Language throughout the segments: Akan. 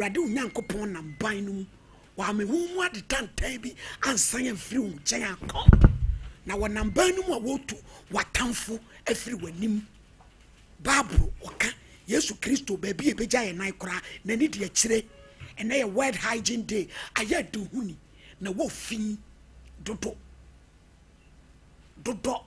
Awurade wo Nyankopɔn nam ban no mu, wamma wo mu ade tantan bi ansan amfiri wo nkyɛn ankɔ, na wɔnam ban no mu a wɔretu w'atamfo afiri w'anim. Bible ɔka Yesu Kristo baabi a ɛbɛgya yɛn nan koraa, n'ani di akyire. Ɛnɛ yɛ World Hygiene Day, ayɛ aduhuni na wɔ fi dodo dodɔ.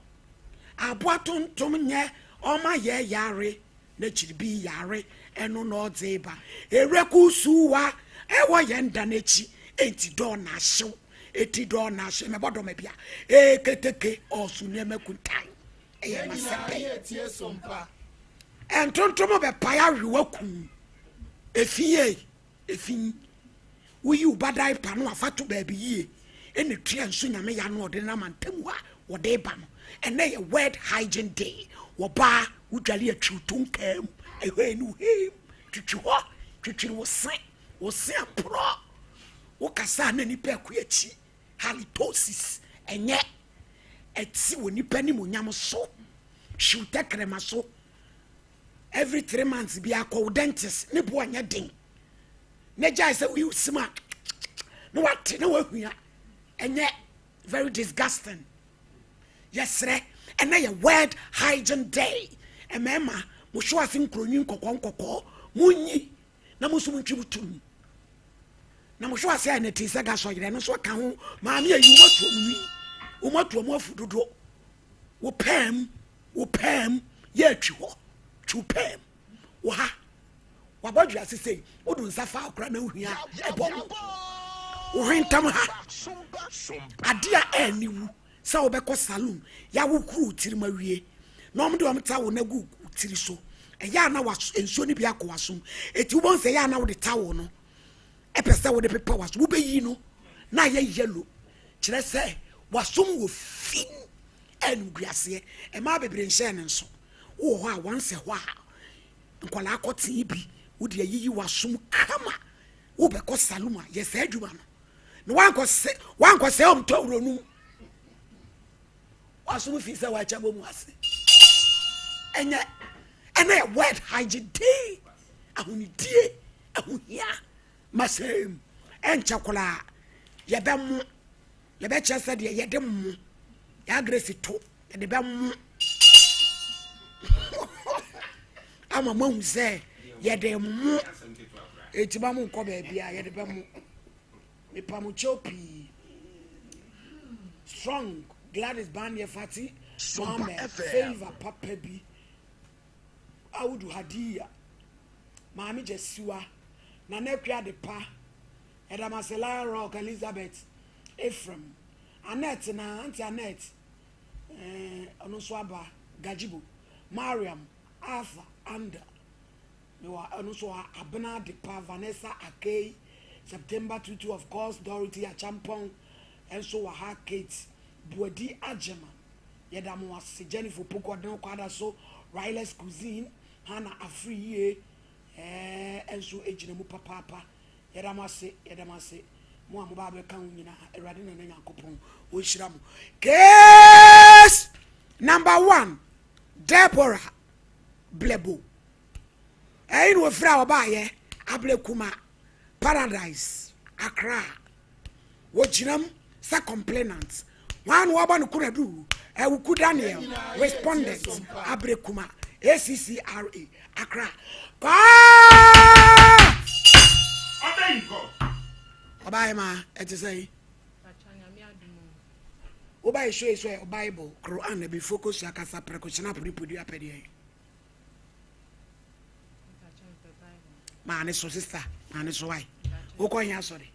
Aboa tontom nyɛ ɔma yɛ yare. N'akyiri bi yare, ɛno na ɔdze ba. Erekusuwa ɛwɔ yɛn da n'akyi, enti dɔɔ na ahyew, eti dɔɔ na ahyew. Mɛbɔ dɔm bia, eketeke ɔso nneɛma kuntan. Ɛyɛ masɛpɛ. Ntontom bɛpae awewa kum. Efi yɛ efi. Woyi wo ba diaper no afa to baabi yie. Ɛna tua nsu nyame ya no ɔde nam antamu a wɔde ba no. Ɛnɛ yɛ World Hygiene Day. Wɔbaa wodwale atwiw to nkaa mu. Ɛhɔ ne wohem. Twitwi hɔ. Twitwiri wo se. Wo se aporɔ. Wokasa na nipa ɛkɔ akyi. Halitosis. Ɛnyɛ. Ɛti wɔ nipa nimonyam so. Hwiw tɛkrɛma so. Every 3 months bi akɔ wo dentist ne bo anyɛ den. Na gyae sɛ woyi wo sim a na wate na wahua. Ɛnyɛ, very disgusting. Yɛsrɛ, ɛnɛ yɛ World Hygiene Day. Mmarima mo hwɛ ase nkuronwi nkɔkɔɔ nkɔkɔɔ monyi na mo nso montwi mo tum na mo hwɛ ase a ɛnɛ te sɛ gasɔ yerɛ no nso aka ho. Maame ayi wɔn atu wɔn nwi, wɔn atu wɔn afu dodo. Wo pɛɛm, wo pɛɛm yɛ atwi hɔ, twi wo pɛɛm wɔ ha wabɔ dua sese wodu nsa fa akora na ohia ɛbɔ wo wo hwentam ha. Ade a ɛni wu sɛ wobɛkɔ saloon yɛawohoro wo tirim awie na ɔmo de ɔmo towel no agu wo tiri so, ɛyɛ a na was nsuo no bi akɔ w'asom, eti wobɛhu sɛ ɛyɛ a na wode towel no ɛpɛ sɛ wode pepa w'asom, wobɛyi no na ayɛ yellow, kyerɛ sɛ w'asom wɔ fi ɛnum guaseɛ. Mmaa bebree nhyɛn ne nso wowɔ hɔ a wansɛ hɔ a nkwadaa kɔtee bi wode ayiyi w'asom kama. Wobɛkɔ saloon a yɛ saa adwuma no na wankɔ wankɔ sɛ ɔm tɔ wuro no wasom fi sɛ wakyɛ bɔ mu ase. Ɛnyɛ, ɛnɛ yɛ World Hygiene Day. Ahonidie ahohia masɛm ɛnkyɛ koraa yɛbɛmo, yɛbɛkyerɛ sɛ deɛ yɛde mo yɛagresi to yɛde bɛmo ama moahu sɛ yɛde mo eti ma mo nkɔ baabi a yɛde bɛmo. Mepa mo kyɛw pii. Strong Gladys Baneɛ Fati Mohammed Favour papa bi Awudu Hadiya Maame Gyasiwa Nana Akua Adepa Ɛdamase Lion Rock Elizabeth Ephraim Annette na Auntie Annette ɔno nso aba Gajibo Mariam Arthur Anda mewɔ ɔno nso Abena Adepa Vanessa Akei September 22, of course Dorothy Achampong nso wɔ ha, Kate Buadi Agyeman, yɛda mo ase. Jennifer Poku ɔden kwada so Riley's Cuisine Hannah Afiri yie nso gyina mu papaapa. Yɛda mo ase, yɛda mo ase, mo a mo ba bɛka ho nyinaa. Awurade na ne Nyankopɔn ɔnhyira mo. Case number one, Deborah Blebo. Ɛyi na ofiri a ɔbaayɛ Ablekuma Paradise, Accra. Wɔgyinam sɛ complainant wɔn a wɔabɔ no kunadu Awuku Daniel, respondent, Ablekuma ACCRA, Accra. Kwaa ɔbaayɛ ma ɛte sɛ yi wobaayɛ show yi so ɛ Bible, Quran na bi focus akasa prɛko kyena pere podi apɛdeɛ yi. Maane so, sister, maane so wae wokɔ hia asɔre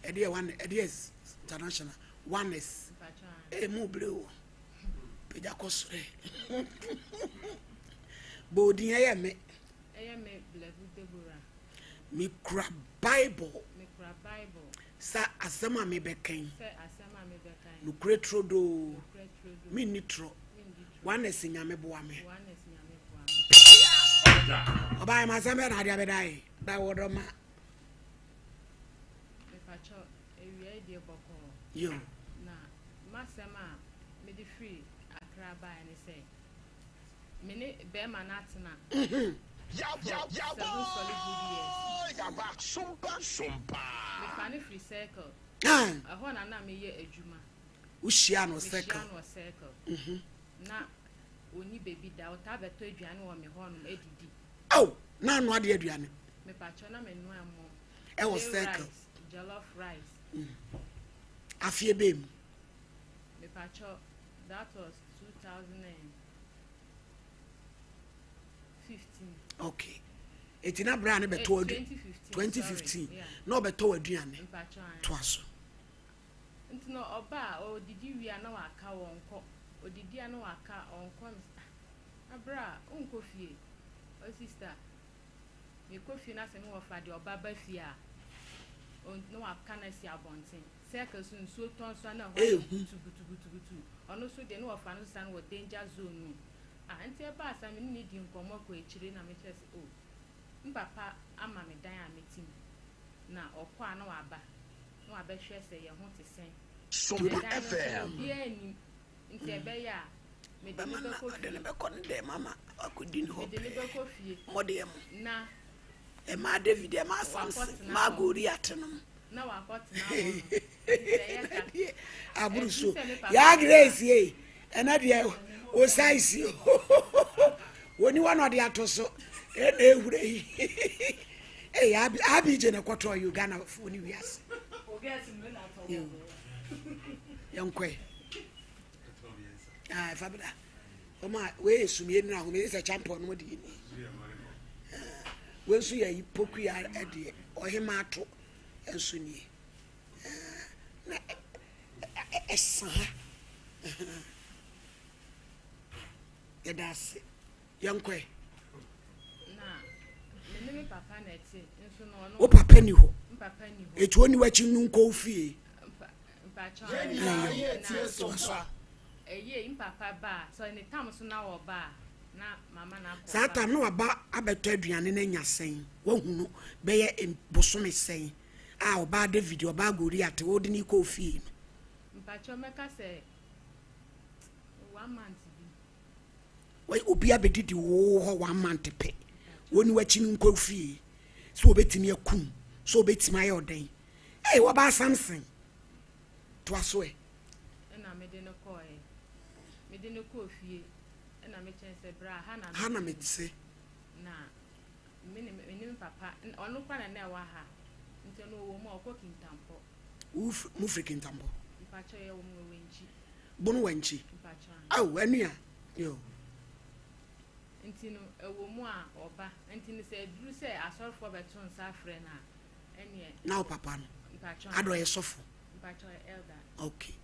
ɛdeɛ one ɛdeɛ international Oneness ee mu bere o pagya kɔ soro boodin ɛyɛ me. Ɛyɛ me Blɛbu Deborah. Mekura Bible. Mekura Bible. Sɛ asɛm a mebɛkan. Sɛ asɛm a mebɛkan. Nokorɛ turodoo. Nokorɛ turodoo. Menni torɔ. Menni torɔ. Oneness Nyame boa me. Oneness Nyame boa me. Ɔbaayɛ ma asɛm bɛɛ na adeɛ abɛda yɛ da wɔ dɔ ma. Mepakyɛ awia yi deɛ bɔkɔɔ. Yo. Na m'asɛm a mede firi Accra baeɛ ne sɛ me ne bɛrima no atena. for 7 solid good years. Mefa no firi circle. Ɛhɔ na na meyɛ adwuma. Wohyia no circle? Mehyia no wɔ circle. Na ɔnni baabi da, ɔtaa bɛtɔ aduane wɔ me hɔnom adidi. Ao, na anoa deɛ aduane? Mepakyɛw, na menoa ɛmo. Ɛwɔ circle? Rice, jollof rice. Afeɛ bɛn mu? Mepakyɛw, that was 2015. Okay. Eti na bere a ne bɛtɔ aduane. 2015. Na ɔbɛtɔ aduane. Toa so. Nti na ɔba a ɔdidi wie a na waka ɔnkɔ. Ɔdidi a na waka ɔnkɔ. Na bere a wonkɔ fie. Oh sister, mekɔ fie na sɛ me wɔfa deɛ ɔba ba fie a, na waka no asi abɔnten. Circle so nsuo tɔ nso a na ɛhɔ ayɛ butubutubutu. Ɔno nso deɛ na wɔfa no sane wɔ danger zone mu. Ah, nti ɛbaa saa me ne no dii nkɔmmɔ kɔ akyire na mekyerɛ sɛ oh, me papa ama me dan a mete mu. Na ɔkɔ a na waba na wabɛhwɛ sɛ yɛn ho te sɛn. Sompa Na ɛdan no nso FM. obiara nnim nti ɛbɛyɛ a mede no Bɛma na bɛkɔ ɔde no fie. bɛkɔ ne dɛm ama wakɔdi ne hɔ Mede no pɛɛ. bɛkɔ fie Mmɔdeɛ mo. na Ɛmaa David, ɛmaa Samson, wakɔtena ɛmaa hɔ. Goliat nom. Na wakɔtena hɔ no. Nti ɛyɛ sa. Aburu Ɛduru so. sɛ me papa Yaa ba Grace ye. Ɛnɛ deɛ o size o. Wɔni wa na ɔde ato so. Ɛna ehura yi. Ee Abi Abi gye na kɔtɔ yi Ghana fo ne wiase. Yɛnkɔe. Ah, ɛfa bra. Wɔn a wei yɛ sumie nira ho, meyɛ sɛ champɔn no de yɛ ni. Wei nso yɛ pokuya deɛ, ɔhema ato nso nie. Na ɛsa ha. Yɛda ase. Yɛnkɔe. Wo papa ni hɔ. Eti ɔni w'akyi no nkɔ wo fie. Saa tam no waba abɛtɔ aduane no anya sɛn? Wahu no bɛyɛ bosome sɛn a ɔbaa David, ɔbaa Goliat, wode no kɔɔ fie no? Mpakyɛw mɛka sɛ one month bi. Obi abɛdidi wo hɔ one month pɛ, wɔni w'akyi no nkɔ fie, sɛ wɔbɛtumi akum, sɛ wɔbɛtumi ayɛ ɔdɛn. Ei, wɔbaa Samson. Toa so ɛ. Ɛna mede no kɔɔɛ. Mede no kɔɔ fie. Ɛna mekyɛn sɛ bra ha na Ha na mete. Na me ne me ne me papa, ɔno koraa na na ɛwɔ ha. Nti ɔno ɔwɔ mu a ɔkɔ Kintampɔ. Wo mo firi Kintampɔ? Mpakyɛ yɛwɔ mu wɔ Wankyi. Bono Wankyi? Mpakyɛ. Aw, ɛnua. Yo. Nti no ɛwɔ mu a ɔba. Nti no sɛ ɛduru sɛ asɔrefoɔ bɛto nsa afrɛ no a, ɛneɛ. Na wo papa no? Mpakyɛ. Ada ɔyɛ sɔfo? Mpakyɛ ɔyɛ elder. Okay.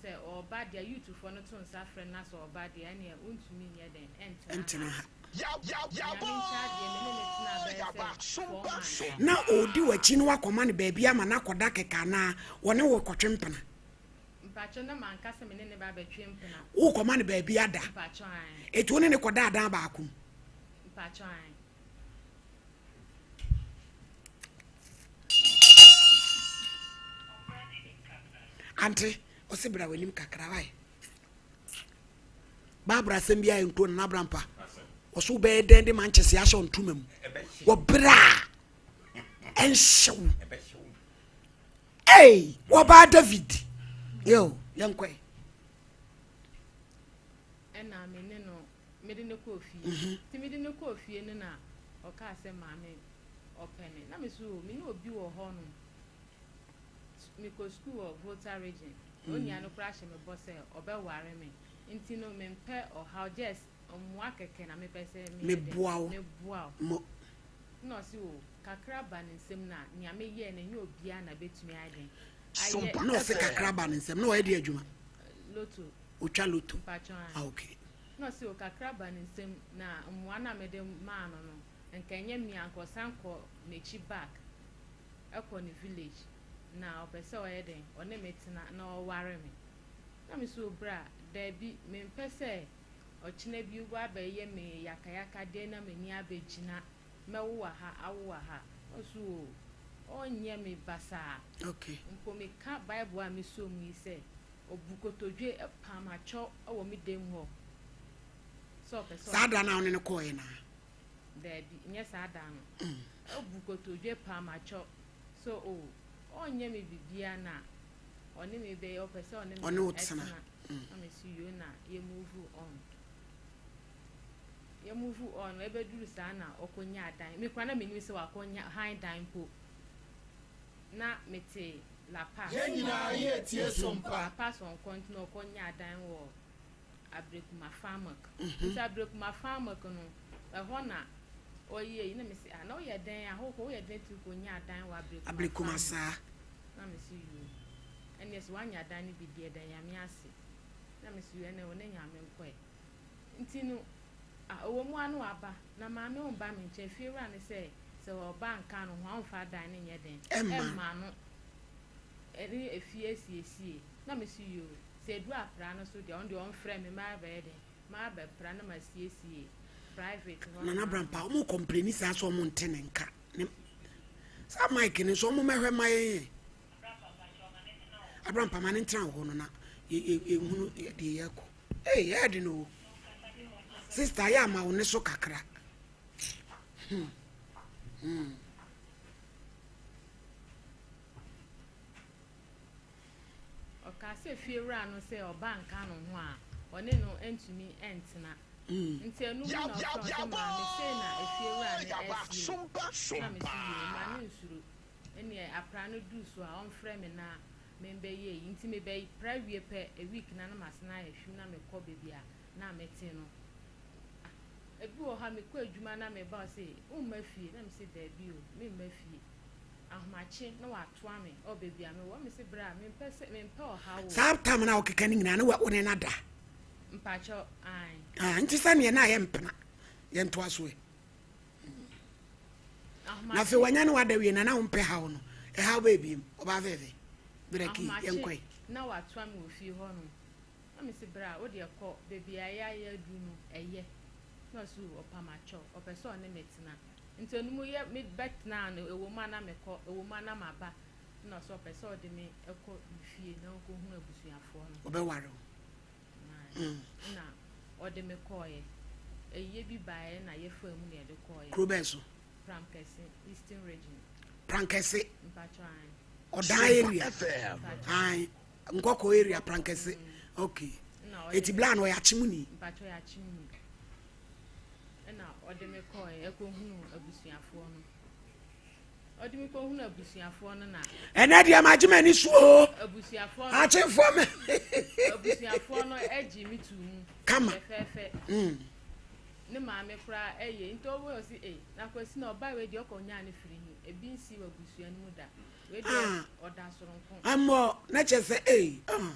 Sɛ ɔba deɛ youthfoɔ no to nsa frɛ no na sɛ ɔba deɛ ɛneɛ wontumi nyɛ dɛn ɛntena Ɛntena ha. Nyame nkyɛ adeɛ me ne no tenaa bɛyɛ sɛ 4 months. Na ɔredi w'akyi na woakɔma no baabi ama no akɔda kɛkɛ anaa ɔne wo rekɔtwe mpena? Mpakyɛ na manka sɛ me ne no ba abɛtwe mpena. Worekɔma no baabi ada? Mpakyɛ ae. Enti wo ne no kɔdaa dan baako mu? Mpakyɛ ae. Ante, ɔse bra w'anim kakra wae. Baabra asɛm bi ayɛ nkuro na n'abra mpa. Ɔso wobɛyɛ dɛn de mankyese ahyɛ ntoma mu. Wɔbrɛ a ɛnhyew. Ei, wɔbaa David. Yo, yɛnkɔe. Ɛna me ne no mede no kɔɔ fie. Nti mede no kɔɔ fie no na ɔkaa sɛ maame ɔpɛ me. Na me so me ne obi wɔ hɔ nom. Mekɔ sukuu wɔ Volta region. Onua no koraa hyɛ me bɔ sɛ ɔbɛware me. Nti no mempɛ ɔhaw just mmoa kɛkɛ na mepɛ sɛ meboa wo. Meboa wo. Na ɔse o kakra ba ne nsam na nea meyɛɛ no ɛnyɛ obiara na bɛtumi ayɛ den. Ayɛ. Na ɔse kakra ba ne nsam na ɔyɛ de adwuma. Loto. Otwa loto. Mpakyɛw. Ah okay. Na ɔse o kakra ba ne nsam na mmoa no a mede maa no no nka ɛnyɛ me a nka ɔsan kɔ n'akyi back ɛkɔ ne village na ɔpɛ sɛ ɔyɛ dɛn ɔne me tena na ɔware me. Na me so bra daabi mempɛ sɛ ɔkyena bi wabɛyɛ me yakayaka deɛ na m'ani abɛgyina mɛwo wɔ ha awo wɔ ha. Ɔse o ɔnyɛ me basaa. Okay. Mpo meka Bible a mesɔ mu yi sɛ ɔbu kotodwe pam atwɔ wɔ me dan mu hɔ sɛ ɔpɛ sɛ Saa da no a wo ne no kɔɔeɛ no a? Daabi, nyɛ saa da no. Obu kotodwe paa makyɛw sɛ o ɔnyɛ me biribiara na ɔne me bɛyɛ ɔpɛ sɛ ɔne me Ɔne wo tena. ɛtena. Na me so yoo na yɛ move on. Yɛ move on ɛbɛduru saa na ɔkɔnya dan. Me koraa na menim sɛ wakɔnya han dan mpo. Na mete La Paz. Yɛn nyinaa yɛretie so mpa. La Paz ɔnkɔ nti na ɔkɔnya dan wɔ Abrekuma Farmak. Nti Abrekuma Farmak no, ɛhɔ na ɔyɛ yi na mese ah na woyɛ dɛn a hokɔ woyɛ dɛn tumi kɔnya dan wɔ Abrekuma Abrekuma Farmak? saa. Na mese yoo ɛneɛ sɛ woanya dan no bi deɛ da Nyame ase. Na mese yoo ɛneɛ wo ne Nyame nkɔɛ. Nti no ah ɔwɔ mu a na waba na maame ɔmba me nkyɛn fiewura no sɛ sɛ ɔba nka no ho a ɔmfa dan no nyɛ dɛn Ɛmma. ɛmma no ɛne efie asiesie. Na mese yoo Sɛ edu apra no so deɛ, ɔno deɛ ɔmfrɛ me mabɛyɛ dɛn, mabɛpra na masiesie private hɔ Nana ama no. Brampa ɔmo complaini saa sɛ ɔmo nte ne nka ne saa mic no nso ɔmo mɛhwɛ ma yɛn ɛ Abrampa ma ne ntena wɔ hɔ no na yɛ yɛ yɛhunu deɛ yɛkɔ ee yɛyɛ de no o sister yɛ ama wo ne so kakra hmm hmm. Ɔkaa sɛ fiewura no sɛ ɔba nka no ho a, ɔne no ntumi ntena. Nti ɛno mu na ɔfrɛ sɛ maame sei na efiewura no ɛsi o. Na mese yoo, ma no nsuro. Ɛneɛ apra no duru so a ɔmfrɛ me na membɛyɛ yi. Nti mebɛpra wie pɛ, a week na na masane ayɛ hwim na mekɔ baabi a na mete no. Ah, ebi wɔ hɔ a mekɔ adwuma na meba ɔse womma fie? Na mese daabi o, memma fie. Ahomakye na watoa me ɔ baabi a mewɔ mese bra mempɛ sɛ mempɛ ɔhaw o. Saa tam no a wokeka no nyinaa na wo ne no ada? Mpakyɛw ae. Ah, nti sɛneɛ na ayɛ mpena yɛntoa so ɛ. Na afei wanya ne wada wie na na wompɛ haw no ɛhaw bɛɛ biem ɔbaa fɛfɛ berɛ ki yɛnkɔe. Ahomakye na watoa me wɔ fie hɔ nom na mese bra wo deɛ kɔ baabi a yɛayɛ aduru no ɛyɛ na ɔse ɔpam akyɛw ɔpɛ sɛ ɔne me tena. Nti ɔno mu yɛ me bɛ tenaa no ɛwɔ mu a na me kɔ ɛwɔ mu a na ma ba ɛna ɔsɛ ɔpɛ sɛ ɔde me ɛkɔ ne fie na ɔnkɔ hunu abusuafoɔ no. Ɔbɛware wo. Ɛna ɔde me kɔɔɛ ɛyie bi baeɛ na yɛ faa mu na yɛde kɔɔɛ. Kuro bɛn so? Pramkɛse Eastern Region. Prankɛse. Mpakyɛw ae. Ɔdan area. Ae Nkɔkɔ area Prankɛse. Okay. Eti bla no ɔyɛ akyemuni. Mpakyɛw ɔyɛ akyemuni. Ɛna ɔde me kɔɔɛ ɛkɔhunuu abusuafoɔ no. Ɔde me kɔhunuu abusuafoɔ no na. Ɛnɛ deɛ magye m'ani so o. Abusuafoɔ no. Akyefoɔ me. Abusuafoɔ no agye me too mu. Kama. Fɛfɛɛfɛ. Mm. Ne maame koraa ɛyɛ nti ɔwɔ ɔsi e na kwasi na ɔbaa wei deɛ ɔkɔ nyaa ne firi he ebi nsi wɔ abusua no mu da wei deɛ ah. ɔda soronko. Ɛmɔ na kyerɛ sɛ ee. Ah.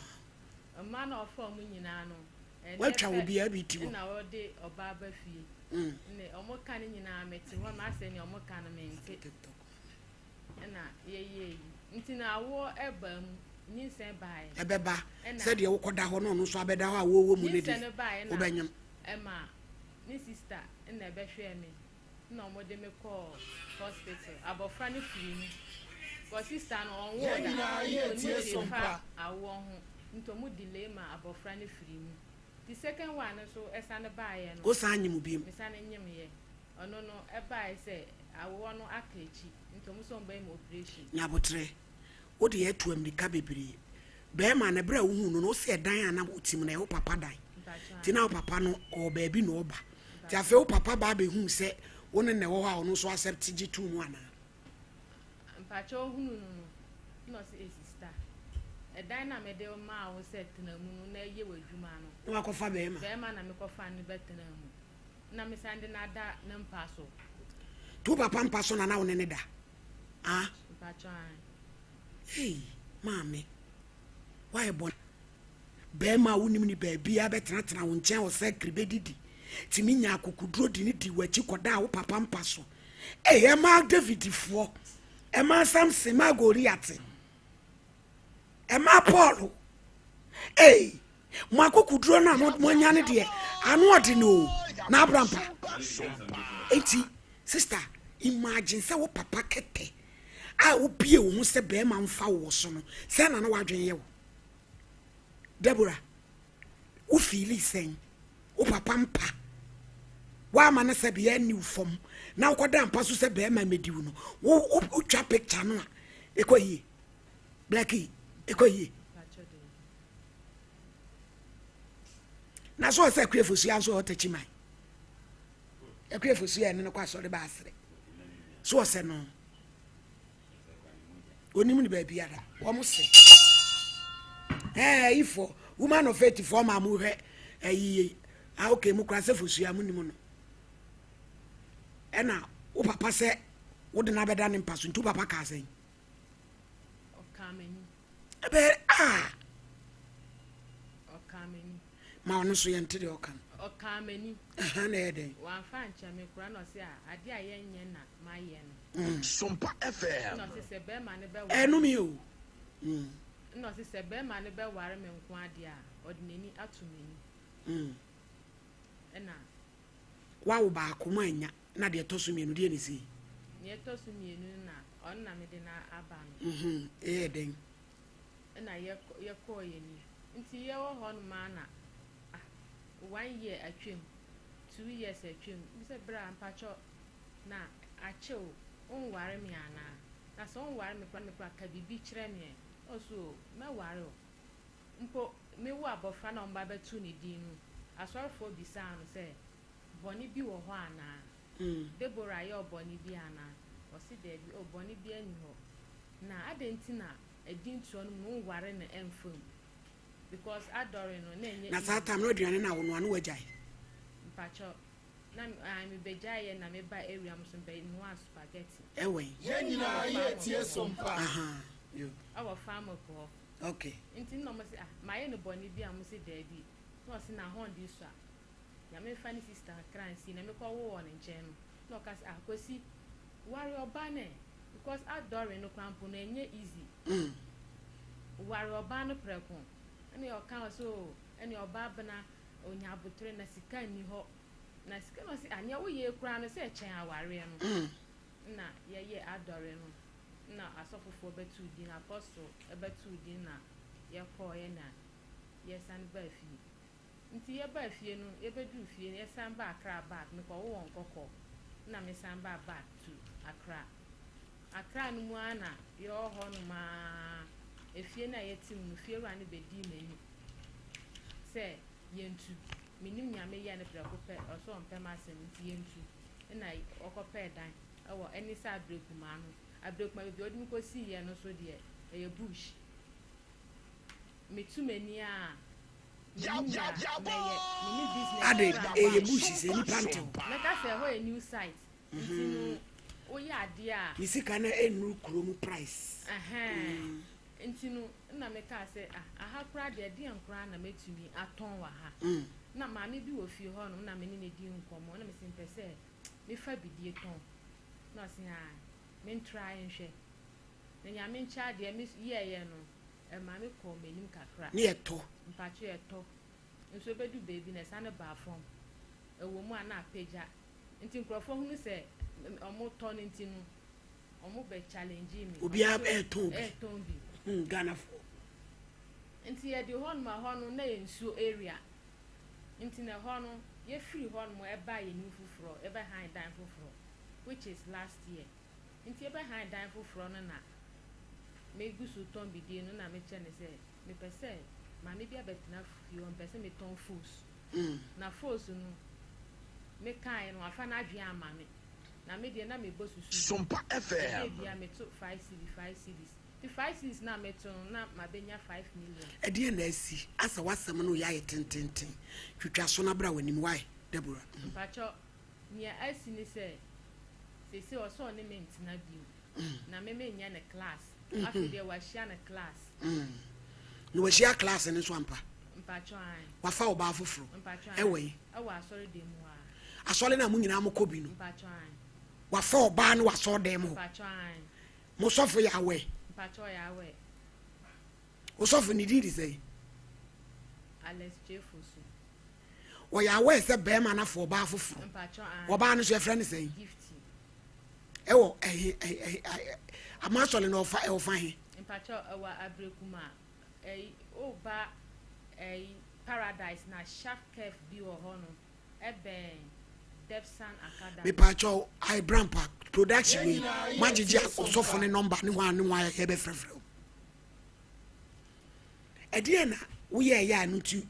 Mmaa na ɔfa ɔmo nyinaa no. Watwa obiara bi ti hɔ. Ɛna ɔde ɔbaa ba fie. Ɛna ɔmo ka ne nyinaa mete hɔ ma asɛ nea ɔmo ka no mente. Ɛna yɛyɛ yi. Nti na awoɔ ɛbaa mu nyinsɛn baeɛ. Ɛbɛba sɛdeɛ wokɔda hɔ na ɔno nso abɛda hɔ a wɔwɔ mu no deɛ wobɛnyem. Ɛma ne sista na ɛbɛhwɛɛ me na ɔmo de me kɔɔ hospital. Abɔfra no firi mu. Kɔ sista no ɔnwoo da. Nti ɔnim hwee fa awoɔ ho. Nti ɔmo delay ma abɔfra no firi mu. Nti second one no nso ɛsane baeɛ no. Wo san nyem biom? Me sane nyem yɛ. Ɔno no ɛbaeɛ sɛ awoɔ no aka akyi nti ɔmo sɛ ɔmo bɛyɛ me operation. Nyaboterɛ, wo deɛ atu amirika bebree. Bɛɛma no ɛberɛ a wohuu no no wo se ɛdan a na wote mu no ɛyɛ wo papa dan. Nti na wo papa no ɔwɔ baabi na ɔba. Nti afei wo papa ba abɛhuu sɛ wo ne no na ɛwɔ hɔ a ɔno nso accept gye too mu anaa? Mpakyɛw ohunuu no no na ɔse eh sista ɛdan no a mede maa wo sɛ tena mu no na yɛ w'adwuma no. Na wakɔfa bɛɛma. Bɛɛma na mekɔfaa no bɛtenaa mu na mesan de no ada ne mpa so. Nti wo papa mpa so na na wo ne no da ah? Mpakyɛw ae. Ei maame woayɛ bɔne. Barima a wonnim no baabiara bɛtenatena wo nkyɛn wɔ sakre bɛdidi, tumi nya akokoduro de no dii w'akyi kɔdaa wo papa mpa so. Ei, ɛmaa Davidfoɔ, ɛmaa Samson, ɛmaa Goliat, ɛmaa Paul. Ei, mo akokoduro no a moanya no deɛ, ano ɔde no o, na abrampa. Enti, sister, imagine sɛ wo papa kɛtɛ a wobie wo ho sɛ barima mfa wo wɔ so no, sɛn na na w'adwene yɛ wo? Deborah, wo feeli sɛn? Wo papa mpa woama no sɛbea anni wo fam. na wokɔda mpa so sɛ bɛrima mmɛdi wo no, wo wotwa picture no a ɛkɔ yie. Blackie, ɛkɔ yie. Na so ɔsɛ akuafo sua nso ɔtɛ kyiman. Akuafo sua ɛne no kɔ asɔre ba asere. So ɔsɛ no. Onim ne baabiara. Wɔn se. Ɛɛ ayifoɔ, woman of faith foɔ maa mo hwɛ ayi ah okay mo kura sɛ fosua mo nim no. Ɛna wo papa sɛ wode no abɛda ne mpa so nti wo papa kaa sɛn? Ɔkaa m'anim. Ɛbɛyɛ ah. Ɔkaa m'anim. Ma ɔno nso yɛnte deɛ ɔka no. Ɔkaa m'anim. Ɛhɛn na ɛyɛ dɛn? Wamfa ankyɛ me koraa na ɔse a adeɛ a yɛnyɛ na mayɛ no. Sompa FM. Ɛna ɔse sɛ bɛrima no bɛware. Ɛno mi o. Ɛna ɔse sɛ bɛrima no bɛware me nko adeɛ a ɔde n'ani ato m'anim. Ɛna. Wawo baako mu anya na deɛ ɛtɔ so mmienu deɛ ne si. Deɛ ɛtɔ so mmienu no na ɔno na mede no aba no. Ɛyɛ dɛn? Ɛna yɛkɔɔ yɛn ni nti yɛwɔ hɔ nom ara na ah 1 year atwam, 2 years atwam bi sɛ bra mpakyɛ na akyɛ o, wonware me anaa? Na sɛ wonware me koraa me koraa ka biribi kyerɛ me ɛ. Ɔse o mɛware o. Mpo mewo abɔfra na ɔmba bɛto ne din no, asɔrefoɔ bisaa no sɛ bɔne bi wɔ hɔ anaa? Deborah yɛ ɔbɔne bi anaa? Ɔse daabi, o bɔne biara nni hɔ. Na adɛn nti na adintoɔ no mu wonware no ɛmfa mu? Because adɔre no na ɛnyɛ Na saa easy. tam no aduane no a wonoa no wagyae? Mpakyɛ na ah mebɛgyaeɛ na meba area mu so mebɛnoaa spaghetti. Ɛwɔ he? Yɛn nyinaa Ɛwɔ yɛ tie farm so hɔ. mpa. Aha, yo. Ɛwɔ farm hɔ. Okay. Nti na ɔmo se ah mayɛ no bɔne bi a ɔmo se daabi. Na ɔse na ahɔnde sua. Nyame mfa ne sister kra nsie na mekɔ woo wɔ ne nkyɛn no. Na ɔka sɛ ah Kwesi ware ɔba no ɛ because adɔre no koraa mpo no ɛnyɛ easy. Ware ɔbaa no prɛko. Ɛne ɔka ɔse oh ɛne ɔbaa bena onya abotere na sika nni hɔ. Na sika na ɔse ah nea woyɛ koraa no sɛ ɛkyɛn awareɛ no. Na yɛyɛ adɔre no na asɔfofoɔ bɛtoo din, apostle bɛtoo din na yɛkɔɔɛ na yɛsan baa fie. Nti yɛbaa fie no, yɛbɛduru fie no, yɛsan baa Accra back, mekɔwo wɔ Nkɔkɔ, na mesan baa back to Accra. Accra no mu ara na yɛwɔ hɔ nom ara, efie no a yɛte mu no, fiewura no bɛdii m'ani sɛ yɛntu. Menim nea meyɛɛ no prɛko pɛ, ɔsɛ ɔmpɛ m'asɛm nti yɛntu. Ɛna ɔkɔpɛɛ dan ɛwɔ ɛne sɛ Abrekumaa no. Abrekumaa baabi a ɔde me kɔsiiɛ no nso deɛ, ɛyɛ bush. Metu m'ani a, mennim nea mɛyɛ. Menni business Ade koraa ɛyɛ bɔ a. bush sɛ nipa nte hɔ. Mɛka sɛ ɛhɔ yɛ new site nti no woyɛ adeɛ a. Ne sika no ɛnnuru kurom price. Ɛhɛn. Nti no na mekaa sɛ ah aha koraa deɛ ɛdeɛn koraa na mɛtumi atɔn wɔ ha. Na maame bi wɔ fie hɔ nom na me ne no di nkɔmmɔ na mese mepɛ sɛ mefa bidie tɔn. Na ɔse ah mentrae nhwɛ. Na Nyame nkyɛ adeɛ me yɛɛyɛ no ɛmaa me kɔɔ m'anim kakra. Ne yɛtɔ. Mpakyɛ yɛtɔ. Nso ɛbɛdu baabi na ɛsane baa fam. Ɛwɔ mu a na apagya. Nti nkurɔfoɔ hunu sɛ ɔmo tɔ no nti no ɔmo bɛ challenge me. Obiara ɛɛtɔn bi. Ɛɛtɔn bi. Ghanafoɔ. Nti yɛde hɔ nom a hɔ no na yɛ nsuo area. Nti na ɛhɔ no yɛfiri hɔ nom ɛbaa yɛn nim foforɔ, yɛbɛhan dan foforɔ which is last year. Nti yɛbɛhan dan foforɔ no na megu so tɔn bidie no na mekyerɛ no sɛ mepɛ sɛ maame bi abɛtena fie hɔ, mepɛ sɛ metɔn fos. Na fos no mekaeɛ no wafa n'adwene ama me. Na me deɛ na mebɔ susu. Sompa Ɛdɛ FM. bia meto 5 cedi 5 cedis. Nti 5 cedis na meto no na mabɛnya 5 million. Ɛdeɛ na asi asa w'asɛm no yɛ ayɛ tententen. Twitwa so na bra w'anim wae Deborah. Mpakyɛ nea asi ne sɛ seesei ɔsɛ ɔne me ntena bio. Na me menyɛ ne class. Afei deɛ wahyia ne class. Na wahyia class no nso ampa. Mpakyɛ an. Wafa ɔbaa foforɔ. Mpakyɛ an. Ɛwɔ yi. Ɛwɔ asɔre dan mu a. Asɔre no a mo nyinaa mokɔ bi no. Mpakyɛ an. Wafa ɔbaa no wɔ asɔre dan mu hɔ. Mpakyɛ an. Mo sɔfo yɛ awɛ. Mpakyɛ ɔyɛ awɛ. Wo sɔfo ne din de sɛn? Alex J. Fosu. Ɔyɛ awɛ sɛ bɛrima no afa ɔbaa foforɔ. Mpakyɛ an. Ɔbaa no nso yɛfrɛ no sɛn? Gifty. Ɛwɔ ɛhe ɛhe ɛhe ama asɔre no ɔfa ɛwɔ fa he? Mpakyɛ ɛwɔ Abirekuma ɛyi ɔba ɛyi Paradise na sharp curve bi wɔ hɔ no ɛbɛn. Debsan Academy. Mepaakyɛw ae brampa production wei moagyegye ɔsɔfo ne nɔmba ne hwan ne hwan a yɛbɛfrɛfrɛ wo. Ɛdeɛn na woyɛɛyɛ a ɛno nti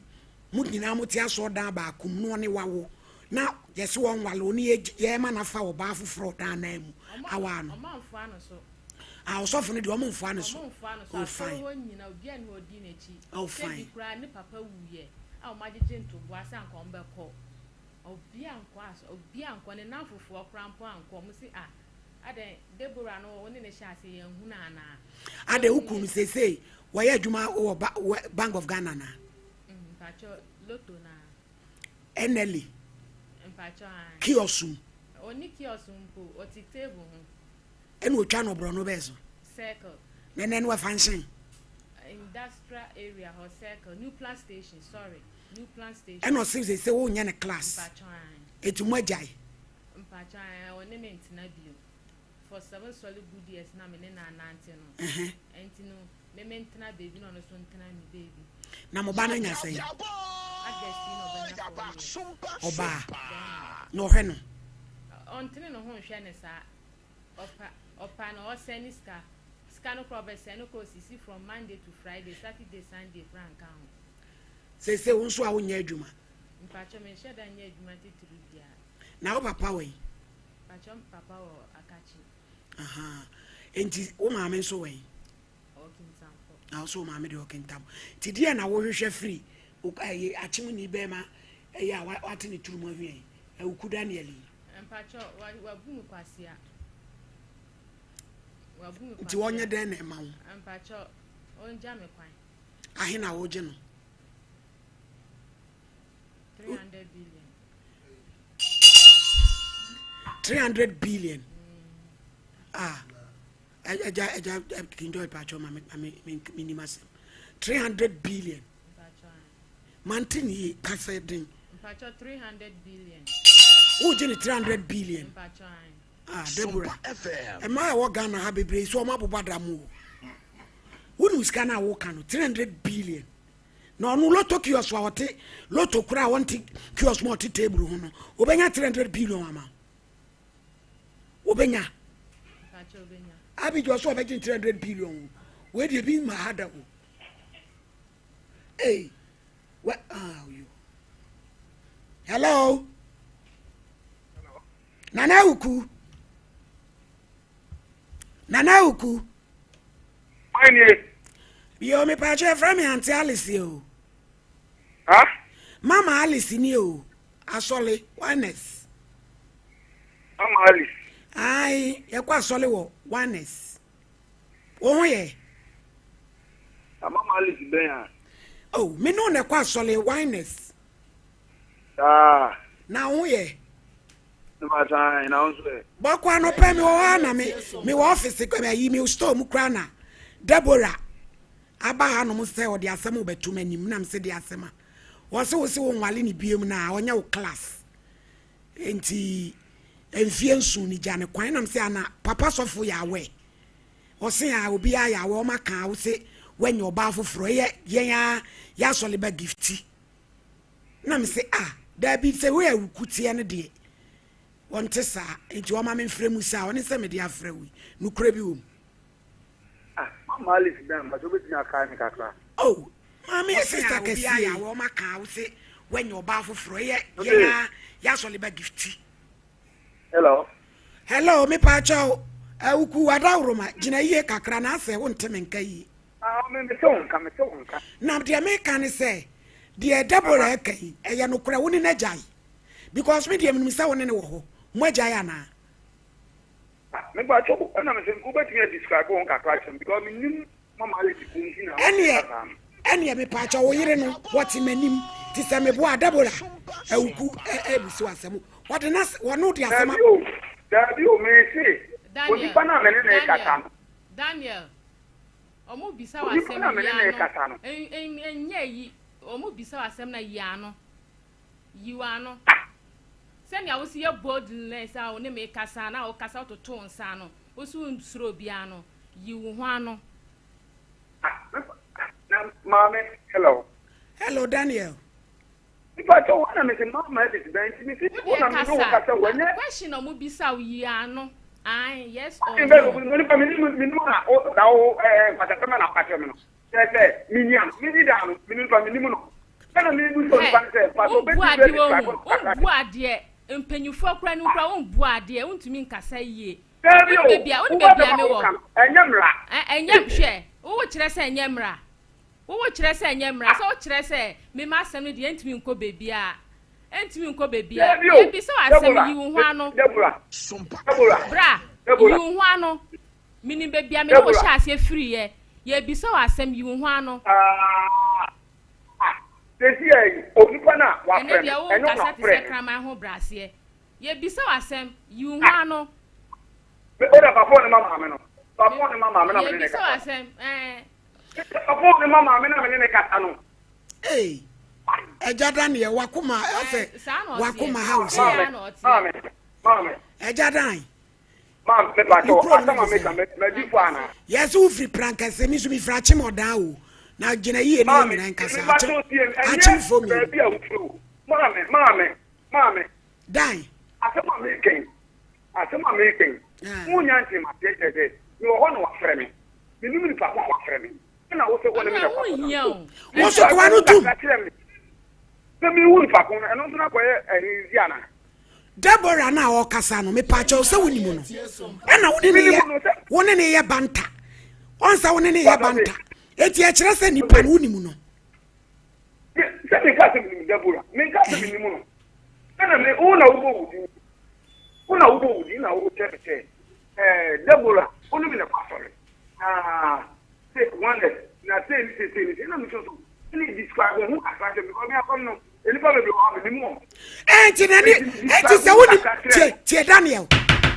mo nyinaa mote asɔɔdan baako mu na ɔne wawo na yɛse wɔnwale wo ne yɛma no afa ɔbaa foforɔ ɔdan nan mu awaa no? Ɔmo amfoa no so. Ah, ɔsɔfo no deɛ ɔmo mfoa no so. Ɔmo mfoa no so. Oh, Asɔre fine. hɔ nyina obiara nni hɔ a ɔdi n'akyi. Oh, Sɛ fine. bi koraa ne papa wuiɛ a ɔmo agyegye ntoboa sɛ anka ɔmo bɛkɔ. Obiara ankɔ asɔ obiara ankɔ ne nnamfofoɔ koraa mpo ankɔ. Ɔmo se ah adɛn Deborah no wo ne no hyɛɛ aseɛ yɛanhu no anaa? Adɛn wo Yɛnhu kunu no yɛ. seesei wɔyɛ adwuma wɔ ba wɔ Bank of Ghana anaa? Mm, mpakyɛ lotto naa. NLA Mpakyɛ ae. kiosk mu. Ɔnni kiosk mpo, ɔte table ho. Ɛna otwa no borɔno bɛɛ so. Circle. Na ɛnɛ no wafa nhyɛn. Industrial area hɔ circle, new plan station sorry, new plan station. Ɛna ɔse sese wo nyɛ ne class. Mpakyɛ ae. Eti mo agyae. Mpakyɛ ae, ɔne me ntena bio. For seven solid good years na me ne no anante no. Ɛnti no me me ntena baabi na ɔno nso ntena ne baabi. Na mo ba no anya sɛn? August yi na ɔbɛnya 4 years. Ɔbaa. Bɛɛma. Na ɔhwɛ no. Ɔntene ne ho nhwɛ no saa. Ɔpa ɔpa na ɔsɛne sika sika no koraa ɔbɛsɛne no koraa osisi from Monday to Friday Saturday Sunday koraa nka ho. Seesei wo nso a wonyɛ adwuma? Mpakyɛ menhyɛ da nyɛ adwuma titiriw biara. Na wo papa wɔ he? Mpakyɛ me papa wɔ Akakye. Ahaa enti wo maame nso wɔ he? Ɔwɔ Kintampo. Na wo nso wo maame deɛ ɔwɔ Kintampo. Nti deɛ na wohwehwɛ firi ɛyi akyemuni bɛrima ɛyi a wate ne turu mu ahwia yi Awuku Daniel yi? Mpakyɛw, wa wabu me kwasea. Wabu me Nti kwasea. ɔnyɛ dɛn na ɛma wo? Mpakyɛw, ɔngya me kwan. Ahe na wogye no? 300 billion. 300 billion. Mm. Ah. Ɛgya ɛgya King George pakyɛw ma me ma me me nim asɛm. 300 billion. Mante ne yie, kasa den. Mpakyɛw 300 billion. Wogye ne 300 billion. Mpakyɛw ae. Ah Deborah, mmaa a ɛwɔ Ghana ha bebree so wɔn abobɔ adam o. Wonim sika no a woka no 300 billion. Na ɔno lotto kiosk a ɔte lotto kura a ɔnte kiosk mu a ɔte table ho no, obenya 300 billion ama wo. Obenya. Mpakyɛw obenya. Abigya ɔsɛ ɔbɛgye 300 billion o. Wei deɛ bi mma ha da o. Hey, where are you? Hello? Hello? Nana Awuku. Nana Awuku. Why Yo, me pacho frɛ me Auntie Alice o. Huh? Mama Alice ni o. Asɔle, Oneness. Mama Alice. Aye, yɛkɔ asɔle wɔ Oneness. Wo ho yɛ? Na mama Alice bɛn a? Oh, me ne wo na ɛkɔ asɔle, Wines. Saa. Na wo ho yɛ? Mbasan, na wo nso ɛ? Bɔkɔ anɔpɛ me wɔ hɔ a na me me wɔ office ayi me store mu koraa na Deborah aba hanom sɛ ɔde asɛm rebɛto m'anim na mese de asɛm a wɔse wo se wo nwale ne biom na ɔnyɛ wo class Enti mfie nson ni gya ne kwan nam sɛ ana papa sɔfo yɛ awɛ ɔse a obiara yɛ awɛ ɔma ka wo se wanya ɔbaa foforɔ ɛyɛ yɛn a yɛ asɔle ba gifti na me se a daabi sɛ wei awuku teɛ no deɛ ɔnte saa enti ɔma me mfrɛ mu saa ɔne sɛ mede afrɛ wo yi nokorɛ bi wɔ mu. Ah mama Alice bɛn mpakyɛ wobɛtumi akae me kakra. Oh maame yɛ sister kɛseɛ yi. Wɔn aka wo se wanya ɔbaa foforɔ ɛyɛ yɛn a yɛasɔle ba gifti. Hello. Hello me paakyɛw awuku adaworoma gyina yie kakra na asɛ wo nte me nka yie. Ah me me te wo nka me te wo nka. Na deɛ meka ne sɛ deɛ Deborah ɛka yi ɛyɛ nokorɛ wo ne no agyae because me deɛ menim sɛ wo ne no wɔ hɔ mo agyae anaa. Ah me pakyɛw o ɛna me se wobɛtumi a describe wo ho kakra akyerɛ me because me nim mama Alice ko nti na ama me Ɛneɛ ka saa no. ɛneɛ me pakyɛw wo yere no wɔte m'anim te sɛ me boa Deborah Awuku ɛɛbusi wo asɛm wɔde n'as wɔne de asɛm Daabi o daabi o me se Daniel onipa no a me ne no Daniel rekasa no Daniel ɔmo bisa wo onipa asɛm no a me yi ne no ano rekasa no. ɛnyɛ yi ɔmo bisa wo asɛm na yi ano. Yi w'ano. Sɛnea wosi yɛ boldness a wo ne me kasa na wokasa wototo wo nsa ano, wo so wonsuro obiara no, yi wo ho ano. Ah, na maame, hello. Hello, Daniel. Nipa kyɛw hɔ na mese mama Alice bɛn nti mese wo wo na deɛ me ne wo kasa kasa wanyɛ. Question a ɔmo bisa wo yi ano ae yes or Question bɛn no. na nipa me nim me nim a wo na wo ɛɛ nkwasasɛm na woka kyerɛ me no kyerɛ sɛ me ni ano me ni da ano me nipa me nim no ɛna me bu sɛ Hɛ nipa no sɛ fa so wo bu obetumi adeɛ bɛ wɔ describe hu no wo kakra bu adeɛ mpanyinfoɔ koraa no koraa wo mbu adeɛ wo ntumi nkasa yie. Daabi Wo o nim baabi a wo nim wo ba baabi a bɛma me wo wɔ ka no ɛnyɛ mmara. Ɛ ɛnyɛ hwɛ wo wo kyerɛ sɛ ɛnyɛ mmara. Wo wo kyerɛ sɛ ɛnyɛ mmara sɛ wo kyerɛ sɛ me m'asɛm no deɛ ɛntumi nkɔ baabiara ɛntumi nkɔ baabiara Daabi o yɛbisa wo asɛm Deborah yi wo ho ano Deborah Deborah bra yi Deborah wo ho ano menim baabi a me ne wo Deborah hyɛ aseɛ firiiɛ yɛbisa wo asɛm yi wo ho ano Ah ah sɛsi yɛ yi onipa no a ɛnɛ wafrɛ me deɛ wo ɛnyɛ wo na nkasa te wafrɛ sɛ me kraman ho braseɛ yɛbisa wo asɛm yi wo ho ah ano me o da fa phone no ma maame no fa phone no ma maame na me ne ne yɛbisa wo kasa asɛm ɛɛ fa phone no ma maame na me ne ne kasa no Ee, ɛgya dan yɛ wakoma ɛsɛ ɛɛ saa na ɔteɛ wakoma ha wo ɛyɛ sɛ. a maame na ɔteɛ maame maame Ɛgya dan, maame me pa wo kyɛw kuro no asɛm a de meka sɛn? me madi fo ana Yɛsɛ wofiri prankɛse me nso mefiri akyem ɔdan o. Na gyina yie na yɛn maame nyinaa nkasa me pa akyem kyɛw tie me ɛnyɛ akyemfoɔ mmienu. baabi a wofiri o maame maame maame Dan. asɛm a meka yi asɛm a meka yi Ah. wonya nte maseɛ kyerɛ sɛ mewɔ hɔ na wafrɛ me menim nipa ko a wafrɛ me ɛna wo sɛ wo ne ɔno me na ɛho ɛkɔ asɔre nhia so o Wo nso ɛno toa no tom. kakra kyerɛ me sɛ mehu nipa ko no ɛno nso no akɔyɛ ɛhezi ana Deborah na ɔkasa no mepaakyɛw sɛ wonim no ɛna wo ne ne yɛ menim no sɛ wo ne ne yɛ banta ɔnsa wo ne ne yɛ Papa banta eti ɛkyerɛ sɛ nipa no wonim no sɛ menka sɛ menim Deborah menka sɛ menim no ɛna me wo na wobɔ wo din wo na wobɔ wo din na wokyerɛ me sɛ ɛɛ Deborah wo ne me na ɛkɔ asɔre na sɛ oneness na sɛ ne sɛ sɛ ne sɛ na me nso so ɛne describe wo ho kakra kyerɛ me because me asɔre no nnipa bebree wɔ hɔ a menim wɔn ɛnti na ne enti ɛnti describe sɛ wo ho wonim kakra kyerɛ tie me tie Daniel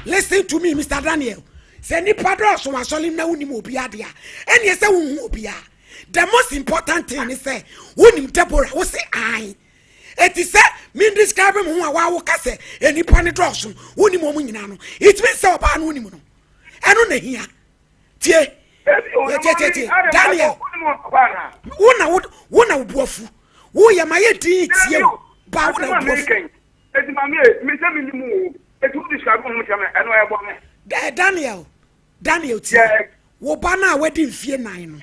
listen to me Mr Daniel sɛ nipa dɔɔso wɔ asɔre na wonim obi ade a ɛneɛ sɛ wohu obi a the most important thing ne sɛ wonim Deborah wo se an eti sɛ me describe me ho a wawo ka sɛ nipa ne dɔɔso wonim wɔn nyinaa no it means sɛ ɔbaa no wonim no ɛno na hia tie ebi o na tie tie maame tie adɛ Daniel mpakyɛ wo ne mo ɔkɔ anaa wo na wo wo na wo bu afu wo yɛ ma yɛ din tie Dabi o o, ba wo na asɛm wo a bu afu meka yi, eti maame e, me sɛ menim wo o, eti wo describe wo ho kyerɛ me, ɛno ɛyɛ bɔne? Eh, Daniel Daniel tie Yes. wo ba no a wadi mfie nan no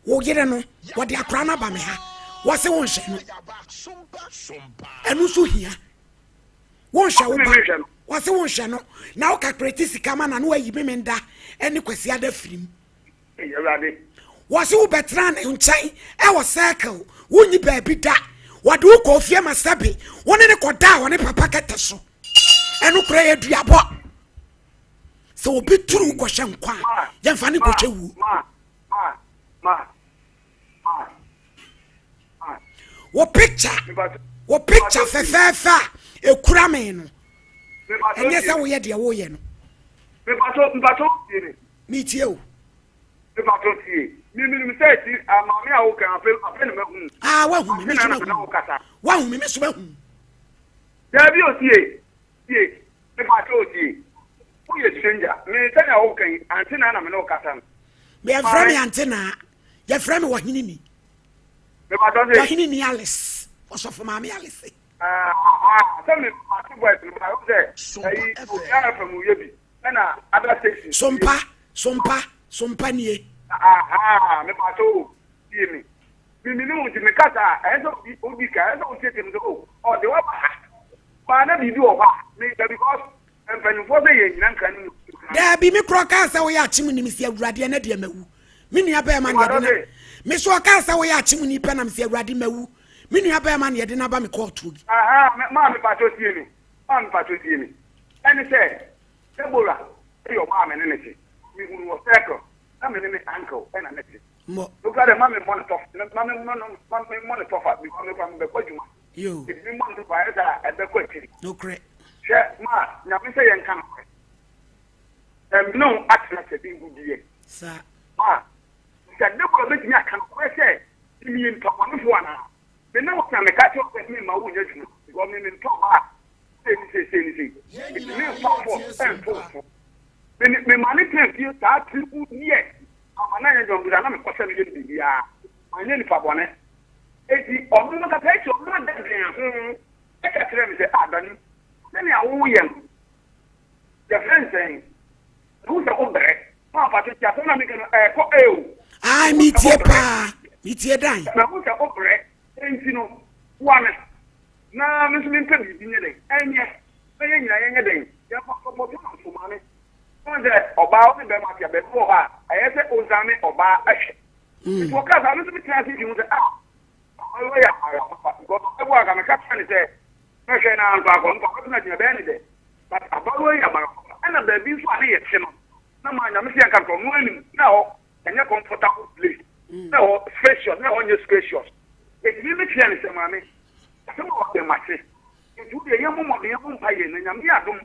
wo yere no wɔde akora no aba me ha wɔse wo nhwɛ no ɛno nso hia wonhwɛ wo Ɔse me ba menhwɛ no. wɔse wonhwɛ no na wo kakreti sika ma na no ayi me menda ɛne kwasi ada firim Ei, Awurade. wɔse wobɛtena ne nkyɛn ɛwɔ circle wonyi baabi da wɔde wo kɔ ofie ma sɛbe wo ne ne kɔda a wɔne papa kɛtɛ so ɛno kora yɛ duabɔ sɛ obi turu wo kɔhyɛ nkwa a Ma, yɛmfa ne ma, kɔhwɛ wuo ma, ma, ma, ma, ma. wo picture Mepakyɛ, wo picture mepakyɛ tie me. fɛfɛɛfɛ a ɛkura me no Mepakyɛ ɛnyɛ tie sɛ me. woyɛ deɛ woyɛ no Mepakyɛ, mepakyɛ tie me. metie o Mepakyɛ tie. Me menim sɛ ti, ah, maame a woka afe, afe na mahu. ah wahu me Ante me na so na me na mahu wo kasa. wahu me me so mahu Dabi o tie, tie. Mepakyɛ o tie. Woyɛ stranger. Me sɛnea woka yi, ante na na me ne wo kasa no. yɛfrɛ me Maame, ante naa yɛfrɛ me wɔhene ni mepakyɛ se. wɔhene ni Alice ɔsɔfo maame Alice Ah, ah, sɛ me mate voice no ba wo sɛ ɛyi obiara fam yɛ bi ɛna other stations yɛ sompa bi. sompa sompa nie Aha, mepakyɛ o tie me. Me me ne wo nti me kasa a ɛyɛ sɛ obi obi ka ɛyɛ sɛ wotietie me sɛ o ɔde waba ha. Baa na biribi wɔ hɔ a me ka because mpanyinfoɔ sɛ yɛn nyina nkra ne mu nkra. daabi me korɔ kaa sɛ woyɛ akyem ni mesi awurade ɛnɛ deɛ mawu me nua bɛrima ne Mepakyɛ yɛde na se me so ɔkaa sɛ woyɛ akyem ni pɛ na mesi awurade mawu me nua bɛrima ne yɛde na ba me kɔɔtoɔ bi aha me maa mepakyɛ tie me maa mepakyɛ tie me. Ɛne sɛ Deborah ɛyɛ ɔbaa me ne ne te. Mehunu wɔ circle na me ne me uncle ɛna ne te. mmɔ Nokura dɛ ma me mmɔ ne tɔf ma me mmɔ no ma me mmɔ ne tɔfa because me kura me bɛkɔ adwuma. yo Ebi me mmɔ ne tɔfa ayɛ sɛ ɛbɛkɔ akyiri. nokorɛ Hwɛ ma nyame sɛ yɛnka nokorɛ. Ɛmene wo atena sɛ bi ngu saa Ma sɛ Deborah bɛtumi aka nokorɛ sɛ meyɛ nipa bɔnefoɔ anaa. Me ne wo na meka kyerɛ wo sɛ memma wo nyɛ adwuma because me mentɔ ɔbaa a sei ne sei sei ne sei. Nti memfa force ɛnto wo so. Me ne mema ne tena fie saa three good years. Ama na nyɛ adwuma because na mekɔhyɛ no yɛ no biribiara. Manyɛ nipa bɔne. Enti ɔno ankasa akyi ɔno ada dwen ho ka kyerɛɛ me sɛ, Ah, Danny, sɛnea woyɛ no, yɛfrɛ no sɛn? Mehu sɛ wobrɛ. Mafa tete asɛm na meka no, ɛkɔ ee o. Ai, metie paa. Metie Dan. Mahu sɛ wobrɛ, enti no, boa me na me nso mempɛ biribi nyɛ dɛn? Ɛnyɛ. Na yɛn nyinaa yɛnyɛ dɛn? Yɛmfa nsɔpɔto na nso maame. Wohu sɛ ɔbaa wo ne bɛrima te a, baabi wɔ hɔ a, ɛyɛ sɛ ozame ɔbaa ahwɛ. Nti wɔkaa saa, me nso metenaa ase dii ho sɛ, ah, abaayewa yi yɛ abaayewa papa. Because ɔbaa bi wɔ hɔ a, anka meka kyerɛ no sɛ, mɛhwɛ no ara nso akɔ, nka ɔbɛtena gyina bɛyɛ ne dɛ. But abaayewa yi yɛ abaayewa papa. Ɛna baabi nso a ne yɛte no, na maa Nyame sɛ yɛnka nka ɔno anim, na ɛhɔ ɛnyɛ comfortable place, na ɛhɔ spacious, na ɛhɔ nyɛ spacious. Enti me mekyerɛɛ no sɛ, maame, asɛm a wɔka yi mate. Nti wo deɛ yɛmmɔ mmɔden, yɛmmɔ mpaeɛ na Nyame yɛ adom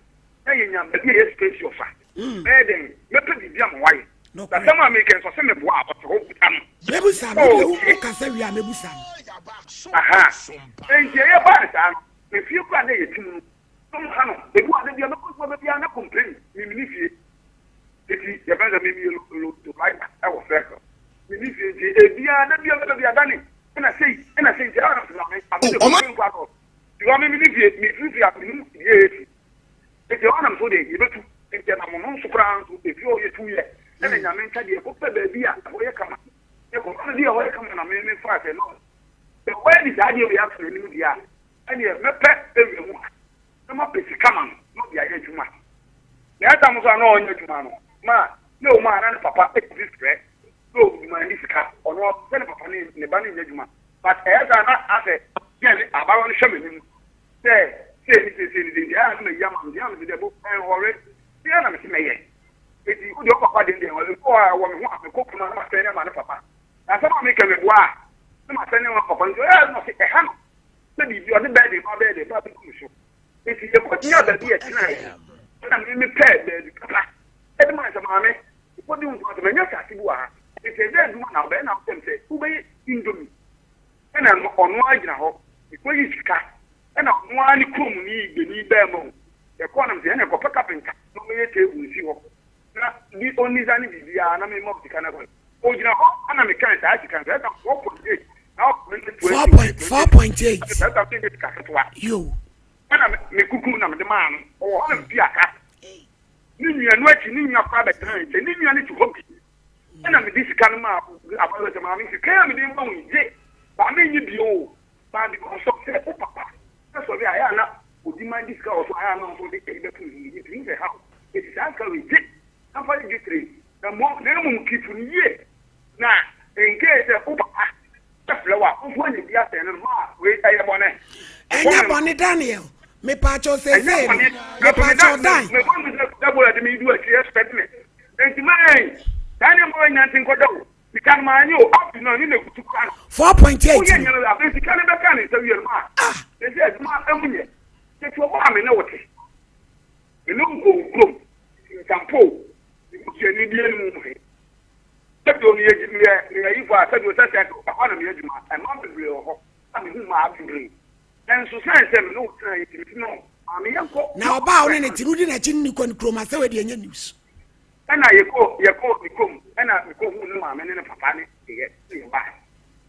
na yɛnya baabi a ɛyɛ spacious a, mɛyɛ dɛn? Mɛpɛ biribi ama wayɛ. Na asɛm a meka yi nso, ɔse meboa a, ɔte hɔ busa no. Mɛbusa no, wodeɛ wo kasa wie a mɛbusa no. Aha, enti ɛyɛ baa no saa no, efie koraa na ɛyɛ tim no, na ɔmo ha no, ebi wɔ ha da biara mɛkɔ adwuma ba biara na complain, me menni fie. Enti yɛfrɛ no sɛ me meyɛ lo driver ɛwɔ circle, menni fie nti ebiara da biara mɛba biara dane, ɛna sei, ɛna sei, nti ɛyɛ a na mese maame, maame deɛ complain koraa dɔɔso. Because me menni fie, mefiri fie a menim deɛ ɛsi. Enti ɛhɔ na nso deɛ yɛbɛtu. Enti ɛnam ɔno nso koraa nso, efie hɔ yɛtu yɛ. Ɛna Nyame nka deɛ yɛkɔpɛ baabi a ɛhɔ yɛ kama. Yɛkɔfa baabi a ɛhɔ yɛ kama na me mefaa sɛ no, sɛ wadi saa adeɛ wei ato n'anim deɛ a, ɛneɛ mɛpɛ area mu ha na mapɛ sika ma no na ɔde ayɛ adwuma. Na ɛtam nso a na ɔnyɛ adwuma no, ma na ɛwɔ mu a na ne papa tumi frɛ na ɔdemand sika. Ɔno sɛ ne papa ne ne ba no nyɛ adwuma. But ɛyɛ saa na asɛ yɛ ne abayewa no hwɛ m'anim. Sɛ sei ne sei sei ne sei nti ɛyɛ a na mayi ama no nti ɛyɛ a mese dɛ bo ɛnhɔre sei ara na mese mɛyɛ nti wo deɛ wo papa deɛ deɛ ɛnhɔre mpo a ɛwɔ me ho a mekɔ kurom a na masɛne ama ne papa na asɛm a meka meboa a na masɛne ama papa nti ɔyɛ a na ɔse ɛha no sɛ biribi ɔde bɛɛ de ba bɛɛ de ba bɛgu me so nti yɛkɔgyina baabi yɛtenaeɛ no ɛna me mepɛɛ baabi papa ɛde maa sɛ maame wokɔdi wo nkwa sɛ manya asase bi wɔ ha nti ɛdɛ adwuma na wobɛyɛ na wosɛm sɛ wobɛyɛ indomie Ɛna no ɔno ara gyina hɔ, mekɔyi sika, ɛna ɔno ara ne kurom ni Igbeni barima o, yɛkɔɔ na mese ɛna kɔpɛ kapenta na ɔmmɛyɛ table nsi hɔ na bi ɔndesign biribiara na memma wo sika na kɔ. Ɔgyina hɔ ɛna mekae saa sika no, saa sika 4.8 na ɔkɔ 20 4.8 saa sika no nyɛ sika ketewa. Yo. Ɛna mekuku na mede maa no, ɔwɔ hɔ na metua ka. Ne nua no akyi, ne nua koraa bɛtena ne nkyɛn, ne nua no te hɔ bi. Ɛna mede sika no maa abaayewa sɛ, Maame, sika yi a mede rema wo yi, gye, but mennye bio o. But because of sɛ wo papa sɔre a, ɛyɛ a na ɔdi man de sika wɔ so a, ɛyɛ a na wo nso wode ɛyi bɛto ne ho no, metumi sɛ how? Enti saa sika wei, gye na fa yɛ dwetire, na mmom, na mmom keep no yie, na in case sɛ wo papa bɛfrɛ wo a, wo nso woanya bi asɛn no no, ma wei ɛyɛ bɔne. Ɛnyɛ bɔne Daniel, mepaakyɛw seesei no, mepaakyɛw Dan. Mebɔ no sɛ Deborah de me du akyiri expect me. Enti mɛn saa nneɛma wei nyinaa nti nkɔda o. Sika no maanye o, up to now ne na egutu kura no. 4.8 Woyɛ nyɛ no afei sika no bɛka ne nsa wie no ma. Ah! Sɛ adwuma emu nyɛ. Tete ɔbɔ a me ne wo te. Me ne wo kɔ wo kurom. Ntampo o. Me busuani bi anim mu he. Sɛbi o meyɛ meyɛ meyɛ ayifo a sɛbi o sɛ sɛ ɛhɔ na meyɛ adwuma. Mmaa bebree wɔ hɔ a mehu mmaa bebree. Nanso sane sɛ me ne wo tenaeɛ nti mese no maame yɛnkɔ. Na ɔbaa a wo ne no te no wodi n'akyi ne no kɔ ne kurom a sɛ wei deɛ ɛnyɛ news. Ɛna yɛkɔ yɛkɔɔ ne kurom ɛna mekɔhuu ne maame ne ne papa ne yɛ ne yɛbaeɛ.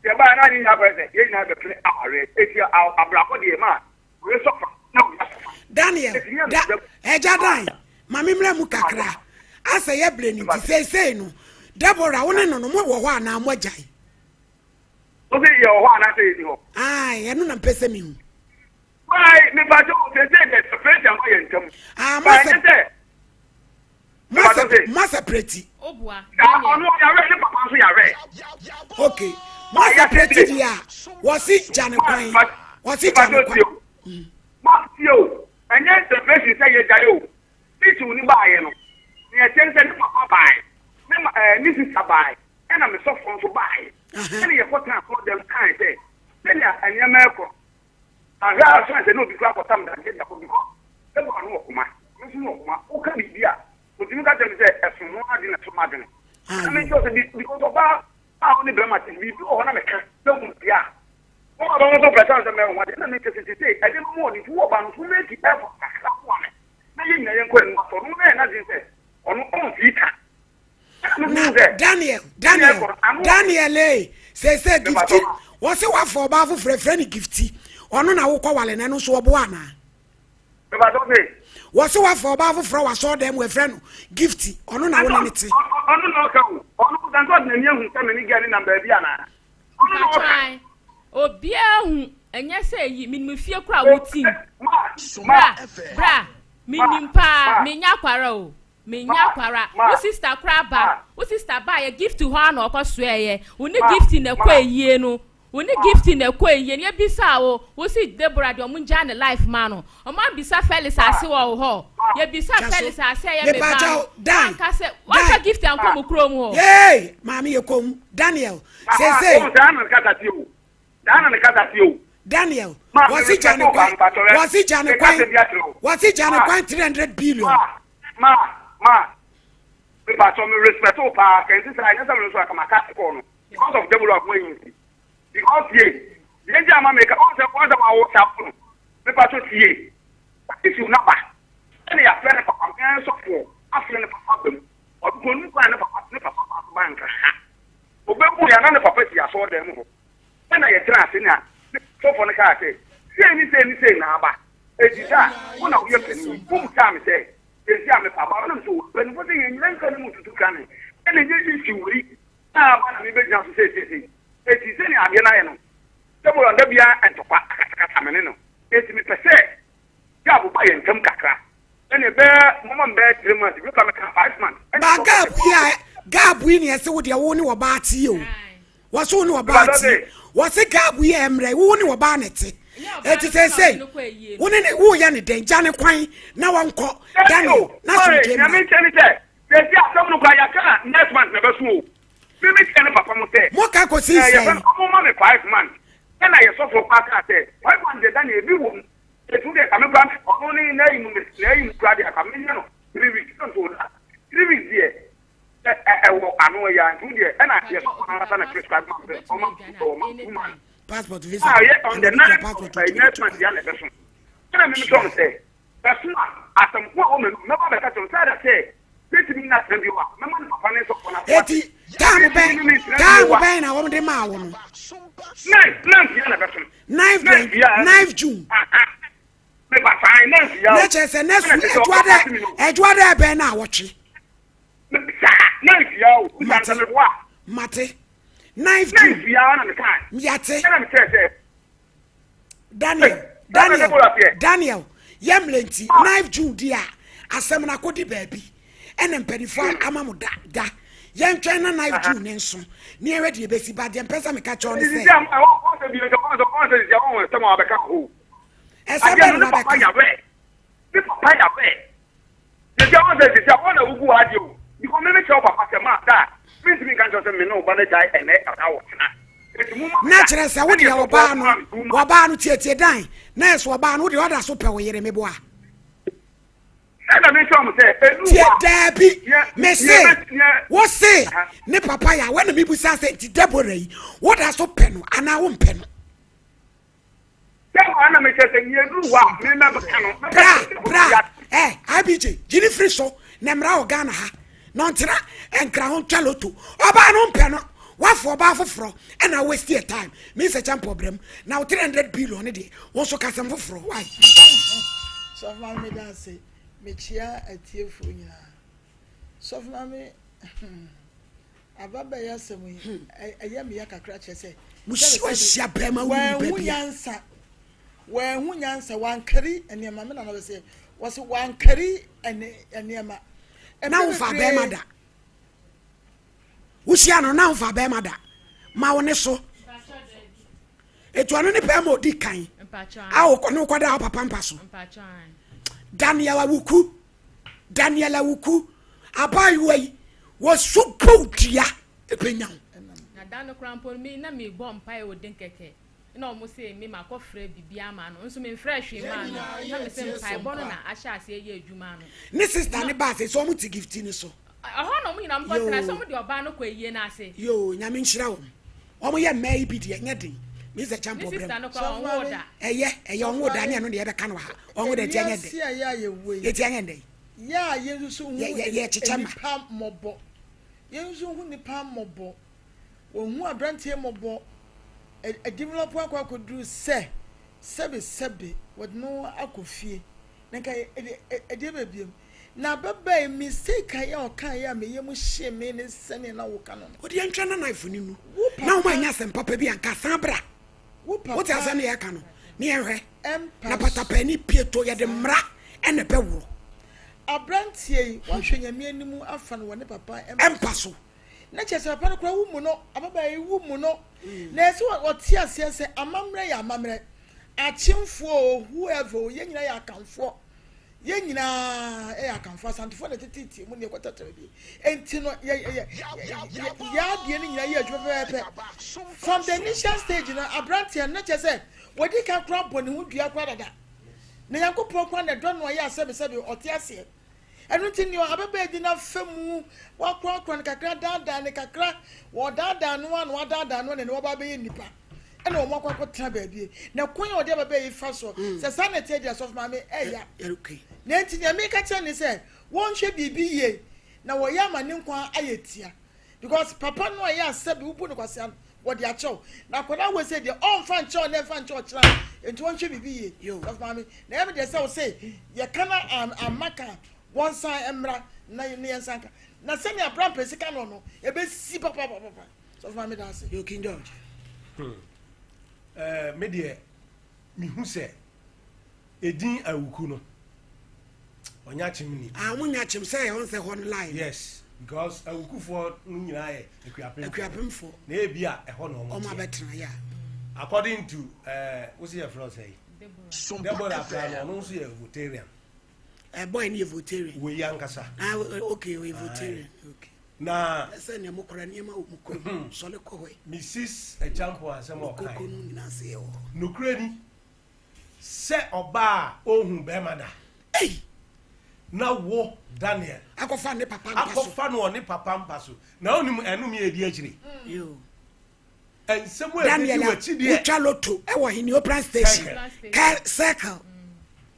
Yɛbaeɛ na ne nyinaa kɔyɛ sɛ yɛn nyinaa bɛpere awareɛ eti abrabɔ deɛ ma wei sɔfa na wei asɔfa. Daniel, da, agya Dan, ma me mmra mu kakra. Asɛ yɛ berɛ no nti, seesei no, Deborah, wo ne no no, mo wɔ hɔ anaa moagyae? Wo se yɛwɔ hɔ anaasɛ yɛnni hɔ? Ae, ɛno na mpɛ sɛ mehu. Wai, mepakyɛ wo, seesei deɛ separation ama yɛn ntam. Ah, Ba ɛnyɛ sɛ, mepakyɛ wo se. Mo separate. Obua, Saa, Daniel. ɔno ɔyare, ne papa nso yare. Ok, mo separate deɛ a, wɔse gya ne kwan. Wɔse gya ne kwan. Ma, tie o, ɛnyɛ separation sɛ yɛgyae o. Titiw no baeɛ no, nea ɛteɛ ne sɛ ne papa bae, ne ma, ɛɛ, ne sista bae. Ɛnna me sɔfoɔ nso baeɛ. Ɛnna yɛkɔtenaa asɔredan mu kae sɛ, sɛnea nneɛma rekɔ no, anhwɛ ara sɛ sɛ na obi koraa akɔtam dadeɛ de akɔ because Deborah no wɔ koma, me nso mewɔ koma. Woka biribi a, ɔtumi ka kyerɛ me sɛ ɛso ho adwene na ɛso m'adwene. Na mekyerɛ sɛ because ɔbaa a wo ne bɛrima te biribi wɔ hɔ na meka na wohu deɛ a, wo ɔbaa no nso pɛ sɛ sɛ mɛho adeɛ na mekyerɛ sɛ seesei ɛde no mu ɔde nti wo ɔbaa no nso make effort kakra boa me na yɛn nyinaa yɛnkɔ anim asɔ ɔno na yɛ n'adwene sɛ ɔno ɔmfii ka. Na Daniel, Daniel, Daniel ee, seesei gifti, Wɔse wafa ɔbaa foforɔ ɛfrɛ no Gifty ɔno na wokɔ wale no ɛno nso ɔboa anaa? Wɔse wafa ɔbaa foforɔ wɔ asɔɔdan mu ɛfrɛ no Gifty ɔno na wone no te. Ɔno na ɔka o ɔno sɛ ɔde n'ani ahu sɛ me ne girl no nam baabi anaa? Ɔno na ɔka. Mpakyɛw obiara hu ɛnyɛ sɛ eyi menim fie koraa wotim bra bra menim paa menyɛ akwara o. Mennya akwara. Wo sister koraa ba. Wo sister ba yɛ gift hɔ ara na ɔkɔ soɛɛyɛ. Wo ne gift na ɛkɔ ayie no. Wo ne gift na ɛkɔ ayie no. Yɛbisaa wo, wo se Deborah deɛ ɔmo ngyaa ne life ma no. Ɔmo ambisa Felix ase wɔ wo hɔ. Yɛbisaa Felix ase a ɛyɛ me ba no. Wanka sɛ, wamfa gift ankɔ mo kurom hɔ. Yay! Maame yɛ komm. Daniel, seesei. Saa na ne kasa teɛ o. Saa na ne kasa teɛ o. Daniel, wɔse gya ne kwan, wɔse gya ne kwan, wɔse gya ne kwan 300 billion. Ma, ma, me patrɔ me respect wo paa, sɛ nti saa ɛnyɛ sɛ me nso anka maka kɔɔ no because of Deborah ho ayi nti. Because tie, deɛ nti ama meka, wɔn sɛ wɔn sɛ wɔawo saa no, me patrɔ tie, issue na ba, ɛna yɛafrɛ ne papa, me sɔfoɔ afrɛ ne papa ba mu, ɔno kuro no kwan ne papa, ne papa ba so ba nkra ha. Ɔbɛhu yɛ na ne papa si asɔɔdan mu hɔ. Ɛna yɛtena ase na sɔfoɔ no kaa sɛ, sei ne sei ne sei na aba. Enti sɛ a, wo na woyɛ panin yi, wobisaa me sɛ, Seesei a mepa aba no, na mese wo, Mpanimfoɔ sɛ yɛnnyina nka ne mu ntutu kane, ɛna ɛnyɛ issue wei na aba na mebɛgyina so sɛ seesei. Enti sɛnea adeɛ no ayɛ no, Deborah da biara ntɔkwa akasakasa me ne no. Enti mepɛ sɛ gap ba yɛn ntam kakra. Ɛnna ɛbɛyɛ, momma me bɛyɛ 3 months, bi koraa meka 5 months. Ba gap yi a, gap yi na ɛsɛ wo deɛ wo ne ɔbaa te o. Wɔse wo ne ɔbaa te. Wɔse gab yi ɛmmerɛ wo ne ɔbaa na ɛte. Eti seesei wo ne ne woyɛ ne dɛn gya ne kwan na wɔnkɔ Daniel na asomdwoe mmra. Nyame nkyɛn ne sɛ seesei asɛm no koraa yɛaka a next month na ɛbɛso o. Me me kyerɛ ne papa mo sɛ. Mo ka kɔsi sɛn? Yɛfɛ no ɔmo ma me 5 months ɛna yɛ sɔfoɔ koraa kaa sɛ 5 months deɛ Daniel ebi wɔ mu. Eti wo deɛ ka me koraa ɔno ne n'ayi mu n'ayi mu koraa deɛ ka me nyɛ no 3 weeks ɛna nso ɔda 3 weeks deɛ ɛwɔ ano yɛ nti wo deɛ ɛna yɛ sɔfo no ankasa na prescribe ma sɛ ɔma ɔma 2 months. Passport visa. A yɛ on the 9th of next month yɛ na ɛbɛso. Ɛna mímí sɔn sɛ ɛso a asɛm ko a wɔn mɛnu mɛba bɛka kyerɛ sɛ ɛda sɛ bɛtumi nna tena bio a mɛma ne papa ne sɔfo no aso. Eti time bɛn time bɛn na wɔn de maa wɔn no. Ninth yɛ na ɛbɛso. Ninth bɛn 9 June. Na kyerɛ sɛ next week ɛdua dɛ ɛdua dɛ bɛn na awɔtwe. Mate mate 9 June yate Daniel Daniel Daniel yɛ mmerɛ nti 9 June di a asɛm no akɔdi baabi ɛna mpanimfoɔ ama mo da da yɛntwɛn na 9 June ne nso ne yɛhwɛ deɛ ɛbɛsi ba deɛ mpɛ sɛ meka kyerɛ ne sɛ ɛsɛ bɛn na wabɛka ne papa yawɛ sisi a wɔn sɛ sisi a wɔn na wogu adeɛ o because mímí kyerɛ papa sɛ maa da míntumi nka nkyɛn sɛ mi ne ɔba no gyae ɛnɛ ɛna wɔ tena eti mu ma na kyerɛ sɛ wo deɛ ɔbaa no ɔbaa no tietie dan na ɛsɛ ɔbaa no wo deɛ ɔda so pɛ wo yere meboa ɛna mi kyerɛ mo sɛ edu tie daabi mese wo se ne papa yɛ a wɔna mebusa sɛ nti Deborah yi woda so pɛ no anaa wompɛ no Bra bra eh IBJ gyini firi so na mmra wɔ Ghana ha na ɔntena nkra ho ntwa loto ɔbaa no mpɛ no wafo ɔbaa foforɔ ɛna waste your time me sɛ kyɛmpɔ brɛm na wo 300 billion ne deɛ wo nso kasɛm foforɔ why. Sɔfo maame meda ase mekyia atiefoɔ nyinaa sɔfo maame hmm. Aba bɛyɛ asɛm yi, ɛyɛ me ya kakra kyerɛ sɛ. Wahyia bɛrima wo nipa bi. Nyansa, wɔahu nyansa, wankari nneɛma. Me nana bɛsɛ, wɔsɛ wankari nneɛma. Na wofa bɛrima da. Wohyia no na wofa bɛrima da. Ma wo ne so. Etu ɔno ne bɛrima odi kan. A wokɔ ne wokɔda wo papa mpa so. Daniel Awuku. Daniel Awuku abaayewa yi wɔso bow dua ebenya wo. Na da no koraa mpo me na mebɔ mpaeɛ wɔ den kɛkɛ na wɔn se me makɔ frɛ biribi ama no nso memfrɛ hwee maa no na me se mpaebɔ no na ahyɛ aseɛ yɛ adwuma no. Ne sister ne baa sɛ sɛ wɔn te gift no so. Ɛhɔ na wɔn nyinaa wɔn kɔ tena sɛ wɔn de ɔbaa no kɔ ayie no ase. Yoo Nyame nhyira wɔn. Wɔn yɛ mmaa yi bi deɛ ɛnyɛ den. Me sɛ kyɛn pɔ brɛm. Ɛyɛ ɛyɛ wɔn wo da ne ɛno deɛ ɛbɛka no wɔ ha. Wɔn wo da ti ɛnyɛ den. Eti ɛnyɛ den. Yɛ a yɛn nso hu nipa mmɔbɔ. Yɛn nso hu nipa mmɔbɔ. Wɔn hu aberanteɛ mmɔbɔ. Ɛdevelop akɔ akɔduru sɛ sɛbe sɛbe wɔde no akɔ fie na nka ɛdeɛ bɛ biom. Na ababaa yi mistake a yɛ a ɔkaeɛ a me yam hyee me ne sɛdeɛ na woka no no. Wode yɛntwa na knife no nu Wo na papa woma anya asɛm papa bi anka san bra. Wo Wote papa asɛm ne yɛka no ne yɛnhwɛ mpa na so. patapani pieto yɛde Saa. mmara ɛna ɛbɛworo. Abranteɛ yi wahwɛ Nyame anim afa no wɔ ne papa mpa Mpa so. so. Na kyerɛ sɛ papa no koraa wo mu no, ababaa yi wo mu no. Na ɛsɛ ɔte aseɛ sɛ amammerɛ yɛ amammerɛ. Akyemfoɔ o, whoever o, yɛn nyinaa yɛ Akanfoɔ. Yɛn nyinaa yɛ Akanfoɔ. Asantefoɔ na ɛteteetee mu na yɛkɔtɛtɛrɛ bi. Enti no, yɛ yɛ yɛ yɛ adeɛ no nyinaa yɛ adwuma pɛpɛɛpɛ. From the initial stage no, aberanteɛ no na kyerɛ sɛ wadi kan koraa bɔ ne ho dua koraa dada. Na Nyankopɔn koraa na ɛdɔ no a ɛyɛ a sɛbesɛbe ɔte aseɛ. Ɛno nti nea ababaa di n'afa mu, wakorakora no kakra, daadaa no kakra, wɔdaadaa no a na wadaadaa no na ne waba abɛyɛ nipa, ɛna wɔn akɔ akɔtena baabi. Na kwan a ɔde ababaa yi fa soɔ, mm. sɛ saa na ɛteɛ deɛ sɔfo maame ɛya. Na nti nea meka kyerɛ ne sɛ wɔnhwɛ biribi yie na wɔyɛ ama ne nkwa ayɛ tia. Because papa no a ɛyɛ a sɛbi wobu no kwasea no wɔde akyɛw na akwadaa wei sɛ deɛ ɔnfa nkyɛw na ɛnfa nkyɛw ɔkyena nti wɔnhwɛ biribi yie sɔfo maame na ɛyɛ me deɛ sɛ ɔsɛ yɛka na amma ka wɔnsan mmra na ne yɛn nsan ka na sɛnea abira mpɛsi ka no no ebesi papapapa sɔfo maame da ase. Yo King George. Hmm. Eh, me deɛ mehu sɛ Edin Awuku no, ɔnyɛ akyem ni. Ah, wɔn nyɛ akyem sɛ ɛhɔ nsɛ hɔ no line. Yes, because Awukufoɔ no nyinaa yɛ Akuapemfoɔ. Akuapemfoɔ. Na ebi a ɛhɔ na wɔn teɛ. Wɔn abɛtena ya. According to ɛɛ, eh, wosi yɛ frɛ ɔsɛ yi. Deborah. Deborah kura no, ɔno nso yɛ Voltarian. Ɛ eh, boy ni yɛ Voltarian. Wei ankasa. Ah, okay, oyɛ Voltarian. Okay. Na. Ɛsɛ nea mo kora nneɛma wɔ mo kurom. Hmm. Sɔle kɔ hɔ yi. Mrs. Echampo asɛm a ɔka yi. Koko no nyinaa se yɛ wɔ hɔ. Nokorɛ ni. Sɛ ɔbaa a ɔnhu bɛrima da. Ei! Na wo, Daniel. Akɔfa ne papa mpa so. Akɔfa no wɔ ne papa mpa so. Na wonim ɛnome a ɛdi akyire. Yoo. Nsɛm a ɛbɛdi Daniel a w'akyi deɛ. wotwa loto wɔ Heneopran station. Circle. Kɛ circle.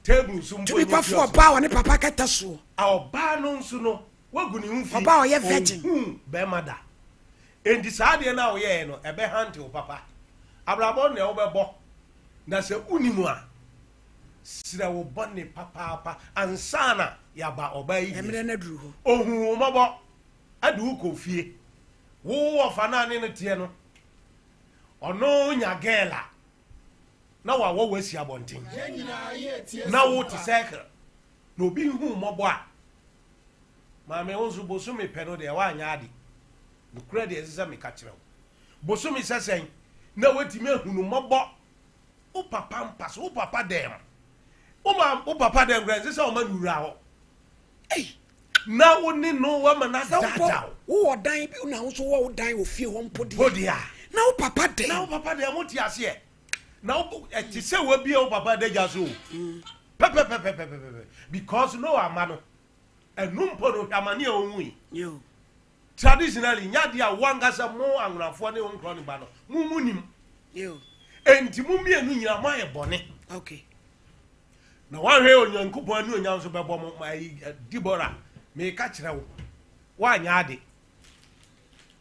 Table so mpo Tumi nyɛ kɔfo kiosk. ɔbaa wɔ ne papa kɛtɛ soɔ. A ɔbaa no nso no, woagu ne ho fi. Ɔbaa a ɔyɛ virgin. Ɔnhuu bɛrima da. Enti saa adeɛ no a woyɛeɛ no, ɛbɛhante wo papa. Abrabɔ no deɛ wobɛbɔ. Na sɛ wonnim a, srɛ wo bɔne papaapa ansa na yɛaba ɔbaa yi deɛ Mmerɛ so. no aduru hɔ. Ɔhuu wo mmɔbɔ de wo kɔɔ fie. Wo wɔfa no a ne no teɛ no, ɔno nya girl a, na wawɔ wo asi abɔnten. Na wo te circle. Na obi nhu wo mmɔbɔ a, maame wo nso bosome pɛ no deɛ woanyɛ ade. Nokorɛ deɛ ɛsɛ sɛ meka kyerɛ wo. Bosome sɛ sɛn na woatumi ahu no mmɔbɔ? Wo papa mpa so, wo papa dɛn mu? Wo ma wo papa dɛn koraa ɛnsɛ sɛ ɔma no wura hɔ. Ei! Na wo ne no wama no Sɛ wopɔ adaadaa wo. wowɔ dan bi na wo nso wɔ wo dan wɔ fie hɔ mpo deɛ. Mpo deɛ a. Na wo papa dɛn? Na wo papa dɛn mo te aseɛ? Na wo ɛte sɛ wabie wo papa adagya so o. Pɛpɛpɛpɛpɛpɛ because Noah mma no ɛno mpo no hwɛ amane a ɔhui. Yo. Traditionally, nyɛ adeɛ a wo ankasa mo Anwonafoɔ ne wo nkorɔ no ba no, mo mo nim. Enti mo mmienu nyinaa moayɛ bɔne. Okay. Na woanhwɛ Onyankopɔn anuonyam nso bɛbɔ mo. Ma ayi eh, Deborah, meka kyerɛ wo, woanyɛ ade.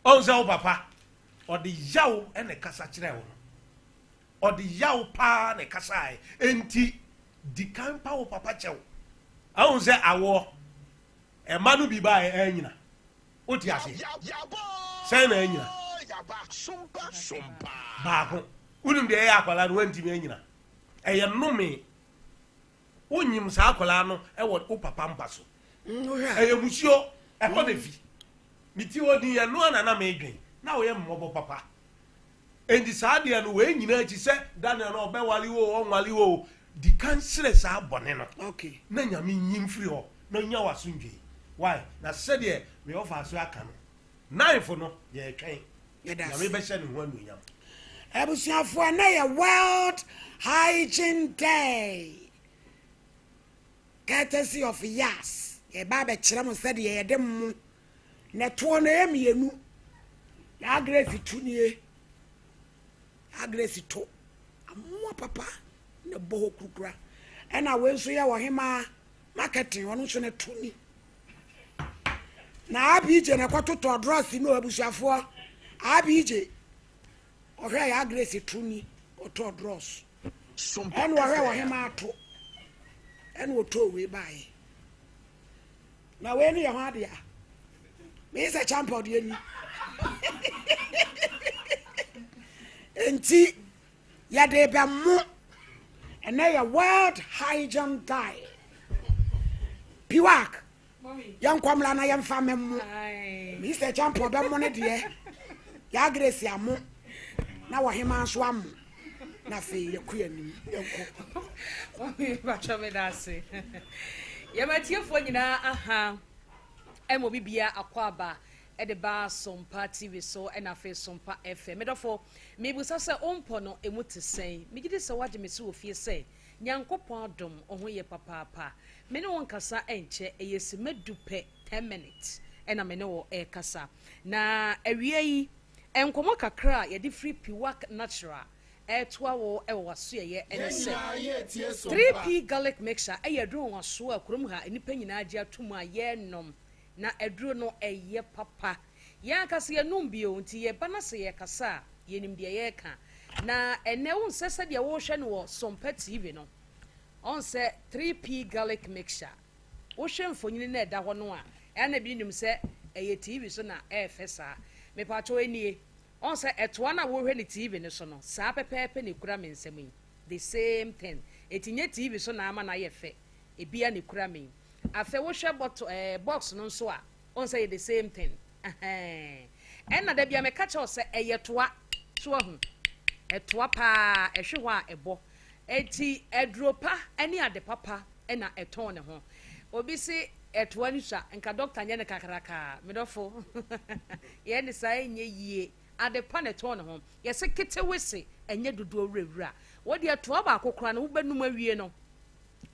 Ɔhu sɛ wo papa, ɔde yaw na ɛkasa kyerɛ wo no. Ɔde yaw paa na ɛkasaeɛ. Enti, di kan pa wo papa kyɛw. Ahu sɛ awoɔ, Ɛma no bi baeɛ anyina. Wote aseɛ? Sɛn na anyina? Baako. Wonim deɛ ɛyɛ akwadaa no wantumi anyina. Ɛyɛ nnome. Wonyim saa akwadaa no wɔ wo papa mpa so. Mm, Ɛyɛ musuo. Ɛhɔ na fi. Mete hɔ din ɛno ara na na medwen. Na woyɛ mmɔbɔ papa. Enti saa deɛ no wei nyinaa akyi sɛ Daniel no ɔbɛwale oo ɔnwale oo di kan srɛ saa bɔne no okay. na Nyame nyi mfiri hɔ na ɔnya w'asomdwee why na sɛdeɛ me ɔfa so aka no ninth no yɛretwɛn Yɛda Nyame ase. bɛhyɛ ne ho anuonyam. Abusuafoɔ ɛnɛ yɛ World Hygiene Day courtesy of Yas yɛba abɛkyerɛ mo sɛdeɛ yɛde mo Nɛtoɔ no ɛyɛ mmienu. Yaa Grace to nie. Yaa Grace to. Amoa papa na ɛbɔ hɔ kurukura. Ɛna wei nso yɛ ɔhemaa marketing ɔno nso ne to ni. Na ABJ na ɛkɔtotɔ drɔs no abusuafoɔ. ABJ. Ɔhwɛ Yaa Grace to ni, ɔtɔɔ drɔs. Ɛna ɔhwɛ ɔhemaa to, ɛna ɔtɔɔ wei baeɛ. Na wei no yɛ ho adeɛ a, meyɛ sɛ champa ɔdeɛ ni. Enti yɛde bɛmo ɛnɛ yɛ World Hygiene Day. Piwak. Yɛnkɔ mmra na yɛmfa me mo. Mr. Champo bɛmo ne deɛ. Yaa Grace amo. Na wɔhema nso amo. Na afei yɛkɔ yɛn anim. Yɛnkɔ. Mami patro me da ase. Yɛma tiefoɔ nyinaa aha ɛma obi bia akɔ aba ɛde ba Sompa TV so ɛna afei Sompa FM. Medɔfo, mebusa sɛ ompɔ no emu te sɛn? Megye di sɛ wagye me so wɔ fie sɛ Nyankopɔn adom, wo ho yɛ papaapa. Me ne wo nkasa nkyɛ, ɛyɛ simma du pɛ, ten minutes, ɛna me ne wo rekasa. Na awia yi, nkɔmmɔ kakra a yɛde firi Piwak Natural retoa wo wɔ w'asoɛeɛ ne sɛ, 3P Garlic Mixture yɛ aduro nwanwasoɔ a kurom ha nnipa nyinaa gye ato mu a yɛrenom. Na aduro no ɛyɛ papa. Yɛn ankasa yɛnom bi o, nti yɛba na sɛ yɛrekasa a, yɛnim deɛ yɛreka. Na ɛnnɛ wohu sɛ sɛdeɛ worehwɛ no wɔ Sompa TV no, ɔhu sɛ 3P garlic mixture, wohwɛ mfonini no a ɛda hɔ no a, ɛa na ebi nim sɛ ɛyɛ TV so na ɛɛfɛ saa. Mepaakyɛw ɛnie, ɔhu sɛ ɛtoa no a worehwɛ no TV no so no, saa pɛpɛɛpɛ na ɛkura me nsam yi, the same thing. Enti nyɛ TV so na ama no ayɛ fɛ, ebia na ɛkura me yi. Afei wohwɛ bottle ɛɛ box no nso a, wohu sɛ ɛyɛ the same thing. Ɛhɛn. Ɛna da bia meka kyerɛ wo sɛ ɛyɛ toa. So wahu? Ɛtoa paa, ɛhwe hɔ a ɛbɔ. Enti aduro pa ne ade papa na ɛtɔn ne ho. Obi se ɛtoa no sua, nka dɔkta nyɛ no kakrakaa. Me dɔfo, yɛn de saa ɛnyɛ yie. Ade pa na ɛtɔn ne ho. Yɛse ketewese ɛnyɛ dodoɔ wurawura. Wo deɛ toa baako koraa no wobɛnum awie no,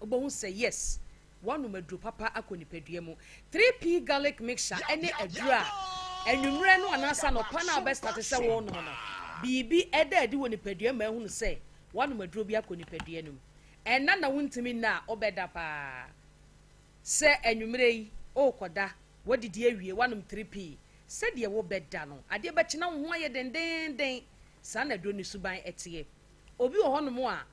wobɛhu sɛ yes, Woanom aduro papa akɔ nipadua mu. 3P garlic mixture ne aduro a anwummerɛ no anaasɛ anɔpa no a wobɛstate sɛ worenom no, biribi da adi wɔ nipadua mu ma ahunu sɛ woanom aduro bi akɔ nipadua no mu. Ɛnna na wontumi nna a, wobɛda paa. Sɛ anwummerɛ yi worekɔda, woadidi awie, woanom 3P, sɛdeɛ wobɛda no, adeɛ bɛkye na wo ho ayɛ dendeenden. Saa na aduro no suban teɛ. Obi wɔ hɔnom a,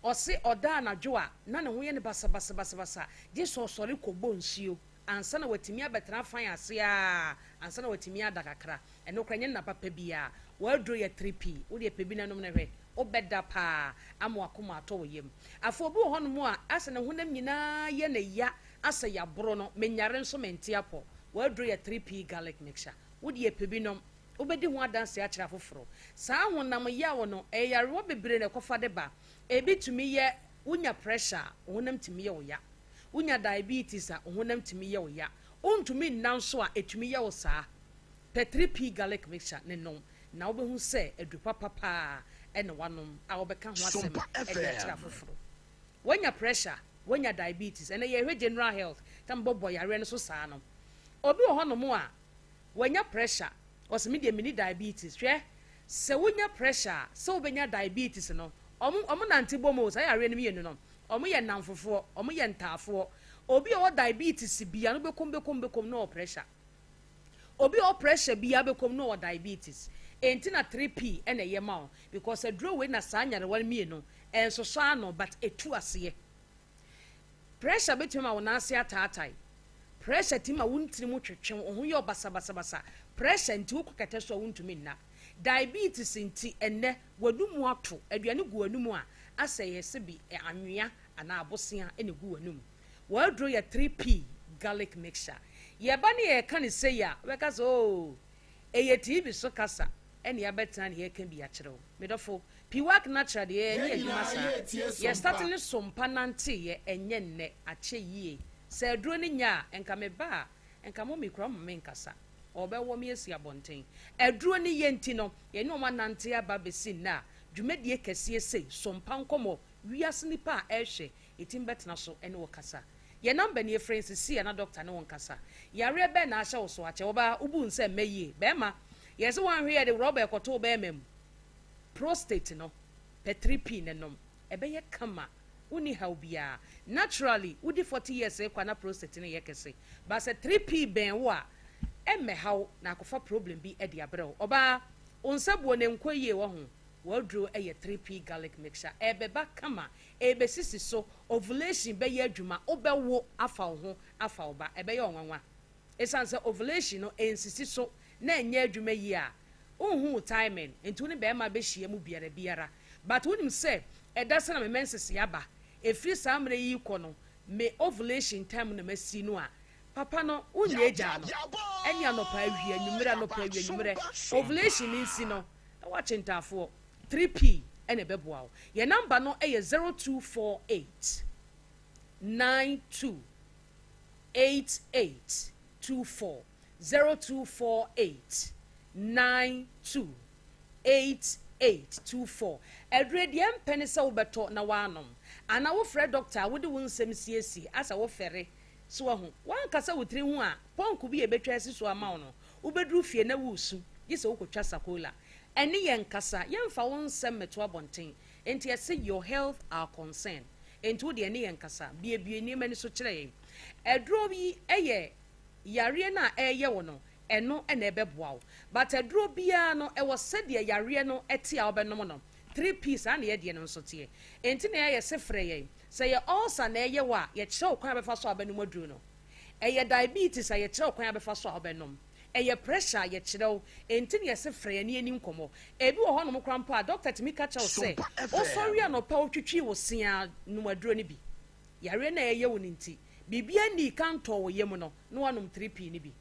ɔse ɔda anadwo a, na ne ho yɛ no basabasabasabasa, gye sɛ ɔsɔre kɔbɔ nsuo ansa na watumi abɛtena fan ase ara ansa na watumi ada kakra. Ɛno koraa ɛnyɛ nna papa biara. W'aduro yɛ 3P, wo deɛ pɛ bi na nom na hwɛ, wobɛda pa ara ama w'akoma atɔ wo yam. Afei obi wɔ hɔnom a, asɛ ne honam nyinaa yɛ no ya, asɛ yɛaboro no, menyare nso mente apɔ. W'aduro yɛ 3P garlic mixture, wo deɛ pɛ bi nom. Wobɛdi ho adanse akyerɛ afoforo. Saa honam yaw no, ɛyɛ nyarewa bebree na ɛkɔfa de ba. Ebi tumi yɛ, wunya pressure a, wo honam tumi yɛ wo ya. Wunya diabetes a, wo honam tumi yɛ wo ya. Wuntumi nna nso a, etumi yɛ wo saa. Pɛ 3P Garlic Mixture no nom, na wobɛhu sɛ aduru papa paa na woanom a wobɛka ho asɛm Sompa de akyerɛ FM. afoforo. Woanya pressure, woanya diabetes, ɛnnɛ yɛrehwɛ general health, na mebɔbɔ yareɛ no so saa no. Obi wɔ hɔnom a, Wanya pressure, ɔse me deɛ menni diabetes. Hwɛ, sɛ wonya pressure a, sɛ wobɛnya diabetes no, ɔmo, ɔmo nante bom o, saa yareɛ no mmienu no, ɔmo yɛ nnamfofoɔ, ɔmo yɛ ntaafoɔ. Obi a ɔwɔ diabetes bia no bɛkom bɛkom bɛkom na ɔwɔ pressure. Obi a ɔwɔ pressure bia bɛkom na ɔwɔ diabetes. Enti na 3P ɛna ɛyɛ ma wo, because aduro wei na saa nyarewa no mmienu ɛnsosɔ ano but ɛtu aseɛ. Pressure bɛtumi ama wo nan ase ataatae. Pressure tumi ma wo ntini mu twetwe, wo ho yɛ wo basabasabasa. Pressure nti wokɔ kɛtɛ so a wontumi nna. Diabetes nti ɛnnɛ w'anum ato, aduane gu w'anum a asɛ yɛ sɛ bi anwea anaa abosea na ɛgu w'anum. W'aduro yɛ 3P garlic mixture. Yɛba ne yɛreka no sei a, wobɛka sɛ oo ɛyɛ TV so kasa ɛne yɛabɛtena ne yɛreka bi akyerɛ wo. Me dɔfo, Piwak Natural deɛ yɛnyɛ adwuma saa. Yɛ starte ne sompa nanteeɛ ɛnyɛ nnɛ, akyɛ yie. Sɛ aduro no nya a, nka me ba a, nka mommy koraa ɔmma me nkasa. Ɔbɛwɔ me asi abɔnten. Aduro no yɛ nti no, yɛne wɔn anante aba abɛsi nnɛ a, dwumadie kɛseɛ sei, sompa nkɔmmɔ, wiase nnipa a ɛrehwɛ, yɛtumi bɛtena so ne wo kasa. Yɛn number nie, frɛ yɛn sesie a na doctor ne wo nkasa. Yareɛ bɛn na ahyɛ wo so akyɛ? Ɔbaa, wobu wo nsa mmɛ yie. Bɛɛma, yɛse woanhwɛ yie a yɛde rɔba ɛkɔto wo bɛɛma mu. Prostate no, pɛ 3P no nom. Ɛbɛyɛ kama. Wonni haw biara. Naturally, wodi 40 years rekɔ a na prostate no reyɛ kɛse. But sɛ 3P bɛn wo a, ɛmmɛha wo na akɔfa problem bi de abrɛ wo. Ɔbaa, wo nsa buo no nkɔ yie, wahu. W'aduro yɛ 3P Garlic Mixture. Ɛrebɛba kama, ɛrebɛsisi so, ovulation bɛyɛ adwuma, wobɛwo afa wo ho afa wo ba. Ɛbɛyɛ wo nwanwa. Esiane sɛ ovulation no ɛnsisi so na ɛnyɛ adwuma yie a, wonhu wo timing, nti wo ne barima bɛhyia mu biara biara. But wonim sɛ ɛda sɛ na me menses aba, ɛfiri saa mmerɛ yi rekɔ no, me ovulation time na masi no a, papa no wonnyaagyaa no. Ɛne anɔpa awia, anwummerɛ, anɔpa awia, anwummerɛ. Ovulation no nsi no, na woakye ntaafoɔ. 3P na ɛbɛboa wo. Yɛn number no yɛ 0248 92 8824, 0248 92 8824. Aduro deɛ mpɛ ne sɛ wobɛtɔ na woanom, anaa wofrɛ dɔkta a wode wo nsɛm siesie asɛ wofɛre. So wahu? Woankasa wo tiri ho a, pɔnko bi a ɛbɛtwa asi so ama wo no, wobɛduru fie na woresu, gye sɛ wokɔtwa sakola. Ɛne yɛn nkasa, yɛmfa wo nsɛm mmɛto abɔnten. Enti yɛse your health our concern. Enti wo deɛ ɛne yɛn nkasa, buebue nneɛma ani so kyerɛ yɛn. Aduro yi yɛ yareɛ no a ɛreyɛ wo no, ɛno na ɛbɛboa wo. But aduro biara no, ɛwɔ sɛdeɛ yareɛ no te a wobɛnom no. 3P, saa na yɛn deɛ no nso teɛ. Enti na yɛse frɛ yɛn. Sɛ ɛyɛ ulcer na ɛyɛ wo a, yɛkyerɛ wo kwan a wobɛfa so a wobɛnom aduro no. Ɛyɛ diabetes a, yɛkyerɛ wo kwan a wobɛfa so a wobɛnom. Ɛyɛ pressure a, yɛkyerɛ wo. Enti na yɛse frɛ yɛn na yɛnni nkɔmmɔ. Ebi wɔ hɔnom koraa mpo a, dɔkta tumi ka kyerɛ wo sɛ, wosɔre anɔpa a wotwitwi wo se ara, nom aduro no bi. Yareɛ no a ɛreyɛ wo no nti, biribiara nnii kan ntɔɔ wo yam no, na woanom 3P no bi.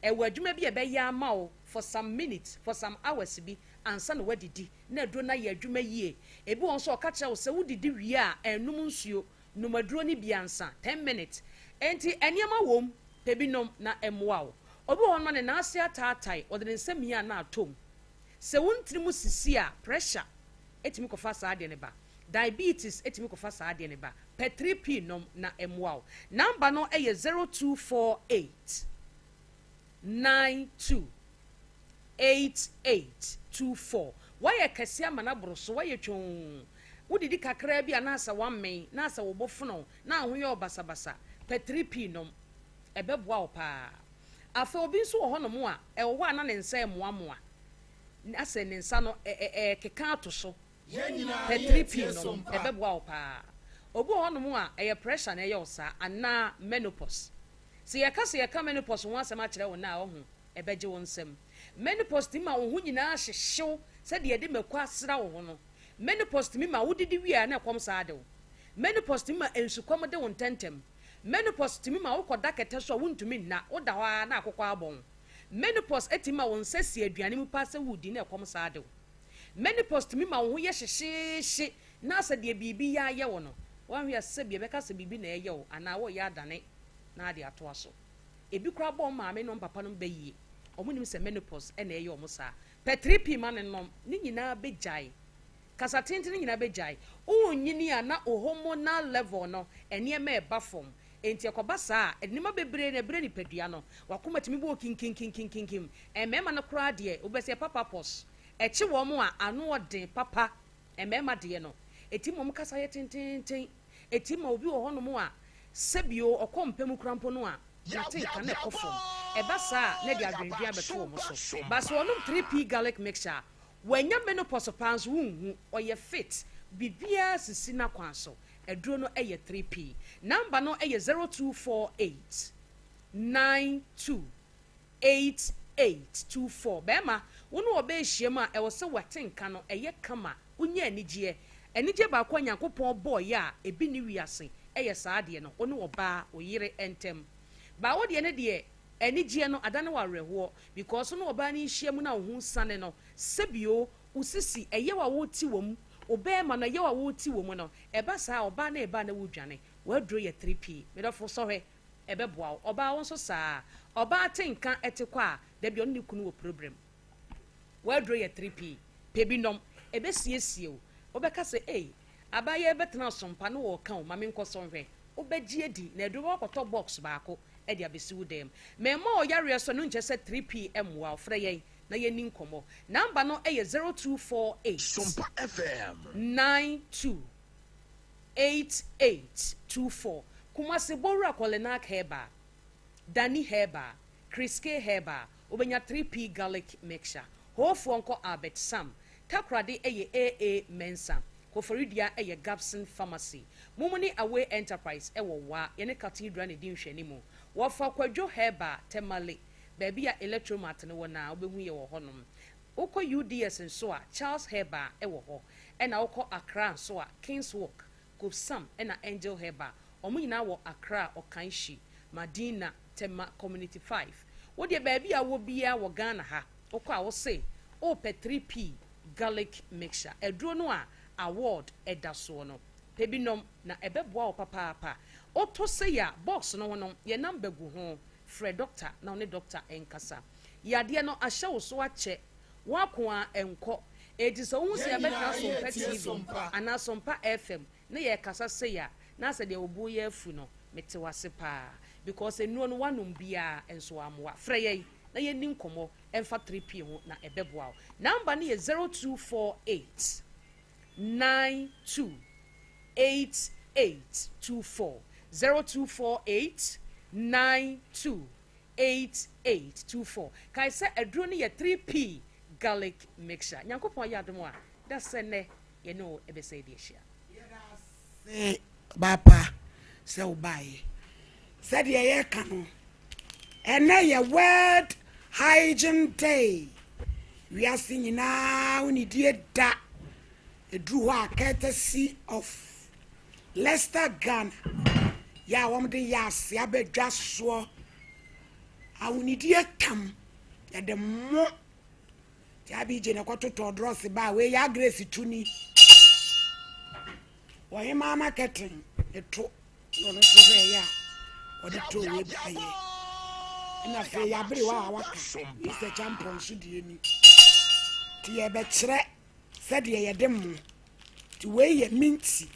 Ɛwɔ adwuma bi a ɛbɛyɛ ama wo for some minutes, for some hours bi ansa na woadidi. na aduro no ayɛ adwuma yie. Ebi wɔ hɔ nso a ɔka kyerɛ wo sɛ wodidi wie a nnom nsuo, nom aduro no bi ansa, ten minutes. Enti nneɛma wom, pɛ bi nom na ɛmmoa wo. Obi wɔ hɔ nom a ne nan ase ataatae, ɔde ne nsa mia a na atɔ mu. Sɛ wo ntini mu sisi a, pressure tumi kɔfa saa adeɛ no ba. Diabetes tumi kɔfa saa adeɛ no ba. Pɛ 3P nom na ɛmmoa wo. Number no yɛ 0248 92 8824 Woayɛ kɛse ama no aboro so, woayɛ twonn. Wodidi kakraa bi a na asɛ woammen, na asɛ wo bo fono, na wo ho yɛ wo basabasa. Pɛ 3P nom. Ɛbɛboa wo paa. Afei obi nso wɔ hɔnom a, ɛwɔ hɔ a na ne nsa remoamoa, asɛ ne nsa no ɛrekeka ato so. Pɛ 3P nom. Ɛbɛboa wo paa. Obi wɔ hɔnom a, ɛyɛ pressure na ɛyɛ wo saa, anaa menopause. Sɛ yɛka sɛ yɛka menopause ho asɛm akyerɛ wo nnɛ a, ɔho. ɛbɛgye wo nsam. Menopause tumi ma wo ho nyinaa hyehye wo sɛdeɛ yɛde mako asra wo ho no. Menopause tumi ma wodidi wie a na ɛkɔm saa de wo. Menopause tumi ma nsukɔm de wo ntɛmntɛm. Menopause tumi ma wokɔda kɛtɛ so a wontumi nna, woda hɔ ara na akokɔ abɔ wo. Menopause tumi ma wo nsa si aduane mu paa sɛ woredi na ɛkɔm saa de wo. Menopause tumi ma wo ho yɛ hyehyeehye na asɛ deɛ biribi yɛ ayɛ wo no. Woanhwɛ a sɛbi ɛbɛka sɛ biribi na ɛreyɛ wo anaa woreyɛ adane na ade atoa so. Ebi koraa bɔ wɔn maame ne wɔn papa nom bɛ yie. Wɔn nim sɛ menopause na ɛyɛ wɔn saa. Pɛ 3P ma no nom, ne nyinaa bɛ gyae. Kasa tenten no nyinaa bɛ gyae. Wo nyini a na wo hormonal level no nneɛma ɛba fam. Enti ɛkɔba saa a, nneɛma bebree na ɛbrɛ nipadua no. W'akoma tumi bɔ kinkinkinkinkinkim. Mmarima no koraa deɛ, wobɛsɛ papa pɔs. Ɛkye wɔn a, ano ɔden papa. Mmarima deɛ no, ɛtumi ma wɔn kasa yɛ tententen. Eti ma obi wɔ hɔnom a, sɛbio ɔkɔ mpa mu koraa mpo no a, n'atenka no kɔ fam. Ɛba saa a, na ɛde adwendwen abɛto wɔn so. But sɛ ɔnom 3P garlic mixture a, wanya menopause paa nso wonhu, ɔyɛ fit, biribiara sisi n'akwan so. Aduro no yɛ 3P. Number no yɛ 0248 92 8824. Bɛɛma, wo ne ɔbaa hyiam a, ɛwɔ sɛ w'atenka no ɛyɛ kama, wonya anigyeɛ. Anigyeɛ baako a Nyankopɔn bɔeɛ a ebi nni wiase yɛ saa adeɛ no, wo ne ɔbaa, wo yere, ntam. But wo deɛ no deɛ, anigyeɛ no adane wo awerɛhoɔ because wo ne ɔbaa no nhyia mu na wo ho sane no, sɛbio, wo sisi, ɛyaw a wote wɔ mu, wo bɛɛma no, ɛyaw a wote wɔ mu no, ɛba saa a, ɔbaa no reba a na woredwane. W'aduro yɛ 3P. Me dɔfo, sɔ hwɛ. Ɛbɛboa wo. Ɔbaa wo nso saa ara. Ɔbaa te nka te kɔ a, da bi ɔne ne kunu wɔ probrɛm. W'aduro yɛ 3P. Pɛ bi nom. Ɛbɛsiesie wo. Wobɛka sɛ, Ei, abaayewa yi bɛtena so mpa na ɔreka o, ma menkɔsɔ nhwɛ. Wobɛgye adi, na aduro bɛba akɔtɔ box baako de abɛsi wo dan mu. Memmɔ wo yareɛ so, ɛno nkyerɛ sɛ 3P mmoa wo. Frɛ yɛn na yɛnni nkɔmmɔ. Number no yɛ 0248 Sompa FM. 92 8824 Kumasi Bowura Kɔlenak Herbal, Dani Herbal, Chris K Herbal, wobɛnya 3P Garlic Mixture. Hoofoɔ nkɔ Albert Sam. Takoradi yɛ AA Mensah. Koforidua yɛ Gabson Pharmacy. Mumuni Away Enterprise wɔ Wa, yɛne Cathedral na ɛdi nhwɛanimu. Wɔfa Kwadwo Herbal, Tamale, baabi a Electromart no wɔ no ara, wobɛhu yɛ wɔ hɔnom. Wokɔ UDS nso a, Charles Herbal wɔ hɔ. Ɛna wokɔ Accra nso a, Kings Walk, Kofsam ɛna Angel Herbal. Wɔn nyinaa wɔ Accra, Okaishie, Madina, Tema Community 5. Wo deɛ baabi a wowɔ biara wɔ Ghana ha, wokɔ a wose wopɛ 3P Garlic Mixture, aduro no a award da soɔ no. Pɛ bi nom na ɛbɛboa wo papaapa. Woto sei a, box no ho no, yɛn number gu ho. Frɛ dɔkta na wo ne dɔkta nkasa. Yadeɛ no ahyɛ wo so akyɛ, woako ara ɛnkɔ. Enti sɛ wohu sɛ Yɛn yɛabɛtena nyinaa Sompa yɛretie TV Sompa. anaa Sompa FM na yɛrekasa sei a, na asɛ deɛ wo bo reyɛ afu no, mete wo ase paa. Because nnuro no woanom biara nso ammoa. Frɛ yɛn na yɛnni nkɔmmɔ mfa 3P ho na ɛbɛboa wo. Number no yɛ 0248 92 8824, 0248 92 8824. Kae sɛ aduro no yɛ 3P Garlic Mixture. Nyankopɔn ayɛ adom a, da sɛ nnɛ yɛne wo bɛsɛe de ahyia. Yɛda ase Paapa sɛ wobaeɛ. Sɛdeɛ yɛreka no, ɛnnɛ yɛ World Hygiene Day. Wiase nyinaa wonidie da. Ɛduru hɔ a courtesy of Leicester Ghana yɛ a wɔde yɛ ase aba dwa soɔ. Ahonidie tam yɛde mo nti abigye na ɛkɔtotɔ drɔs ba a wei yɛ agresi tu ni. Ɔhemaa marketing ne to na ɔno nso hwɛ ɛyɛ a ɔde to wei baayɛ. Ɛna afei yɛaberewa a waka Mr. Champon nso deɛ ni. Nti yɛbɛkyerɛ sɛdeɛ yɛde mo. Nti wei yɛ minti.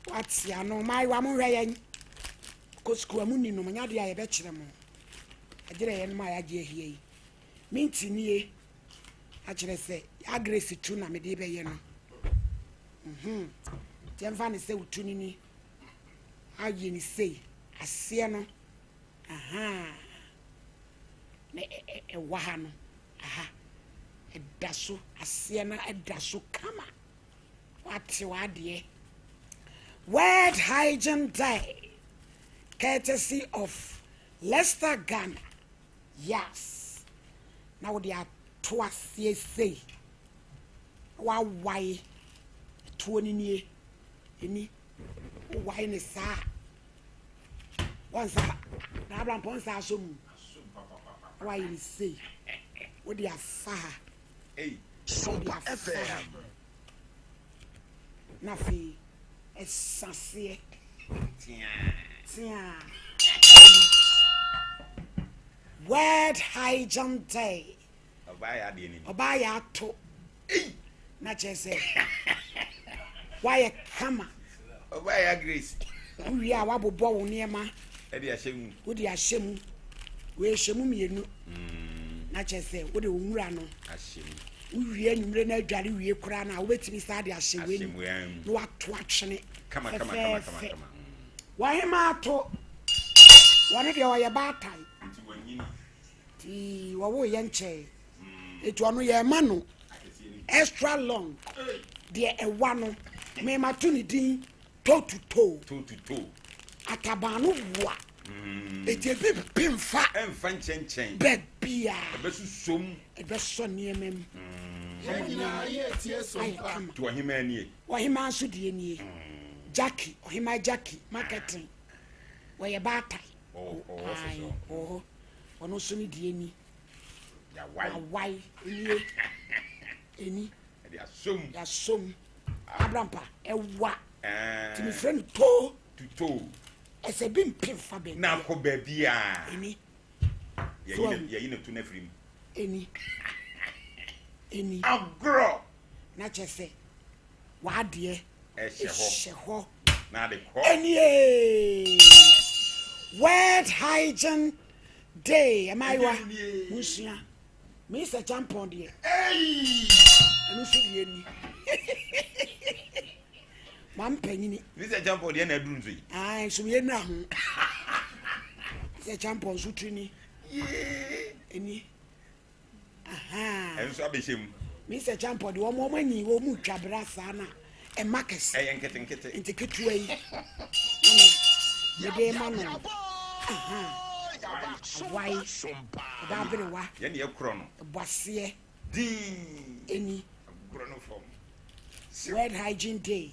Wate ano mmaayewa monhwɛ yɛn. Kɔ sukuu a monni nom nyɛ adeɛ a yɛbɛkyerɛ mo. Agyerɛ yɛn nom a yɛagye ahia yi. Minti nie akyerɛ sɛ yɛagresi tu na mede bɛyɛ no. Mhm. Nti ɛmfa ne sɛ wotu no ni. Ayɛ ne sei. Aseɛ no. Aha. Na ɛwɔ ha no. Aha. Ɛda so. Aseɛ no ɛda so kama. Wate w'adeɛ. World Hygiene Day. Courtesy of Leicester Ghana. Yes. Na wode ato aseɛ sei. Na wawae. Ɛtoɔ no nie. Ɛni. Wowae ne saa. Wɔnsa, na abrampɔ nsa asɔ mu. Na wayɛ ne sei. Wode afa ha. Wode afa ha. Na afei ɛsaseɛ. Teaa. World Hygiene Day. Ɔbaa yɛ ato. Na kyerɛ sɛ wayɛ kama. Ɔbaa yɛ Grace. Wowie a wabobɔ wo nneɛma. Ɛde ahyɛ mu. Wode ahyɛ mu. Wei hyɛ mu mmienu. Na kyerɛ sɛ wode wo nwura no. Ahyɛ mu. Wowie anwummere na adware wie koraa no a wobɛtumi saa de ahyɛ wei mu na wato atwene. Kama kama kama kama kama. Wɔhema ato. Wɔne deɛ ɔyɛ baatan. Nti wɔnyini. Nti wɔwoo yɛ nkyɛe. Nti ɔno yɛma no extra long. Deɛ ɛwa no mema to ne din toe to toe. Toe to toe. Ataban no wa. Eti ebi mpemfa. Ɛmfa nkyɛnkyɛn. Baabiara. Ɛbɛsusom. Ɛbɛsɔ nneɛma mu. Yɛn nyinaa yɛretie so Ayɛ mpa. kama. To ɔhemaa nie. Ɔhemaa nso deɛ nie. Jackie, ɔhemaa Jackie marketing. Wɔyɛ baatan. Ɔwɔ ɔwɔ office Ae, hɔ. ɔwɔ hɔ. Ɔno nso ne deɛ ni. Yawae. Wawae nie. Eni. Ɛde asom. Yɛasom. Abrampa ɛwa. Ɛɛ. Nti mefrɛ no toe. To toe. Ɛsɛ bi mpemfa baabi. Na akɔ baabi a. Eni. Yɛyi ne yɛyi ne to no afiri mu. Eni. Eni. Agorɔ. Na kyerɛ sɛ w'adeɛ Ɛhyɛ hɔ. ɛhyɛ hɔ. Na ade kɔ. Ɛnie. World Hygiene Day. Mmaayewa, monsua. Mr. Champon deɛ. Ɛno nso deɛ ni. Ma mpanyini. Mr. Champon deɛ na aduru nso yi. Ae, nso yɛ nura ho. Mr. Champon nso tiri ni. Ɛni. Aha. Ɛno nso abɛhyɛ mu. Mr. Champɔ de wɔn wɔn anyi wɔn mu twa bra saa na ɛma kɛse. Ɛyɛ nketenkete. Nti ketewa yi na mede ma no. Awae ɔbaa aberewa. Yɛn deɛ korɔ no. Ɛbɔ aseɛ. Dii. Ɛni. Agorɔ no fam. World Hygiene Day.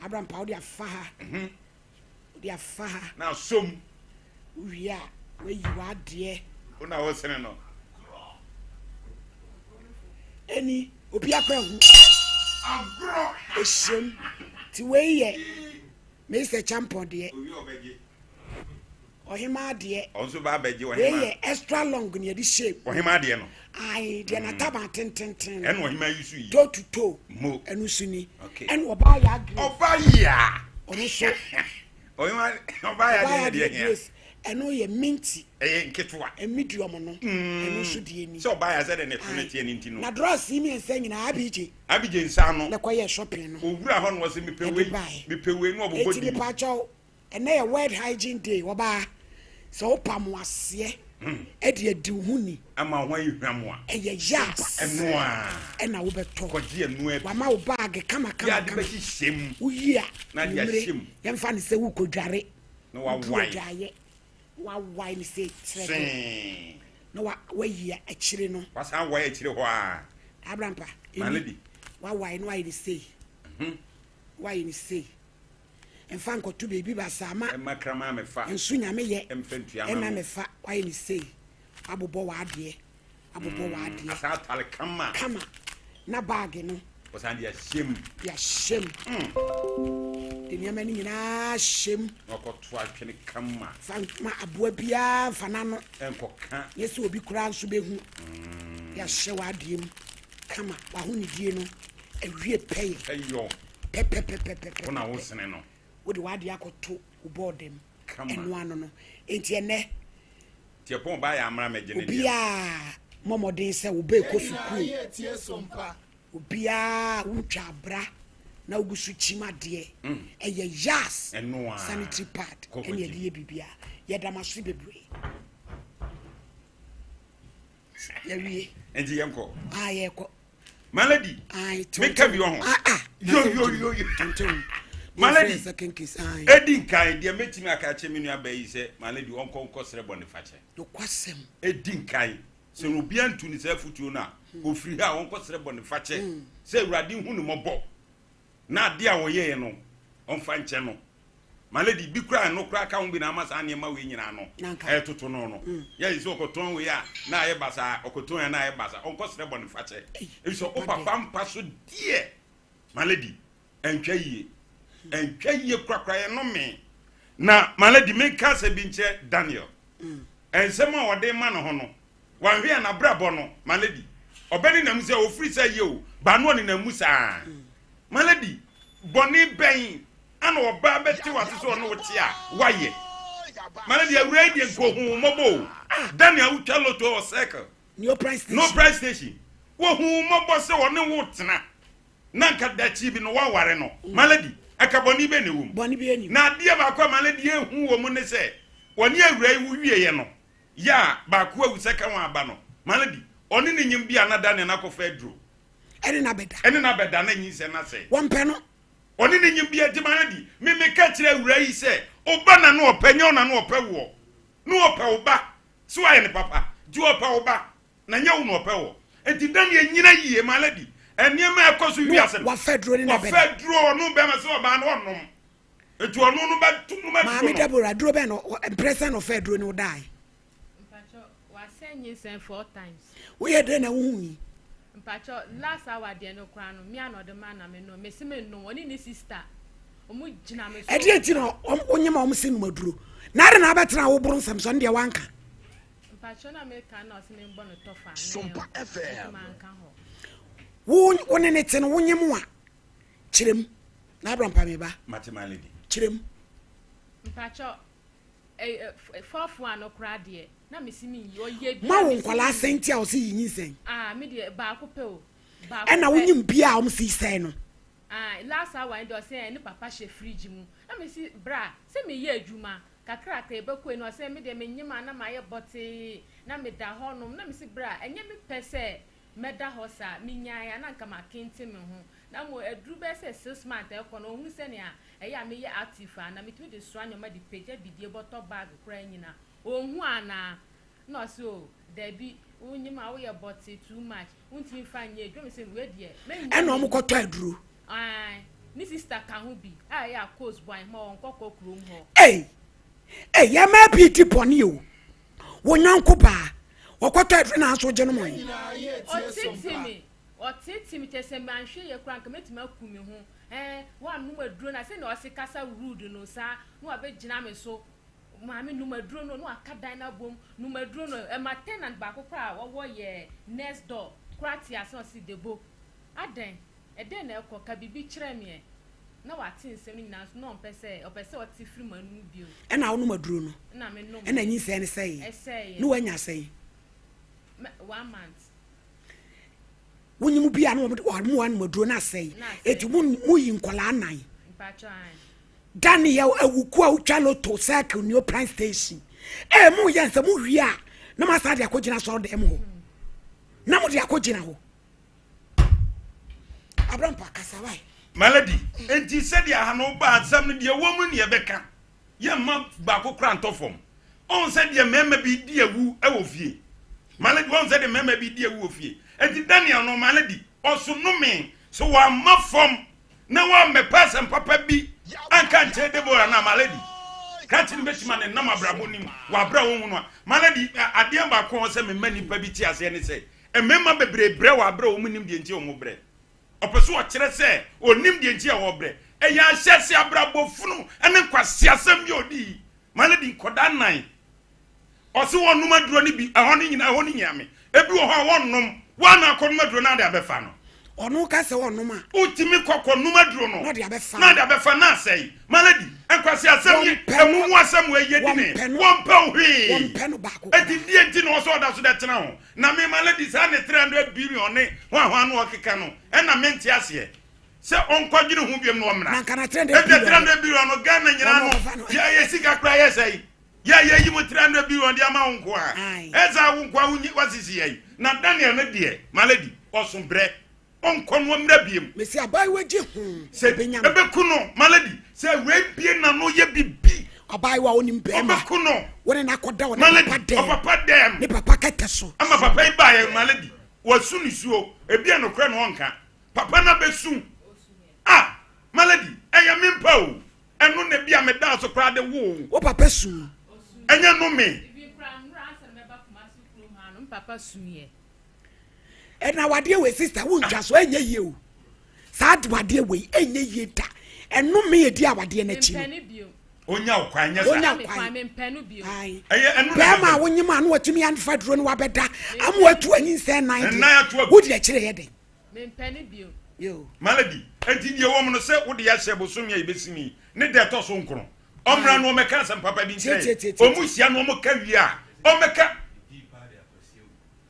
Abrampa wode afa ha. Mhm. Wode afa ha. Na asom. Wowie a woayi w'adeɛ. Wo na wosene no. Ɛni obi akɔ ahu. Agorɔ. Ɛhyɛm. Ti wei yɛ Mr. Champon deɛ. Owie ɔbɛgye. Ɔhemaa deɛ. Ɔno nso ba abɛgye ɔhemaa. Wei yɛ extra long na yɛde shape. Ɔhemaa deɛ no. Ayi deɛ mm. n'ataban tententen. Ɛna ɔhemaa yi so yi. Toe to toe. Mo. Ɛno nso ni. Okay. Ɛna ɔbaa yɛ agri. Ɔbaa yia. Ɔno nso. Ɔhemaa ɔbaa yɛ adeɛ deɛ hia. Ɛno yɛ minti. Ɛyɛ nketewa. Medium no. Mm. Ɛno nso deɛ ni. Sɛ ɔbaa yɛ sɛ de ne to ne teɛ ne nti no. Na drɔs yi mmiɛnsa nyinaa abigye. Abigye nsa ano. Na kɔyɛ shopping no. Owura hɔ no wɔsɛ mepɛ wei. Mepɛ wei no ɔbobɔ di. Eti nipa kyɛw. Ɛnnɛ yɛ World Hygiene Day, ɔbaa, sɛ wopam w'aseɛ de adi wo ho ni. Ama wo ho ayɛ hwam a. Ɛyɛ yas. Ɛno a. Ɛna wobɛtɔ. Kɔgye ɛno abi. Wama wo baage kama kama kama. Yɛ ade bɛhyehyɛ mu. Woyi a. Na de ahyɛ mu. Yɛmfa no sɛ wokɔdware. Na wawae. Woduru adwaeɛ. Na wawae no sɛ trɛdɛ. See. Na wayi akyire no. Wasan wae akyire hɔ a. Abrampa. Maame di. Wawae na wayɛ no sei. Wayɛ no sei. Mfa nkɔto baabi basaa ma. Mma kraman mmefa. Nso Nyame yɛ. Mfa ntua ma no. Ɛna mefa wayɛ no sei. Wabobɔ w'adeɛ. Abobɔ w'adeɛ. Asan atare kama. Kama. Na baage no. Ɔsan de ahyɛ mu. De ahyɛ mu. De nneɛma no nyinaa hyɛ mu. Na ɔkɔto atwene kama. Fa ma aboa biara mfa n'ano. Nkɔka. Nyɛ sɛ obi koraa nso bɛhu. De ahyɛ w'adeɛ mu kama. W'ahonidie no awie pɛyɛ. Pɛyɔ. Pɛpɛpɛpɛpɛ. Wo na wosene no. Wode w'adeɛ akɔto wo bɔɔda mu. Ɛno ano no. Enti ɛnɛ. Tiɛpɔn ba yɛ amra mɛgye ne deɛ. Obiara mmɔ mmɔden sɛ wobɛkɔ sukuu. Obiara wotwa abra na wogu so kyim adeɛ. Mm. Ɛyɛ yas. Sanitary pad. Ɛne ɛde yɛ biribiara. Yɛda mo ase bebree. Yɛwie. Enti yɛnkɔ. Ah, yɛkɔ. My lady, meka bi wɔ ho. Ah, ah. Yo, yo, yo, yo. My lady, edi nkan deɛ mɛtumi aka akyɛ me nua bɛyi yi sɛ my lady ɔnkɔ nkɔ srɛ bɔne fakyɛ. Nokwasɛm. Edi nkan sɛ obi antu ne saa afutuo no a hmm. ofiri ha a ɔnkɔ srɛ bɔne fakyɛ hmm. sɛ awurade hu ne mmɔbɔ na adeɛ a wɔyɛɛ no ɔmfa nkyɛ no. My lady, bi koraa ɛno koraa ka ho bi na ama saa nneɛma wei nyinaa no ɛretoto no no. Mm. Yɛ sɛ ɔkɔtɔn wei a na ayɛ basaa, ɔkɔtɔn a na ayɛ basaa, ɔnkɔsrɛ bɔne fakyɛ. Efisɛ wo papa mpa so deɛ, my lady, ɛntwa yie. Ɛntwa yie korakora yɛ nnome. Na my lady, menka asɛm bi nkyerɛ Daniel. Mm. Nsɛm a ɔde ma ne ho no, wanhwɛ a n'abrabɔ no, my lady, ɔbɛnenam sɛ ofiri sɛ yie o, baa no ɔnenam mu saa. Mm. My lady, bɔne bɛn ana ɔbaa bɛte w'ase sɛ ɔne wo te a woayɛ? My lady, awuraa yi deɛ nka ohuu wo mmɔbɔ o. Ah. Daniel wotwa loto wɔ circle. No price station. No price station. Wohu wo mmɔbɔ sɛ ɔne wo tena na nka dakyi bi no woaware no. Mm. My lady, ɛka bɔne bɛ na ɛwɔ mu. Bɔne bi anim. Na adeɛ baako a my lady ehu wɔ mu ne sɛ ɔne awuraa yi wo wieɛ no yɛ a baako awu sɛ ka wɔn aba no. My lady, ɔne ne nyim bi a na Daniel akɔfa aduro. Ɛne no abɛda. Ɛne no abɛda na nyinsɛn no asɛe. Wɔmpɛ no. Ɔne ne nyim bia nti ma no di. Me meka kyerɛ awuraa yi sɛ, wo ba na no ɔpɛ, nyɛ wo na no ɔpɛ woɔ. No ɔpɛ wo ba, sɛ woayɛ no papa, nti ɔpɛ wo ba, na nyɛ wo na ɔpɛ woɔ. Nti Daniel nyina yie, my lady. Nneɛma a ɛkɔ so wiase no. Wafa aduro ne na bɛda. Wafa aduro, ɔno bɛrima sɛ ɔbaa no ɔnom. Nti ɔno no bɛto nom aduro no. Maame Deborah, aduro bɛn na mprɛ sɛn na ɔfa aduro ne wo dae? Mpakyɛw wasɛn nyinsɛn four times. Woyɛ dɛn na wohu yi? Mpakyɛw last hour deɛ no koraa no mea na ɔde maa na me nom mese me nom ɔne ne sister ɔmo gyina me so. Ɛdeɛ nti na wonyem a wɔn se nom aduro na ade na abɛtena a woboro nsɛm so ɛno deɛ wanka. Mpakyɛw na meka na ɔse me mbɔ no tɔfa na Sompa FM. nti manka hɔ. Wo wo ne ne te no wonyem a kyerɛ mu na abra mpa me ba. Mate my lady. Kyerɛ mu. Mpakyɛw Fourth one no koraa deɛ na mesi mi nyi ɔyɛ bi. Mo awo nkwadaa sɛn nti a ɔsi yi nyinsɛn. Ah mi deɛ baako pɛ o. Baako pɛ. Ɛna wonyim bia a wɔn si sɛn no. Ah last hour no deɛ ɔsɛ ne papa hyɛ fridge mu na mi si bra sɛ mi yɛ adwuma kakrakra ebɛkɔ enu ɔsɛ mi deɛ mi nyim a na ma yɛ bɔtee na mi da hɔ nom na mi si bra ɛnyɛ mi pɛ sɛ. mɛda hɔ saa. Menyaeɛ a na anka makente me ho. Na mmom aduru bɛyɛ sɛ 6 months ɛkɔ no, ɔhu sɛnea ɛyɛ a meyɛ active a na metumi de soa nneɛma de pagya bidie bɔtɔ bag koraa nyina. Ɔnhu anaa? Na ɔse o dabi, wonyim a woyɛ bɔte too much, wontumi mfa nyɛ adwuma. Mesɛ wei deɛ mɛnya. Ɛna ɔmo kɔtɔ aduro. Ae, ne sister ka ho bi a ɛyɛ akos bɔ ahema wɔn kɔkɔ kurom hɔ. Ei ei, yɛma bi di bɔne o. Wo nyɔnko baa wɔkɔtɔ aduro na nso gye no mɔ yi. Ɔtete me, ɔtete me kyɛ sɛ manhwɛ yɛ koraa nka mɛtumi aku me ho. Ɛɛ, woanom aduro na sɛnea ɔse kasa rude no saa na wabɛgyina me so. Maame, nom aduro no na waka dan no abom, nom aduro no. Ɛma tenant baako koraa a wɔwɔ yɛ next door koraa te ase na ɔse Debo, adɛn, ɛdɛn na ɛkɔ, ka biribi kyerɛ me ɛ. Na wate nsɛm no nyinaa nso na ɔmpɛ sɛ ɔpɛ sɛ ɔte firi m'anom bio. Ɛna wonom aduro no? Ɛna menom. Ɛna nyinsɛn no sɛeɛ? Ɛsɛeɛ. Ne woanya sɛn? 1 month. Wonyim bi a na wɔn wɔn anom aduro no asɛe. Eti mo mo yi nkɔlaa nan. Mpakyɛ ae. Daniel Awuku a wotwa lotto Circle New Prime Station. Ee, mo yɛ nsɛ mo wie a na mo asa de akɔgyina asɔre dɛm hɔ. Na mo de akɔgyina hɔ. Abrampa kasa wae. Melody, enti sɛdeɛ aha no ba asɛm no deɛ ɛwɔ mu ne yɛbɛka, yɛmma baako kora ntɔ fam. Ɔhu sɛ deɛ mmarima bi di awu wɔ fie. Melody, ɔhu sɛ deɛ mmarima bi di awu wɔ fie. Enti Daniel no, Melody, ɔso nome so wamma fam na wammɛpɛ asɛm papa bi anka nkyerɛ Deborah no a, Melody, krakye no bɛtumi a ne nam abrabɔ nim wɔ abrɛ a wɔnhu no a. Melody, adeɛ baako a ɛwɔ sɛ mema nnipa bi te aseɛ ne sɛ, mmarima bebree brɛ wɔ abrɛ a wɔn nim deɛ nti a wɔn brɛ. Ɔpɛ so ɔkyerɛ sɛ ɔnim deɛ nti a wɔbrɛ. Ɛyɛ ahyɛse abrabɔ funu ne nkwaseasɛm bi a ɔdi yi. Melody, nkɔdaa nnan. Ɔse wɔnnom aduro no bi, ɛhɔ no nyina, ɛhɔ no hia me. Ebi wɔ hɔ a wɔnnom, woa na akɔnom aduro no ade abɛfa no. Ɔno ka sɛ ɔnom a. Wotumi kɔ kɔnom aduro no. Na ɔde abɛfa. Na ɔde abɛfa na asɛe. Melody, nkwaseasɛm yi, Wɔmpɛ no. ɛmu asɛm wɔ ɛyɛ di ne. Wɔmpɛ no. Wɔmpɛ wo hwee. Wɔmpɛ no baako Eti koraa. deɛ nti na ɔsɛ ɔda so dɛ tena ho. Na me Melody saa ne 300 billion ne hwanhwan no ɔkeka no, ɛna mente aseɛ. Sɛ ɔnkɔdwene ho biom na ɔmmra. Na nka na 300 Ebia billion. 300 billion no Ghana nyinaa Ɔno no, ɔfa no. yɛ yɛ sika koraa yɛ sɛe. Yɛ yɛ yi mu 300 billion de ama wo nko a. Aye. Ɛsɛ wo nko a wonyi wasisi yɛ yi. Na Daniel no deɛ, Malady, ɔso brɛ. Ɔnkɔ no ɔmmra biem. Mesi abaayewa gye ho. Sɛ Ebenya no. ɛbɛku no, Malady, sɛ wei bie n'ano yɛ bibi. Abaayewa a onim bɛrima. Ɔbɛku no. Wɔne n'akɔda wɔ ne Malady, papa dɛm. ɔpapa dɛm. Ne papa kɛtɛ so. Ama papa yi baeɛ, Malady, wasu ne suo. Ebi a nokorɛ no ɔnka. Papa no abɛsu. Ah, Malady, ɛyɛ me mpa o. Ɛno na bi a medaa so koraa de woo. Wo papa su. Ɛnyɛ no me. Ebi koraa nnora ansa na mɛba Kumasi kurom ha no, me papa suiɛ. Ɛna wadeɛ wei sister wontwa so ɛnyɛ yie o. Saa de wadeɛ wei ɛnyɛ yie da. Ɛno me yɛ di awadeɛ n'akyi Mempɛ no. no bio. Onya wo kwan nyɛ saa. Onya Me kwan. kwan, mempɛ no bio. Ae. Ɛyɛ ɛno na Bɛrima a ɛbɛba. wonyim a na watumi afa duro no wabɛda ama watu anyinsɛn nan Nnan deɛ ato agu. wodi akyire yɛ den. Mempɛ no bio. Yo. Malady, enti deɛ ɛwɔ mu no sɛ wode ahyɛ bosome a yɛbɛsim yi ne da ɛtɔ so nkron. Ɔmmra na ɔmmɛka asɛm papa bi nkyerɛ Tie, yɛn. tie, tie, Ɔmo hyia na ɔmo ka wie a, ɔmmɛka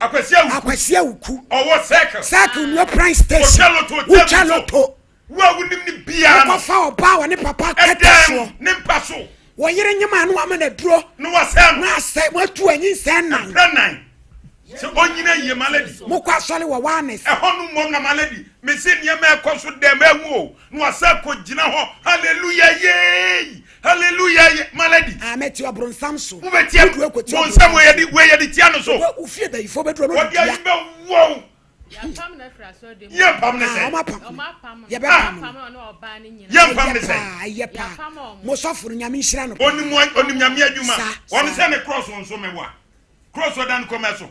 Akwasi Awuku. Akwasi Awuku. Ɔwɔ Circle. Circle New Prime Station. Ɔtwa lotto Wotwa table so. lotto. Wo a wonim no biara no. Wokɔfa ɔbaa wɔ ne papa kɛtɛ Ɛdɛm soɔ. ne mpa so. Wɔ yere nyem a na wama no aduro. Na wasɛe no. Na asɛe mo atu anyinsɛn nan. Mprɛ nan. Sɛ ɔnyina yie Malady. Mokɔ asɔre wɔ Wellness. Ɛhɔ no mmom na Malady. Mese nneɛma ɛkɔ so dɛm ahu o. Na wasa kɔ gyina hɔ. Hallelujah yeei. Hallelujah ye. Malady. Ah, mɛte ɔbronsam so. Wobɛtia Wodu akɔti bonsam wei yɛde wei yɛde tia no so. Wobɛ ofie bɛyifoɔ bɛduru no Wɔde dua. ayi bɛwɔ wo. Yɛapam no afiri asɔre dɛm. Yɛmpam ne Ah, sɛn. ɔmo apam Ɔmo no. apam no. Yɛbɛpam no. Apam no ɔne ɔbaa no nyinaa. Yɛmpam ne Ɛyɛ sɛn. paa, ɛyɛ paa. Yɛapam ɔmo. Mo sɔfo no Nyame nhyira no paa. Onim onim Nyame adwuma. Sa, Ɔno sa. sɛ ne cross nso mewa. Cross ɔda no kɔmɛ so.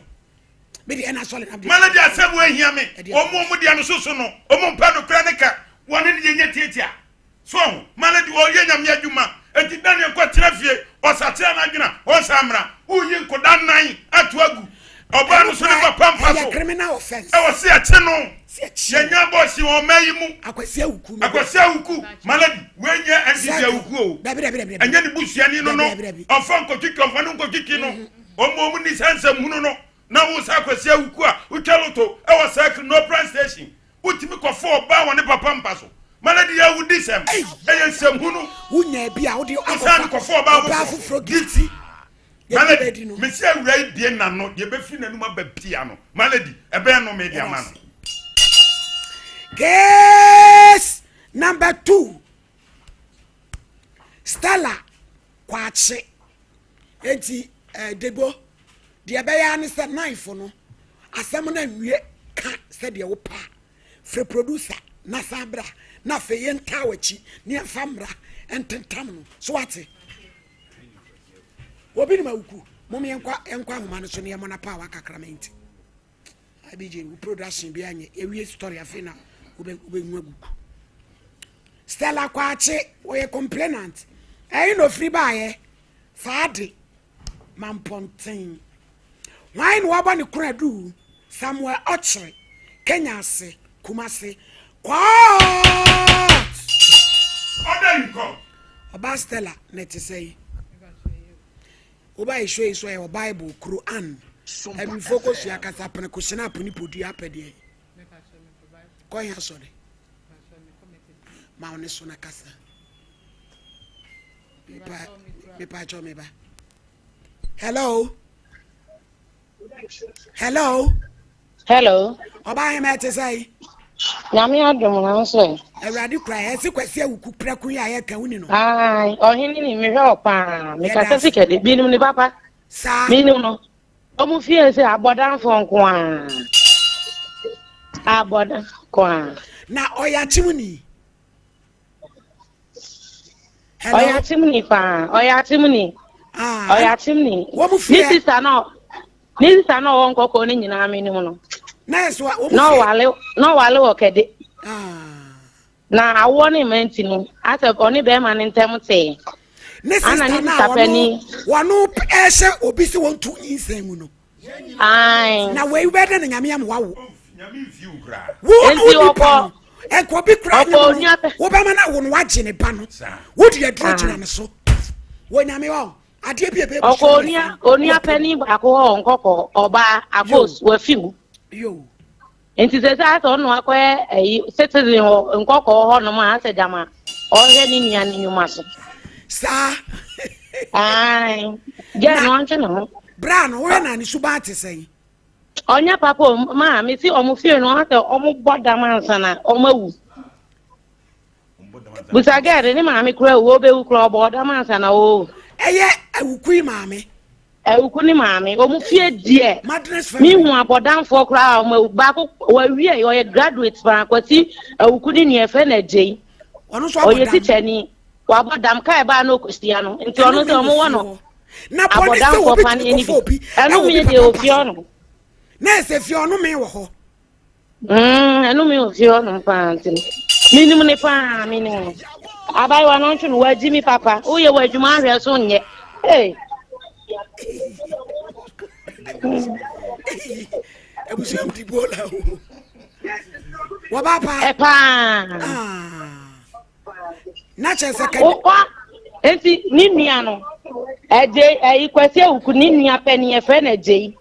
Me deɛ ɛna asɔre na deɛ. Malady asɛm wo ehia me. Ɛdeɛ. Ɔmo ɔmo deɛ no soso no. Ɔmo mpɛ no kora ne ka. Wɔne ne deɛ nyɛ tiatia. So ɔho. Malady ɔyɛ Nyame adwuma. Eti Daniel nkɔ tena fie. Ɔsakyera n'adwena. Ɔnsa mmra. Woyi nkoda nan ato agu. Ɔbaa no so ne papa mpa Ɛyɛ so. criminal offence. Ɛwɔ se ɛkye no. Se ɛkye no. Yɛnya bɔɔhye wɔ ɔman yi mu. Akwasi Awuku. me Akwasi Awuku. Malady wei nyɛ NDC Circle. Awuku o. Dabi dabi dabi dabi. Ɛnyɛ ne busuani no no. Dabi, dabi, dabi. Ɔmfa nkɔtwitwi ɔmfa no nkɔtwitwi no. Ɔmo ɔmo ni saa nsɛm hunu no. Na wo sa Akwasi Awuku a wotwa loto ɛwɔ Circle no Prime Station. Wotumi kɔfɔ ɔbaa wɔ ne papa mpa so. Malady yɛ awudi sɛm. Ɛyɛ nsɛm hunu. Wonya bi a wode Wosan akɔfa kɔfɔ ɔbaa ɔbaa foforɔ. foforɔ gifti. Malady, mesi awura yi bie n'ano, deɛ ɛbɛfiri n'anum aba bia no, Malady, ɛbɛyɛ nnome de ama no. Case number 2, Stella Kwakye. Enti eh, Debo, deɛ ɛbɛyɛ ara ne sɛ knife no, asɛm no anwie ka sɛdeɛ wopɛ a, frɛ producer na san bra na afei yɛntaa w'akyi na yɛmfa mmara ntentam no. So wate? Obi nim awuku. Mom yɛnkɔ yɛnkɔ ahoma no so na yɛmmɔ no apaawa kakra ma nti. IBJ wo production bi anyɛ yɛwie story afei na wobɛhu aguku. Stella Kwakye wɔyɛ complainant. Ɛyi na ofiri baayɛ faade mampɔnten. Hwan na wabɔ ne kora du Samuel Ɔkyere Kenya ase Kumase court. Order in court. Ɔbaa Stella na ɛte sɛ yi. Woba yɛ show yi so ɛwɔ Bible, Quran, awifo kosua kasa pene kosena pene podua apɛdeɛ. Kɔ he asɔre. Ma wo ne so na kasa. Mepa mepa kyɛw meba. Hello. Hello. Hello. Ɔbaa hema ɛte sɛ yi. Nyame adom na nso ɛ. Awurade kura yɛ ɛsi kwasi awuku prɛko yi a yɛka wo ni no. Ayi ɔhene ni mehwɛ wɔ paa mekasa si kɛde binom ne papa. Saa. Minim no. Ɔmo fie sɛ abɔdanfoɔ nko ara. Abɔdan nko ara. Na ɔyɛ akyem ni. Ɔyɛ akyemni paa ɔyɛ akyemni ah, ɔyɛ akyemni ne sista no ne sista no ɔwɔ nkɔkɔɔ no nyinaa menim no na ɔwale na ɔwale wɔ kɛde ah. na awoɔ ne mma nti no asɛ ɔne bɛrima no ntɛm tee ne sista no a ɔno wɔno ɛhyɛ obi sɛ wɔntu nyinsɛn mu no na wei bɛyɛ dɛ na nyame ama wawo wo wo nipa no ɛnka obi kura nyɛ no wobɛma no awo no wagye ne ba no wode aduro gyina ne so wɔ nyame wɔ adeɛ bi ɛbɛbu so onua onua panin baako hɔ nkɔkɔ ɔbaa akos wafi mu yo Nti sɛ sɛ asɛ ɔno akɔyɛ ɛyi citizen wɔ nkɔkɔɔ hɔ nom a asɛ gyama ɔhwɛ ne nua ne nnwuma so. Saa. Ae gɛɛ no ɔntwe ne ho. Bra no wohwɛ na ne suban te sɛn? Ɔnyɛ papa o maa me si ɔmo fie no asɛ ɔmo bɔ dam ansa na ɔmo awu. Busa gɛɛ de ne maame kura wu ɔbɛwu kura ɔbɔ ɔdam ansa na ɔwu. Ɛyɛ awuku yi maame. Awuku ne maame wɔn fie deɛ mehu abɔdanfoɔ koraa wɔn awu baako wawie ɔyɛ graduate paa kwasi awuku ne nua ɛfɛ na agyei ɔyɛ tikyani wabɔ dam kaa ɛbaa na ɔkɔsia no nti ɔno sɛ ɔmo wɔ no abɔdanfoɔ pa ne bi ɛno mi deɛ ofie ɔno. Na ɛsɛ fie ɔno mi wɔ hɔ. Mm, ɛno mi wɔ fie hɔnom paa nti no menim ne paa menim no abayewa no ntwe no wagyi mi papa woyɛ wɔ adwuma ahwɛ so nyɛ ee abusua mu di bola o wɔba paa ɛpaa ah. na kyerɛ sɛ kɛ. Wokɔ nti ne nua no ɛgye ɛyi kwasi awuku ne nua panyin yɛfrɛ no ɛgye yi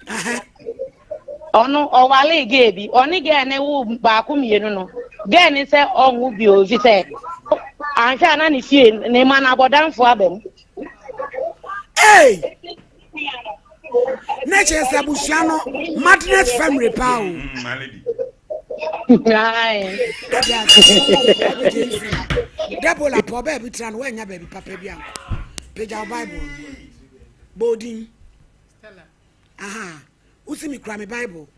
ɔno ɔwale gɛɛ bi ɔne gɛɛ ne wo baako mmienu no gɛɛ ne sɛ ɔnwo bio fi sɛ anhwɛ a na ne fie ne ma no abɔdanfo aba mu. Hey! na kyerɛ sɛ abusua no madness family paa o debola pɔ baabi tra no woanya baabi papa bi ankɔ pagya wo bible no bɔɔdin aha wosi mekura me bible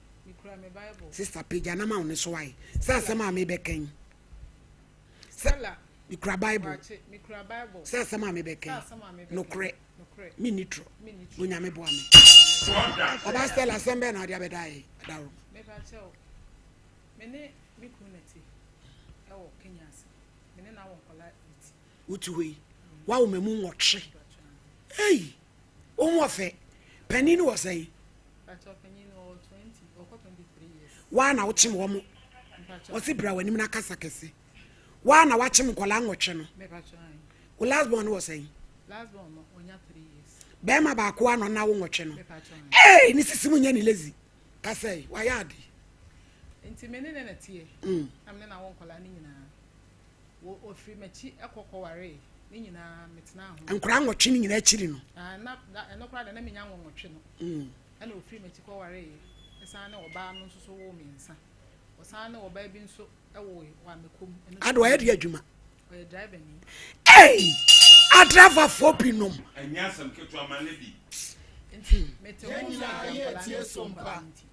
sister pagya na ma wo ne so ae sɛ asɛm a mebɛka yi sɛ mekura bible sɛ asɛm a mebɛka yi nokorɛ menni torɔ onyame boa me ɔba stella asɛm bɛɛ na ɔde abɛda yɛ adaworo wote hɔ yi woawo ma mu nwɔtwe ei wo ho ɔfɛ panin no wɔ sɛn woa na wokyem wɔ mo ɔse bra w'anim no akasa kɛse Woa na wakyem nkwadaa nwɔtwe no. Wo last born no wɔ sɛn? Bɛrima baako a na ɔna wo nwɔtwe no. Ee ne sisi mu nyɛ ne lazy. Kasa yi wayɛ ade. Nti me ne ne na teɛ. Mm. Na me ne na wo nkwadaa no nyinaa. Wɔ ofiri m'akyi ɛkɔ kɔwaree. Ne nyinaa metenaa ho. Nkwadaa nwɔtwe no nyinaa akyiri no. Ah, na ɛno koraa deɛ na menya nwɔtwe no. Ɛna ofiri m'akyi kɔwareeɛ. Ɛsan ne ɔbaa no nso so woo mmiɛnsa. Ɔsan ne ɔbaa bi nso woe wɔ Amekom. Ade ɔyɛ de adwuma. Ɔyɛ driver ni. Ei! Adriverfoɔ binom. Ɛnyɛ asɛm ketewa ma ne bi. Nti mete ho sɛ agya nkwadaa no nsuo nkwadaa no nti.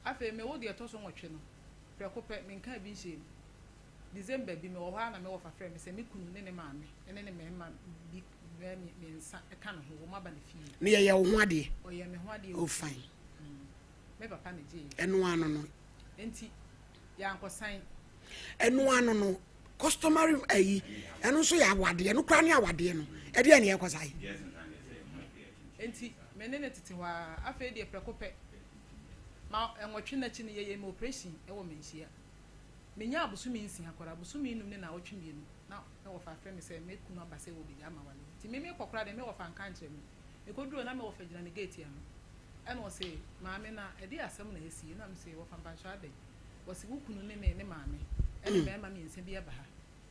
Afei mewo deɛ ɛtɔ so nwɔtwe no, prɛko pɛ menkaa bi nhyɛɛ mu. December bi mewɔ hɔ ara na me wɔfa frɛɛ me sɛ me kunu ne ne maame ne ne mmarima bi bɛyɛ mmiɛnsa ka ne ho, wɔn aba ne fie. Ne yɛyɛ wo ho adeɛ? Ɔyɛɛ me ho adeɛ Oh wɔ fie. fine. Mm. Me papa na egyeeɛ. Ɛno ano no. Enti yɛankɔsan. Ɛno ano no, customary ayi, ɛno nso yɛ awadeɛ, ɛno koraa ne awadeɛ no, ɛdeɛ ne yɛkɔsan. Enti me ne no tete hɔ ara. Afei deɛ prɛko pɛ, ma nwɔtwe no akyi no yɛyɛɛ me operation wɔ Manhyia. Menyaa bosome nsia koraa, bosome nnum ne naawɔtwe mmienu na me wɔfa afrɛ me sɛ me kunu aba sɛ wɔbɛgyaa me awareɛ. Nti me mekɔ koraa deɛ me wɔfa anka ankyerɛ me. Mekɔduruu hɔ na me wɔfa gyina ne gate ano. Ɛna ɔse, maame na ɛdeɛ asɛm na asi? Ɛna mese, wɔfa mpakyɛw adɛn? Ɔse, wo kunu ne ne ne maame ne mmarima mmiɛnsa bi aba ha.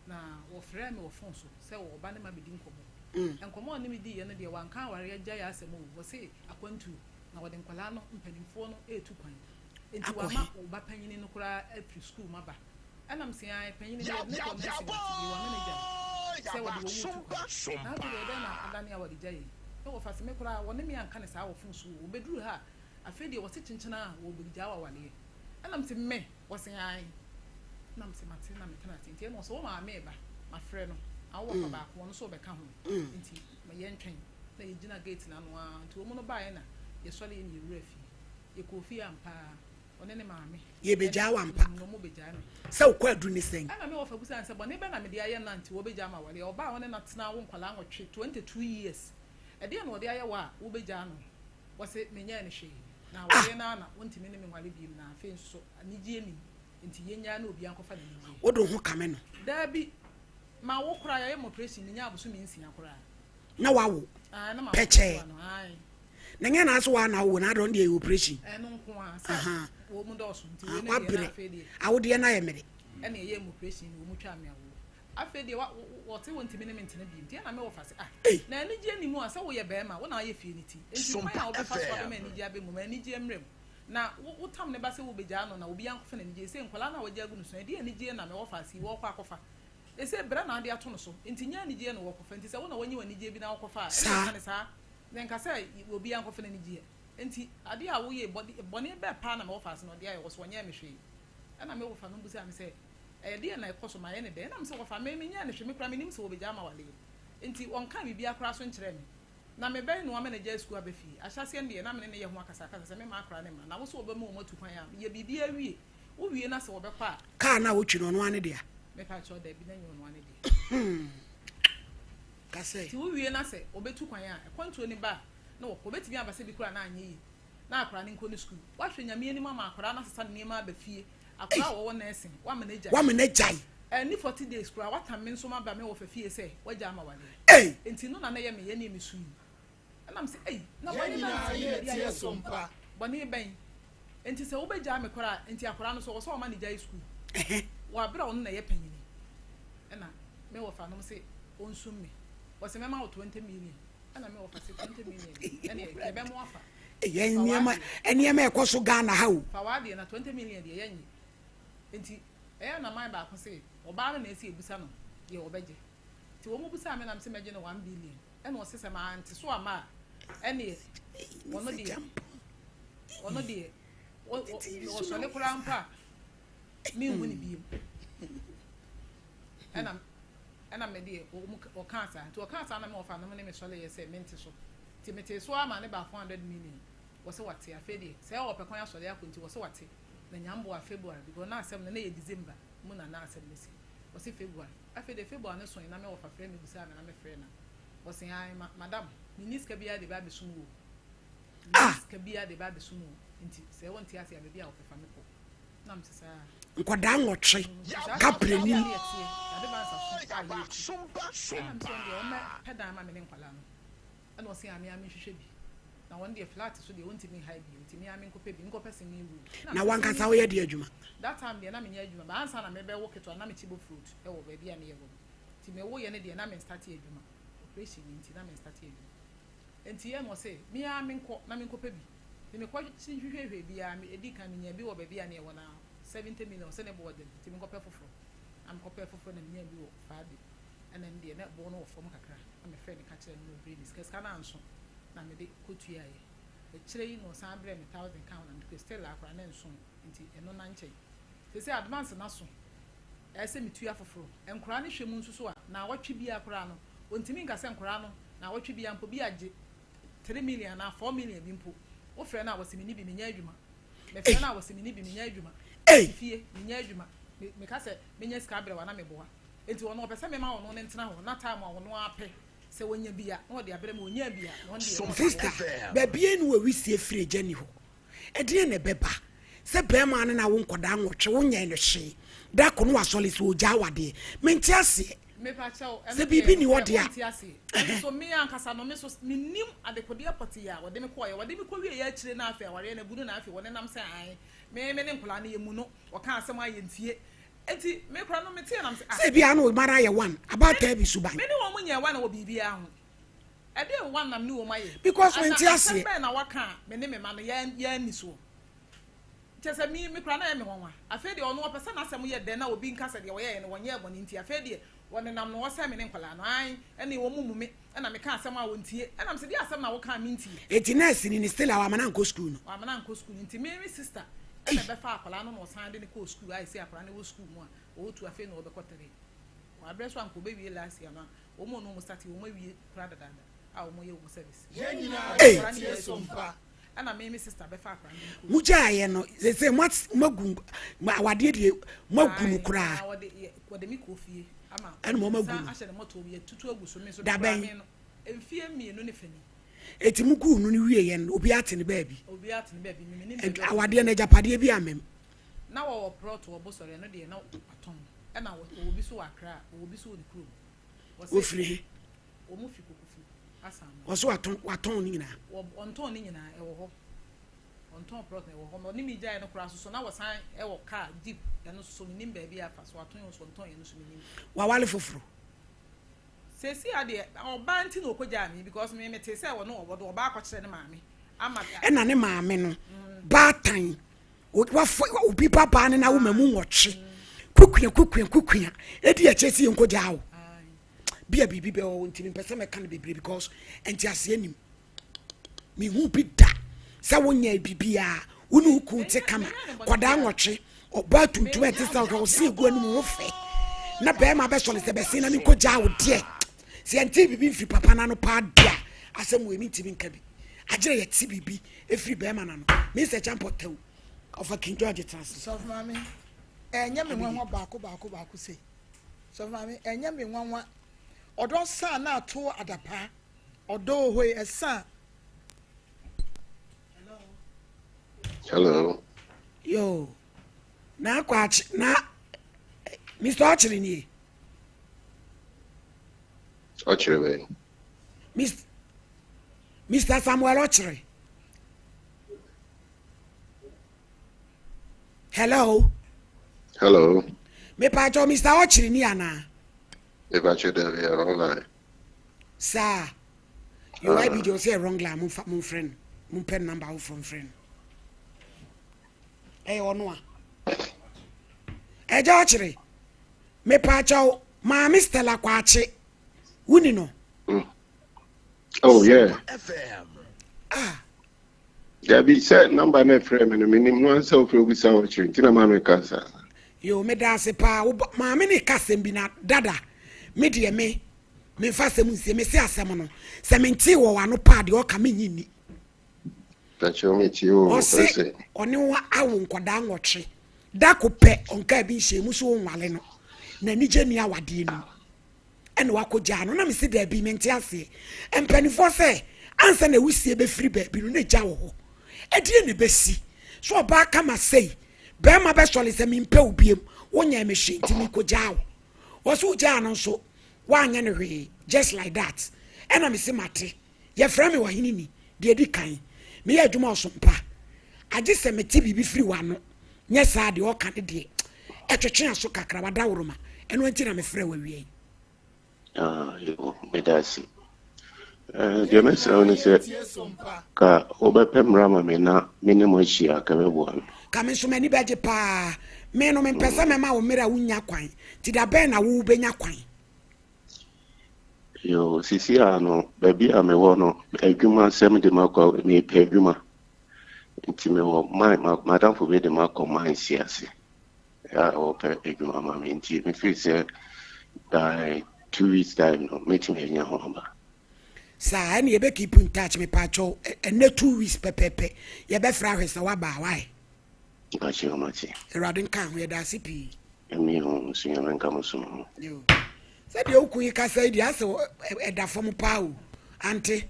Na wɔfrɛɛ me wɔ phone so sɛ wɔba ne me abɛdi nkɔmmɔ. Nkɔmmɔ a ɔne me diiɛ no deɛ wanka awareɛ agyaeɛ asɛm o, ɔse akwantuo na wɔde nkwadaa no mpanimfoɔ no retu kwan. Enti Akɔ wama he? wo ba panyini no koraa afiri sukuu mu aba. Ɛna mese ae, panyini no yɛde no kɔɔ nursing ase bio, wame no gyae sɛ wɔde wɔn retu kwan. Na afei deɛ ɛdɛn na adane a wɔde gyae yi? Me wɔfa se me koraa wɔne me anka no saa wɔ phone so o, wɔbɛduru ha a afei deɛ wɔse kyenkyena a wɔbɛgyaa wo awareɛ. Ɛna mese me? Wɔse ae. Ɛna mese mate na metena ase. Nti ɛna ɔse wo maame reba, mafrɛ no, na wo wɔfa baako ɔno nso rebɛka ho, nti ma yɛntwɛn. Na yɛgyina gate no ano ara, nti wɔn no baeɛ na yɛsɔreeɛ na yɛwuraa fie. Yɛkɔɔ fie ampa ara, ɔne ne maame. Yɛbɛgyaa wo ampa. Na wɔbɛgyaa me. Sɛ wokɔ adu ne sɛn? Ɛna me wɔfa bisaa no sɛ, bɔne bɛn na mede ayɛ no a nti wɔbɛgyaa me awareɛ? Ɔbaa a wo ne no atena awo nkwadaa nwɔtwe, 22 years, ɛdeɛn na ɔde ayɛ wo a wobɛgyaa no? Ɔse, menyɛɛ no hwee. Na awareɛ no ara na ɔntumi ne me nware bio, na afei nso anigyeɛ nnim, nti yɛnnyae na obiara nkɔfa n'anigyeɛ. Wode wo ho kame no? Daabi. Mawo koraa, yɛayɛ me operation, menyaa abosome nsia koraa. Na wawo? Ae, na mawo Pɛkyɛɛ. ketewa no, ae. Na nyɛ na ase waa na awo na adɔn deɛ yɛ operation. Ɛno nko a sɛ wɔn mu dɔɔso nti wei no deɛ na Wabrɛ afei deɛ. Awodeɛ no ayɛ mmerɛ. Ɛna ɛyɛ mu operation no wɔn mu twaa me awoɔ. Afei deɛ wa wɔte wɔn ntumi ne me ntena bio nti ɛna me wɔfa se ah na anigyeɛ ni mu a sɛ woyɛ bɛrima wo na ayɛ fie no ti nti kwan a wobɛfa so abɛma anigyeɛ abɛ mu ma anigyeɛ mmerɛ mu na wo wotam ne ba sɛ wobɛgyaa no na obiara nkɔfa n'anigyeɛ sei nkwadaa no a wagya agu no so ɛdeɛ anigyeɛ na me wɔfa ase yi wɔrekɔ akɔfa ɛsɛ brɛ na ade ato no so nti nyɛ anigyeɛ na wɔkɔfa nti sɛ wo na wanyi w'anigyeɛ bi na wokɔfa a ɛna ɛka ne saa. Menka sɛ obiara nkɔfa n'anigyeɛ. Enti adeɛ a woyɛ yi, bɔne bɛn paa na me wɔfaase no ɔde ayɛ wo so? Ɔnyɛɛ me hwee. Ɛnna me wɔfa no bisaa me sɛ, Ɛyɛ deɛn na ɛkɔ so? Mayɛ no dɛn? Ɛnna mese, Wɔfa, me, menyɛɛ no hwee. Me koraa mennim sɛ wɔbɛgyaa me awareɛ. Enti ɔnkaa biribiara koraa so nkyerɛɛ me. Na mebɛnoa ma no agyae sukuu aba fie. Ahyɛaseɛ no deɛ, na me ne no yɛ ho akasakasa sɛ memma akwadaa no mma. Na wo sɛ wɔbɛma wɔn atu kwan a, yɛ biribiara wie. Wowie na sɛ wɔbɛkɔ a. Kaa no a wotwi no, ɔno ara ne dea? Mepa kyɛw, dabi, na ɛnyɛ ɔno ara ne dea. Ka sɛ. Nti wowie na sɛ wɔbɛtu kwan a, ɛkwantuo no ba a, na wɔkɔ. Ɛbɛtumi aba sɛ bi koraa na anyɛ yie, na akwadaa no nkɔ ne sukuu. Woahwɛ Nyame anim ama akwadaa no asesa ne nneɛma aba fie. Akwadaa a ɔwɔ nursing, woama no agyae. Woama no agyae. Ɛnni 40 days koraa, woatam me nso maba me wɔfa fie sɛ woagya ama wadeɛ. Ei! Nti no na na ɛyɛ me ya ne me su yi. Ɛna mese, Ei, na Yɛn bɔne bɛn nyinaa na yɛ mede ayɛ tie wo? so mpa. Bɔne bɛn? Nti sɛ wobɛgyaa me koraa a, nti akwadaa no nso ɔwɔ sɛ wɔma no gyae sukuu? Ɛhɛ. Wɔ aberɛ a ɔno na ɛyɛ panyini. Ɛna me wɔfa nom se ɔnsum me. Ɔse mɛma wo 20 million. Ɛna me wɔfa se 20 million deɛ, ɛneɛ yɛbɛmo afa. Ɛyɛ Fa nneɛma, w'adeɛ. nneɛma ɛkɔ so Ghana ha o. Fa w'adeɛ na 20 million deɛ yɛnnye. Nti ɛyɛ a na man baako se ɔbaa no na ɛsɛ yɛbusa no deɛ ɔbɛgye. Nti wɔn busaa me na mese mɛgye no 1 billion. Ɛna ɔse sɛ mante so amma a, ɛneɛ ɔno deɛ, ɔno deɛ, ɔsɔre koraa mpo a, menhu no bio. Ɛna ɛna me deɛ ɔkaa saa. Nti ɔkaa saa na me wɔfa no ne me sɔreeɛ sɛ mente so. Nti metee so ara maa ne baa 400 million. Wɔse wate. Afei deɛ sɛ ɔpɛ kwan asɔre akɔ nti wɔse wate. Na Nyamboa February because na asɛm no na ɛyɛ December mu na na asɛm no si. Wɔse February. Afei deɛ February no soe na me wɔfa frɛ me bisaa me na me frɛɛ no a ɔse ae ma madam menni sika biara de ba abɛsom wo o. Menni sika biara de ba abɛsom wo nti sɛ wonte ase a baabi a wopɛ fa me kɔ. Na mese saa. Nkwadaa nwɔtwe kaprɛ nim. Pɛ dan ma me ne nkwadaa no. Ɛna ɔse a me ara menhwehwɛ bi. Na wɔn deɛ flat so deɛ wɔntumi nhae bio nti me ara menkɔpɛ bi nkɔpɛ single room. Na wankasa woyɛ deɛ adwuma? That time deɛ na menyɛ adwuma but ansa na mebɛwo ketewa no na mekye bofrot wɔ baabi a meyɛ wɔ no. Nti mewoeɛ no deɛ na menstarte adwuma, operation no nti na menstarte adwuma. Nti yɛ na ɔse me ara menkɔ na menkɔpɛ bi. Nti mekɔ hwehwɛhwɛɛ bi ara, ɛdi kan menyaa bi wɔ baabi a na yɛwɔ no ara, 70 million, ɔse ne boɔ den nti menkɔpɛ foforɔ. Na mekɔpɛɛ foforɔ na menyaa bi wɔ Fabi. Ɛna ɛno deɛ na boɔ no wɔ fam kakra. Na mefrɛɛ no ka kyerɛɛ no na ɔbrɛɛ me sika, sika no anso na mede kɔtuaeɛ. Akyire yi na ɔsan brɛɛ me thousand ka ho na mede kɔe, still a koraa na ɛnsoe nti ɛno na nkyɛn. Seesei advance no aso, ɛyɛ sɛ metua foforɔ. Nkwadaa no hwɛ mu nso so a, naawɔtwe biara koraa no, ɔntumi nka sɛ nkwadaa no naawɔtwe biara mpo bi agye three million anaa four million bi mpo. Wofrɛ no a, ɔse menni bi, menyɛ adwuma. Mefrɛ no a, ɔse menni bi, menyɛ adwuma. Mete fie, menyɛ adwuma. Meka sɛ menya sika abrɛ wo a na meboa. Enti ɔno ɔpɛ sɛ mema ɔno no ntena hɔ na time a ɔno ara pɛ, sɛ ɔnya bi a na ɔde abrɛ me, ɔnnya bi a na ɔno deɛ na ɔde Sister, aboa. baabiara nni hɔ a wisie firi agya nni hɔ. Ɛdeɛn na ɛbɛba sɛ barima no na wo nkwadaa nwɔtwe wonyɛɛ no hwee, da ko no wasɔre sɛ ɔgyaa wo adeɛ? Mente aseɛ. Mepa kyɛw, ɛno Sɛ deɛ biribi nni hɔ nokorɛ deɛ a, wonte aseɛ. Ɛno so me ankasa no me so mennim adekodeɛ pɔtee a wɔde me kɔeɛ. Wɔde me kɔwieɛ akyire na afei awareɛ no agu no na afei wɔnenam sɛ ae me me ne nkwadaa no yɛmmu no, wɔka asɛm a yɛntie. Enti me koraa no meteɛ na mese ah. Sɛ ebia na wo mma no ayɛ one, abaatan bi suban. Me ne wɔn nyɛɛ one wɔ biribiara ho. Ɛdeɛn one na me ne wɔn ayɛ? Because Ana mente asɛm aseɛ. bɛn na wɔaka a me ne me mma no yɛn yɛanni soɔ? Kyerɛ sɛ me me koraa na ɛyɛ me nwanwa. Afei deɛ ɔno ɔpɛ sɛ n'asɛm yɛ dɛ na obi nka sɛ deɛ ɔyɛeɛ no wɔnyɛɛ bɔne nti afei deɛ wɔnenam no ɔsɛe me ne nkwadaa no. Ae ɛnneɛ wɔn mmu me ɛna meka asɛm a wɔntie. Ɛna mese deɛ asɛm na woka a mentie? Enti nurse ni no still a wamana ankɔ school no? Wamana ankɔ school no nti me me sister ɛna ɛbɛfaa akwadaa no na ɔsan de no kɔɔ school a ɛsei akwadaa no wɔ school mu a ɔwɔ two afei na ɔbɛkɔ three. Wɔ aberɛ so a anka ɔbɛwie last year no a Wɔn a wɔn start wɔn awie koraa dadaada a wɔn yɛ wɔn service. Yɛn nyinaa Ei! yɛ tie so mpa. Ɛna me me sister bɛfa akora no de Mo gyaeɛ no sese mo as mo agu awadeɛ deɛ mo agu no koraa. Na wɔde yɛ wɔde me kɔ fie ama. Ɛna wɔn agu san no. ahyɛ ne mɔtoɔ mu yɛtutu agu so me nso Da me koraa bɛn? me no mfie mmienu ne fa ni. Eti mo guu no no wieɛ no obiara te ne baabi. Obiara te ne baabi me menim baabi a Awadeɛ no agyapadeɛ bi ammam. Na wɔwɔ prɔt wɔ Bosɔre ɛno deɛ na watɔn ɛna wɔwɔ bi nso wɔ Accra wɔwɔ bi nso wɔ ne kurom. Wɔfiri he? Wɔn fi Kokofu asan no. Wɔso watɔn watɔn ne nyinaa. Wɔ ɔntɔn ne nyinaa ɛwɔ hɔ. Ɔntɔn plot na ɛwɔ hɔ. Ɔne mi gyae no koraa soso na wɔsan ɛwɔ car jeep ɛno soso mi nim baabi afa so watɔn yɛn so ɔntɔn yɛn no so mi nim. Wawale foforo. Sɛsi adeɛ ɔbaa nti na ɔkɔ gyaa mi because mi mi te sɛ ɔno ɔwɔ do ɔbaa akɔkyerɛ ne maame ama. Ɛna ne maame no baatan wafa obi babaa ne n'awoma mu nwɔtwe kukua kukua kukua edi akyire si yɛn nkogyaa o bia biribi bɛ wɔ nti mpɛ sɛ mɛka no bebree because nti aseɛ nim mehu bi da sɛ wonyɛ biribiara wo ne wo kun te kama kɔdaa nwɔtwe ɔbaa tuntum a ɛte sɛ ɔhwɛ ɔse egu anim ho fɛ na bɛrima bɛsɔre sɛ bɛsen na menkɔgyaa wo deɛ sɛ yɛnte biribi mfiri papa no ano paa deɛ a asɛm wei mentumi nka bi agyerɛ yɛte biribi ɛfiri bɛrima no ano me sɛ kyampɔ tɛw ɔfa King George tena ase. Sɔfo maame, ɛnyɛ me nwanwa baako baako baako sei. Sɔfo maame, ɛnyɛ me nwanwa. Ɔdɔ san na ato adapaa. Ɔdɔ wɔ hɔ yi, ɛsan. Hello. Yo, na akɔ akye na Mr. Ɔkyere nie. Ɔkyere bɛn? Mr. Mr. Samuel Ɔkyere. Hello. Hello. Mepatwɔ Mr. Ɔkyere ni anaa? Mepatwɔ dabi yɛ wrong line. Saa. Yo uh, IBJ ɔsɛ wrong line momfa momfrɛ no. Mompɛ number awoforɔ mfrɛ no. Ɛyɛ ɔno a. Ɛgya ɔkyere. Mepatwɔ Maame Stella Kwakye. Wuni no? Mm. Oh yeah. Ah. Dabi sɛ namba na ɛfrɛ me no menim no ansa wofrɛ wobisa wɔ kyerɛ nti na maa meka saa. Yo meda ase paa wo maame ne ka asɛm bi na dada me deɛ me memfa asɛm nsie mese asɛm no sɛ mentee wɔ wano paa deɛ ɔka menyi nni. Ɔse ɔne wo awo nkɔdaa nwɔtwe da ko pɛ ɔnkaa bi nhyɛ mu so wonwale no na anigye ni awadeɛ no mu. ɛna wakɔgyaa no na mese daabi mente aseɛ mpanimfoɔ sɛ ansa na awusie bɛfiri baabi no na gya wɔ hɔ ɛdeɛ na ɛbɛsi so ɔbaa kama sei bɛrima bɛsɔre sɛ mempɛ wo biem wonyɛ me hwee nti mekɔgyaa wo wɔ so wogyaa no nso woanyɛ no hwee just like that ɛna mese mate yɛfrɛ me ɔhene ni deɛ di kan meyɛ adwuma ɔsompa agye sɛ mete biribi firi w'ano nyɛ saa deɛ ɔka ne deɛ ɛtwetwe aso kakra wadaworoma ɛno nti na mefrɛ wo awia yi. Ah, yo, meda ase. Eh, deɛ mɛsrɛ wo ne sɛ ka wobɛpɛ mmara ma me na me ne mo ahyia ka bɛboa me. Ka me nso m'ani bɛgye paa. Me no mempɛ sɛ mɛma wo mmerɛ a wonnya kwan. Nti da bɛn na wobɛnya kwan? Yo, sisi a no, baabi a mewɔ no, adwuma sɛm de makɔ, mepɛ adwuma. Nti mewɔ mine, madamfo bi de makɔ mine si ase. A wɔpɛ adwuma ma me nti me feel sɛ by 2 weeks time no mɛtumi anya ho aba. Saa ɛne yɛbɛ keep in touch, mepaakyɛw. Ɛnɛ 2 weeks pɛpɛpɛ yɛbɛfrɛ ahwɛ sɛ woaba a wae. Mpakyɛ ɔmate. Awurade nka ho, yɛda ase pii. Ɛmi ho nso Nyame nka mo so ho. Yo. Sɛdeɛ wo kun yi kasa yi deɛ, asɛ ɛda fam paa o. Ante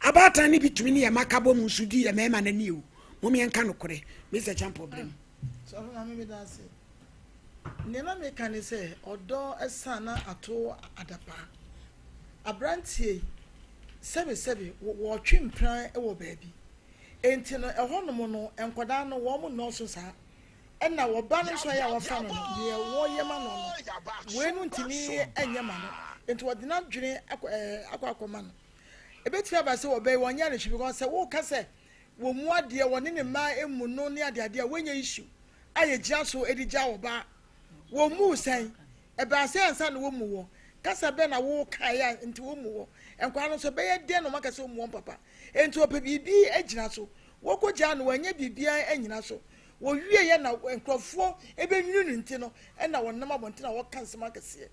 abaatan no bi tumi ne yɛ maka bɔ mu nso di yɛ mmarima n'ani o. Mom yɛnka nokorɛ. Mr. Champɔ brem. Sɔfo Maame, meda ase. Nea na meka ne sɛ ɔdɔ san na ato adapaa. Aberanteɛ yi, sɛbesɛbe wɔretwe mpena wɔ baabi. Enti no ɛhɔnom no nkwadaa no wɔn nnɔɔso saa. Ɛna ɔba no nso a ɛyɛ a wɔfa no no, nea wɔyɛ ma no no, wei no ntumi nyɛ ma no. Enti wɔde n'adwene akɔ ɛɛ akɔ akɔma no. Ebetumi aba sɛ ɔbɛyi wɔnyɛ no hwee because sɛ woka sɛ wɔn mu adeɛ, wɔne ne mma mmu no ne adeadeɛ a, wɔnyɛ issue a yɛgyina so de gya ɔbaa. Wɔmmu wo sɛn? Ɛbaa sɛ ansa na wɔmmu wɔ? Kasa bɛn na wokaeɛ a nti wɔmmu wɔ? Nkwadaa no nso, ɛbɛyɛ dɛn na wɔaka sɛ wɔmmu wɔn papa? Enti wɔpɛ biribi agyina so. Wɔkɔgyaa no, wɔanyɛ biribiara annyina so. Wɔwieeɛ na nkurɔfoɔ bɛnwini no nti no, ɛna wɔnam abɔnten a wɔka nsɛm akɛseɛ.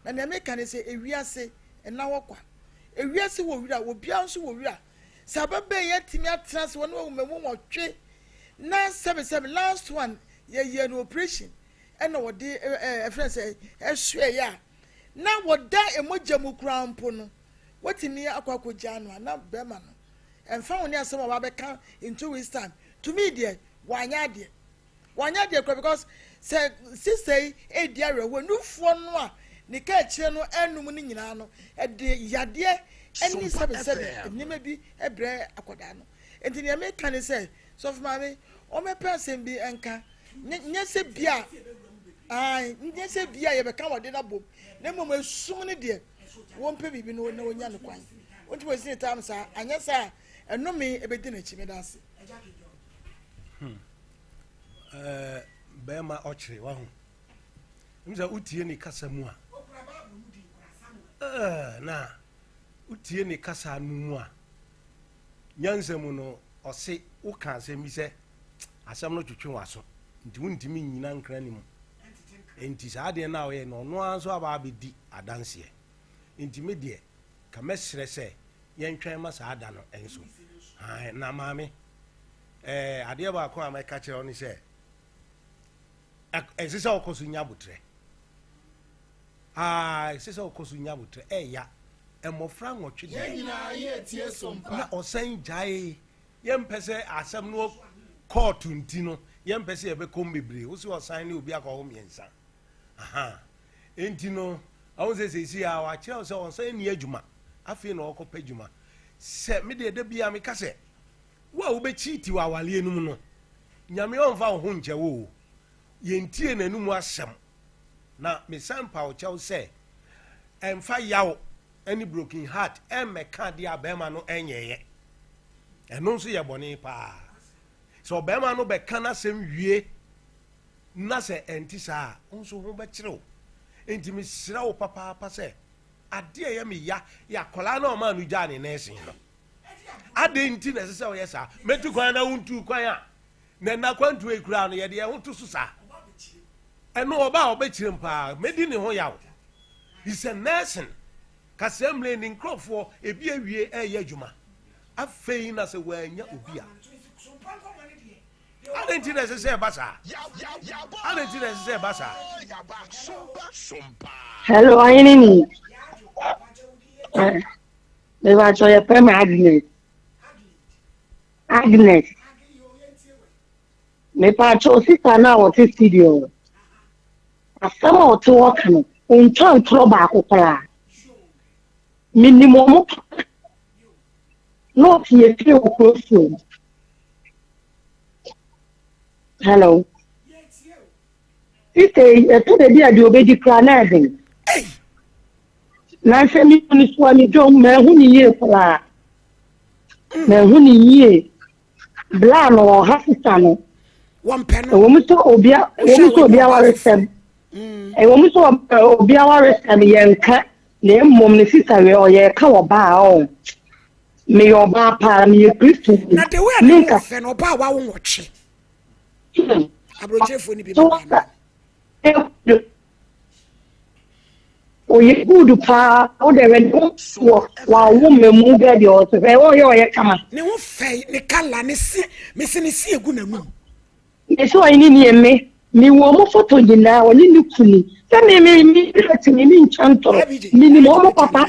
Na nea meka ne sɛ, ewiase nna hɔ kwa. Ewiase wɔ wira, obiara nso wɔ wira. Sɛ ababaa yi atumi atena ase wɔne wawu mmamu 8 na sɛbesɛbe last one yɛyɛɛ no operation ɛna wɔde ɛfrɛ sɛ ɛsoɛeɛ a na wɔda mogya mu koraa mpo no watumi akɔ akɔgyaa no a na bɛrima no ɛmfa ho ne asɛm a wabɛka in 2 weeks time, to me deɛ, wanyɛ adeɛ, wanyɛ adeɛ koraa because sɛ sister yi edi awerɛhoɔ, nufoɔ no a ne ka akyire no ɛnum no nyinaa no ɛde yadeɛ ɛne sɛbesɛbe nneɛma bi ɛbrɛ akwadaa no. Nti nea meka ne sɛ, sɔfo maame, wɔmɛpɛ asɛm bi nka, nyɛ sɛ bia ayi, nyɛ sɛ bia yɛbɛka wɔde no abom na mmom esum no deɛ, wɔmpɛ biribi no na wɔnya no kwan wɔntumi wɔsi ne tam saa, anyɛ saa ɛnome ebɛdi n'akyi. Meda ase. Bɛrima ɔkyere wahu m sɛ wotie ne kasa mu a, na wotie ne kasa no mu a, nyansa mu no ɔse woka asɛm bi sɛ asɛm no twetwe w'aso nti wontumi nnyina nkra ne mu. Nti saa adeɛ no a ɔyɛ no, ɔno ara nso aba abɛdi adanseɛ. Nti me deɛ, ka mɛsrɛ sɛ yɛntwɛn ma saa da no nso. Na maame, adeɛ baako a mɛka kyerɛ wo ne sɛ ɛsɛ sɛ wokɔ so nya abotrɛ. Ɛsɛ sɛ wokɔ so nya abotrɛ. Ɛɛya mmɔfra 8 deɛ na ɔsan gyae. Yɛmpɛ sɛ asɛm no kɔɔto nti no, yɛmpɛ sɛ yɛbɛkɔm bebree. Wo sɛ ɔsan ne obi akɔho mmiɛnsa aha, nti no ɔho sɛ seesei a wakyerɛ wo sɛ ɔnsan nni adwuma, afei na ɔkɔpɛ adwuma. Sɛ me deɛ, da biara meka sɛ wo a wobɛkyiiti wɔ awaleɛ no mu no, Nyame ɔmfa wo ho nkyɛ wo o. Yɛntie n'anomu asɛm na mesan pa wo kyɛw sɛ ɛmfa yaw ne broken heart ɛmmɛka adeɛ a bɛrima no ɛnyɛeɛ. Ɛno nso yɛ bɔne paa sɛ ɔbɛrima no bɛka n'asɛm wie na sɛ ɛnte saa a, wo nso ho bɛkyerɛ wo. Enti mesrɛ wo papaapa sɛ adeɛ a ɛyɛ me ya yɛ akwadaa no a ɔmaa no gyaa ne nɛɛsen no. Adɛn nti na ɛsɛ sɛ ɔyɛ saa? Mɛtu kwan na wontu kwan a na ɛna kwantuo yi koraa no yɛde yɛn ho to so saa. Ɛno ɔba a ɔbɛkyerɛ mu paa, mɛdi ne ho yaw. Is a nursing kasaa mmerɛ ne nkurɔfoɔ ebi awie ɛyɛ adwuma afei na sɛ wɔanya obi a, adɛn nti na ɛsɛ sɛ ɛba saa? Adɛn nti na ɛsɛ sɛ ɛba saa? Hello, ɔhene ni. Mebakyɛ yɛfrɛ me Agnes. Agnes. Mepakyɛ sister no a wɔte studio no. Asɛm a ɔte hɔ ka no, ɔntwa ntorɔ baako koraa. Menim ɔmo papa. Na ɔte yɛ fie wɔ kuro so. Hello. Sister yi, ɛtɔ da bi a deɛ ɔbɛdi koraa na ɛden. Na sɛ me hu no so a me dwom mahu ne yie koraa. Mahu ne yie. Bla no ɔha sista no. Wɔmpɛ no. Ɛwɔ mu sɛ obi ɛwɔ mu sɛ obi awaresɛm. Ɛwɔ mu sɛ obi awaresɛm yɛnka na mmom ne sista wɛ ɔyɛ ka wɔ baa ɔ. Meyɛ ɔbaa paa meyɛ Kristo. Na de wɛ ne ho fɛ no ɔbaa wawo nwɔtwe. Aburokyerefoɔ no bi ma baa no. Ɔyɛ good paa wo dɛ wɛ ne ho wɔ wawo mmamu bɛɛ deɛ ɔsɛ hwɛ ɔyɛ ɔyɛ kama. Ne ho fɛ ne kala ne se mese ne se egu n'anum. Mese ɔyɛ ne nie me me wɔ ɔmo foto nyinaa ɔne ne kunu sɛ me me me me me ntwa ntoro menim ɔmo papa.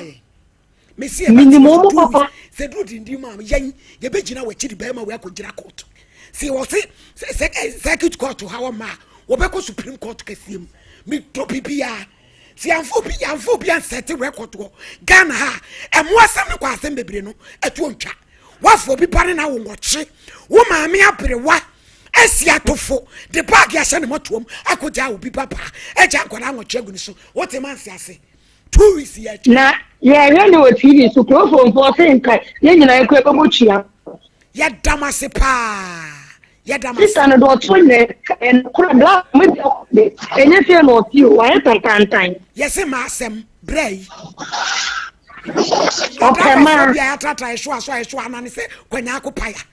Mesi ɛba Menim ti wɔn two papa. weeks. Sɛ duru dindin mu a yɛn yɛbɛgyina wɔ akyiri bɛrima wei akɔgyina court. Sɛ wɔ se sɛ sɛ circuit court ha wɔ ma a wɔbɛkɔ supreme court kɛseɛ mu. Medɔ biribiara. Sɛ yɛamfa obi yɛamfa obi ansɛte record wɔ Ghana ha a ɛmo asɛm ne kɔ asɛm bebree no ɛtoɔ ntwa. Woafa obi ba ne na wo nwɔtwe wo maame aberewa asi atofo de baage ahyɛ ne mɔtoam akɔgyaa obi ba baa agya nkwadaa nwɔtwe agu ne so wote manse ase. 2 weeks yɛ atwa. Na yɛhwɛ no wɔ TV so kurofomfoɔ se nka yɛn nyinaa kura bɛbɔ tua. Yɛda mo ase paa. Yɛda mo ase. Sista no de ɔto nyɛ ɛnokora bla mo de ɔkɔ de ɛnyɛ fie na ɔte o wayɛ tantantan. Yɛse ma asɛm brɛ yi. Ɔpɛ maa. Adrabafoɔ bi a yɛatratra ɛso aso a ɛso anane sɛ kwanyaako paya.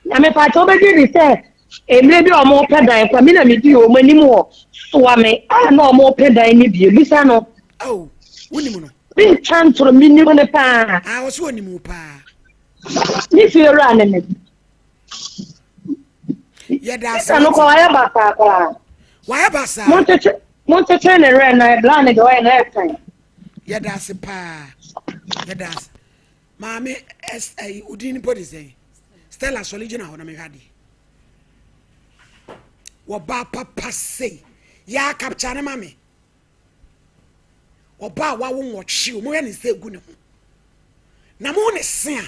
Na mepakyɛ wobɛgye di sɛ mmerɛ bi a wɔrepɛ dan kwa me na medi wɔn anim wɔ soa me a na wɔrepɛ dan no bie bisa no. Oh, wonim no? Mentwa ntoro menim no paa. Ah, ɔso onim wo paa. Ne fie wura ne me. Yɛda ase. Sista no kɔ wayɛ basaa koraa. Wayɛ basaa. Monkyekye monkyekye ne werɛ na bla ne deɛ ɔyɛ na ɛsan. Yɛda ase paa. Yɛda ase. Maame ɛs ɛyi wo din mpo de sɛn? Stella sɔre gyina hɔ na mehwɛ adeɛ. Wɔbaa papa sei. Yaa kapkya ne ma me. Ɔbaa wawo nwɔtwe o, mohwɛ ne nsa egu ne ho. Na mo ne se a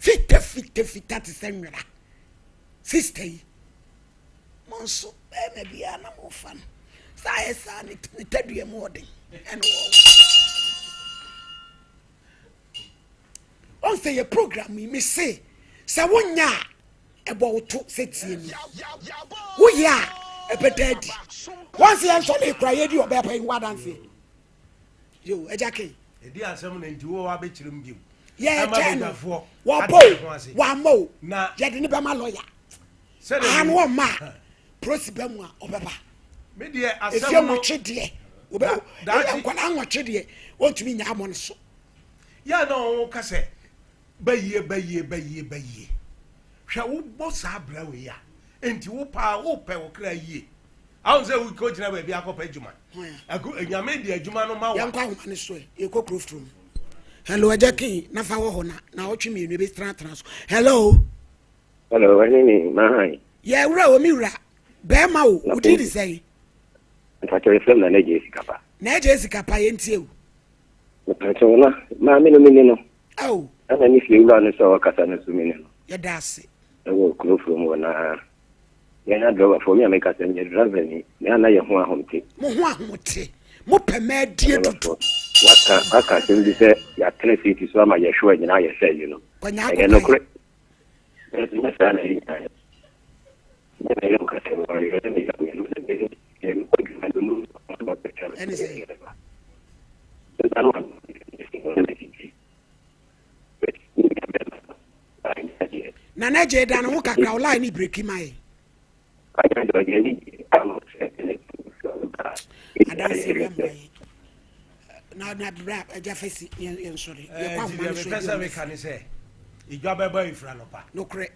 fita fita fita te sɛ nwera. Sister yi, mo nso bɛrima biara na mofa no. Saa yɛ saa ne tadua mu ɔden ɛna wɔwɔ. Ɔn sɛ yɛ program yi me se sɛ wonya a ɛbɔ wo to sɛ tie mi woyɛ a ɛbɛda adi wɔn sɛ yɛn sɔre kura yɛdi ɔbɛɛ pa yi ho adanseɛ yo ɛgya kei ɛdi asɛm na nti wo abɛkyerɛ mu bio yɛgya no wɔbɔ o wɔamma o yɛde ne bɛma lɔya aha no wɔmma a prosi bɛ mu a ɔbɛba efie nwɔtwe deɛ ɛyɛ nkwadaa nwɔtwe deɛ wɔntumi nya amɔ no so Yɛ a na wɔn ka sɛ, Bayie, bayie, bayie, bayie. Hwɛ wobɔ saa bra wei a, enti wo paa wopɛ wo kra yie. Ahun sɛ wokɔ gyina baabi akɔpɛ adwuma. Aku, Nyame de adwuma no ma wa. Yɛnkɔ ahoma no so ɛ, yɛkɔ kuro foro mu. Hello, Agya King, na fa wɔ hɔ na na ɔtwe mmienu ebe tenatena so. Hello. Hello, ɛne ni mahan. Yɛ wura o, mi wura. Bɛrima o, wo din de sɛn? Mpakyɛ yɛfrɛ me Nana Agye Sikapa. Na Agye Sikapa, yɛntie o. Mepakyɛw na maame no mene no. Ao. Ɛna ne fie wura no sɛ ɔkasa no so mene no. Yɛda ase. Ɛwɔ kuro from hɔ na yɛn adrɔbafoɔ me a meka sɛ meyɛ driver ni me ana yɛ ho ahomte. Mo ho ahomte. Mo pɛ mɛ adie dodo. Waka waka asɛm bi sɛ yɛatena seat so ama yɛhwɛ nyinaa yɛ sɛ yi no. Ɛyɛ nokorɛ. Ɛnso nyɛ saa na yɛ nyinaa yɛ. Ɛne sɛ. Nana Agye da ne ho kakra wo line ne breki ma yɛn. Adanse wia mmoa yɛn. Na na bra agya fasi yɛn sɔre. Yɛ kɔ ahoma no so. Ɛɛ sɛ meka ne sɛ edwa bɛbɔ efura nɔpa. Nokorɛ.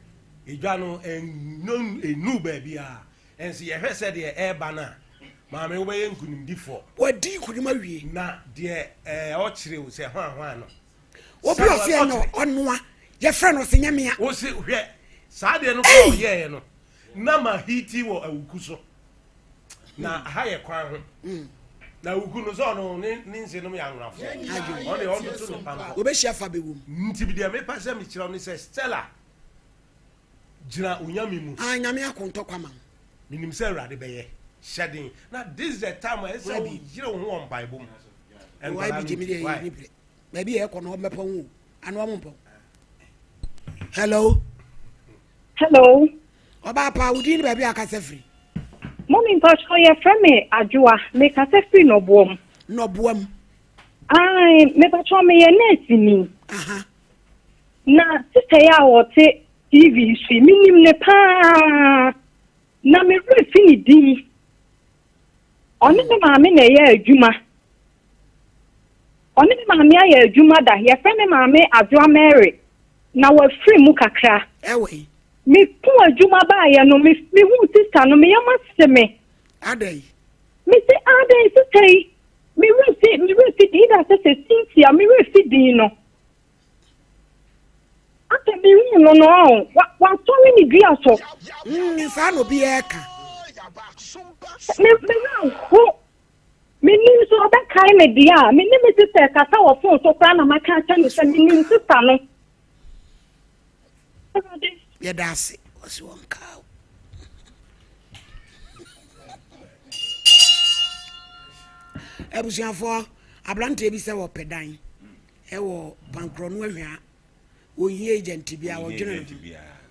Edwa no enu baabi a ɛnso yɛhwɛ sɛ deɛ ɛreba no a maame wobɛyɛ nkunimdifoɔ. Wadi nkunim awie. Na deɛ ɛɛ ɔkyerɛ o sɛ hwan hwan no. Obi ɔsi ɛna ɔnoa yɛfrɛ no ɔsi nyamea. Wosi hwɛ saa deɛ no kɔ ɔyɛɛ no na ma hiti wɔ awuku so. Na aha yɛ kwan ho. Na awuku no sɛ ɔno ne ne nse nom yɛ anwonafoɔ. Ɔno deɛ ɔntoto ne pankɔ. Obehyia fa bɛwom. Nti deɛ mepɛ sɛ mekyerɛ wo ne sɛ Stella gyina Onyame mu. Ah Nyame ako ntɔkwa ma wo. Menim sɛ Awurade bɛyɛ. Hyɛ den. Na this is the time a ɛsɛ sɛ wo yere wo ho wɔ mpaebɔ mu. Why bi gyemi deɛ yɛ ni brɛ. Baabi yɛ kɔ no ɔmo bɛpɔn o. Ano ɔmo mpɔn. Hello. Hello. Ɔbaa pa wo din ne baabi a akasa firi. Mummy mpatsɔ yɛfrɛ me Adwoa mekasa firi Nɔboam. Nɔboam. Ae mepatsɔ meyɛ nurse ni. Aha. Na sista yi a ɔte TV so yi menim ne paa na me werɛ fi ne din. Ɔne me maame na ɛyɛ adwuma. Ɔne me maame ayɛ adwuma da. Yɛfrɛ me maame Adwoa Mary. Na wafiri mu kakra. Ɛwɔ yi. Me ko adwuma baayɛ no, me me hu sista no, me yam ase me. Adɛn? Me se adɛn sista yi? Me werɛ fi me werɛ fi din da sɛ sɛ Cynthia, me werɛ fi din no. Afei me hu no no, ɔn, wa wasɔre ne dua so. Mm, saa na obi ɛka. Me me werɛ ho. Menim sɛ ɔbɛkae me deɛ a, me ne me sista ɛkasa wɔ fon so koraa na maka akyɛ no sɛ menim sista no. Awurade. Yɛda ase, ɔsi wɔn kaa o. Abusuafoɔ, aberanteɛ bi sɛ wɔpɛ dan ɛwɔ pankorɔ no ahwia wɔnhia agent biara wɔdwene no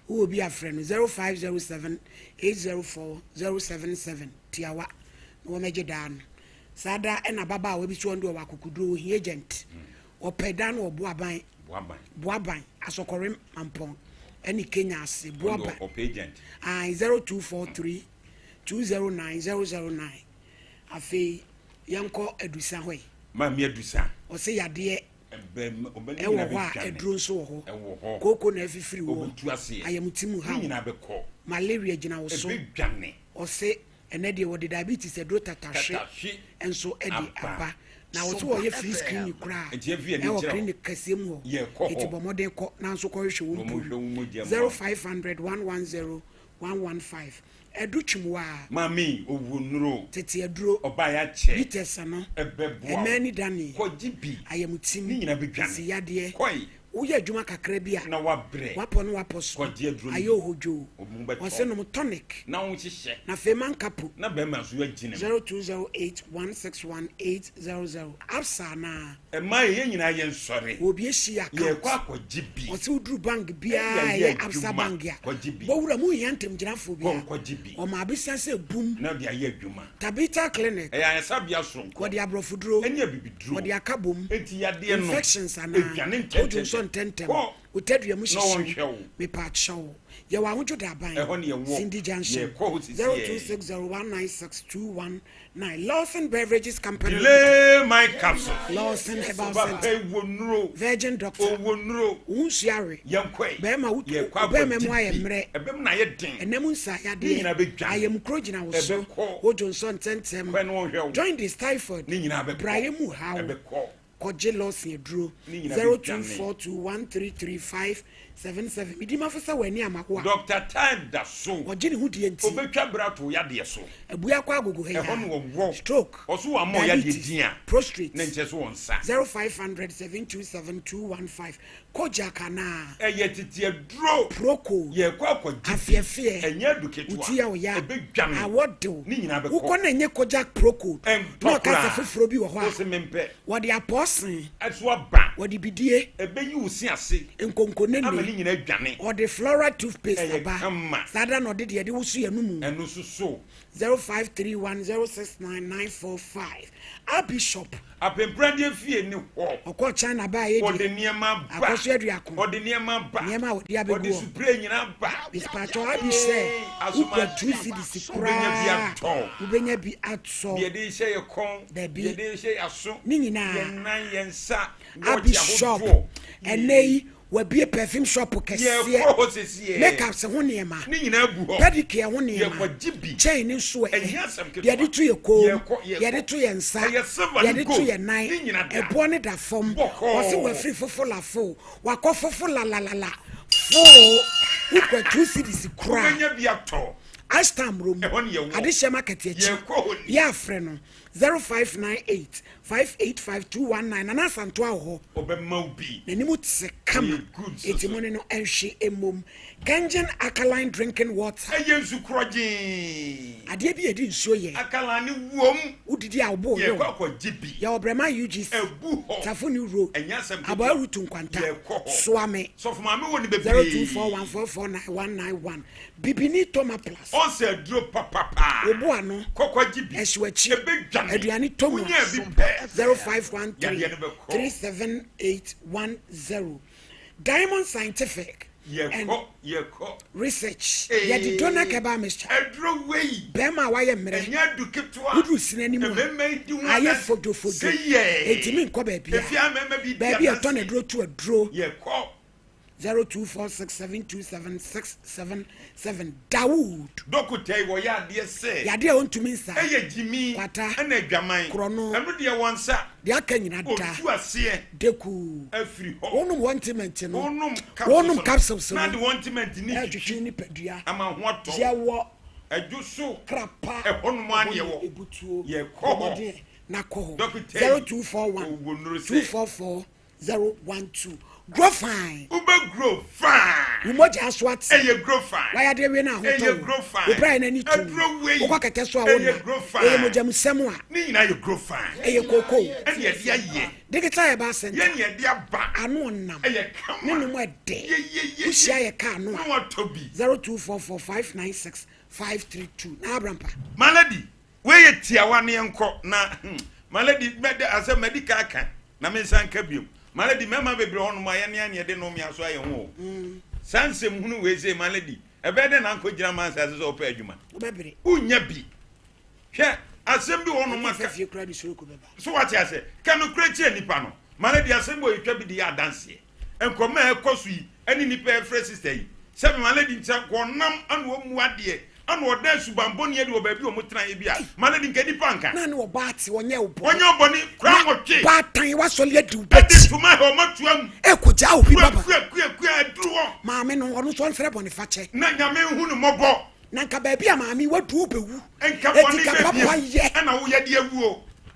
ho wowɔ bi afrɛ no 0507 804 077 tiawa na wɔmɛgye daa no saa da ɛna ababaawa bi so ɔno deɛ ɔwɔ akokoduro wɔhia agent ɔpɛ dan no wɔ boaban boaban asɔkɔre mampɔn ɛne kenya ase boaban ae 0243 209 009 afei yɛnkɔ adusa hɔ yi maame adusa ɔsɛ yadeɛ Ɛwɔ hɔ a aduro nso wɔ hɔ. Kooko na afifiri wɔ. Ayamti mu haw. Malaria gyina wo so. Ɔse ɛnɛ deɛ wɔde diabetes aduro tatahwe nso de aba. Na wɔse wɔyɛ free screening koraa ɛwɔ clinic kɛseɛ mu hɔ. Eti bɔ mmɔden kɔ na nso kɔhwehwɛ wo mpom. 0500 110 115. Adu twem waa. Maame owu nnuro. Tete aduro. Ɔbaa ya kyɛ. Bitters ano. Ɛbɛboa wo. Ɛmɛ ani dane. Kɔ gye bi. Ayamutim. Ne nyinaa bɛdwane. Sisi yadeɛ. Kɔe. Woyɛ adwuma kakra bi a. Na wabrɛ. Wapɔ ne wapɔ so. Kɔ gye aduro no bi. Ayɛ ohodwoo. Wo ho bɛtɔ. Ɔse nom tonic. Na wo hyehyɛ. Na afei manka po. Na bɛrima nso agyina mu. 0208 161 800. Absa anaa. Ɛma yɛn nyinaa yɛn sɔre. Obi ehyi account. Yɛkɔ akɔgye bi. Ɔsɛ woduru bank biara ɛyɛ Absa bank a. Kɔgye bi. Bɔwura mu nhia ntɛmgyinafoɔ biara. Kɔ nkɔgye bi. Ɔma abisa sɛ bum. Na ɔde ayɛ adwuma. Tabitha clinic. Ɛyɛ ayaresabea soronko. Wɔde aborɔfoduro. Ɛne abibiduro. Wɔde aka bom. Enti yadeɛ no. Infections anaa. Edwane ntɛntɛntɛm. Wodwo nsɔ ntɛntɛm. Kɔ. Wo tadua mu Na hyehye wo. wɔnhwɛ wo. Mepaakyɛw. Yɛwɔ Ahodwo Daban. Ɛhɔ ne yɛwɔ. Cindy Junction. Yɛkɔ hɔ sisiɛ. 0260196219. Lawson Beverages Company. Delay my capsule. Lawson Herbal Ɔba Center. pɛ wɔ nnuro. Virgin Doctor. Ɔwɔ nnuro. Wo nsuo awe. Yɛnkɔ ɛ. Bɛrima wo Yɛkɔ akɔ bɛrima mu ayɛ gye bi. mmerɛ. Ɛbɛm na ayɛ den. Ɛnam nsa Ne yadeɛ. nyinaa bɛdwane. Ayamkuro gyina wo so. Ɛbɛkɔ. Wodwo nsɔ ntɛntɛm. Kɔ na wɔnhwɛ wo. Jaundice, typhoid. Ne nyinaa bɛkɔ. Brayɛ mu haw. Ɛbɛkɔ. Kɔgye Lawson aduro. Ne nyinaa bɛdwane. 0242133577. Medi mafo sɛ w'ani ama wo a. Doctor Time da so. Ɔgye ne ho die nti. Ɔbɛtwa berɛ ato wo yadeɛ so. Abue akɔ agogo ha yi Ɛhɔ na ara. ɔwɔ. Stroke, Ɔso wamma wo yadeɛ diabetes, din a. prostrate. Na nkyɛ so ɔnsa. 0500 727 215. Kojak anaa. Ɛyɛ tete aduro. Proko. Yɛrekɔ akɔgye bi. Afeɛfeɛ. Ɛnyɛ adu ketewa. Wo ti yɛ wo ya. Ɛbɛdwane. Awɔ de wo. Ne nyinaa bɛkɔ. Wokɔ na ɛnyɛ Kojak Proko. Ɛntɔ Na ɔka sɛ koraa. foforɔ bi wɔ hɔ a. Wo se mempɛ. Wɔde apɔɔsen. Ɛso aba. Wɔde bidie. Ɛbɛyi wo se ase. Nkonkonene. Ama ne nyinaa adwane. Ɔde fluoride toothpaste Ɛyɛ aba. kama. Saa da na ɔde deɛ yɛde woso yɛn anomu. Ɛno nso so. 0531 069 945. Archbishop. Apempradeɛ fie ne hɔ. Ɔkɔɔ China baeɛ deɛ. Ɔde nneɛma ba. Akɔso aduako. Ɔde nneɛma ba. Nneɛma a wɔde abɛgu hɔ. Ɔde supire nyinaa ba. Mispatwɔ abi sɛ wokura 2 cedis koraa wobɛnya bi atɔ. Deɛ yɛde hyɛ yɛ kɔn. Dabi. Deɛ yɛde hyɛ yɛ aso. Ne nyinaa. Yɛn nan, yɛn nsa. Abi Wɔɔkye shop. ahodoɔ. Ɛnɛ yi Wabue perfume shop kɛseɛ. Yɛkɔ hɔ sesiɛ. Makeups ho nneɛma. Ne nyinaa gu hɔ. Pedicure ho nneɛma. Yɛkɔgye bi. Chain nso ɛ. Ɛnyɛ asɛm ketewa. Deɛ yɛde to yɛ kɔn mu. Yɛkɔ, yɛkɔ. Deɛ yɛde to yɛn nsa. Ɛyɛ silver Deɛ ne yɛde to gold. yɛn nan. Ne nyinaa da. Ɛboɔ no da fam. Bɔkɔɔ. Ɔse wafiri fofolafo. Wakɔ fofolalala. Foo. Wokura 2 cedis koraa. Wobɛnya bi atɔ. Ashtown Mmrom, Ɛhɔ ne yɛwɔ. Adehyeɛ Market akyi. Yɛkɔ hɔ ni. Yɛ afrɛ no 0598 585 219. Nana Asantoa wɔ hɔ. Ɔbɛma wo bi. N'anim te kama. Ɔyɛ good nso Enti so. mo ne no nhwe mmom. Kangen alkaline drinking water. Ɛyɛ nsu korɔgyee. Adeɛ bi a yɛde nsuo yɛ. Alkaline no wom. Wodidi a wo bo Yɛkɔ yow. akɔgye bi. Yɛwɔ Brɛma UGC. Ɛbu hɔ. Tafo New Road. Ɛnyɛ asɛm ketewa. Aboa Rutu Nkwanta. Yɛkɔ hɔ. Soame. Sɔfo maame wɔ ne bebree. 0241449191. Bibini Toma Plus. Ɔsɛ aduro papapaa. Wo bo ano. Kɔ kɔgye bi. Ɛhyew akyi. Ɛbɛdwane. Aduane tɔ mu a. Wonyaa bi pɛ. 0513 Yadeɛ no bɛkɔ. 37810. Diamond Scientific and Yɛkɔ, yɛkɔ. Research. Ee. Yɛde Dona Herbal Mixture. Aduro wei. Bɛrima a wayɛ mmerɛ. Ɛnyɛ adu ketewa. Woduru sini anim a. Mmarima yi di ho Ayɛ adanse. fodofodo. Sɛ yɛɛ. Ɛntumi nkɔ baabiara. Efie a mmarima bi di Baabi a ɛtɔn adanse. aduro to aduro. Yɛkɔ. 0246727677 Dawood. Dɔkota yi wɔyɛ adeɛ sɛ. Yadeɛ a ɔntumi nsa. Ɛyɛ gyimi. Kwata. Ɛna adwaman. Korɔno. Ɛno deɛ wɔn nsa. Deɛ aka nyina da. Ɔtu aseɛ. Deku. Afiri hɔ. Wonom wɔntimɛnti no. Wonom capsules Wonom no. capsules no. Na de wɔntimɛnti ne Ɛtwitwi nipadua. Ama ho atɔ. Yɛwɔ. Ɛdwo so. Krapa. Ɛhɔ nom ara ne yɛwɔ. Ebutuo. Yɛkɔ hɔ. Bɔmmɔden na kɔ hɔ. Dɔkota yi. 0241 Ɔwɔ nnuro sɛ. 244 012. Grow fine. Wobɛ grow fine. Wo mogya so ate. Ɛyɛ grow fine. Wayɛ adeɛ wie na ahotɔ Ɛyɛ wo. grow fine. Wo bra yɛ n'ani tum. Aduro wei. Wokɔ kɛtɛ so a wo Ɛyɛ grow na. fine. Ɛyɛ mogyamusɛm a. Ne nyinaa yɛ grow fine. Ɛyɛ kookoo. Ɛne yɛde ayɛ. Digital Herbal Center. Yɛne yɛde aba. Ano ɔnam. Ɛyɛ kama. Ne nom ɛdɛ. Yeyeyeye. Wohyia yɛ kaa no a. Na watɔ bi. 0244 596 532. Na abrampa. My lady, wei yɛ tiawa ne yɛnkɔ na hmm, my lady mɛde asɛ madi ka aka na me nsa nka biom. My lady mmarima bebree hɔ nom a yɛne a ne yɛde nnome aso ayɛ ho o. Mm. Saa nsɛm hunu wei sei my lady ɛbɛyɛ dɛn na ankɔ gyina mansa ase sɛ ɔpɛ adwuma. Wobɛbere. Wonnya bi. Hwɛ asɛm bi wɔ hɔ nom aka. Fie koraa de suro ko bɛba. So wate ase? Ka nokorɛ kyerɛ nipa no. My lady asɛm bi wɔ yɛtwa bi de yɛ adanseɛ. Nkɔmmɔ a ɛkɔ so yi ne nnipa a ɛfrɛ sista yi sɛ me Malady nti anka ɔnam ana ɔmmu adeɛ ana ɔda suban bɔne adi wɔ baabi a wɔn tenaeɛ bi a Malady nka nnipa nka. Na ne ɔbaa te ɔnyɛ wo bɔne. Ɔnyɛ wo bɔne kura nwɔtwe. Baatan wasɔle adi wo bɛkyi. Ɛde ntoma hɛ ɔma tua mu. Ɛkɔgyaa obi baba. Kua kua kua aduru hɔ. Maame no ɔno nso ɔnsrɛ bɔne fakyɛ. Na Nyame nhu no mmɔbɔ. Na nka baabi a maame wadu wobɛwu. Nka Eti bɔne ka bɛ papa biem yɛ. ɛna woyɛ de awu o.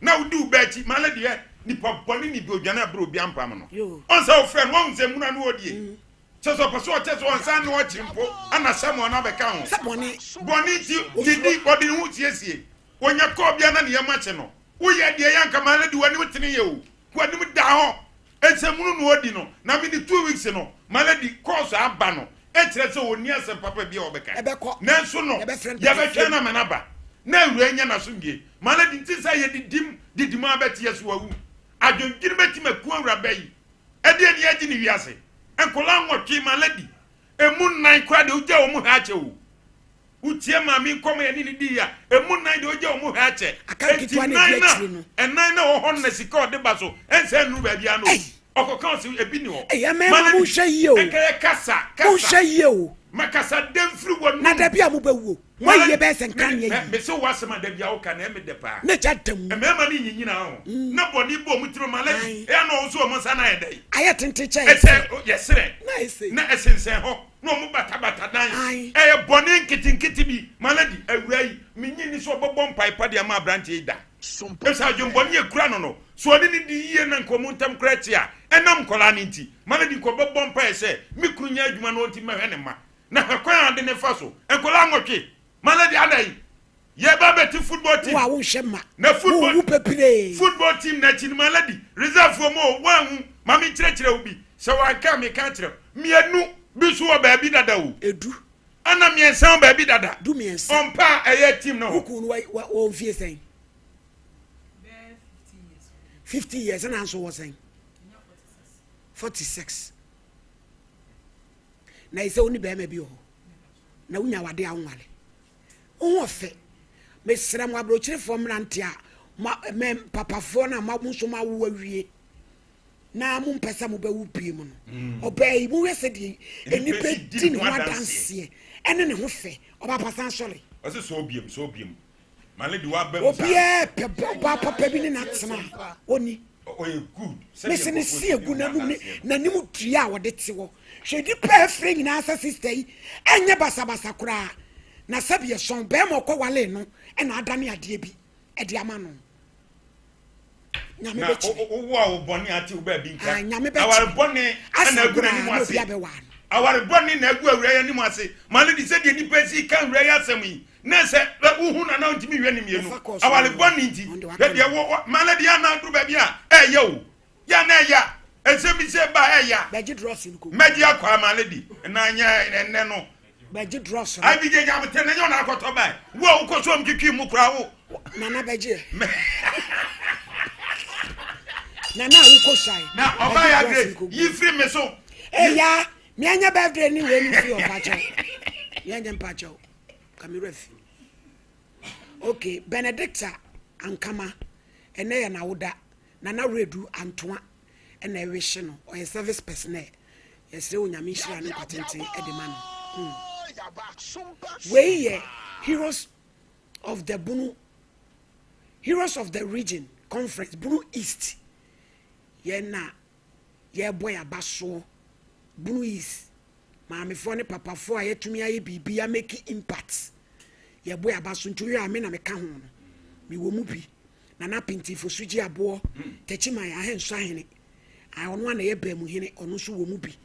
Na wodi wo ba akyi. Malady ɛ. Nipa bɔne ni bi odwane abere obi ampam no. Ɔn sɛ wofrɛ no wahu sɛ mmuna no ɔdie. Kyɛ sɛ ɔpɛ sɛ ɔkyɛ sɛ ɔnsan ne ɔkye mpo ana Samuel no abɛka ho. Sɛ bɔne. Bɔne nti didi ɔde ne ho siesie. Ɔnya kɔɔ bia na ne yam akye no. Woyɛ deɛ yɛ anka maa lady w'anim tene yɛ o. W'anim da hɔ. Nsɛmhunu na ɔdi no. Na me ne 2 weeks no ma lady course aba no ɛkyerɛ sɛ ɔnni asɛm papa bi a ɔbɛka. Ɛbɛkɔ. Nanso no Yɛbɛfrɛ no yɛbɛtwɛn no ama no aba. Na awuraa anya n'asomdwie. Ma lady nte sɛ yɛdidim didim ara bɛte yɛ so wawu. Adwendwene bɛtim aku awuraba yi. Ɛdeɛn ne yɛagye ne wiase? Nkwadaa nwɔtwe ma lady. Ɛmu nnan koraa deɛ wogya wɔn ha akyɛ o. Wotie maame nkɔmmɔ a yɛne no dii a, emu nnan deɛ ogya wɔn hwɛ akyɛ. Aka Enti nketewa na nnan edi no akyire no. a ɛnan na ɛwɔ hɔ no na sika a ɔde ba so ɛnsɛ nnuru baabiara no o. Ɔkɔka ɔse ebi ni hɔ. Ei, mmarima Malady, monhwɛ yie o. Nka yɛ kasa, kasa. Monhwɛ yie o. Ma kasa dɛ mfiri w'anum. Na da bi a mobɛwuo. Moayie bɛyɛ sɛ nkraneɛ yie. Mese wo asɛm a da bi a woka no ɛyɛ me dɛ paa. Na gya da mu. Mmarima no nyinyina ho. Na bɔne bɔ wɔn tirim. Malady, ɛyɛ a na wɔn nso wɔn nsa no ayɛ dɛn? Ayɛ tenten kyɛn yɛserɛ. Ɛsɛ yɛserɛ. Na ayɛ sei. Na ɛsensɛn hɔ. Na wɔn batabata dan. Ɛyɛ bɔne nketenkete bi. My lady, awuraa yi, minnye nni sɛ ɔbɛbɔ mpae pa de ama aberanteɛ yi da. Efisɛ adwemmɔne a ekura no no, sɛ ɔne no di yiye na nka wɔn ntam koraa te a, ɛnam nkwadaa no nti. My lady, nka ɔbɛbɔ mpae sɛ, Me kunu nyɛ adwuma na ɔnti mmɛhwɛ ne mma. Na hwɛ kwan a ɔde no fa so. Nkwadaa nwɔtwe! My lady, adɛn? Yɛba bɛte football team. Wo a wonhwɛ mma. Na football. Wowu bebree. Football team na akyi no my lady. Reserve foɔ mu o woanhu. Ma me nkyerɛkyerɛ wo bi. Sɛ wanka a meka akyerɛ wo. Mmienu bi nso wɔ baabi dada o. Edu. Ɛna mmiɛnsa wɔ baabi dada. Du mmiɛnsa. Ɔmpɛ a ɛyɛ team no hɔ. Wo kun no wa wɔ mfie sɛn? 50 years ɛna nso wɔ sɛn? 46. Na ɛsɛ wo ne bɛrima bi wɔ hɔ. Na wonya wade a wonwale. Wo ho ɔfɛ. Mesrɛ mo aburokyerefoɔ mmeranteɛ a ma mɛ papafoɔ no a mo nso mo awo awie na mo mpɛ sɛ mobɛwo bie mu no mm. ɔbaa yi mohwɛ sɛ deɛ nnipa di ne ho adanseɛ ɛne ne ho fɛ ɔbaa pa san sɔre. Ɔsɛ sɛ obiem sɛ obiem Obiara pɛ ɔbaa papa bi ne no atena a, ɔnni. Mese ne se egu n'anum ne n'anim dua a ɔde te hɔ. Hwɛ nipa a afiri nyinaa sɛ sista yi ɛnyɛ basabasa koraa. Na sɛbi ɛsɔn bɛrima ɔkɔ walee no ɛna adane adeɛ bi ɛde ama no. Nyame Na bɛkyerɛ. wo a wo bɔne ate wo baabi nka. Ah, Nyame bɛkyerɛ. Aware bɔne Asa ɛna agu koraa n'anim na obi ase. abɛwaa no. Aware bɔne na agu awura yi anim ase. Maame de sɛdeɛ nipa si ka awura yi asɛm yi na sɛ wohu na na ntumi hwɛ ne mmienu. Ɔfa kɔɔ so Aware no, bɔne nti ɔno deɛ waka hwɛ deɛ no. wɔ wɔ maame de ana aduru baabi a ɛyɛ o. Yɛ na ɛyɛ a nsɛm bi sɛ ba ɛyɛ a. Bɛgye drɔs no kɔ. Mɛgye akɔ a maame di na nyɛ ɛnɛ no. Bɛgye drɔs no. Abigye nyabote na nyɛ ɔna akɔtɔ bae. Wo a wokɔ so ɔmtwitwi mu koraa wo. Nana bɛgye. Nana a wokɔ sae. Na ɔbaa ya grace yi firi me so. Eya mianya birthday ni wei ni firi ɔmpakyɛw. Mianya mpakyɛw. Kamera fi. Okay, Benedicta Ankama ɛnɛ yɛ n'awoda. Nana Redu Antoa ɛna ɛwehye no. Ɔyɛ service personnel. Yɛsrɛ Onyame nhyira ne nkwa tenten ɛde ma no. Wei yɛ Heroes of the Bunu Heroes of the Region Conference Bunu East yɛn na yɛrebɔ yɛn aba soɔ Bunu East maamefoɔ ne papafoɔ a yɛtumi ayɛ biribi a make impact yɛbɔ yɛn aba so nti wohwɛ a me na meka ho no mewɔ mu bi Nana Pintifo Sugye Aboɔ Takyiman Ahenso Ahene a ɔno a na ɛyɛ Baamuhene ɔno nso wɔ mu bi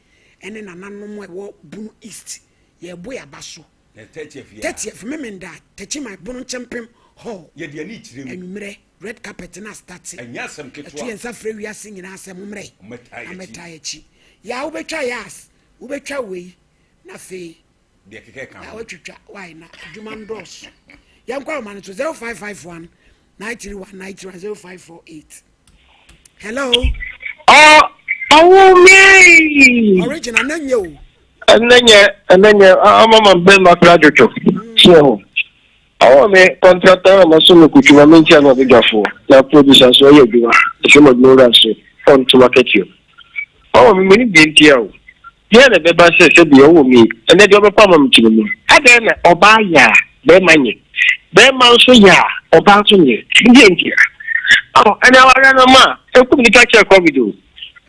ɛne nananom a ɛwɔ Bunu East yɛrebɔ yɛn aba so 30th Memenda Techiman Bono Nkyempem Hall Yɛde ani kyerɛ mu. Anwummerɛ red carpet no astate. Ɛnyɛ asɛm ketewa. Ɛto yɛn nsa frɛ wiase nyinaa sɛ mommrɛ Mommɛtaa na yɛn akyi. mmɛtaa yɛn akyi. Yaa wobɛtwa yas, wobɛtwa wei na afei Deɛ ɛkeka ka yaa ho. woatwitwa wai na adwuma no dɔɔso. Yɛnkɔ ahoma no so 0551 931 931 0548. Hello. Ɔ ɔwo me. Original na nyɛ o. Ɛnɛ nyɛ ɛnɛ nyɛ ama ma bɛrima kora dwodwo tiɛ ho. Ɔwɔ me kɔntrata a maso me kutu ma mentia no abadwafoɔ na producer nso ɔyɛ adwuma ɛsɛ ma adwuma wura nso ɔnto makɛteɛ. Ɔwɔ me mene deɛ ntia o. Deɛ na ɛbɛba sɛ sɛbi ɔwɔ mi ɛnɛ deɛ ɔbɛkɔ ama me kyerɛ mu. Adɛn na ɔbaa yɛ a bɛrima nyɛ bɛrima nso yɛ a ɔbaa nso nyɛ deɛ ntia. Ɔ ɛnɛ awareɛ no ma ɛkum nipa kyerɛ covid o.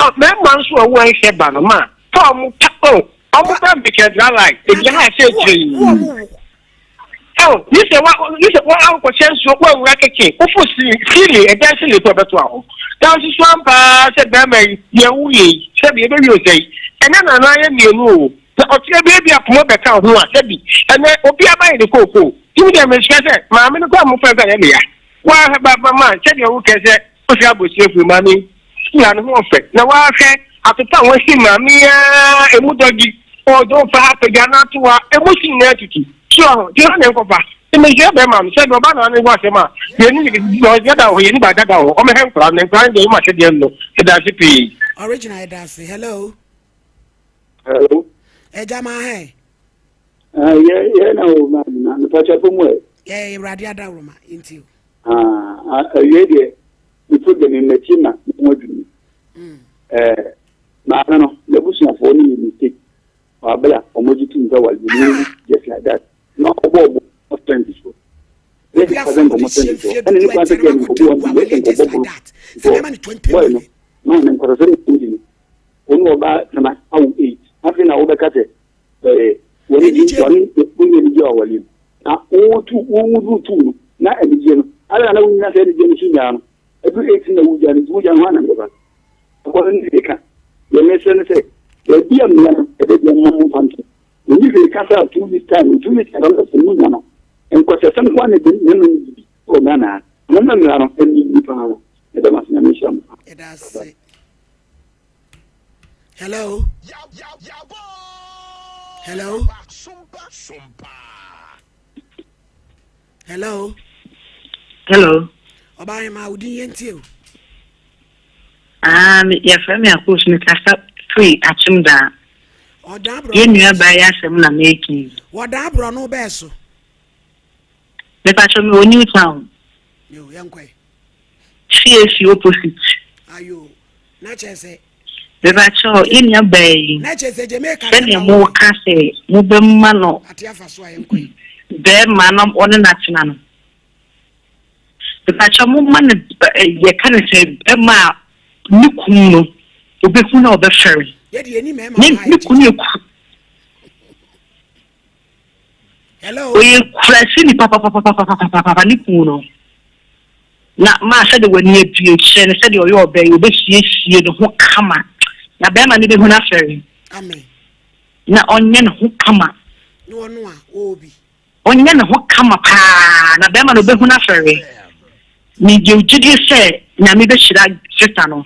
Ɔ bɛrima nso a ɔwɔ ɛnhwɛ ba no ma fa ɔmo ta o ɔmo ba mbɛkyɛ dra line ebi ha sɛ kyerɛ yi. Ɛwɔ yi sɛ wa yi sɛ wa akɔhyɛ nsuo wa nwura kɛkɛ wofo sili sili ɛdan sili kɔ ɛbɛto aho na nso ampaa sɛ bɛrima yi deɛ woyɛ yi sɛbi ɛbɛwie osɛ yi ɛnɛ nana yɛ mmienu o na ɔkyerɛ bi ebi akoma bɛka ho a sɛbi ɛnɛ obi aba yɛ ne kookoo tumi deɛ mesrɛ sɛ maame no kɔ a mofɛ sɛ ɛyɛ meya Woahwɛ ba ba ma sɛdeɛ wokɛ sɛ wohwɛ abɔsua firi maame yi na ne ho ɔfɛ na woahwɛ atopa a wɔasi maame yi ara emu dɔgye ɔdɔ ɔfa ha pagya no ato ha emu si nyinaa tutu so ɔho nti hɔ ne nkɔfa nti mesrɛ bɛrima no sɛ deɛ ɔba na ne ho asɛm a yɛni ne dada wɔ hɔ yɛni ba dada wɔ hɔ ɔmɛhwɛ nkora no nkora no deɛ yɛmu ahyɛdeɛ no ɛda ase pii. Original ɛda ase hello. Hello. Ɛgya maa hɛn. Ah, yɛ yɛ na o ma na nipa kyɛ fo mu ɛ. Yɛ yɛ awurade adaworoma nti o. Ah, awie deɛ me program yi m'akyi na me ho adwiri. Mm. Ɛɛ maame no n'abusuafoɔ no yɛ mistake wɔ abere a wɔn agye tum sɛ wɔde ne wu just like that na ɔbɔ ɔbɔ ɔsɛnti so. Obi afɔ ne hyɛ mfie dodo ɛkyɛrɛ ma kɔtɔ gu awale just like that sɛ bɛma ne 20 million. Na ɔne nkɔsɔsɛ ne di no wɔn ɔbaa tena awo 8 afei na wɔbɛka sɛ Ɛɛ, wɔn ani wɔn wɔn anigye wɔ awale mu. Na wotu wodu tu no na anigye no ara na wonyina sɛ anigye no so nyaa no. Edu 18 na wogya no nti wogya no ho anam bɛba. Ɛkɔ no ne hwee ka. Deɛ mesrɛ ne sɛ baabi a mmea no ɛbɛ deɛ mma mo mfa nto. Wɔnni hwee ka sɛ 2 weeks time 2 weeks time no sɛ munya no. Nkɔsɛsɛm nko ara na ɛde mmarima no di bi wɔ Ghana ha. Momma mmara no ɛnni nni paa. Meda mo ase Nyame nhyira mo paa. Yɛda ase. Hello. Hello. Hello. Hello. Ɔbaahema wo din yɛn tie o. Ah, me yɛfrɛ me Akos mekasa firi Akyem daa. Ɔdan aborɔ. Yɛn nua baa yi asɛm na meka yi. Wɔdan aborɔ no bɛɛ so. Mepatwɔ me wɔ New Town. Yo, yɛnkɔ yi. CAC opposite. Ayo, na kyerɛ sɛ. Mepakyɛw, yɛn nua baa yi, Na kyerɛ sɛ Jamaica sɛdeɛ moka sɛ mobɛma no Ate afa so a yɛnkɔ yi. bɛrima na ɔne no atena no, mepakyɛw momma no yɛka no sɛ bɛrima a ne kunu no ɔbɛhu na ɔbɛfɛre. Yɛde yɛni mmarima Ne wɔ ha ne yɛkyekye. kunu yɛ ku. Hello. Ɔyɛ kuraseni papapapapapapa ne kunu no. Na maa sɛdeɛ w'ani abue kyerɛ no sɛdeɛ ɔyɛ ɔbaa yi ɔbɛsiesie ne ho kama na bɛrima no bɛhu no afɛre. Amen. Na ɔnyɛ ne ho kama. Na ɔno a ɔwɔ bi. Ɔnyɛ ne ho kama paa na bɛrima no ɔbɛhu no afɛre. Megye gyidie sɛ Nyame bɛhyira sista no.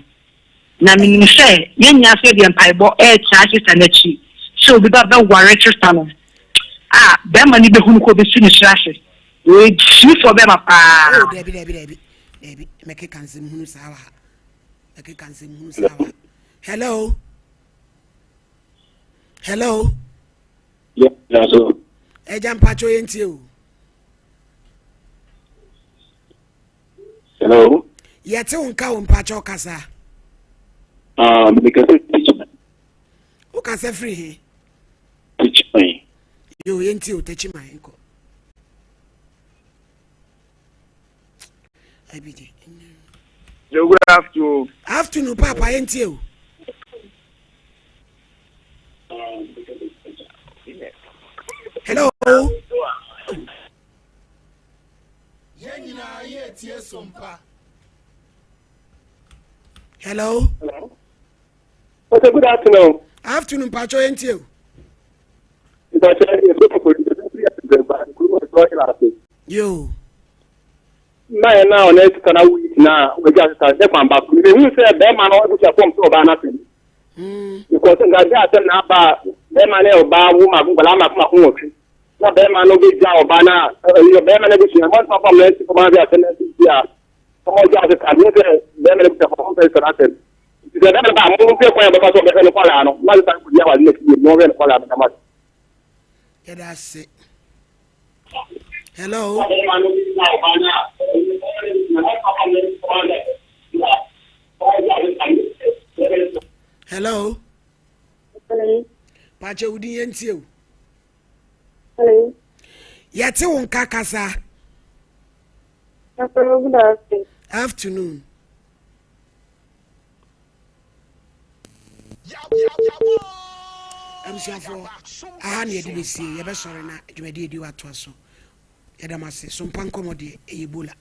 Na menim sɛ yɛn nyinaa nso yɛde mpaebɔ retaa sista no akyi sɛ obi ba bɛware sista no a, bɛrima no bɛhunu kɔ bɛsi ne tiri ase. Ɔyɛ gyimifoɔ bɛrima paa. Oh, dabi, dabi, dabi, dabi. Mɛkeka nsɛm hunu saa wɔ ha. Mɛkeka nsɛm hunu saa wɔ ha. Hello. Hello. Yeah, so. Ẹja mpacho yẹn tie o. Hello. Yɛte wo nka wo mpakyɛw kasa. Ah, mekasa Techiman. Wo kasa firi he? Techiman. Yo, yɛntie o Techiman nkɔ. Abidi. Yo, good afternoon. Afternoon, Papa, yɛntie o. Hello. Yɛn nyinaa yɛ tie sompa. Hello. Hello. Okay, good afternoon. Afternoon, Pacho yɛn tie o. Mpacho yɛ fɛ kɔkɔ di ɛfɛ firi ɛfɛ ba kuru ma sɔ ɛla ase. Yo. Mma yɛn na ɔna sika na wuyi na wagya sika sɛ kwan ba so. Mehu sɛ bɛrima no abusa fam sɛ ɔbaa n'asɛm. Because nka sɛ asɛm na aba bɛrima ne ɔbaa wo mako nkwadaa mako mako nwɔtwe. Na bɛrima no bɛgya ɔbaa no a ɛyɛ bɛrima no abusua wɔn nsa fam na ɛsi fam ase asɛm ɛsi si a wɔn gya ase ka deɛ sɛ bɛrima no abusua fam fɛn sɛ n'asɛm nti sɛ bɛrima no ba mo mpɛ kwan a bɛfa so ɔbɛhwɛ no kɔlaa no na sesa nkodi awale na fie na ɔhwɛ no kɔlaa no dama. Yɛda ase. Hello. Hello. Hello. Pakyɛ wo din yɛntie o. Hello. Yɛte wo nka kasa. Hello, good afternoon. Afternoon. Abusuafoɔ, aha ne yɛde bɛsie yɛbɛsɔre na dwumadie di watoa so. Yɛda mo ase. Sompa nkɔmmɔ deɛ ɛyɛ bola.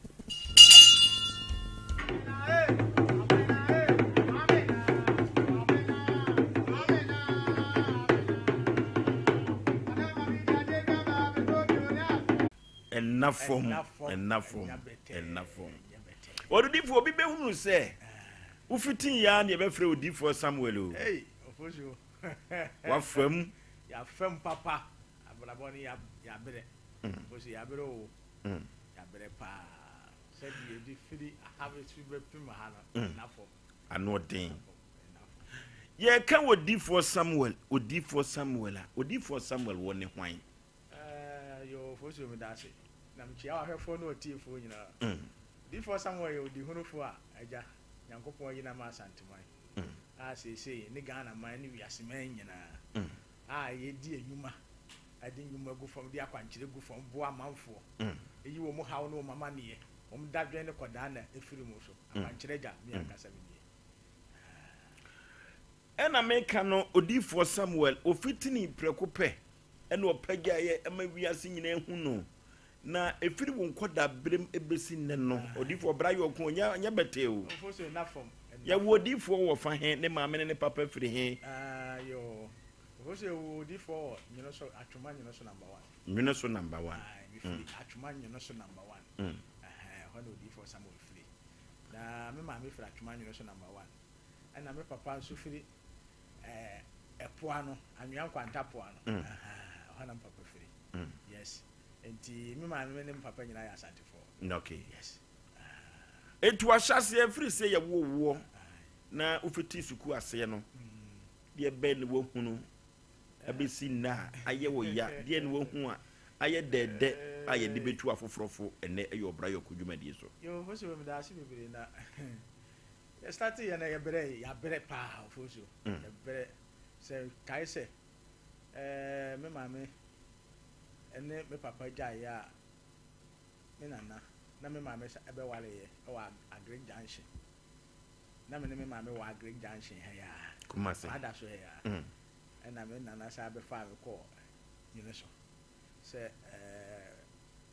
Ɛnna fam, ɛnna fam, ɛnna fam. Ɔdedifoɔ obi bɛhunu sɛ wofitii ya ne yɛbɛfrɛ odiyifoɔ Samuel o. Wafam. Yɛafam papa. Abrabɔ no yɛabrɛ. Mpo so yɛabrɛ o. Yɛabrɛ paa. Sɛdeɛ yɛde firi ha bɛsi bɛpem ha no, ɛnna fam. Ano ɔden. Yɛka odiyifoɔ Samuel, odiyifoɔ Samuel a, odiyifoɔ Samuel wɔ ne hwan? Yoo, Fosuo meda ase. Na mekyia w'ahwɛfoɔ ne w'atiefoɔ nyinaa. Odiyifoɔ Samuel yɛ odihunufoɔ a Agya Nyankopɔn ayi no ama Asanteman a seesei ne Ghana man ne wiase man nyinaa a yɛdi nnwuma, de nnwuma gu fam, de akwankyerɛ gu fam, boa amanfoɔ, yi wɔn haw ne wɔn amaneɛ, wɔn dadwen ne kɔdaanna firi mu so. Akwankyerɛ agya, me ankasa me nie. Ɛna meka no, odiyifoɔ Samuel, ɔfitinii prɛko pɛ ɛna ɔpagyaeɛ ma wiase nyinaa hu no, na ɛfiri wo nkɔdaaberɛm bɛsi nnɛ no, odiyifoɔ bra yɛ ɔko, ɔnyɛ bɛtɛɛ o. Yɛwɔ odiyifoɔ wɔ fa he, ne maame ne ne papa firi he? Ɔfo yɛwɔ odiyifoɔ wɔ Nwono so, Atwoma Nwono so number one. Nwono so number one. Aye, mefiri Atwoma Nwono so number one. Ɛhɛn, ɛhɔ na odiyifoɔ Samuel firi. Na me maame firi Atwoma Nwono so number one. Ɛna me papa nso firi ɛɛ ɛpo ano, Anwea Nkwanta po ano. Ɛhɛn, ɛhɔ na me papa firi. Yes. Nti me maame ne me papa nyinaa yɛ Asantefoɔ. Okay. Yes. Nti wahyɛaseɛ firi sɛ yɛwoo woɔ na wofiti sukuu aseɛ no, Deɛ bɛn na woahunu abɛsi nnɛ a ayɛ wo ya? Deɛn na woahu a ayɛ dɛɛdɛ a yɛde bɛtu afoforɔ fo ɛnnɛ ɛyɛ ɔbra yɔko dwumadie so? Yoo Ofosuo meda ase bebree na yɛ starte yɛ no yɛ brɛ yɛabrɛ paa Ofosuo yɛ brɛ sɛ kae sɛ ɛɛ me maame ɛne me papa gyae yɛ a me nana na me maame ɛbɛware yɛ ɛwɔ Agric Junction. Na me ne me maame wɔ Agric Junction ha yi ara, Kumasi. Kwada so ha yi ara, ɛna me nana san bɛfaa me kɔɔ Nwene so sɛ ɛɛ.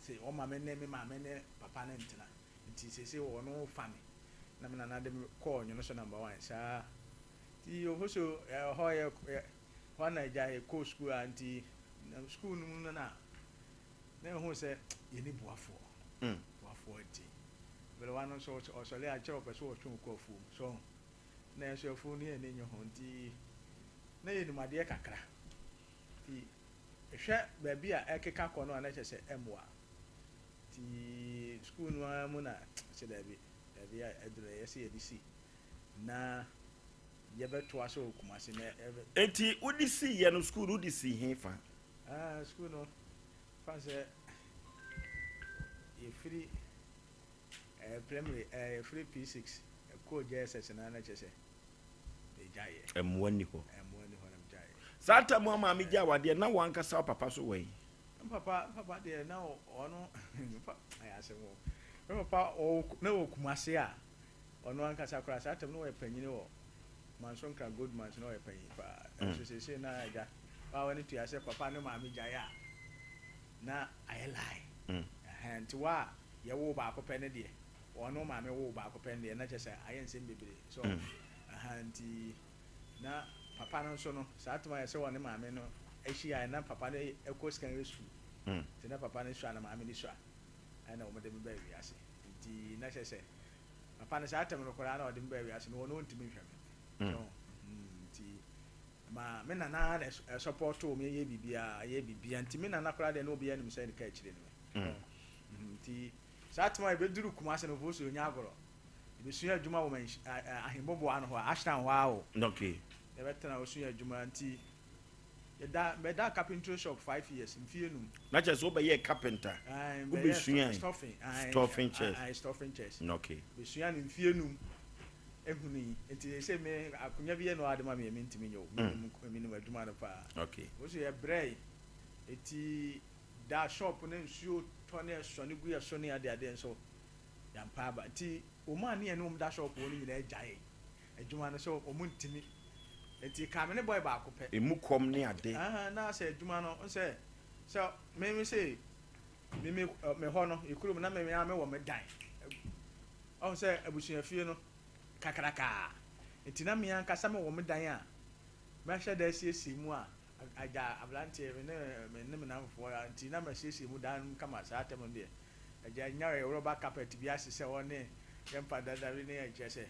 Se ɔma me ne me maame ne papa no ntena. Nti seesei ɔno fa me. Na me nana de me kɔɔ Nwono so number one saa. Nti Ofosu ɛhɔ yɛ yɛ hɔ na agya yɛkɔɔ sukuu a nti na sukuu no mu no na na ehu sɛ yɛni boafoɔ. Boafoɔ nti aberewa no nso ɔsɔre a kyerɛ ɔpɛ sɛ ɔtwe wo kɔ afuom so na yɛn nso afuo no yɛn ani nye ho nti na yɛnim adeɛ kakra nti hwɛ baabi a ɛkeka kɔ no a na kyerɛ sɛ ɛmmoa nti sukuu no ara mu na sɛ daabi daabi a aduru ɛyɛ sɛ yɛde si na yɛbɛtoa so wɔ Kumasi na yɛbɛ. Enti wode siiɛ no sukuu no wode sii he fa? Ah, sukuu no fa sɛ yɛfiri eh, primary eh, yɛfiri P6 ɛkɔɔ JSS no na kyerɛ sɛ megyaeɛ. Mmoa nni hɔ. Mmoa nni hɔ na megyaeɛ. Saa tam a maame gyaa wadeɛ na wankasa wo papa so wɔ he? Me papa, me papa deɛ na ɔno ɛyɛ asɛm o. Me papa ɔwɔ na wɔ Kumasi a ɔno ankasa koraa saa tam no ɔyɛ panyini wɔ Manso Nkra Goldmans na ɔyɛ panyin paa. Nanso seesei na agya wa w'ani tua sɛ papa ne maame gyae a na ayɛ lie. Ɛhɛn nti wo a yɛwoo baako pɛ no deɛ ɔne wo maame woo baako pɛ no deɛ na kyerɛ sɛ ayɛ nsɛm bebree. So ɛhɛn nti na papa no nso no saa tam ayɛ sɛ ɔne maame no hyiae na papa no kɔ secondary school nti na papa no sua na maame no sua ɛna wɔn de me baa wiase nti na kyerɛ sɛ papa no saa tam no koraa na ɔde me baa wiase no ɔno ɔntumi nhwɛ me so nti ma me nana na ɛsɔpɔtoo me yɛ biribiara yɛ biribiara nti me nana koraa deɛ na obiara nim sɛ ne ka akyire no me nti saa tam a yɛbɛduru Kumase no fo so ɔnya agorɔ yɛbɛsua adwuma wɔ ahemboboa no hɔ Ashtown hɔ a o yɛbɛtena hɔ sua adwuma nti Yɛda mɛda carpentry shop 5 years mfie 5. Na kyerɛ sɛ wobɛyɛɛ carpenter. Ae, mebɛyɛɛ Wobɛsuae stuffing, ae, stuffing chairs. ae, stuffing chairs. Okay. Mesua no mfie 5 ehunu yi. Nti sɛ me akonnwa bi yɛ no ade ma me a mentumi nyɛ o. Menim menim adwuma no paa. Wo so yɛbrɛe. Eti da shop no nsuo tɔ ne ɛsɔne gu yɛ so ne ade ade nso yɛampa aba. Nti wɔn a ne yɛne wɔn da shop hɔ no nyinaa gyae adwuma no sɛ wɔn ntumi. Nti ka me ne boy baako pɛ. Emu kɔm ne ade. Ahaa na sɛ adwuma no nsɛ sɛ me me se me me me hɔ no yɛ kurom na me me ara me wɔ me dan. Ɔho sɛ abusuafie no kakrakaa nti na me ankasa me wɔ me dan a mɛhyɛ da asiesie mu a agya abranteɛ me ne me ne me namfoɔ nti na masiesie mu dan no kama saa tɛm no deɛ agya nya rɔba carpet bi ahyehyɛ hɔ ne yɛ mpa dada bi ne kyerɛ sɛ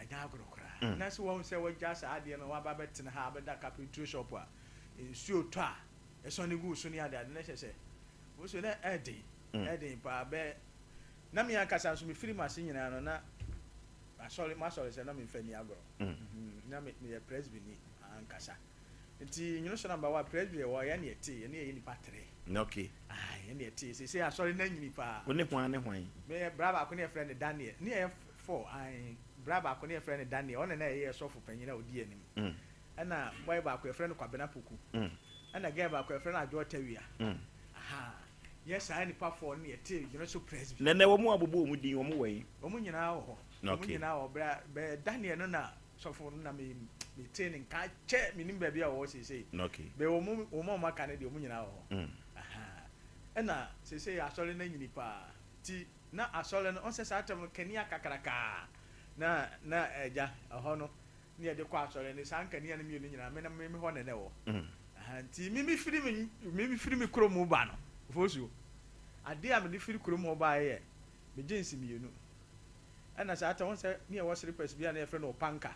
ɛnyɛ agorɔ koraa. Na sɛ wahu sɛ wagya saa adeɛ no waba abɛtena ha abɛda carpentry shop a nsuo tɔ a ɛsɔne gu wo so ne ade ade na kyerɛ sɛ wo so na ɛden ɛden paa bɛ na me ankasa nso mefiri m'ase nyinaa no na asɔre m'asɔre sɛ na memfa ni agorɔ na meyɛ presby ni ankasa nti nwono so number one presby wɔ yɛne ɛte yɛne yɛyɛ nipa tere. Okay. Ah, yɛne ɛte sɛ asɔre no anyini paa. Wo ne hwan ne hwan? Meyɛ bra baako ne yɛfrɛ no Daniel ne yɛyɛ four ae bra baako ne yɛfrɛ no Daniel ɔne na ɛyɛ sɔfo panyin a odi anim ɛna boy baako yɛfrɛ no Kwabena Poku ɛna girl baako yɛfrɛ no Adwoa Tawia aha yɛ saa nipa four no yɛte gyina so presby. Nɛnɛ wɔn abobɔ wɔn din wɔn wɔ yi. Wɔn nyinaa wɔ hɔ wɔn nyinaa wɔ bra bɛ Daniel no na sɔfo no na me me te ne nka kyɛ me nim baabi a wɔwɔ seesei bɛ wɔn wɔn a wɔn aka no deɛ wɔn nyinaa wɔ hɔ aha ɛna seesei asɔre no anyini paa ti na asɔre no ɔnsɛ saa tɛm no kanea kakrakaa na na agya ɛhɔ no ne yɛde kɔ asɔre no saa nkanea no mmienu nyinaa me na me hɔ na na ɛwɔ nti me me firi me me firi me kurom ba no fosuo adeɛ a mede firi kurom hɔ baeɛ yɛ me jeans mmienu ɛna saa tɛm sɛ ne yɛwɔ slippers bi a na yɛfrɛ no ɔpanka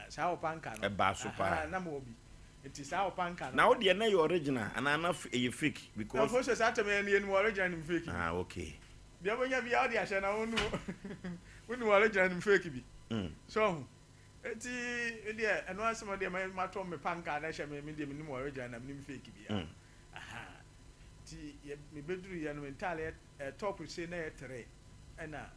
saa ɔpanka no ɛbaa so paa na mewɔ bi nti saa ɔpanka no na wo deɛ na ɛyɛ original anaa na ɛyɛ fake because na fosuo saa tɛm yɛ no yɛnim original nim fake ah okay deɛ wobɛnya bi a wode ahyɛ na wonu wonim original nim fake bi so ɔho eti deɛ ɛno asɛm deɛ matɔ me panka na ɛhyɛ me me deɛ menim original na menim fake bi a aha nti mebɛduru yɛ no me ntaale top se na yɛ tere ɛna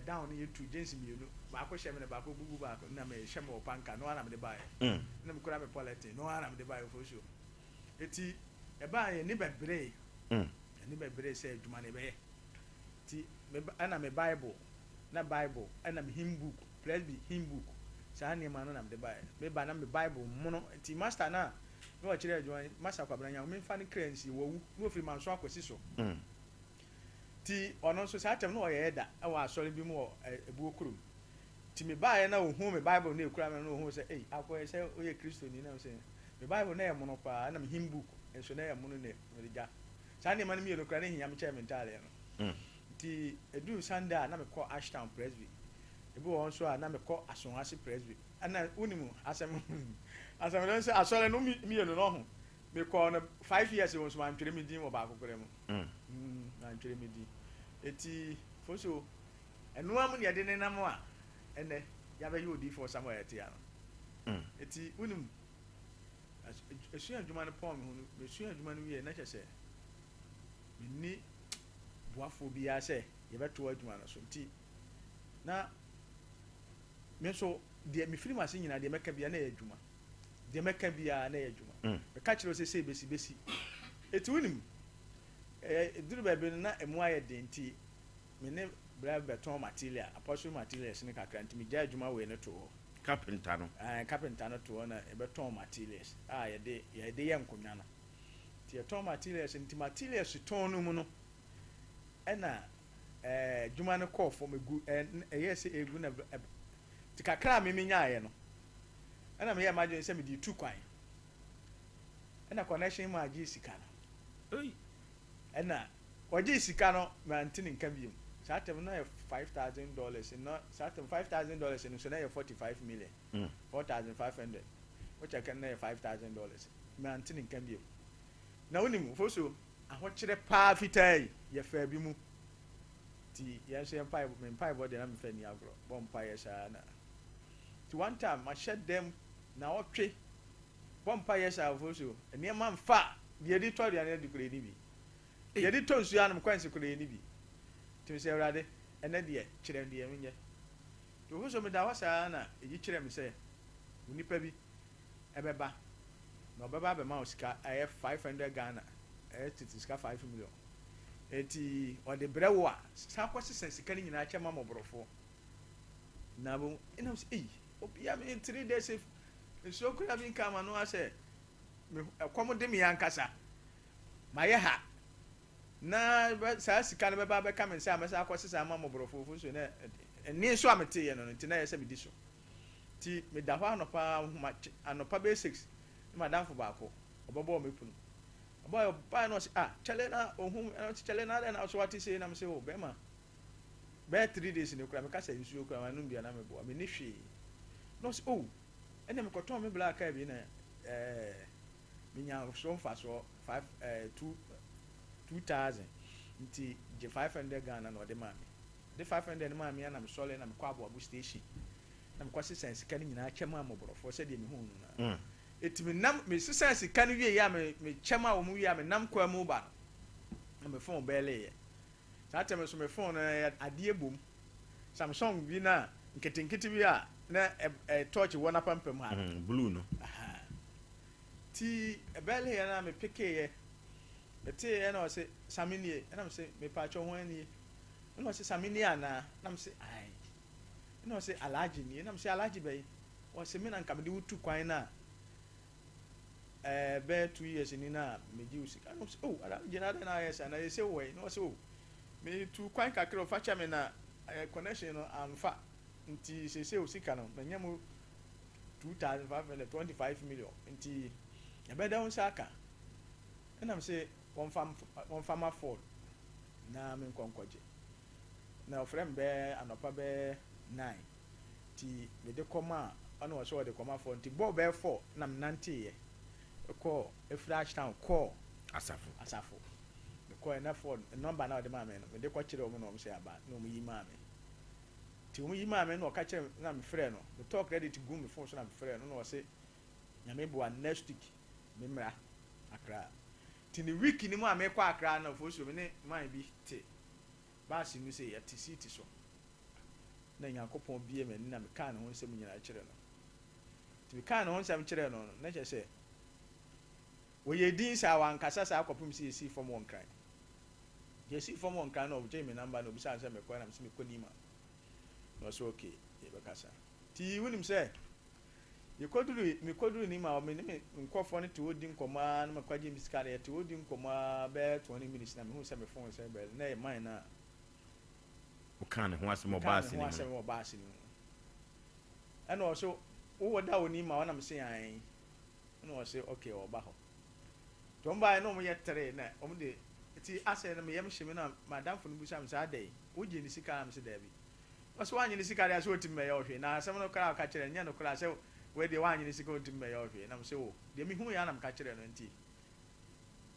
down no yɛ tu jeans mmienu baako hyɛ me na baako bubu baako na mehyɛ me wɔ panka no ara na mede baeɛ na mekura me polythene no ara na mede baeɛ fosuo eti ɛbaa yɛ ni bɛbree ɛni bɛbree sɛ adwuma no ɛbɛyɛ ti me ɛna me bible na bible ɛna me hymn book presby hymn book saa nneɛma no na mede baeɛ me ba na me bible mono nti master na. Na ɔkyerɛ adwuma, Masa Kwabena Nyame mfa ne kra nsie, wawu, na ɔfiri Manso Akwasi so. Nti ɔno nso saa tɛm no na ɔyɛ ɛda wɔ asɔre bi mu wɔ Abuo kurom. Nti mebaeɛ na ɔhuu me Bible no a ɛkura me no na ɔhuu sɛ ei akɔyɛ sɛ woyɛ Kristoni na mesɛ me Bible na ɛyɛ mono paa ɛna me hymn book nso na ɛyɛ mono na mede gya. Saa nneɛma no mmienu koraa na ɛhia me kyɛn me ntaadeɛ no. Nti ɛduru Sunday a na mekɔ Ashtown Presby. Ebi wɔ hɔ nso a na mekɔ Asonhase Presby. Ɛna wonim asɛm asɛm no sɛ asɔre no mmienu no ɔho mekɔɔ no 5 years wɔ nso mantwerɛ me din wɔ baako koraa mu. Mantwerɛ me din. Eti foso ɛno ara mu na yɛde nenam a ɛnɛ yɛabɛyɛ odiyifoɔ Samuel Atia no. Eti wonim esua adwuma no pɔn me ho no mesua adwuma no wie na kyerɛ sɛ menni boafoɔ biara sɛ yɛbɛtoa adwuma no so nti na me nso deɛ mefiri m'ase nyinaa deɛ mɛka biara na ɛyɛ adwuma deɛ mɛka biara na ɛyɛ adwuma mm. meka kyerɛ wo sɛ sei bɛsi bɛsi ɛti wonim ɛduru baabi no na ɛmu ayɛ den nti me ne bra bɛtɔn material apostle materials no kakra nti megya adwuma wei no to hɔ carpenter no ɛɛ carpenter no to hɔ na yɛbɛtɔn materials a yɛde yɛde yɛ nkonnwa no nti yɛtɔn materials nti materials tɔn no mu no ɛna ɛɛ adwuma no kɔɔ fam egu ɛɛ ɛyɛɛ sɛ egu na ɛ nti kakra a mimi nyaeɛ no ɛna meyɛɛ m'adwene sɛ mede tu kwan ɛna connection maa gyee sika no ɛna ɔgyee sika no mante ne nka biom saa tɛm no yɛ $5,000 no saa tɛm $5,000 no so na yɛ 45 million 4,500 wokyɛ kɛ no yɛ $5,000 mante ne nka biom. Na wonim foso ahokyerɛ paa fitaa yi yɛfaa bi mu nti yɛn nso yɛn mpaebɔ me mpaebɔ deɛ na mefa ni agorɔ bɔ mpaeɛ saa na nti one time mahyɛ dɛm na ɔtwe bɔ mpaeɛ saa foso nneɛma mfa deɛ yɛde tɔ aduane adi koraa ni bi deɛ yɛde tɔ nsuo anom kwansi koraa ni bi nti mesɛ Awurade ɛnɛ deɛ kyerɛ deɛ menyɛ nti foso meda hɔ saa na ɛyi kyerɛ me sɛ onipa bi ɛbɛba na ɔbɛba abɛma wo sika ɛyɛ 500 Ghana ɛyɛ tete sika 5 million eti ɔde brɛ wo a san kɔ sesa sika no nyinaa kyɛ ma mmɔborɔfoɔ na bo ɛnam sɛ eyi obia me 3 days nsuo kura bi nka ama no asɛ me ɛkɔm de me ankasa mayɛ ha na saa sika no bɛba bɛka me nsa a mɛsa akɔ sesa ama mmɔborɔfoɔ fo so na ɛne nso a meteeɛ no nti na ɛyɛ sɛ medi so. Nti meda hɔ anɔpa ahoma anɔpa bɛyɛ 6 ne madamfo baako ɔbɛbɔɔ me pono ɔbaa ɔbaa na ɔsɛ ah kyɛlɛ na ohun ɛna ɔsɛ kyɛlɛ na adɛn na ɔsɛ wate sei na me sɛ o bɛrima bɛyɛ 3 days ne kura meka sɛ nsuo kura ma nom bia na meboa me ni hwee na ɔsɛ oh ɛna mekɔtɔn me black car bi na menya so mfasoɔ five two two thousand nti gye 500 Ghana na ɔde maa me de 500 maa me na mesɔre na mekɔ Aboabo station na mekɔ sisan sika no nyinaa kyɛ maa mmɔborɔfoɔ sɛdeɛ mehu no na eti me nam me sisan sika no wie a me me kyɛ maa wɔn wie a me nam kwan mu ba no na me phone bɛɛleyɛ saa tɛm so me phone no yɛ adeɛ bom Samsung bi na nketenkete bi a na ɛ ɛ torch wɔ n'apampam ha. Blue no. Ti ɛbɛɛleyɛ na me pekeeɛ meteeɛ na ɔsɛ sami nie ɛna me sɛ mepaakyɛw ho anie ɛna ɔsɛ sami nie anaa na me sɛ ayi ɛna ɔsɛ Alhaji nie na me sɛ Alhaji bɛyi ɔsɛ me na nka mede wo tu kwan na bɛyɛ 2 years ni na megye wo sika. Ɛna ɔsɛ oh Alhaji na adɛn na ayɛ sɛ na yɛsɛ wɔ yi na ɔsɛ oh metu kwan kakra ɔfa kyɛ me na connection no amfa nti sese o sika no manya mu 2,500 25 million nti ɛbɛda wo nsa aka. Ɛnam sɛ wɔmfa ma Ford na menkɔ nkɔgye na ɔfrɛ me bɛɛ anɔpa bɛɛ 9 nti mede kɔma a ɔne wɔ sɛ ɔde kɔma Ford nti bɔɔ bɛɛ 4 na menanteeɛ kɔɔ ɛfiri Ashtown kɔɔ Asafo. Asafo mekɔɛ na Ford number na ɔde maa me no mede kɔkyerɛ ɔmo na ɔmo sɛ aba na ɔmo yi maa me nti ɔmo yi maa me na ɔka kyerɛ me na mefrɛ no metɔɔ credit gu me phone so na mefrɛ no na ɔse Nyame boa next week me mmra Accra. Nti ne week ni mu a mekɔ Accra na ofosuo me ne man bi te baasi mu sɛ yɛte seat so na Nyankopɔn bie m'ani na mekaa ne ho nsɛm nyinaa kyerɛ no. Nti mekaa ne ho nsɛm kyerɛ no no na kyerɛ sɛ wɔyɛ din saa wankasa saa kɔpem sɛ yɛsii fam wɔ Nkran. Yɛsii fam wɔ Nkran na ɔgyee me number na obisaa sɛ mekɔ na mesɛ mekɔ Nima na ɔsɛ okay yɛbɛkasa. Nti wonim sɛ Yɛkɔdurui, mekɔduruu Nima hɔ, me ne me nkurɔfoɔ no te hɔ di nkɔmmɔ ara na makɔgye me sika no, yɛte hɔ di nkɔmmɔ ara bɛyɛ 20 minutes na mehuu sɛ me phone sɛ bɛl, na ɛyɛ mine no a. Wokaa ne ho asɛm wɔ Mekaa baase ne no ho mu asɛm no? wɔ baase no mu. Ɛna ɔse, wowɔ da wɔ Nima hɔ? Na mese, ae. Ɛna ɔse, okay, ɔba hɔ. Nti wɔn baeɛ na wɔyɛ tere na wɔn de, nti asɛ no me yam hye me na m'adamfo no bisa me sɛ, adɛn, wogyee ne sika? Na mese, daabi. Ɔse wannye ne sika deɛ a sɛ ɔntumi mmɛyɛ wo hwee na asɛm no koraa a ɔka kyerɛɛ no nyɛ nokorɛ a sɛ wei deɛ wannye ne sika ɔntumi mmɛyɛ wo hwee na mese oh deɛ mehuuiɛ ara na meka kyerɛɛ no nti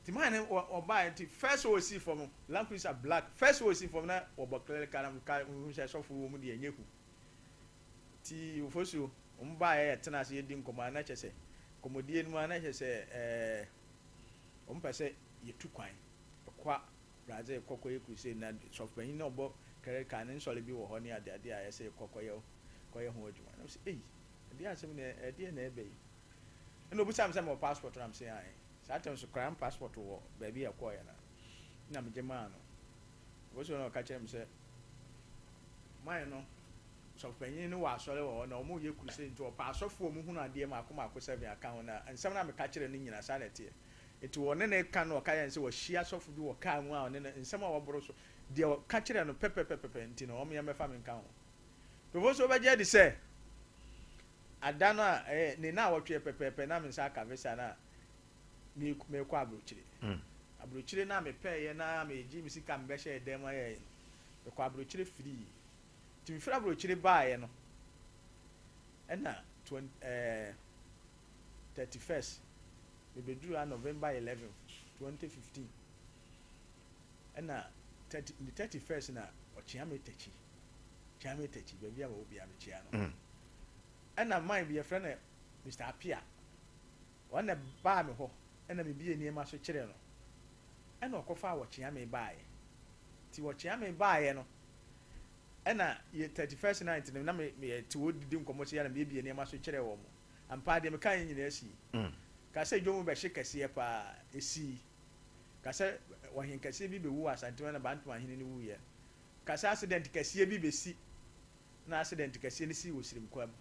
nti man no ɔbaeɛ nti first ɔsii fam Land Cruiser black first ɔsii fam na wɔbɔ clerical na meka mehu sɛ sɔfo wɔ mu deɛ ɛnyɛ hu nti Ofosuo wɔn baeɛ yɛtena ase yɛdi nkɔmmɔ a na kyerɛ sɛ nkɔmmɔdie no mu a na kyerɛ sɛ ɛɛ wɔn pɛ sɛ yɛtu kwan ɛkɔ Brazil kɔ kɔyɛ crusade na sɔfopanyin na ɔbɔ clerical ne nsɔre bi wɔ hɔ ne ade ade a ɛsɛ yɛkɔ kɔyɛ kɔyɛ ho adwuma. Na mese ei, ɛdeɛ asɛm na ɛdeɛ na ɛbɛ yi. Ɛna obisaa me sɛ mewɔ passport na mese ae. Saa tɛm so koraa passport wɔ baabi a ɛkɔɔyɛ no na megye maa no. Ɔbɛsɛ na ɔka kyerɛ me sɛ man no sɔfopanyin no wɔ asɔre wɔ hɔ na wɔn yɛ crusade nti ɔpɛ asɔfoɔ a wɔn hunu adeɛ mako mako seven aka ho na nsɛm na meka kyerɛ no nyina saa na ɛteɛ. Enti wɔne no reka no, ɔka kyerɛɛ no sɛ wahyia sɔfo bi wɔ kaa mu a ɔne no, nsɛm a wɔboro so, deɛ ɔka kyerɛɛ no pɛpɛpɛpɛpɛ nti no, wɔn mmɛfa me nka ho. Nkurɔfoɔ nso bɛgye adi sɛ ada no a ɛyɛ ne nnawɔtweɛ pɛpɛɛpɛ na me nsa aka visa no a merekɔ aburokyire. Aburokyire no a mepɛeɛ na megyee me sika a mebɛhyɛɛ dan mu ayɛeɛ no, mekɔɔ aburokyire firii. Nti mefiri aburokyire baeɛ no, ɛna 20, ɛɛ, 31st mebeduruu ha November 11, 2015 ɛna 30 ne 31st na ɔkyea me takyi kyea me takyi baabi a wɔwɔ bia mekyea no mm. ɛna man bi yɛfrɛ no Mr. Apia wɔn na baa me hɔ ɛna mebie nneɛma so kyerɛ no ɛna ɔkɔfa wɔkyea me baeɛ nti wɔkyea me baeɛ no ɛna yɛ 31st night no na me me te hɔ didi nkɔmmɔ sɛ yɛ na mebie nneɛma so kyerɛ wɔn Ampa ara, deɛ mekaeɛ nyinaa sii. Ka sɛ dwom bɛhye kɛseɛ pa ara, ɛsii. Ka sɛ ɔhen kɛseɛ bi bɛwu wɔ Asantema na Bantama hene no wuiɛ. Ka sɛ asedɛnte kɛseɛ bi bɛsi na asedɛnte kɛseɛ no sii wɔ Siremkwa mu.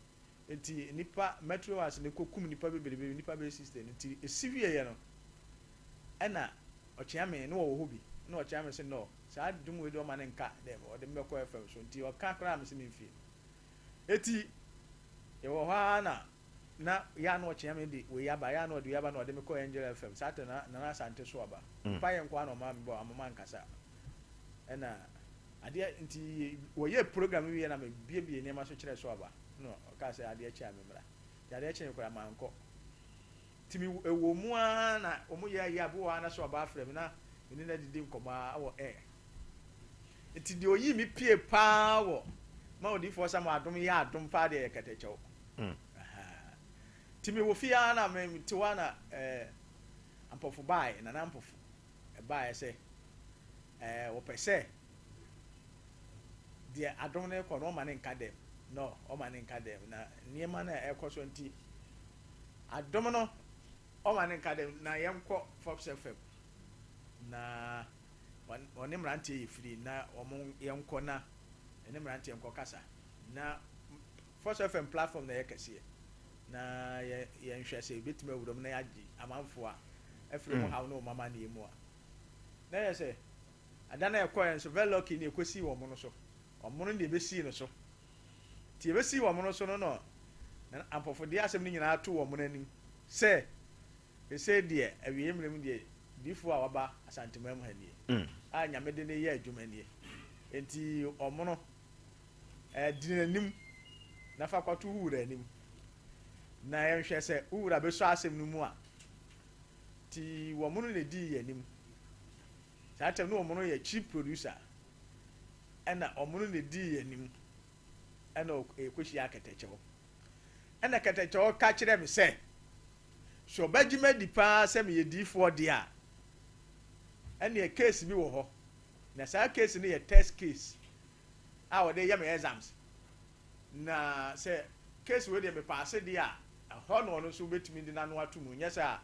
Enti nnipa, Metro-House no kɔkum nnipa bebrebe, nnipa bɛyɛ 60 no. Nti ɛsi wieeɛ no, ɛna Ɔkyeame, na wɔwɔ hɔ bi, ɛna Ɔkyeame se no, saa dwom wei deɛ ɔma no nka dɛ ɔde me bɛkɔ FM so. Nti ɔka koraa a mese memfie. Eti yɛwɔ hɔ ara na na yɛ a na ɔkyea me de wei aba, yɛ a na ɔde wei aba na ɔde me kɔ Angel FM. Saa tɛ na Nana Asante so aba. Mpaeɛ nko ara na ɔmaa me bɔ amma mankasa. Ɛna adeɛ nti wɔyɛɛ program no wieɛ na mebuebue nneɛma so kyerɛɛ so aba. Na ɔkaa sɛ adeɛ kye a memmra. Nti adeɛ kyee koraa mankɔ. Nti me ɛwɔ mu ara na wɔn yɛ ayi a bi wɔ hɔ ara na so aba afrɛ me na me ne no adidi nkɔmmɔ ara wɔ air. Nti deɛ ɔyii me pie paa wɔ ma odiyifoɔ Samuel adom yɛ adom paa deɛ yɛ kɛtɛkyɛw. Nti me wɔ fie ara na me te hɔ ara na eh, Ampɔfo baeɛ, Nana Ampɔfo baeɛ sɛ eh, wɔpɛ sɛ deɛ adom no rekɔ no ɔma no nka dɛm. No, ɔma no nka dɛm na nneɛma no a ɛrekɔ so nti adom no ɔma no nka dɛm na yɛnkɔ Fox FM na wɔne mmeranteɛ yɛ firi na wɔn yɛnkɔ na ɛne mmeranteɛ nkɔ kasa na Force FM platform na ɛyɛ kɛseɛ na yɛ yɛnhwɛ sɛ yɛbɛtumi awura mu na yɛagye amanfoɔ a afiri wɔn haw ne wɔn amanneɛ mu a na yɛ sɛ ada na yɛkɔɛ nso very lucky ne yɛkɔsii wɔn no so wɔn no na yɛbɛsii no so nti yɛbɛsii wɔn no so no no na ampɔfodeɛ asɛm no nyinaa to wɔn anim sɛ Sesei deɛ, awieɛ mmerɛ mu deɛ, diyifoɔ a waba Asanteman mu ha nie, a Nyame de no reyɛ adwuma nie. Enti ɔmono, eh, di n'anim na fa kɔto wo wura anim, na yɛnhwɛ sɛ wo wura bɛsɔ asɛm no mu a. Nti wɔmono na ɛdii yɛn anim. Saa tɛm no wɔmono yɛ chief producer, ɛna ɔmono na ɛdii yɛn anim, ɛna yɛkɔhyia Kɛtɛkyɛw. Ɛna Kɛtɛkyɛw ka kyerɛɛ me sɛ, Sɛ ɔbɛgye me adi paa sɛ meyɛ diyifoɔ deɛ a, ɛnneɛ case bi wɔ hɔ, na saa case no yɛ test case a wɔde yɛ me exams. Na sɛ case wei deɛ mepaase deɛ a, ɛhɔ na ɔno nso bɛtumi de n'ano ato mu. Nyɛ saa a,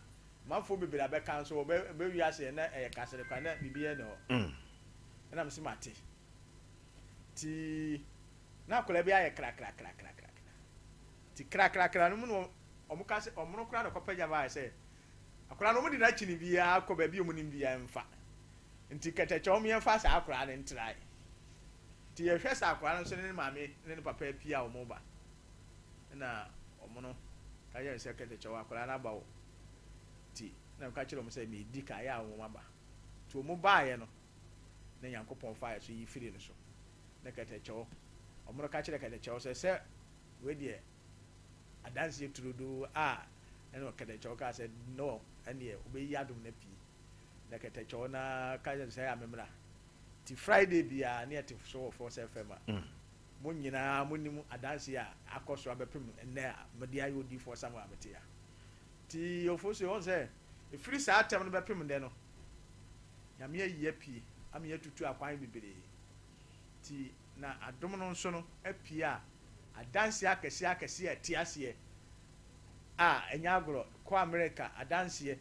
amanfoɔ bebree abɛka nso wɔbɛwie aseɛ na ɛyɛ kasere kwa na biribiara nni hɔ. Ɛna mese mate. Nti na akwadaa bi ayɛ krakrakrakrakra. Nti krakrakra no mu na Wɔn ka sɛ wɔn no koraa na ɛkɔpɛ gya baeɛ sɛ akwadaa no wɔn de no akyini biara kɔ baabi a wɔn nim biara mfa. Nti kɛtɛkyɛ wɔn yɛmfa saa akwadaa no ntrae. Nti yɛhwɛ sɛ akwadaa no nso ne ne maame ne ne papa apue a wɔn ba. Ɛna wɔn no ka kyerɛ sɛ kɛtɛkyɛ wɔ akwadaa no aba o. Nti na meka kyerɛ wɔn sɛ medi kan yɛ a wɔn aba. Nti wɔn baeɛ no na Nyankopɔn faa yɛ so yi firi no so. Na kɛtɛkyɛw wɔn no ka kyerɛ kɛtɛkyɛw sɛ sɛ wei deɛ adanseɛ turodoo a ɛna kɛtɛkyɛw kaa sɛ no ɛneɛ wobɛyi adom no apue. Na kɛtɛkyɛw no ara ka kyerɛ sɛ ɛyɛ a memmra. Nti Friday biara ne yɛte so wɔ Force FM a mo nyinaa monim adanseɛ a akɔ so abɛpem nnɛ a mede ayɛ odiyifoɔ Samuel a mete ha. Nti Ofosu wohu sɛ ɛfiri saa tɛm no bɛpem nnɛ no Nyame ayi apue ama yɛatutu akwan bebree. Nti na adom no nso no apue a adanseɛ akɛseɛ akɛseɛ a ɛte aseɛ a ɛnyɛ agorɔ, kɔ Amerika adanseɛ,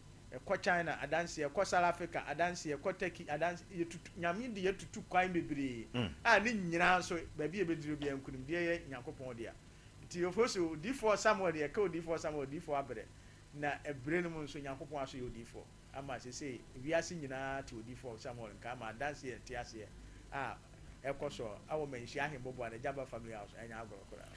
kɔ China adanseɛ, kɔ South Africa adanseɛ, kɔ Turkey adanseɛ, yɛtutu, Nyame de yɛatutu kwan bebree a ne nyinaa nso baabi a yɛbɛduru biara nkunimdie yɛ Nyankopɔn dea. Nti Ofosu, Odiyifoɔ Samuel deɛ yɛka Odiyifoɔ Samuel, Odiyifoɔ abrɛ, na ɛberɛ no mu nso Nyankopɔn aso yɛ Odiyifoɔ ama sesei wiase nyinaa te Odiyifoɔ Samuel nka ama adanseɛ a ɛte aseɛ a ɛkɔ so wɔ Manhyia Ahemboboa no Gyaba Family House ɛnyɛ agorɔ koraa.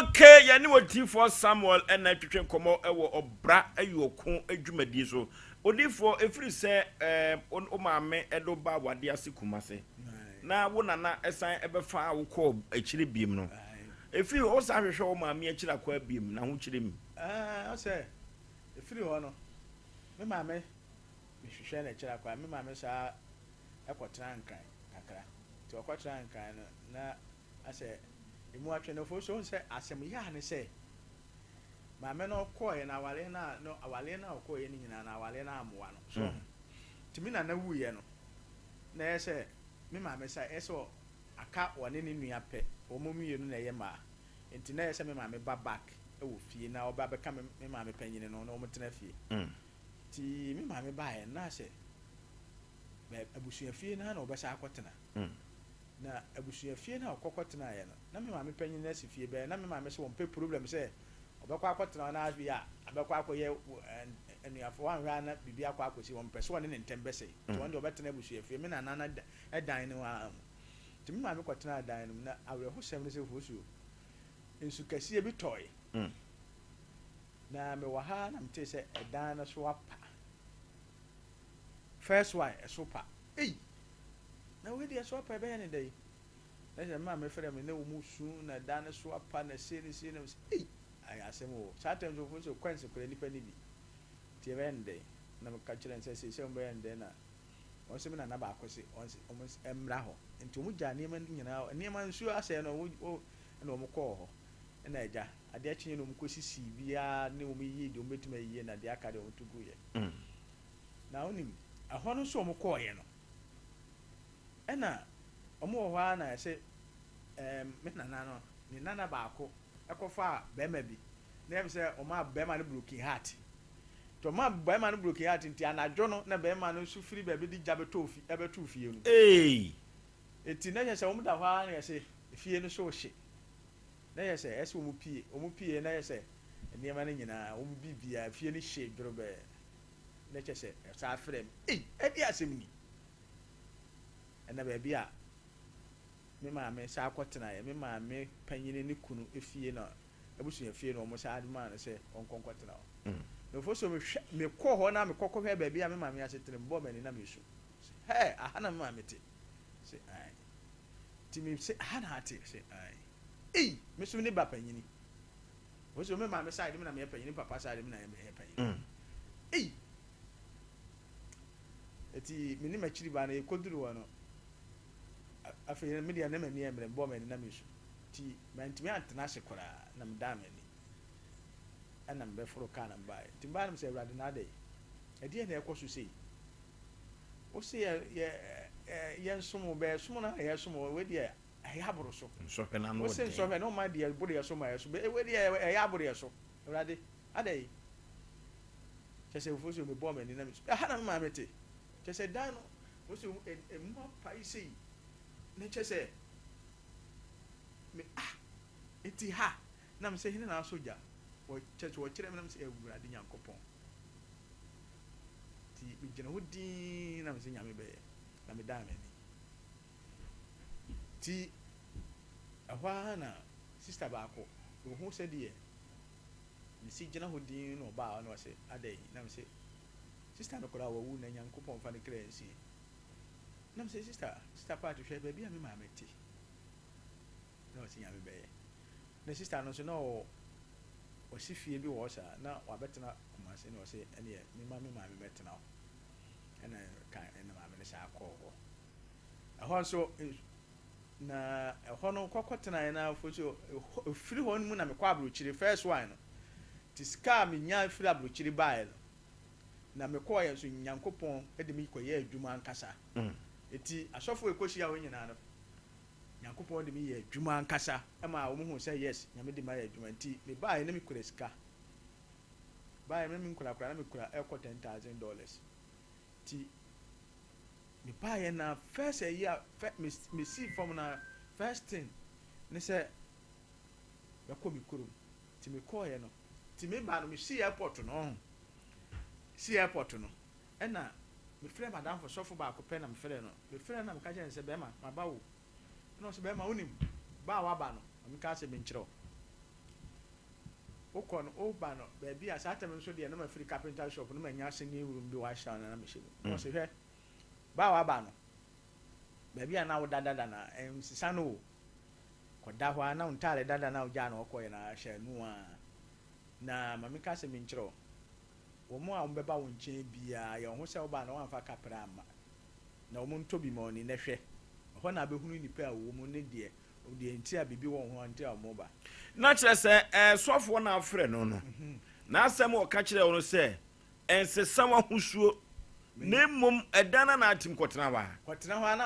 Ok, yɛne Odiyifoɔ Samuel na ɛtwetwe nkɔmmɔ wɔ ɔbra ayuɔko dwumadie so. Odiyifoɔ, ɛfiri sɛ wo maame de wo baa w'adeɛ ase Kumase, na wo nana san bɛfaa wo kɔɔ akyire biem no, ɛfiri hɔ wosan hwehwɛ wo maame akyiri akwan biem, n'ahokyerɛ mu? Ɛɛ, ɔsɛ ɛfiri hɔ no, me maame, mehwehwɛɛ no akyiri akwan, me maame saa kɔtenaa Nkran kakra. Nti ɔkɔtenaa Nkran no, na asɛ emu atwe no fo so wohu sɛ asɛm yɛ a ne sɛ maame no kɔɔeɛ no awareɛ no a no awareɛ no a ɔkɔɔeɛ no nyinaa no awareɛ no ammoa no so mm. nti me nana wuiɛ no na ɛyɛ sɛ me maame sa ɛyɛ sɛ aka ɔne ne nua pɛ wɔn mmienu na ɛyɛ mmaa nti na ɛyɛ sɛ me maame ba back wɔ fie na ɔba bɛka me me maame panyini no na wɔn tena fie mm. nti me maame baeɛ na sɛ abusua fie no na ɔbɛsa akɔtena mm. Na abusua fie no a ɔkɔ kɔtenaeɛ no, na me maame panyin no asi fie bɛyɛ, na me maame se ɔmpɛ problem sɛ ɔbɛkɔ akɔtena hɔ na afei a abɛkɔ akɔyɛ anuafoɔ, wanhwɛ a na biribi akɔ akɔsi, ɔmpɛ sɛ ɔne ne ntɛm bɛsɛe, nti ɔno deɛ ɔbɛtena abusua fie, me nana no dan no ara mu. Nti me maame kɔtenaa dan no mu, na awerɛhosɛm ne sɛ Fosuo, nsu kɛseɛ bi tɔe, na mewɔ ha na metee sɛ ɛdan no so apa. First one, ɛso pa. Ei! Na wei deɛ ɛso apa ɛbɛyɛ ne dɛn? Na sɛ me maame frɛ me na wɔn su na dan no so apa na sei ne sei na mesɛ ei! Ayɛ asɛm o. Saa time nso wɔn sɛ kwansi koraa nipa ni bi. Nti ɛbɛyɛ ne dɛn? Na meka kyerɛ no sɛ sei sɛ wɔn bɛyɛ ne dɛn na wɔn sɛ me nana baako se wɔn se wɔn mmra hɔ. Nti wɔn gyaa nneɛma no nyinaa nneɛma nsuo asɛe no wɔn ɛna wɔn kɔɔ hɔ. Ɛna agya adeɛ kyeeɛ na wɔn kɔ sisii biara ne wɔn yiyii deɛ wɔn bɛtumi ayiyie na deɛ aka deɛ wɔn to guiɛ. Na wonim, ɛhɔ no nso a wɔkɔeɛ no, ɛna wɔwɔ hɔ ara na ɛsɛ ɛɛm me nana no, ne nana baako kɔfaa barima bi, na ɛyɛ me sɛ wɔmaa barima no broken heart. Nti wɔmaa barima no broken heart nti anadwo no na barima no nso firi baabi de gya bɛtɔɔ fi ɛbɛtoo fie no mu. Eei! Nti na kyerɛ sɛ wɔda hɔ ara na yɛse fie no so rehye. Na kyerɛ sɛ ɛsɛ wɔpue, wɔpue na kyerɛ sɛ nneɛma no nyinaa, wɔn biribiara, fie no hyee dworobɛɛ. Na kyerɛ sɛ ɔsan frɛɛ me, Ei, ɛdeɛn asɛm ni? Ɛnna baabi a me maame san kɔtenaeɛ, me maame panin ne kunu fie na abusua fie na wɔsan de maa no sɛ ɔnkɔ nkɔtena hɔ. Na ɔfo so mehwɛ, mekɔɔ hɔ na mekɔ kɔhwɛɛ baabi a me maame asetena, mebɔɔ m'ani na mesu. Sɛ, hɛ, aha na me maame te? Sɛ, ae. Nti me se, aha na ate? Sɛ, ae. Ei, me so ne ba panyini. Ɔfo so me maame side me na meyɛ panyin, me papa side me na meyɛ panyin. Ei! Eti me ne m'akyiri ba no yɛkɔduru hɔ no, afei me deɛ na m'ani yɛ mmerɛ, mebɔɔ m'ani na mesu. Nti mantumi antena ase koraa na medaa m'ani. Ɛna mebɛforo kaa na mebaeɛ. Nti mebaeɛ no mesɛ Awurade na adɛn? Ɛdeɛn na ɛkɔ so sei? Wo se yɛ yɛ yɛnsom wo, bɛɛsom no na yɛsom wo, wei deɛ Ɛyɛ aboro so. Nsɔhwɛ no ano Wose den. nsɔhwɛ no mma deɛ ɛboro yɛ so ma yɛ so. Bɛ wei deɛ ɛyɛ aboro yɛ so. Awurade, adɛn? Kyerɛ sɛ mfo so mebɔɔ m'ani na mesu. Ɛha na me maame te. Kyerɛ sɛ dan no, wose emu apae sei. Na kyerɛ sɛ me ah, enti ha na me sɛ hene na asɔ gya. Kyerɛ sɛ wɔkyerɛ me na mesɛ Awurade Nyankopɔn. Nti megyina hɔ dinn na mesɛ Nyame bɛyɛ na medan m'ani. Nti ɛhɔ ara na sista baako ɔhu sɛdeɛ mesi gyina hɔ dinn na ɔbaa hɔ na ɔse adɛn na mese sista no koraa wawu na Nyankopɔn mfa ne kra nsie. Na mese sista, sista Pat hwɛ baabi a me maame te. Na ɔse Nyame bɛyɛ. Ne sister no nso na ɔwɔ ɔsi fie bi wɔ hɔ saa na wabɛtena Kumasi na ɔse ɛneɛ mema me maame mɛtena hɔ ɛna ka ɛna maame no saa kɔɔ hɔ ɛhɔ nso na ɛhɔ no kɔkɔ tenaeɛ na afo so ɛfiri hɔ no mu na mekɔ aburokyire first one no te sika a menya firi aburokyire baeɛ no na mekɔɔyɛ nso Nyankopɔn de me kɔyɛ adwuma ankasa eti asɔfo ɛkɔhyia hɔ nyinaa no Nyankopɔn de me yɛɛ adwuma ankasa maa wɔn huu sɛ yes Nyame de me ayɛ adwuma nti me baeɛ na me kura sika baeɛ na me nkura koraa na me kura ɛkɔ $10,000 nti me baeɛ na first ayi a fɛ me me sii fam na first thing ne sɛ mɛkɔ me kurom nti me kɔɔeɛ no nti me ba no me sii airport no ɔho sii airport no Ɛnna mefrɛɛ m'adamfo sɔfo baako pɛ na mefrɛɛ no. Mefrɛɛ no na meka kyerɛɛ no sɛ, Bɛrima, maba o. Ɛnna ɔse, Bɛrima, wonim, ba a woaba no, ma menka asɛm bi nkyerɛ wo. Wokɔ no, woba no, baabi a, saa tam nso deɛ na mafiri carpenter shop na manya singing room bi wɔ Ashtown na na mehyɛ mu. Ɛnna ɔse, Hwɛ, ba a woaba no, baabi a na woda dada no, nsesa no o. Kɔda hɔ ara na wo ntaade dada no a wogyaa no hɔ kɔeɛ no ara, hyɛ ɛno ara. Na ma menka asɛm bi nkyerɛ wo. Wɔn a wɔbɛba wo nkyɛn biara, yɛ wo ho sɛ wobaa na woamfa kaprɛ amma, na wɔntɔ bi ma wo ni, na hwɛ, ɛhɔ na wobɛhunu nnipa a wɔwɔ mu ne deɛ, deɛ nti a biribi wɔ wɔn ho nti a wɔreba. Na kyerɛ sɛ, sɔfoɔ no a wofrɛ no no, n'asɛm a ɔka kyerɛɛ wo no sɛ, Nsesa w'ahosuo, na mmom dan no anaa tim kɔtena hɔ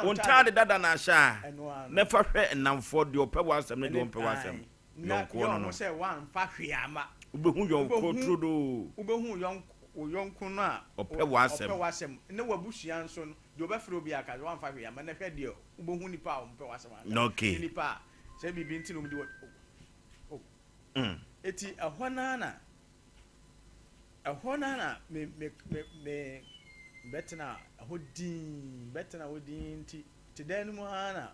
a, wo ntaade dada no ahyɛ a, na fa hwɛ nnamfoɔ, deɛ ɔpɛ w'asɛm ne deɛ ɔmpɛ w'asɛm. Na Yɔnkoɔ yɛ no wɔn no. sɛ wɔamfa hwee amma. Wobɛhu yɔnkoɔ turodoo. Wobɛhu wo yɔnko no a Ɔpɛ w'asɛm. ɔpɛ w'asɛm, ne w'abusua nso no, deɛ ɔbɛfrɛ wo biara ka sɛ woamfa hwee amma, na hwɛ deɛ wobɛhu nnipa a wɔpɛ w'asɛm ankasa, Okay. ne nnipa a sɛ biribi nti na wɔdi wɔ oh. Eti ɛhɔ no ara na ɛhɔ no ara na me me me me bɛtena ɛhɔ dinn, bɛtena hɔ dinn nti te dan no mu ara na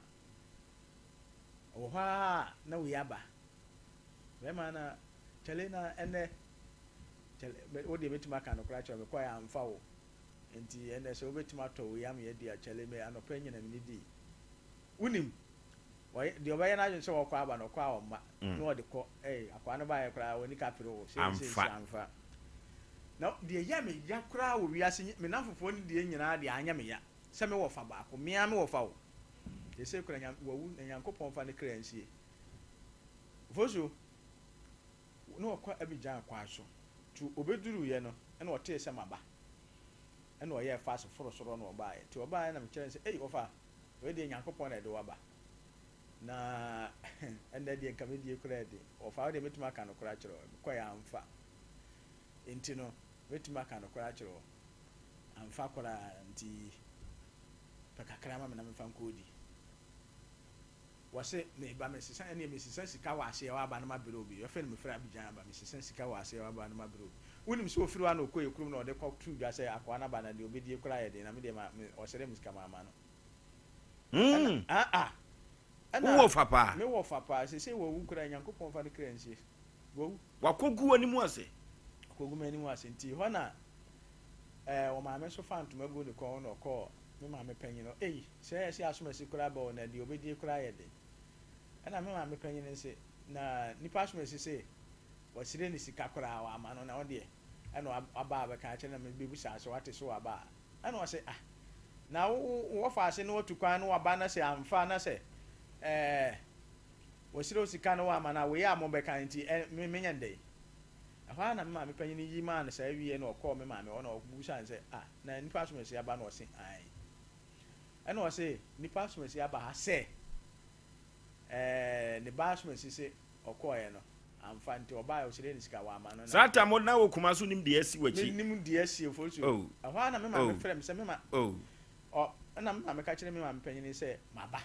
Ɔwɔ hɔ ara a na wei aba. Bɛrima na kyale na ɛnɛ kyale wo deɛ mɛtumi aka nokorɛ akyerɛ wo mekɔɛ amfa wo nti ɛnɛ sɛ wobɛtumi atɔ wei ama yɛadi a kyale me anɔpa nyina mene dii. Wonim ɔyɛ deɛ ɔbɛyɛ n'adwene sɛ ɔkɔ aba no ɔkɔ a ɔmma na ɔde kɔ ɛy akwaa no baeɛ koraa w'ani kapere wo sei sei sei amfa. Na deɛ ɛyɛ me ya koraa wɔ wiase me namfofoɔ no deɛ nyinaa deɛ anyɛ me ya sɛ me wɔfa baako me ara me wɔfa o. Seesei koraa Nyan wawu na Nyankopɔn mfa ne kra nsie. Ofosuo, na ɔkɔ Abidjan kwan so. Nti obeduruiɛ no ɛna ɔtee sɛ maba. Ɛna ɔyɛɛ fast foro soro na ɔbaeɛ. Nti ɔbaeɛ na mekyerɛɛ no sɛ, ei wɔfa, wei deɛ Nyankopɔn na ɛde wo aba. Na ɛnnɛ deɛ nka me die koraa ɛden. Wɔfa wo deɛ mɛtumi aka nokorɛ akyerɛ wo, mekɔeɛ amfa. Nti no, mɛtumi aka nokorɛ akyerɛ wo, amfa koraa nti. Pɛ kakra ma me na memfa nkɔdi. Wɔse meba mesesa ɛneɛ mesesa sika wɔ aseɛ hɔ aba na mabrɛ obi. Afei na mefiri Abidjan aba mesesa sika wɔ aseɛ hɔ aba na mabrɛ obi. Wonim sɛ ɔfiri hɔ a na ɔkɔ yɛ kurom na ɔde kɔ too dwa sɛ akoa no aba na deɛ ɔbɛdie koraa yɛ den na me deɛ ma me ɔsrɛ me sika mamma no. Ɛna ah ah ɛna Wowɔ fa paa. Mewɔ fa paa seesei wawu koraa Nyankopɔn mfa ne kra nsie. Wawu. Wakɔgu w'anim ase. Wakɔgu m'anim ase nti hɔ na Ɛɛ, wɔn maame nso faa ntoma guu ne kɔn ho na ɔkɔɔ me maame panyin hɔ. Ei, sɛ ɛsɛ asomasi koraa ba o, na deɛ ɔbɛdie koraa yɛ den. Ɛna me maame panyin no se, na nipa asomasi se wɔsrɛ no sika koraa wamma no, na wo deɛ, ɛna waba abɛka akyerɛ na mebɛbisaa sɛ wate so waba a? Ɛna ɔse, ah, na wo wɔfa ase na watu kwan na waba na sɛ amfa na sɛ ɛɛ wɔsrɛ wo sika na wamma no a, wei a mobɛka nti ɛ, me menyɛ no dɛn? Ɛhɔ ara na me maame panyin yi maa no saa wiei na ɔkɔɔ me maame hɔ na ɔbisaa no sɛ, Ah, na nnipa asomasi aba? Na ɔse, Aane. Ɛna ɔse, Nnipa asomasi aba ha sɛ ɛɛ ne ba asomasi se ɔkɔeɛ no amfa nti ɔbaeɛ ɔsrɛɛ no sika wamma no na. Saa tam no na wɔ Kumasi wonim deɛ asi w'akyi? Menim deɛ asi Ofosu. Oh. Ɛhɔ ara na me maame Oh. frɛɛ me sɛ me ma Oh. ɔ ɛna me maame ka kyerɛɛ me maame panyin sɛ maba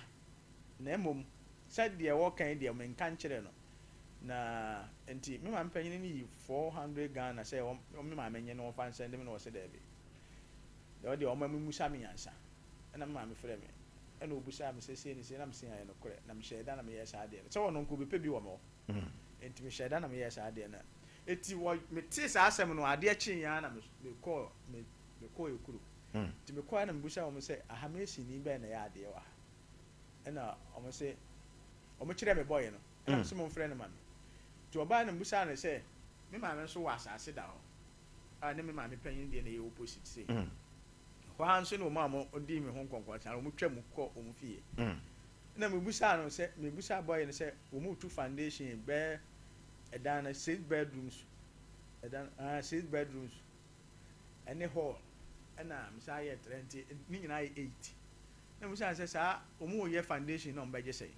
na mmom sɛ deɛ wɔka yi deɛ menka nkyerɛ no. Na nti me maame panyin no yi 400 Ghana sɛ wɔn me maame nye na wɔmfa nsɛnde me na wɔsɛ daabi. Deɛ ɔdeɛ ɔma me musa me ansa. Ɛna me maame frɛ me. Ɛna obusaa me sɛ sei ne sei na mese ɛyɛ nokorɛ. Na mehyɛɛ da na meyɛɛ saa adeɛ no. Sɛ ɔno nka ɔbɛpɛ bi wɔ me hɔ. Enti mehyɛɛ da na meyɛɛ saa adeɛ no. Enti wɔ metee saa asɛm no adeɛ kyeeɛ ara na me mekɔɔ me mekɔɔ ekuro. Nti mekɔɛ na mebusaa wɔn sɛ aha masonni bɛn na ɛyɛ adeɛ wɔ ha. Ɛna wɔn se wɔn kyerɛɛ me bɔɔyɛ no. Ɛna mese momfrɛ no ma me. Nti ɔbaeɛ na mebusaa no sɛ me maame nso wɔ asaase da hɔ a ne me maame panyin deɛ na ɛyɛ opposite sei. Ɛhɔ ara nso na wɔn a wɔdii me ho nkɔnkɔnsa no wɔtwa mu kɔ wɔn fie. Ɛna mebusaa no sɛ mebusaa bɔɔyɛ no sɛ wɔretu foundation bɛyɛ ɛdan no six bedrooms ɛdan ah six bedrooms ɛne hall ɛna mesan yɛ trɛ nti ne nyinaa yɛ eight. Na mebusaa no sɛ saa wɔreyɛ foundation na wɔbɛgye sɛn?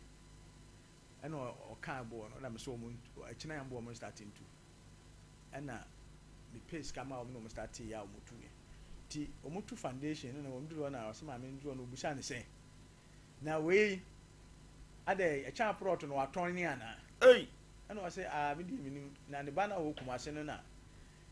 Ɛna ɔkaa boɔ no ɛna mesɛ wɔn ɛkyena yɛn boɔ wɔn start ntu. Ɛna me pay sika maa wɔn na wɔn start yɛ a wɔn tu yɛ. Nti wɔn tu foundation no na wɔn duru hɔ na ɔsɛ maame no duru hɔ na obusa no sɛ na wei adɛ ɛkyɛn aprɔt no watɔn ne anaa? Ei! Ɛna ɔsɛ aa me deɛ menim na ne ba no a ɔwɔ Kumase no na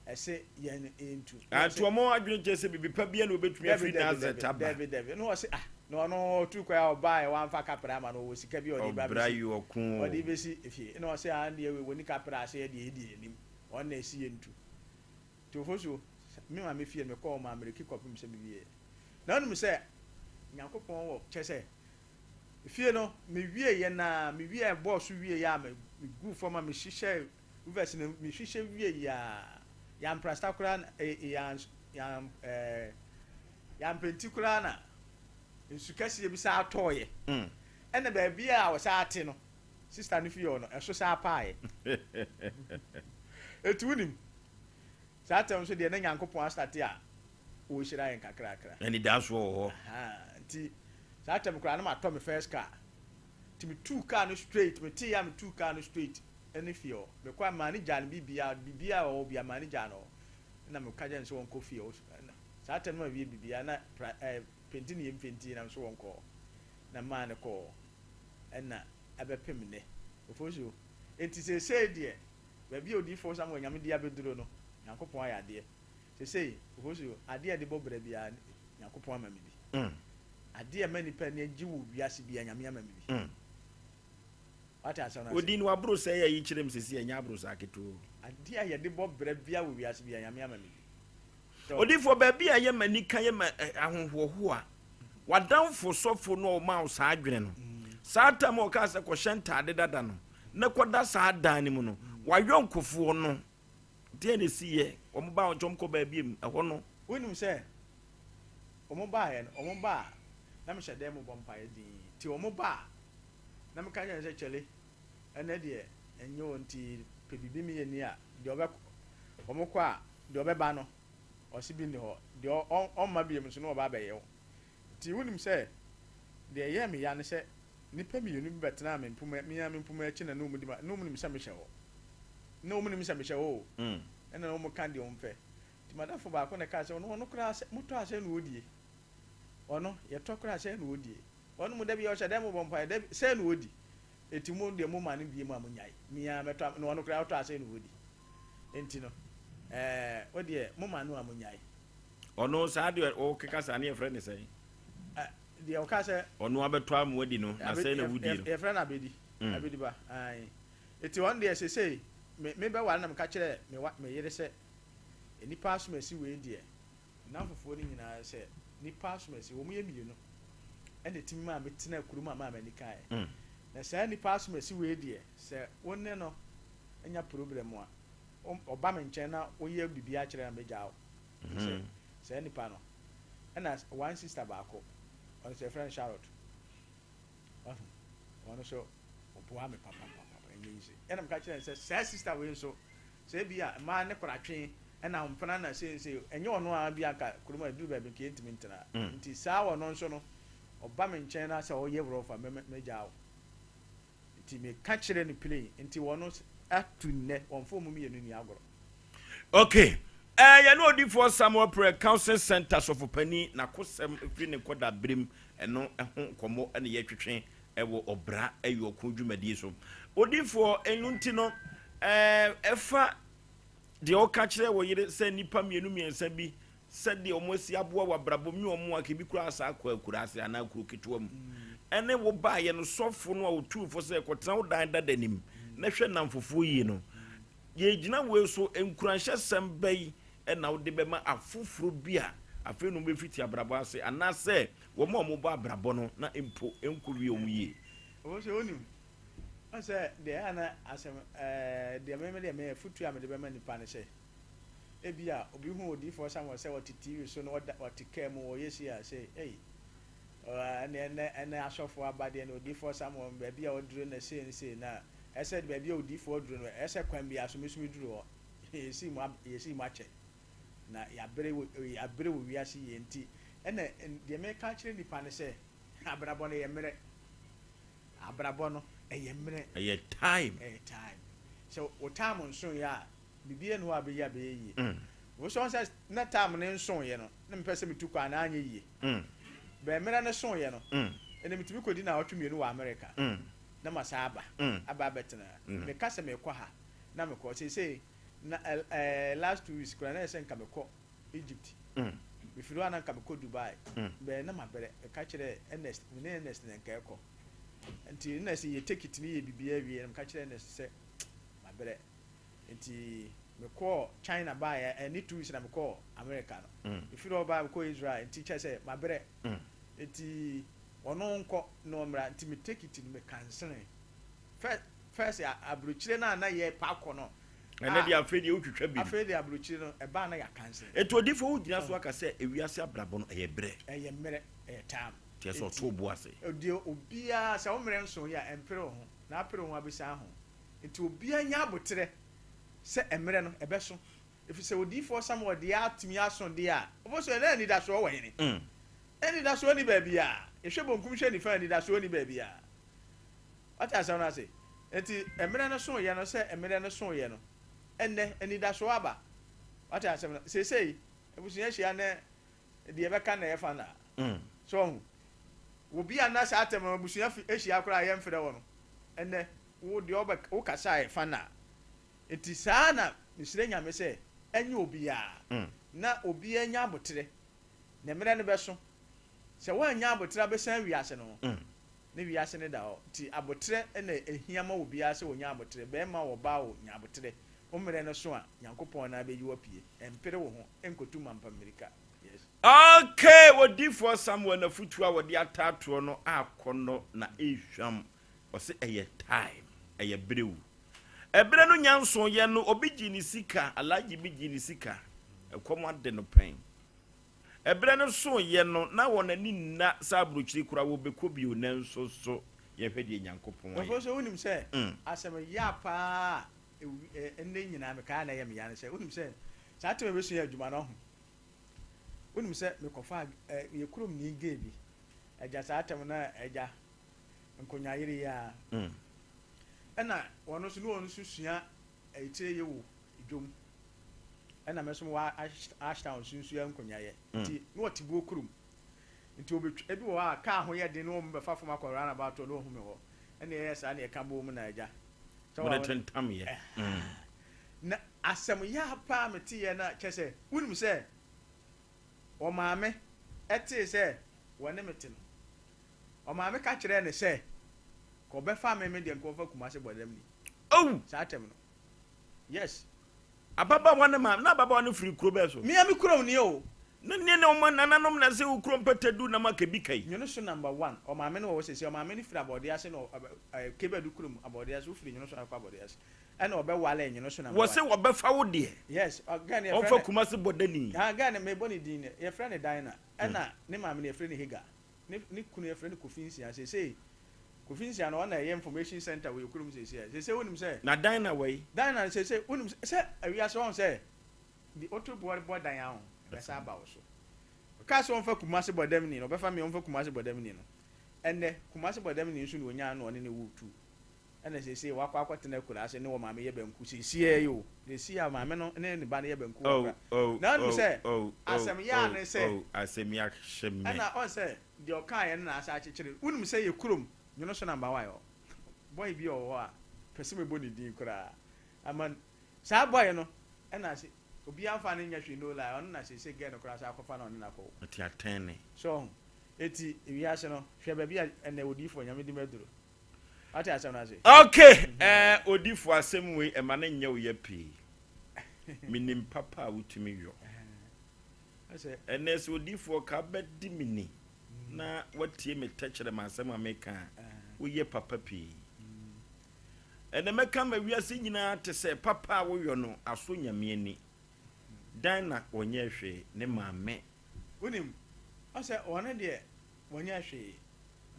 ɛse yɛn ntu. Ah, nti wɔn adwene kyerɛ sɛ biribi pa biara na wɔbɛtumi afiri Nazareth aba. Dabi, dabi, dabi. Na ɔse ah, na ɔno ɔtu kwan a ɔbaeɛ wamfa kaprɛ ama no, ɔwɔ sika bi a ɔde ba Ɔbra bɛsi, yi ɔko o. ɔde bɛsi fie. Na ɔse ah, ɛndeɛ wei wɔnni kaprɛ ase yɛ deɛ yɛdeɛ yɛnim, ɔno na ɛsi yɛntu. Nti Ofosuo, me maame fie no mekɔɔ maa mereki kɔpem sɛ mewieɛ. Na wonim sɛ Nyankopɔn wɔ, kyerɛ sɛ, fie no mewieɛ no ara, mewieɛ bɔɔ so wieɛ a meguu fam a mehyehyɛɛ Verse no mehwehwɛ wiei a, yɛamprasta koraa na eh, yɛan, yɛan, eh, yɛampenti koraa na nsu kɛseɛ bi saa tɔɔeɛ. Mm. Ɛna baabi a wɔsaa te no, sista no fie hɔ no, ɛso saa paaeɛ. Eti wonim, saa tɛm nso deɛ na Nyankopɔn astate a ɔrehyira yɛn kakrakra. Anidasoɔ wɔ hɔ. Nti saa tɛm koraa na matɔ me first car. Nti metuu car no straight, metee a metuu car no straight. ne fie hɔ. Mekɔe a, memaa no gyaa no biribiara, biribiara a ɔwɔ biara, memaa no gyaa no hɔ. Ɛnna meka kyerɛɛ no sɛ ɔnkɔ fie hɔ. Ɛnna saa tɛm no ma mewie biribiara, na pra ɛɛ penti ne yam penti, na nso ɔnkɔ hɔ. Na memaa no kɔɔ hɔ. Ɛnna ɛbɛpem nnɛ. Ofosuo. Enti seesei deɛ, baabi a Odiyifoɔ Samuel Nyame de abɛduro no, Nyankopɔn ayɛ adeɛ. Seesei, Ofosuo, adeɛ a yɛde bɔ bra biara, Nyankopɔn ama me bi. Adeɛ a ɛma nnipa ani gye wɔ wiase biara, Nyame ama me bi. Wate asɛm no ase? Odin no aboro sɛɛ a yi kyerɛ me sɛsi ɛnyɛ aboro saa ketewa o. Adeɛ a yɛde bɔ bra biara wɔ wiase biara Nyame ama me bi. Odiyifoɔ baabi a ɛyɛ m'anika yɛ ma ahohoahoa w'adamfo sɔfo no a ɔmaa wo saa adwene no saa tam a ɔkaa sɛ kɔhyɛ ntaade dada no na kɔda saa dan no mu no w'ayɔnkofoɔ no deɛ na ɛsiiɛ wɔn baa wo nkyɛn wɔn kɔ baabi mu ɛhɔ no. Wonim sɛ wɔn baeɛ no wɔn ba a na mehyɛ dan mu bɔ mpaeɛ dinn nti wɔn ba a Na meka kyerɛɛ no sɛ, Kyale, ɛnnɛ deɛ ɛnyɛ o, nti pɛ biribi meyɛ ni a, deɛ ɔbɛ, wɔkɔ a, deɛ ɔbɛba no, ɔse bi nni hɔ, deɛ ɔmma biom nso na ɔba abɛyɛ wo. Nti wonim sɛ, deɛ ɛyɛɛ me ya ne sɛ, nnipa mmienu bi bɛtenaa me mpoma, me ara me mpoma akyi na na wɔdi ma, na wɔnim sɛ mehyɛ hɔ. Na wɔnim sɛ mehyɛ hɔ o, ɛna na wɔka deɛ wɔpɛ. Nti m'adamfo baako na ɛkaa sɛ, ɔno, ɔno koraa sɛ, motɔ a sɛn na ɔdie? Ɔno, yɛtɔ koraa sɛn na ɔdie? Wɔn mu da biara ɔhyɛ dɛm bɔ mpaeɛ, dabi, sɛɛ na ɔdi, enti mo deɛ mo ma no bie mu a monyae, me ara mɛtɔ ama, na ɔno koraa ɔtɔ a sɛɛ na ɔdi, enti no, ɛɛ, wo deɛ mo ma no a monyae. Ɔno saa deɛ ɔkeka saa no yɛfrɛ no sɛn? Ɛ, deɛ ɔka sɛ. Ɔno abɛtɔ ama wadi no, na sɛɛ na wodie no. Yɛfrɛ no abɛdi, abɛdi ba, ae. Enti ɔno deɛ seesei, me, mebɛware na meka kyerɛɛ me wa, me yere sɛ, nnipa asomasi wei deɛ, Nnamfofoɔ no nyinaa sɛ nnipa asomasi, wɔn yɛ mmienu na ɛtumi maa me tenaa kurom a maa m'ani kaeɛ. Na saa nnipa asomasi wei deɛ, sɛ wo ne no nya problem a, ɔba me nkyɛn na woyɛ biribiara kyerɛ no a, mɛgyaa wo. Ɛfiri sɛ saa nipa no, ɛna one sister baako, ɔno nso yɛfrɛ no Charlotte. Wahu? Ɔno nso ɔboa me papapapa, ɛnyɛ easy. Ɛna meka kyerɛ no sɛ saa sister wei nso, sɛ ebi a mmaa ne koratwe ɛna mpena na sei sei, ɛnyɛ ɔno ara bi anka kurom a ɛduru baabi nka yɛntumi ntena. Nti saa ɔno nso no, ɔba me nkyɛn na sɛ ɔyɛ rough a, mɛgyaa wo. Nti meka kyerɛ no plain, nti ɔno atu nnɛ, wɔmfa wɔn mmienu nni agorɔ. Okay. Eh, yɛne odifoɔ Samuel Prɛ Counseling Center sɔfopanin n'akosɛm firi ne nkɔdaberem ɛno ho nkɔmmɔ na yɛtwetwe. Ɛwɔ ɔbra ayuɔko dwumadie so. Odiyifoɔ, ɛno nti no, ɛfa deɛ ɔka kyerɛ wɔ yere sɛ nnipa mmienu mmiɛnsa bi sɛdeɛ wɔn asi aboa wɔ abrabɔ mu ne wɔn a kebi koraa saa kɔ akura ase anaa kuro ketewa mu ɛne wo baayɛ no sɔfo no a ɔtuu fo sɛ kɔtena wo dan dada nim na hwɛ nnamfofoɔ yie no yɛgyina wei so nkuranhyɛsɛm bɛyi ɛna wode bɛma afoforɔ bi a afei no wɔbɛfiti abrabɔ ase anaasɛ Wɔn a wɔbɔ abrabɔ no na mpo ɛnkɔwie wɔn yie. Ɔwɔ sɛ wonim. Ɔn sɛ deɛ ɛyɛ a na asɛm ɛɛ deɛ me deɛ me afutuo a mede bɛma nipa ne sɛ, ebia obi hu odiyifoɔ Samuel sɛ ɔte TV so na ɔda ɔte kaa mu ɔyɛ sei a sɛ ei ɛɛ ɛnɛ ɛnɛ ɛnɛ asɔfoɔ aba deɛ na odiyifoɔ Samuel baabi a ɔduru na sei ne sei na ɛsɛ baabi a odiyifoɔ duru no ɛsɛ kwan biara so me nso meduru hɔ. Yɛsii mu yɛsii mu akyɛ. Na yɛabrɛ wɔ yɛabrɛ wɔ wiase yie nti ɛna deɛ meka akyerɛ nnipa ne sɛ abrabɔ no yɛ mmerɛ abrabɔ no ɛyɛ mmerɛ ɛyɛ time ɛyɛ time sɛ wo time nsoeɛ a biribiara nni hɔ a bɛyɛ a bɛyɛ yie mm. wo sɛ sɛ na time no nsoeɛ no na mepɛ sɛ metu kwan na anyɛ yie mm. bɛn mmerɛ no soeɛ no mm. ɛna metumi kɔdi na ɔtwe mmienu wɔ Amerika mm. na masa aba mm. aba abɛtena mm. meka sɛ mekɔ ha na mekɔ seesei Na ɛɛ last 2 weeks koraa na ɛyɛ sɛ nka mekɔ Egypt. Mefiri hɔ a na nka mekɔ Dubai. Bɛɛ na mabrɛ. Meka kyerɛɛ Ernest, me ne Ernest na nka ɛkɔ. Nti Ernest yɛ tekit no yɛ biribiara wie na meka kyerɛɛ Ernest sɛ mabrɛ. Nti mekɔɔ China baeɛ, ɛne 2 weeks na mekɔɔ America no. Mefiri hɔ baeɛ mekɔɔ Israel nti kyerɛ sɛ mabrɛ. Nti ɔno nkɔ na ɔmmra. Nti me tekit no me kanselee. First, first aburokyire no a na yɛpɛ akɔ no. Ɛnɛ deɛ afei deɛ wotwitwa bi. Afei deɛ aburokyire no ɛbaa na yɛakanse. Eti odiifo wogyina so aka sɛ ewiase abrabɔ no ɛyɛ brɛ. Ɛyɛ mmerɛ, ɛyɛ time. Kyerɛ sɛ ɔto bo ase. Deɛ obiara sɛ wo mmerɛ nso yɛ a ɛmpere wo ho na apere wo ho abɛsan ho. Nti obiara nya aboterɛ sɛ mmerɛ no ɛbɛso. Ɛfiri sɛ odiyifoɔ Samuel deɛ atumi aso deɛ a, wobɛhu sɛ na anidasoɔ wɔ hene? Anidasoɔ nni baabiara. Yɛhwɛ bonkum hwɛ nifa a anidasoɔ nni baabiara. Wate asɛm no ase? Enti mmerɛ no soeɛ no, sɛ mmerɛ no soeɛ no, ɛnnɛ, anidasoɔ aba. Wate asɛm no? Seesei, abusua hyia nɛ deɛ ɛbɛka na ɛyɛ fa na. So wahu? Obi a na saa tɛm no abusua fi ahyia koraa a yɛmfrɛ wɔ no, ɛnnɛ, wo deɛ ɔbɛ, wo kasa a ɛfa na. Enti saa na mesrɛ Nyame sɛ ɛnyɛ obiara, na obiara nya aboterɛ, na mmerɛ no bɛso. Sɛ woannya aboterɛ abɛsan wiase no ho, Ne wiase no da hɔ. Nti aboterɛ na ɛhia ma obiara sɛ ɔnya aboterɛ. Barima o ɔbaa o, nya aboterɛ. Wo mmerɛ no so a, Nyankopɔn no ara bɛyi wo apue. Mpere wo ho nkɔtu mampa mmirika. Yes. Okay, Odiyifoɔ Samuel n'afutuo a wɔde ataa toɔ no akɔnnɔ na ɛrehwam. Ɔse ɛyɛ time, ɛyɛ berɛ wu. Ɛberɛ no nya nsoeɛ no, obi gyee ne sika, Alhaji bi gyee ne sika, ɛkɔm ade no pɛn. Ɛberɛ no soeɛ no, na wɔn ani nna sɛ aburokyire koraa wɔbɛkɔ bio, nanso so yɛhwɛ deɛ Nyankopɔn ayɛ. Nkurɔfoɔ nso, wonim sɛ asɛm ya paa a ɛnnɛ nyinaa mekae a na ɛyɛ me ya ne sɛ, wonim sɛ saa tem a mebɛsua adwuma no, ɔho, wonim sɛ mekɔfaa yɛ kuromni gay bi, agya saa tem no agya nkonyayere yi ara, ɛna wɔn nso ne wɔn nso sua etire yɛ wɔ dwom. Ɛna me nso mewɔ Ashtown nsunsua nkonyayɛ. Nti na ɔte buo kurom. Nti ɔbɛtwa, ebi wɔ hɔ a kaa ho yɛ den na wɔn bɛfa fam akɔ round about hɔ na ɔhu me hɔ. Ɛna yɛyɛ saa na yɛka bom na agya. Sɛ wa Mode tentam yɛ. Na asɛm ya paa mete yɛ na kyɛ sɛ wonim sɛ ɔmaame ɛtee sɛ wɔne me te no. Ɔmaame ka kyerɛɛ no sɛ kɔ bɛfa me me deɛ nka ɔmfa Kumasi bɔdam ni. Oh! Saa tɛm no. Yes. Ababaawa no maame, na ababaawa no firi kuro bɛn so? Me a me kurom nie o. Na nie ne wɔn nananom na sɛ wo kurom pɛtɛ du na maka bi kai. Nwono so number one, ɔmaame no wɔ hɔ seesei, ɔmaame no firi Abɔdeɛ ase na ɔ, Kebadu kurom, Abɔdeɛ ase, wofiri Nwono so akɔ Abɔdeɛ ase, ɛna ɔbɛwale Nwono so number one. Wɔse wɔbɛfa wo deɛ. Yes, ɔ, girl no yɛfrɛ Ɔmfa no. Kumasi bɔdani. Ah, girl no, mebɔ ne din, yɛfrɛ no Dinah, ɛna ne maame no yɛfrɛ no Hagar. Ne ne kunu yɛfrɛ no Kofi Nsia seesei Kofi Nsia no ɔna ɛyɛ information center wɔ yɛ kurom seesei seesei wonim sɛ. Na dan na wɔ yi. Dan na seesei wonim sɛ sɛ awiase wɔn sɛ de woto boɔ bɔ dan aho ɛbɛsa aba wo so ɔkaa sɛ ɔmfa Kumasi bɔdamni no ɔbɛfa me ɔmfa Kumasi bɔdamni no ɛnɛ Kumasi bɔdamni nso na onyaa no ɔne ne wo tu Ɛna seesei wakɔ akɔtena akuraase ne wɔ maame yɛ banku seesei yi o seesei a maame no ne ne ba no yɛ banku wɔ Oh akura oh na wonim oh sɛ oh oh asɛm yɛ a oh ne sɛ oh asɛm yi ahyɛ me. Ɛna ɔn sɛ deɛ ɔkaeɛ no na asa akyekyere wonim sɛ yɛ kurom. Nwono so number one ɔ boy bi ɔwɔ hɔ a pɛ sɛ mebɔ ne din koraa ama saa boy no ɛna se obiara mfa no nyɛ hwee no lie ɔno na seesei girl no koraa san akɔfa no ɔne no akɔwo. Ɔte atɛn ne. So ɔho eti wiase no hwɛ baabi a ɛnɛ odiyifoɔ Nyame de me aduro wate asɛm no ase. Ok eh odifoɔ asɛm wei ɛma no nyɛ wo ya pii menim papa a wotumi yɔ ɛnɛ sɛ odifoɔ ka bɛdi me ni na watie me tɛkyerɛma asɛm a meka a, woyɛ papa pii. Ɛnɛ mɛka ma wiase nyinaa te sɛ papa a woyɔ no asɔ Nyame ani. Dan na ɔnyɛɛ hwee, ne maame. Wonim, ɔsɛ wɔn deɛ wɔnyɛɛ hwee,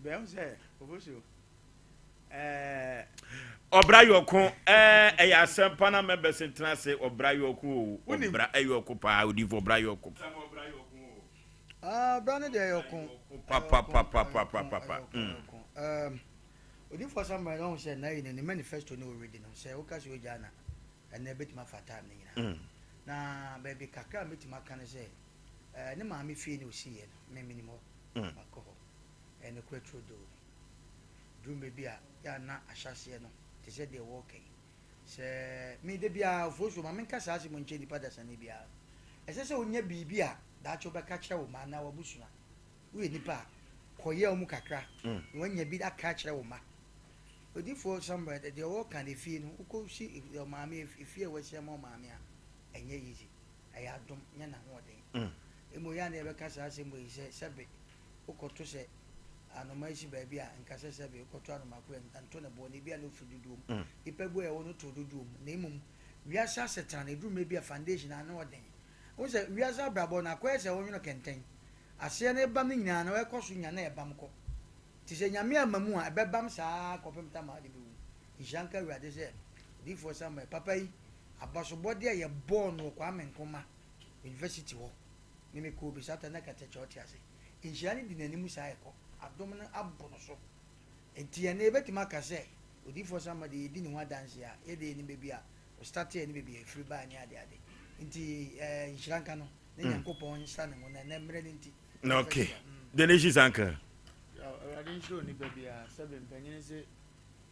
bɛn sɛ obosuo ɛɛ. Ɔbra yɔko ɛɛ ɛyɛ asɛm pa na mɛbɛse ntena ase ɔbra yɔko o ɔbra ɛyɔko paa odifo ɔbra yɔko. Ah, bra no deɛ ɛyɛ ɔko. Papapapapapapa. Mm. Odiyifoɔ Samuel no ɔhu sɛ na ne manifesto no already no sɛ woka sɛ ogyaa na ɛnɛ ɛbɛtumi afa time no nyinaa. Mm. Na baabi kakra a mɛtumi aka no sɛ eh, ne maame fie na ɔsiiɛ no me menim hɔ. Mm. Makɔ hɔ. Ɛyɛ nokorɛ turodoo. Duru mmerɛ bi a yɛ a na ahyɛaseɛ no te sɛ deɛ wɔreka yi. Sɛ me da biara Ofosuo ma menka saa asɛm nkyerɛ nipa dasani biara. Ɛsɛ sɛ wonya biribi a daakye wobɛka akyerɛ wo mma anaa w'abusua. Woyɛ nipa a, kɔ yaw mu kakra na woanya bi aka akyerɛ wo mma. Odiyifoɔ Samuel deɛ ɔka no efie no, wokɔsi ɔmaame efie a wasi ama ɔmaame a, ɛnyɛ easy. Ɛyɛ adom, nyɛ n'ahoɔden. Mmom yɛ a na yɛbɛka saa asɛm wei sɛ, sɛbe wokɔto sɛ anoma si baabi a, nka sɛ sɛbe wokɔto anoma ko a, nto ne boɔ, na ebia na ɔfiri dodoɔ mu. Nnipa bi a yɛwɔ no to dodoɔ mu, na mmom wiase asetena no, ɛduru mmerɛ bi a foundation no ano ɔden. Wohu sɛ wiase abrabɔ no, akɔyɛ sɛ wonwono kɛntɛn. Aseɛ no rebam no nyinaa no, ɛkɔ so nya na ɛbam kɔ. Nti sɛ Nyame amma mu a, ɛbɛbam saa ara kɔpem tam a wode bɛwu. Nhyira nka Awurade sɛ Odiyifoɔ Samuel, papa yi, abasobɔdeɛ a yɛbɔɔ no wɔ Kwame Nkrumah University hɔ, me mekɔɔ bi saa ta na katakyɛ ɔte ase. Nhyira no di n'anim saa ɛkɔ. Adom no abo no so. Enti ɛnnɛ yɛbɛtumi aka sɛ Odiyifoɔ Samuel deɛ yɛdi ne ho adanseɛ a, yɛdeɛ yɛnim baabi a ɔstarteɛ ne baabi a ɛfiri baeɛ ne adeade. Nti eh, nhyira nka no, ne mm. Nyankopɔn nhyira ne ho na ɛnnɛ mmerɛ no nti. Okay. Delicious uncle. Awurade nhyira onipa biara sɛbe mpanyini se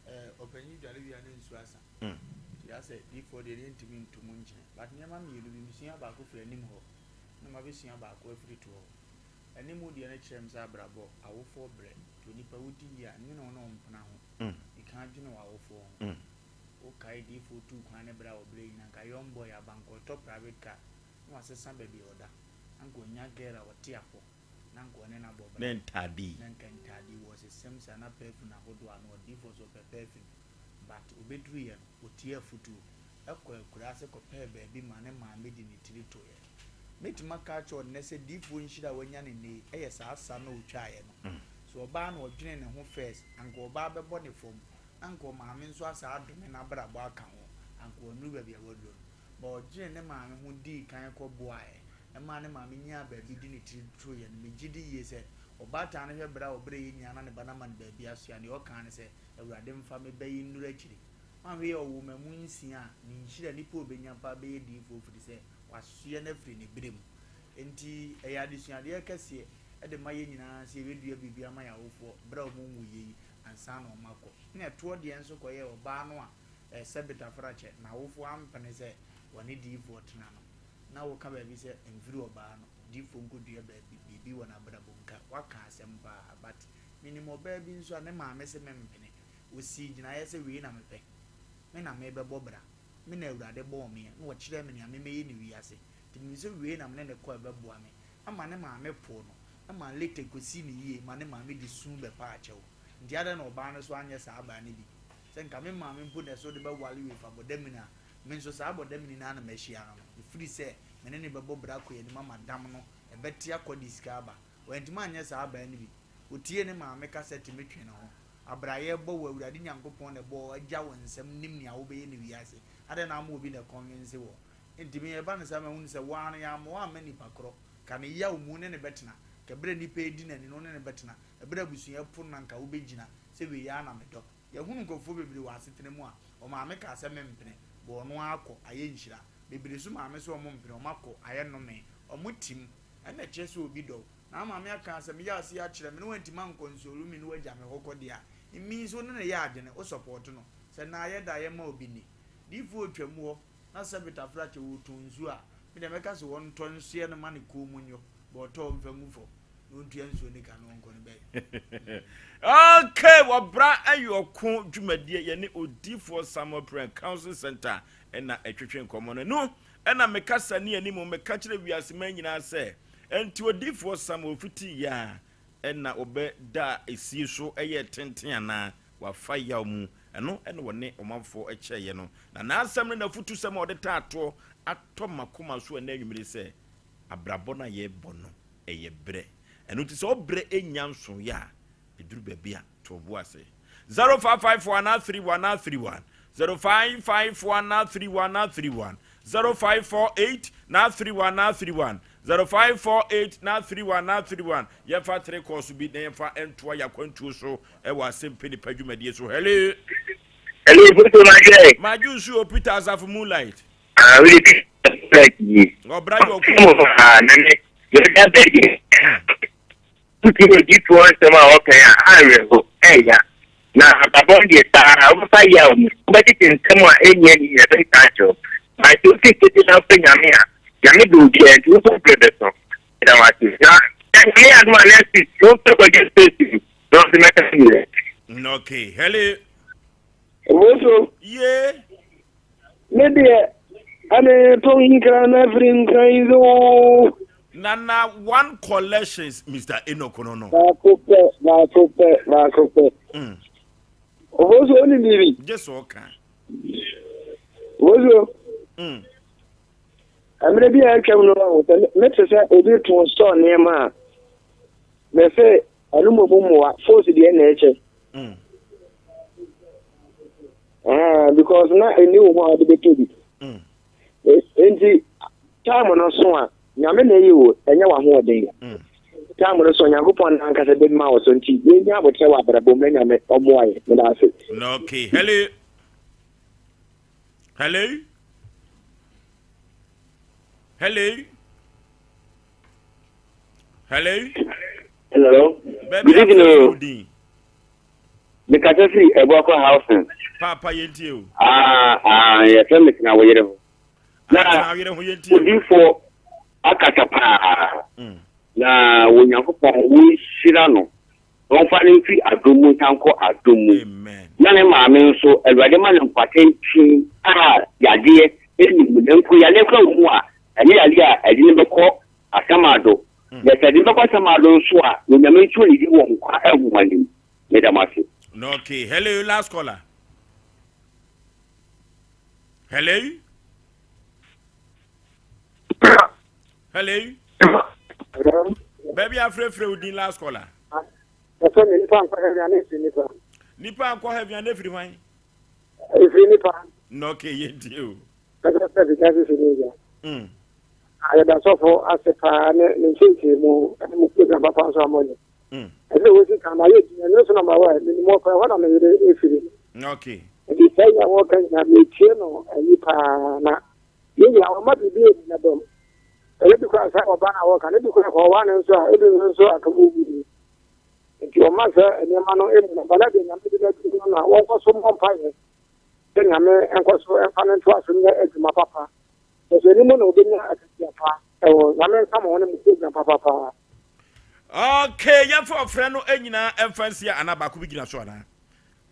eh, ɔpanyin dware wia ne nsuo asa. Mm. Nti asɛ difoɔ deɛ yɛntumi nto mu nkyene. But nneɛma mmienu bi mesua baako firi anim hɔ na mabɛsua baako afiri toɔ hɔ. Anim deɛ no kyerɛ me sɛ abrabɔ, awofoɔ brɛ. Nti onipa wodi yie a, nwene wo ne wo mpena ho. Di kan dwene w'awofoɔ ho. Wokae diifoɔ tuu kwan ne berɛ a ɔbrɛ nyinaa, nka young boy aba, nka ɔtɔ private car na wasesa baabi a ɔda, na nka ɔnya girl a ɔte apɔ na nka ɔne no abɔ bra. Ne ntaade yi. Na nka ntaade yi wɔsesam saa na perfume ahodoɔ a na ɔdiifoɔ nso ɔpɛ perfume. But ɔbɛduruiɛ no, ɔtiee afotuo kɔɔ akuraase kɔpɛɛ baabi ma ne maame de ne tiri toeɛ. Mɛtumi aka akyerɛ wo nnɛ sɛ diifoɔ nhyira a wanya no nnɛ yi yɛ saa sa no a ɔtwaeɛ no. Sɛ ɔbaa na ɔdwenee ne ho first, anka ɔbaa bɛbɔ ne fam, na anka ɔmaame nso asan adome n'abrabɔ aka ho, anka wannuru baabi a waduru no. But ɔdwenee ne maame ho dii kan kɔboaeɛ maa ne maame nyaa baabi de ne tiri toeɛ no, megye di yie sɛ ɔbaatan no hwɛ berɛ a ɔbrɛeɛ nyinaa na ne ba no ama no baabi asoa, deɛ ɔkaa ne sɛ, Awurade mfa me ba yi nnuru akyiri. Woanhwɛ yie a ɔwoo mmamu nsia a, ne nhyira nnipa a ɔbɛnya paa bɛyɛ diyifoɔ firi sɛ wasoɛ no afiri ne berɛ mu. Enti ɛyɛ adesuadeɛ kɛseɛ de ma yɛn nyinaa sɛ yɛbɛdua biribi ama yɛn awofoɔ berɛ a wɔn nwuiɛ yi ansa na wɔn akɔ. Ɛna ɛtoɔ deɛ nso kɔyɛɛ ɔbaa no a ɛsɛ betafrakyɛ, n'awofoɔ ampene sɛ wɔne diyifoɔ tena no. Na woka baabi sɛ mfiri ɔbaa no, diyifoɔ nkɔdua baabi biribi wɔ n'abrabɔ mu nka woaka asɛm paa but menim ɔbaa bi nso a ne maame se mempene, ɔsii gyinaeɛ sɛ wei na mepɛ, me na merebɛbɔ bra. Me na Awurade bɔɔ meɛ na ɔkyerɛɛ me nea memmɛyɛ ne wiase nti menim sɛ wei na mene no kɔ a ɛbɛboa me ama ne maame poo no ma later ɛkɔsii no yie ma ne maame de su bɛpaa kyɛw nti adɛn na ɔbaa no nso anyɛ saa abaa no bi sɛ nka me maame mpo na ɛsɛ ɔde bɛwale wei fa bɔdamini a me nso saa bɔdamini no ara na mahyia no no ɛfiri sɛ me ne no bɛbɔ bra akɔ yɛn anim ama dam no ɛbɛte akɔ de sika aba wantumi anyɛ saa abaa no bi ɔtiee ne maame kasa tumi twee ne ho Abrayɛ bɔ wo Awurade Nyankopɔn na ɛbɔɔ wo agya wo nsam nim nea wobɛyɛ ne wiase adɛn na ama obi na ɛconvince wɔ nti me ɛba no saa mahunu sɛ woaa no yɛamma wo amma nipa korɔ ka ne yaw mu wo ne no bɛtena ka berɛ nipa ɛdi nani no wo ne no bɛtena ɛberɛ abusua ɛpo no na nka wobɛgyina sɛ wei aa na medɔ yɛhunu nkurɔfoɔ bebree wɔ asetena mu a ɔmaame kaa sɛ mempene bɔ ɔno aa kɔ ayɛ nhyira bebree so maame sɛ ɔmo mpene ɔmo akɔ ayɛ nnome ɔmo tim ɛna ɛkyerɛ sɛ obi dɔ wo Na ama me aka asɛm yi ase akyerɛ me, na woantumi ankɔnsɔlu me na woagya me hɔ kɔ deɛ a, It means wo ne no yɛ adwene, wo support no. Sɛ naayɛ da a yɛmma obi nni. Diifoɔ retwa mu hɔ na sɛbe tafrakyɛ ɔretɔn nsuo a, me deɛ mɛka sɛ ɔntɔ nsoɛ no ma ne kɔn mu nyɔ, but ɔtɔ a ɔmfa ngu fam na ɔntua nsuo no ka na ɔnkɔ ne baabi. Okay, wɔbra ɛyɛ ɔko dwumadie yɛne odiifoɔ Samuel Prɛn Counseling Center ɛna ɛtwetwe nkɔmmɔ no. Ɛno ɛna mekasa ne anim meka kyerɛ wiase man nyinaa sɛ ɛnti odiifoɔ Samuel fitii yɛ a ɛna ɔbɛ da esie so ɛyɛ tenten anaa wafa yaw mu ɛno ɛna wɔne ɔmanfoɔ ɛkyɛɛyɛ no na n'asɛm ne n'afutusɛm a ɔde taa toɔ atɔ makoma so ɛnɛ anwummere sɛ abrabɔ no a yɛbɔ no ɛyɛ brɛ ɛno nti sɛ ɔbrɛ ɛnya nsoeɛ a ɛduru baabi a to wo bo ase 0554 31 31 0554 31 31 0548 31 31 0548 31 31 yɛmfa tere kɔɔso bi na yɛmfa ntoa yɛ akwantuo so ɛwɔ asɛmpa nipa dwumadie so hello Hello, Foto Majɛ. Madwo nsu o Peter Asafo Moonlight. Ah, wode Peter Moonlight yi. Ɔbra yɛ ɔko. Ah, nane. Yɛda bɛyɛ. Wotie odiyifoɔ nsɛm a ɔka yi a, awerɛho, ɛya. Na abrabɔ no deɛ saa, wobɛfa yaw mu, wobɛtete nsɛm a ɛnni ani nyina bɛkeka akyerɛ wo. But sɛ wosi tete na wopɛ Nyame a, Nyame dɔ obiara nti wo nso wo berɛ bɛso. Meda wo ase. Na Nyame yɛ adom a next week, wo nso kɔgye space bi na wo nso mɛka bi. Okay, hello. Oboso. Yeah. Me deɛ, ɛne to nkran na firi nkran yi so. Nana one collections Mr. Enoch no no. Baako pɛ, baako pɛ, baako pɛ. Mm. Oboso onim biribi. Gye so ɔka. Oboso. Mm. Mmerɛ bi a atwam no sɛ mete sɛ obi to sɔ nneɛma a mɛsɛ ɛno mmom mmoa force deɛ na ɛkyɛ. Mm. Ah, because na ɛni wo ho a wode bɛtɔ bi. Mm. E, nti time no so a nyame na ɛyɛ o ɛnyɛ w'ahoɔden. Mm. Time no so Nyankopɔn na ankasa bɛma wo so nti yɛnya abotrɛ wɔ abrabɔ mu na nyame ɔmmoa yɛ. Meda ase. Okay, hello. Hello. Hello. Hello. Hello. Good evening. Mekasa firi Ɛboakɔ Housing. Paapa yɛn tie o. Ah, ah, yɛfrɛ me tena wo yere ho. Na tena wo yere ho yɛn tie o. Odiifoɔ akasa paa. Mm. Na wɔ Nyankopɔn wɔnhyira no. Na wɔmfa no mfiri adom mu nsan kɔ adom mu. Amen. Na ne maame nso, Awurade ma no nkwa tenten a yadeɛ nni mu. Na mpo yadeɛ koraa wɔ mu a, ɛnyɛ yadeɛ a ɛde no bɛkɔ asamado. Mm. Na sɛ ɛde no bɛkɔ asamado nso a, Onyame nso ne di wɔ nkwa nhoma no mu. Meda mo ase. Okay, hello, last caller. Hello? Hello? Baabi afrɛfrɛ wo din last caller. Ɛsɛ me nipa nkɔ heaven ana efiri nipa. Nipa nkɔ heaven ana efiri hwan? Efiri nipa. Na okay, yɛn tie o. Ɛsɛ sɛ bi kasi si ne gya. Mm. Ayɛda sɔfo ase paa ne ne nkyɛnkyɛn mu ɛne mo program papa nso amɔ ne. Mm. Ɛsɛ wosi kan ma yɛ gyina ɛno so na ma wɔ menim ɔkɔ ɛhɔ na me yere efiri. Okay. Nti sɛ yɛ wɔka nyinaa metie no ayi paa na yɛ nyinaa wɔma biribi edi na dɔm. Ɛyɛ bi koraa sɛ ɔba na wɔka ne bi koraa kɔ ɔwa ne nso a ebi nso nso aka mu bi. Nti wɔma sɛ nneɛma no emu na bana deɛ nyame de n'adwuma no na wɔnkɔ so mmɔ mpaeɛ sɛ nyame nkɔ so mfa no ntoa so nyɛ adwuma papa. Ɛsɛ ne mu na obenya akatua pa. Ɛwɔ Nyame nka mo ho ne mo program papa paa. Okay, yɛmfa ɔfrɛ no nyinaa mfa nsia anaa baako bi gyina so anaa?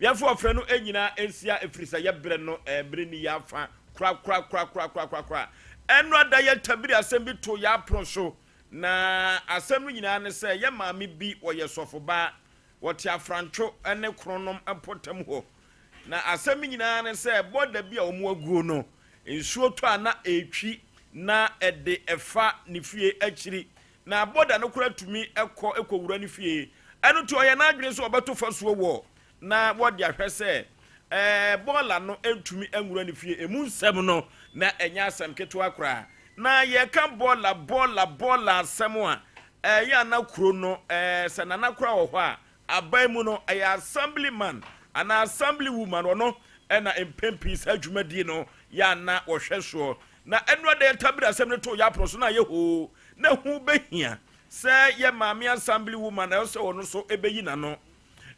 Yɛmfa ɔfrɛ no nyinaa nsia ɛfiri sɛ yɛbrɛ no mmerɛ ni yɛafa korakorakorakorakorakora. Ɛno ada yɛ tabiri asɛm bi to yɛapono so na asɛm no nyinaa ne sɛ yɛ maame bi wɔyɛ sɔfobaa wɔte afrantwo ne kronom mpɔtam hɔ na asɛm nyinaa ne sɛ bɔda bi a wɔn aguo no Nsuo tɔ a na ɛretwi na ɛde ɛfa ne fie akyiri. Na bɔda no koraa tumi kɔ kɔwura ne fie. Ɛno nti ɔyɛ n'adwene sɛ ɔbɛto fasuo wɔ na wɔde ahwɛ sɛ ɛɛ bɔɔla no ntumi nwura ne fie. Emu nsɛm no na ɛnyɛ asɛm ketewa koraa. Na yɛka bɔɔla bɔɔla bɔɔla asɛm a, ɛyɛ a na kuro no ɛɛ sɛ nana koraa wɔ hɔ a Aban mu no, ɛyɛ assemblyman anaa assemblywoman, ɔno na mpɛn pii saa dwumadie no yɛ a na wɔhwɛ soɔ. Na ɛno ada yɛn tabiri asɛm no too yɛn apono so na ayɛ hoo, na ɛho bɛhia sɛ yɛ maame assemblywoman a ɛwɔ sɛ ɔno nso bɛyi n'ano.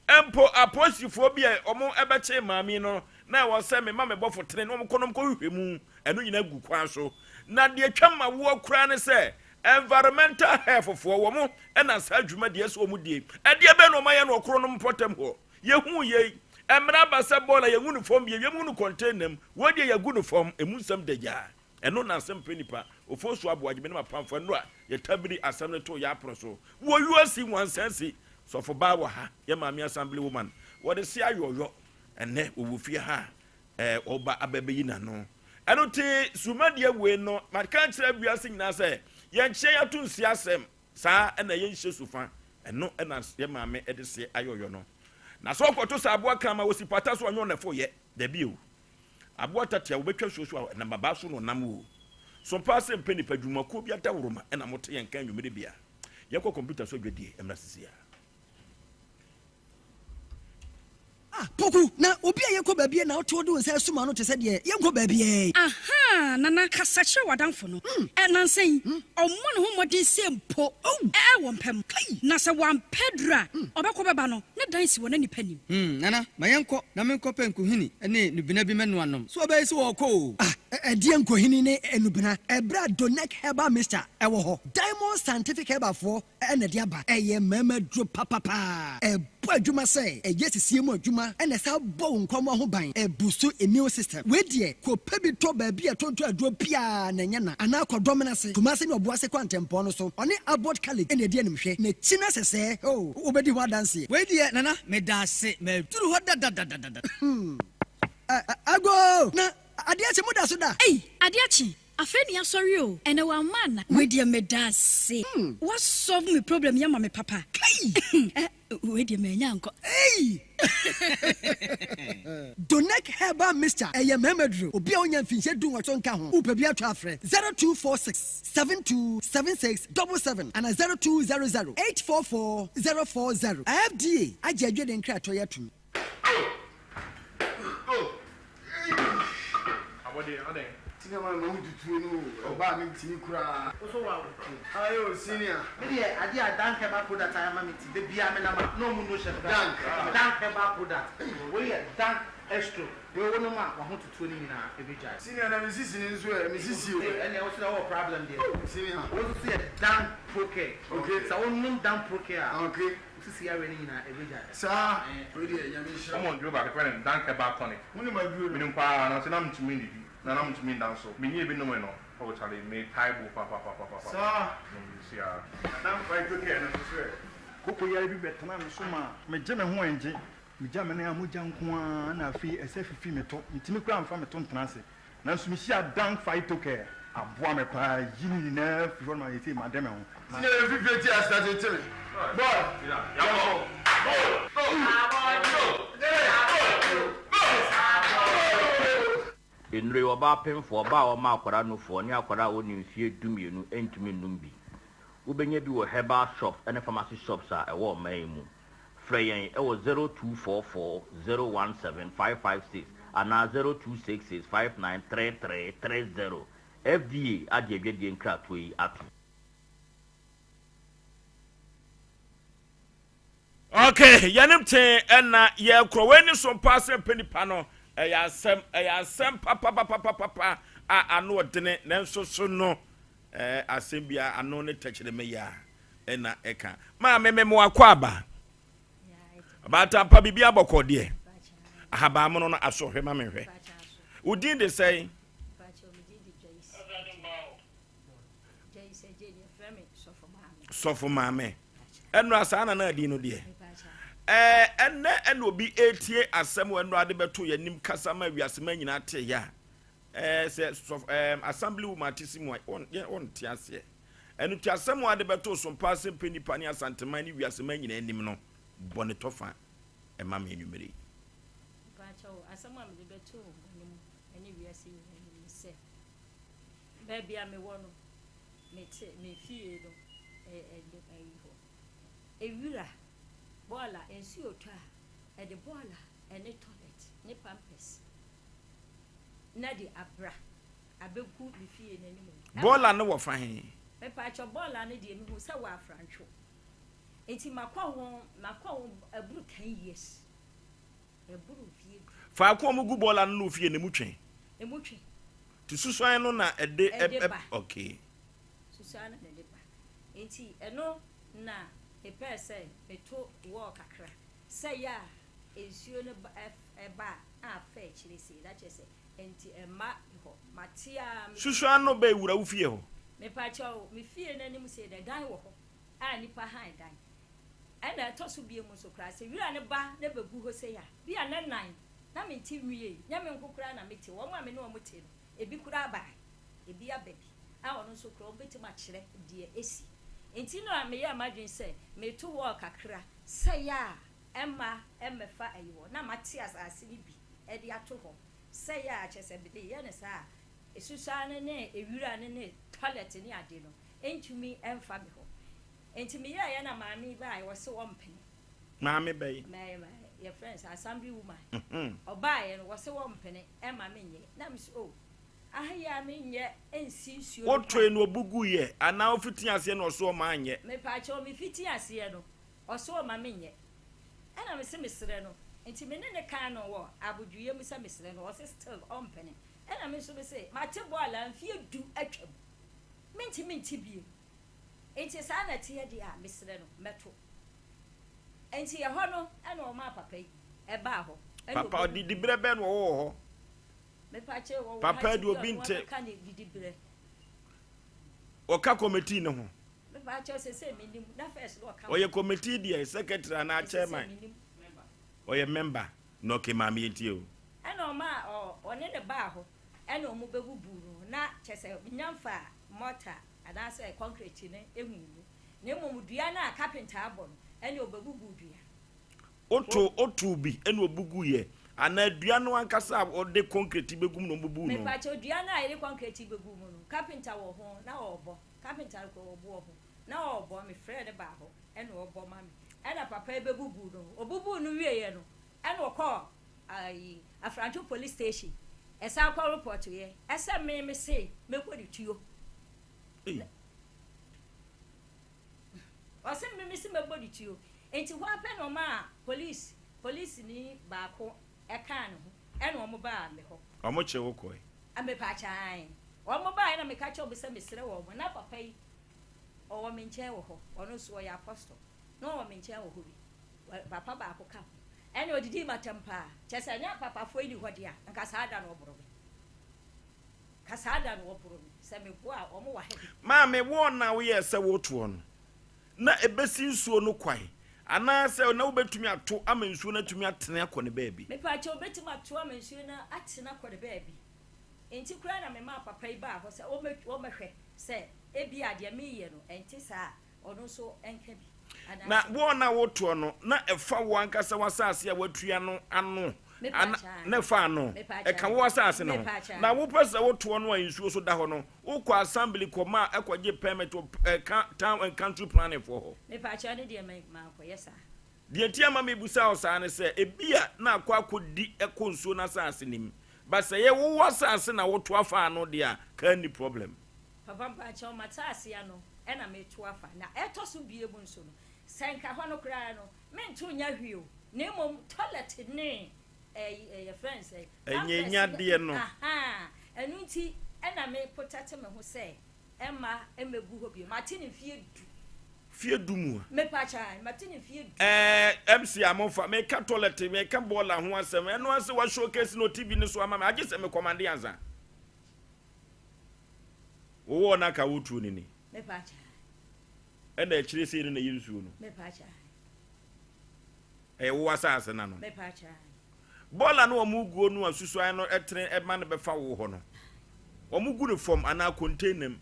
Mpo apolisifoɔ bi a wɔbɛkyee maame yi no, na ɛwɔ sɛ mema me bɔfo tene na wɔkɔ na wɔkɔhwehwɛ mu. Ɛno nyinaa gu kwan so. Na deɛ ɛtwa ma woɔ koraa ne sɛ, environmental health foɔ, wɔn na saa dwumadie sɛ wɔn die. Ɛdeɛ bɛn na wɔayɛ no wɔ koro no mpɔtam hɔ? Yɛhuu yei. Mmerɛ aba sɛ bɔɔla yɛngu no fam bio, yɛngu no container mu. Wei deɛ yɛagu no fam. Ɛmu nsɛm da gyaa. Ɛno na asɛm pɛ nipa. Ofosu Aboagye me ne m'apamfo ɛno a yɛtabiri asɛm no too yɛn apono so wɔ UAC nwansa si. Sɔfo baa wɔ ha, yɛn maame assembly woman. Wɔde se ayɔyɔ. Ɛnnɛ wɔwɔ fie ha a ɛɛ ɔba abɛbɛyi n'ano. Ɛno te sumadie wei no maka akyerɛ wiase nyinaa sɛ yɛnkyea yɛato nsi asɛm. Saa na yɛnhyɛ su fa. Ɛno na yɛn maame de se ayɔyɔ no. Na sɛ ɔkɔto sɛ aboa kraman osi pata so a ɔnyɛ ɔnɛfo yɛ. Dabi o. Aboa tatea wobɛtwa suo so a ɛnam abaa so na ɔnam o. So paa sɛ mpɛ nipa dwumakuo bi adaworoma na mote yɛn nka anwummere bi a yɛkɔ kɔmputa so adwadie mmra sisi a. Ah Poku, na obi a yɛkɔ baabi a na wote wode wo nsa asum ano te sɛ deɛ yɛnkɔ baabiara yi. Ahaa, Nana, kasa kyerɛ w'adamfo no. Ɛ, nnansa yi, ɔmmɔ ne ho mmɔden sɛ mpo ɛ, wɔ mpa mu. Na sɛ wampɛ aduru a, ɔbɛkɔ bɛba no, ne dan si wɔ na nnipa nnim. Hmm, Nana, ma yɛnkɔ na menkɔpɛ nkohini ne nnubena bi mmɛnoa nnom. So ɔbɛyɛ sɛ wɔrekɔ o? Ah, ɛdeɛn nkohini ne nnubena? Ɛberɛ a Donec Herbal Mixture wɔ hɔ, Diamond Scientific Herbalfoɔ na ɛde aba. Ɛyɛ mmarima aduro papapaa. Ɛbɔ adwuma sɛ ɛyɛ sisie mu adwuma na ɛsan bɔ wo nkwammoa ho ban. Ɛbusu immune system. Wei deɛ kɔ pɛ bi tɔ baabi a yɛtontɔn aduro biara na ɛnyɛ na anaa kɔ Dɔmena ase, Kumase ne Ɔboase kwantempɔn no so. Ɔne Abbot College na ɛdi animhwɛ. N'akyi no sɛsɛɛ oh, wobɛdi ho adanseɛ. Wei deɛ Nana medaase maduru hɔ dadadadada. Hmm. Agoo! Na adeɛ akye moda so da? Ei adeɛ akye Afei ne yasɔre o ɛnɛ wamma ana. Wei deɛ medaase wa solve me problem yi ama me papa Kai! Eh wei deɛ manya ankɔ Ei! Donec Herbal Mixture ɛyɛ mmarima duro. Obi a onya mfinhyia dunwɔtwe nka ho, wopɛ bi atɔ a frɛ 0246 72 76 77 anaa 0200 844 040. FDA agye adwene nkratoɔ yi atum. Senior man ma wo tutuo no o ɔbaa mi ntumi koraa. Wo so wa wo. Aye o senior. Me deɛ adeɛ a Dank herbal product ayɛ ama me ti da biara me nam a na ɔmo no hyɛ me Dank Dank herbal product wei yɛ Dank extro wei wo nom a waho tutuo no nyinaa ɛbɛ gyae. Senior na me sisi no nso ɛ me sisi o. Ɛnneɛ wo so deɛ wowɔ problem deɛ. Senior. Wei nso so yɛ Dank Procare. Okay. Sɛ wo nom Dank Procare a. Okay. Wo sisi yareɛ no nyinaa ɛbɛgyae. Saa wei deɛ Nyame nhyira wo. Wɔn aduro baako yɛfrɛ no Dank Herbal Tonic. Wonim aduro no? Menim paa nanso na mentumi nnidi na na mentumi nda nso. Menyɛɛ bi nomee no oh charlie metae bo papapapapapa. Saa. Nom bi siaa. Na Dank Phyto Care no nso so ɛ? Koko yare bi bɛtenaa me so maa megye me ho ɛngye. Megya me nan a mogya nko ara na afei ɛsɛ fifi me to. Mentumi koraa mfa me to ntena ase. Nanso mihyiaa Dank Phytocare, aboa me paa, ayi ne nyinaa afiri hɔ ma seesei made me ho. Senior yɛ mfifire ti ase atete me boy yɛnkɔ. Nnuro yi, ɔbaa pemfoɔ, ɔbaa a ɔma akwadaa nufoɔ, ne akwadaa a ɔnni mfeɛ dumienu ntumi nnom bi. Wobɛnya bi wɔ herbal shops ne pharmacy shops a ɛwɔ ɔman yi mu. Frɛ yɛn wɔ 0244 017 556 anaa 0266 5933 30. FDA agye adwadie nkratoɔ yi atom. Ok, yɛne tee ɛna yɛkorɔ. Wei ne so paa sɛ mpɛ nipa no. Ɛyɛ asɛm, ɛyɛ asɛm papapapapapa a ano ɔdene nanso so no ɛɛ asɛm bi a ano ne tɛkyerɛma yi a ɛna ɛka. Maame me mo akɔ aba. Abaatan pa biribi abɔkɔ deɛ. Ahaban mono no aso hwɛ ma me hwɛ. Wo din de sɛn? Sɔfo maame. Ɛnora saa na na adi no deɛ. Ɛɛ ɛnɛ ɛna obi etie asɛm wɔ ɛnora de bɛto yɛn anim kasa ma wiase ma nyinaa te yɛ a. Ɛɛ sɛ sɔfo ɛɛ assembly woman te si mu a wɔn wɔn te aseɛ. Ɛno nti asɛm a ɔde bɛtoo so mpaa sɛ mpɛ nnipa ne Asanteman ne wiaseman nyinaa anim no, bɔ ne tɔfa ma me anwummere yi. Mpakyɛw, asɛm a mede bɛto mo anim ne wiase nyinaa anim ne sɛ, baabi a mewɔ no, mete me fie no anim ayi hɔ. Ewira, bɔɔla, nsuo tɔ a, ɛde bɔɔla ne toilet ne pampers na de abra. abɛgu me fie no anim. Bɔɔla no wɔ fa he? Mepaakyɛw bɔɔla no deɛ mehu sɛ wɔ afrantwo. Nti makɔ ho, makɔ ho aburu 10 years. Ɛboro mfie du. Faako a wɔgu bɔɔla no ne ofie no, emu twe? Emu twe. Nti susuan no na ɛde Ɛde ba. Okay. Susuan no na ɛde ba. Nti ɛno na mepɛɛ sɛ meto wall kakra sɛ yɛ a nsuo no ba ɛba a na afa akyire sei na kyerɛ sɛ nti ɛmma hɔ. Mate ara me. Susuan no bɛ wura wo fie hɔ? Mepakyɛw, me fie no anim sei no ɛdan wɔ hɔ a nnipa han dan. Ɛna ɛtɔ so biom nso koraa, sɛ wira no ba na ɛbɛgu hɔ sei a, bi a na nan na mente nwiei, nyɛ me nko koraa na mete, wɔn a me ne wɔn te no, ebi koraa bae, ebi aba bi a ɔno nso koraa ɔbɛtumi akyerɛ deɛ ɛsi. Nti no a meyɛɛ m'adwene sɛ mereto wall kakra sɛ ɛyɛ a ɛmma ɛmmɛfa ayi hɔ, na mate asase no bi de ato hɔ sɛ ɛyɛ a kyerɛ sɛ mede yɛ no saa a, susuaa no ne wira no ne toilet ne ade no ntumi mfa me hɔ. Enti meyɛeɛ na maame yi baeɛ, ɔse ɔmpene. Maame bɛn? Mɛ, mɛ, yɛfrɛ no sɛ assembly woman. Ɔbaeɛ no, ɔse ɔmpene ɛmma menyɛ. Na mese oh, aha yi a menyɛ nsi nsuo no kwan. Wotoe na ɔbu guiɛ anaa wofiti aseɛ na ɔse ɔmma anyɛ? Mepaakyɛw, mefiti aseɛ no, ɔse ɔmma menyɛ. Ɛna mese mesrɛ no, nti me ne no kaa no wɔ abodwoeɛ mu sɛ mesrɛ no, ɔse still ɔmpene. Ɛna me nso mese, mate bɔɔl a mfeɛ du atwam, mentumi nte bio. Enti saa na ɛteɛ deɛ a, mesrɛ no, mɛto. Enti ɛhɔ no na ɔmaa papa yi baa hɔ. Ɛna Papa, ɔbɛhu. didiberɛ bɛn na ɔwɔ wɔ hɔ? Mepakyɛ, ɔwɔ Papa ha deɛ nti bi obi ɔno nte. abɛka ne didiberɛ. Ɔka committee no ho? Mepakyɛ, sese menim, na first na ɔka ho. Ɔyɛ committee deɛ, secretary anaa Sese chairman? menim. Ɔyɛ member. Na okay, maame yɛntie o. Ɛna ɔmaa ɔ, ɔne no baa hɔ, ɛna wɔn bɛbubuu no, na kyerɛ sɛ nya mfaa mortar anaasɛ kɔnkreti no nguu mu, na mmom dua no a kapenta abɔ no, ɛnna obebubuu dua. Woto wotow bi na obu guiɛ anaa dua no ankasa a wɔde kɔnkreti begu mu na wɔbubuu no? Mepakyɛw, dua no a yɛde kɔnkreti begu mu no, kapenta wɔ ho na ɔrebɔ. Kapenta no koraa ɔwɔ boɔ ho na ɔrebɔ. Mefrɛɛ no baa hɔ na ɔrebɔ ma me. Ɛnna papa yi bebubuu no. Obubuu no wieeɛ no, ɛnna ɔkɔɔ ayi Afrancho Police Station ɛsan kɔ report yɛ ɛsɛ me me se mɛbɔ ne tuo. Ɔse me me se mɛbɔ ne tuo. Nti hɔ ara pɛ na ɔmaa police police ni baako ɛkaa ne ho ɛna wɔn baa me hɔ. Wɔn kye wo kɔe? Mepaakyɛ ae. Wɔn baeɛ na meka kyerɛ wɔn sɛ mesrɛ wɔn na papa yi ɔwɔ me nkyɛn wɔ hɔ ɔno nso ɔyɛ apostle na ɔwɔ me nkyɛn wɔ hɔ bi. Papa baako ka ho. Ɛnna odidii m'atɛm paa. Kyerɛ sɛ, ɛnyɛ apapafoɔ yi nni hɔ deɛ a, anka saa da no wɔboro me. Anka saa da no wɔboro me. Sɛ meboa a, wɔn wɔ ha bi. Maame, wɔn a woyɛɛ sɛ woretoɔ no, na ɛbɛsi nsuo no kwan, anaasɛ na wobɛtumi ato ama nsuo no atumi atene akɔ ne baabi? Mepaakyɛw, wobɛtumi ato ama nsuo no atene akɔ ne baabi. Enti koraa na memaa papa yi baa hɔ sɛ ɔmmɛhwɛ sɛ ebia deɛ mereyɛ no, ɛnte saa a. Ɔno nso nka bi, anaasɛ. Na wɔn a wotoɔ no, na ɛfa wo ankasa w'asase a woatua no ano, ana, na ɛfa ano, ɛka wo asase no ho. Na wopɛ sɛ wotoɔ no a nsuo so da hɔ no, wokɔ assembly kɔma ɛkɔgye permit wɔ ɛ, town and country planning foɔ hɔ. Mepaakyɛw, ɛno deɛ mankɔyɛ saa. Deɛ nti a ɛma mebisa wo saa ne sɛ, ebia na akɔ akɔdi kɔ nsuo no asase no mu, but sɛ ɛyɛ wo w'asase na woto afa ano deɛ a, kaa nni problem. Papa mpakyɛw m'ataase ano na meto afa na ɛtɔ so biem nso no sɛ nka hɔ no koraa no mento nyɛ hwee o na mmom toilet ne ɛyi yɛfrɛ no sɛn pampers Ɛnyɛ no. Ahaa ɛno nti na me protect me ho sɛ ɛmma ɛmmɛgu hɔ bio mate no mfie du. Fie du mu a. Mepakyɛw mate no mfie du. Ɛɛ MC a momfa meka toilet meka bɔɔla ho asɛm ɛno ara sɛ wa showcase no TV no so ama me agye sɛ me commande ansa. Wowɔ na ka wotuo no ni. Ɛna akyire sei no na ɛyɛ nsuo no. Ɛyɛ wo asase no ano. Bɔɔla no wɔn guo no a susuan no ɛtene ɛma no bɛfa wo hɔ no. Wɔn gu no fam anaa container mu.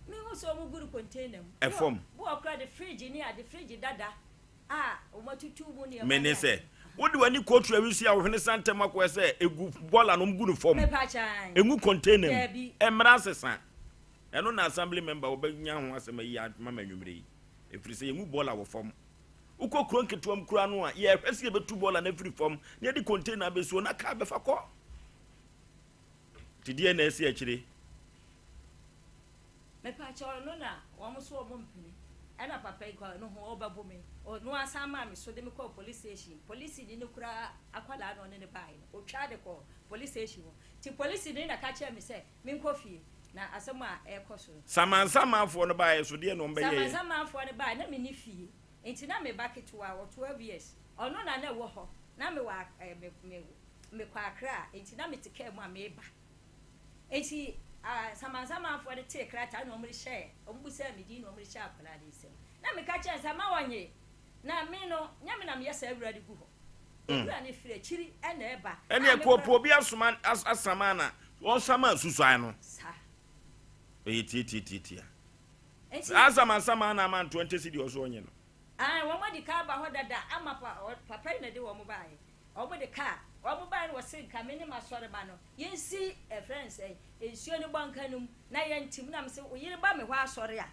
Mehu sɛ wɔn gu no container mu. Ɛfam. Bo ɔkora de fridge ne ade fridge dada. a wɔatutu mu nneɛma Me ne ne sɛ, ade. wode w'ani kɔtu awisi a wo hwene sa ntɛm akɔyɛ sɛ egu bɔɔla no gu no fam, Mepa kyɛn. engu container mu. Daabi. Mmara nsesa. Ɛno na assembly member wɔbɛnya ho asɛm ayi ama me anwummere yi. Ɛfiri sɛ yɛngu bɔɔla wɔ fam. Wokɔ kuro nketewa mu koraa no a, yɛhwɛ sɛ yɛbɛtu bɔɔla no afiri fam na yɛde container abɛsi hɔ na kaa bɛfa kɔ. Nti deɛ na ɛsi akyire? Mepa kyɛw, ɛno na wɔn nso wɔn mpene. Ɛna papa yi kɔ no ho ɔbɛbo me. Ɔno ara san maa me so de me kɔɔ police station. Polisini no koraa akwadaa na ɔne no baeɛ no, ɔtwaa de kɔɔ police station hɔ. Nti polisini no na ka kyerɛɛ me sɛ menkɔ fie na asɛm a ɛrekɔ so no. Samansamanfoɔ no baeɛ so deɛ na wɔbɛyɛeɛ? Samansamanfoɔ no baeɛ na menni fie. Nti na me ba ketewa wɔ 12 years, ɔno na na ɛwɔ hɔ. Na mewɔ eh, me, me, mekɔ Accra, nti na mete kaa mu a mereba. Enti Samansamanfoɔ no tee krataa na wɔde hyɛɛ, wɔbisaa me din na wɔde hyɛɛ akwadaa no nsam. Na meka kyerɛɛ no sɛ, Mma wɔnnye, na me no, nyɛ me na meyɛ saa wura no gu hɔ. Owura no firi akyiri na ɛreba. Ɛnneɛ kɔɔpoɔ bi asoma asama na ɔsama susuan no. Saa. Ɛyɛ tiatiatiatia. Saa samansaman na ama ntoa ntɛsi deɛ ɔso ɔnyɛ no. Ae, wɔn adi kan aba hɔ dada ama papa yi na ɛde wɔn baeɛ. Wɔn de kaa, wɔn baeɛ no wɔse nka me ne m'asɔreba no yɛnsi ɛfrɛ no sɛn, nsuo no bɔnka no mu na yɛnte mu. Na mese wo yere ba me hɔ asɔre a,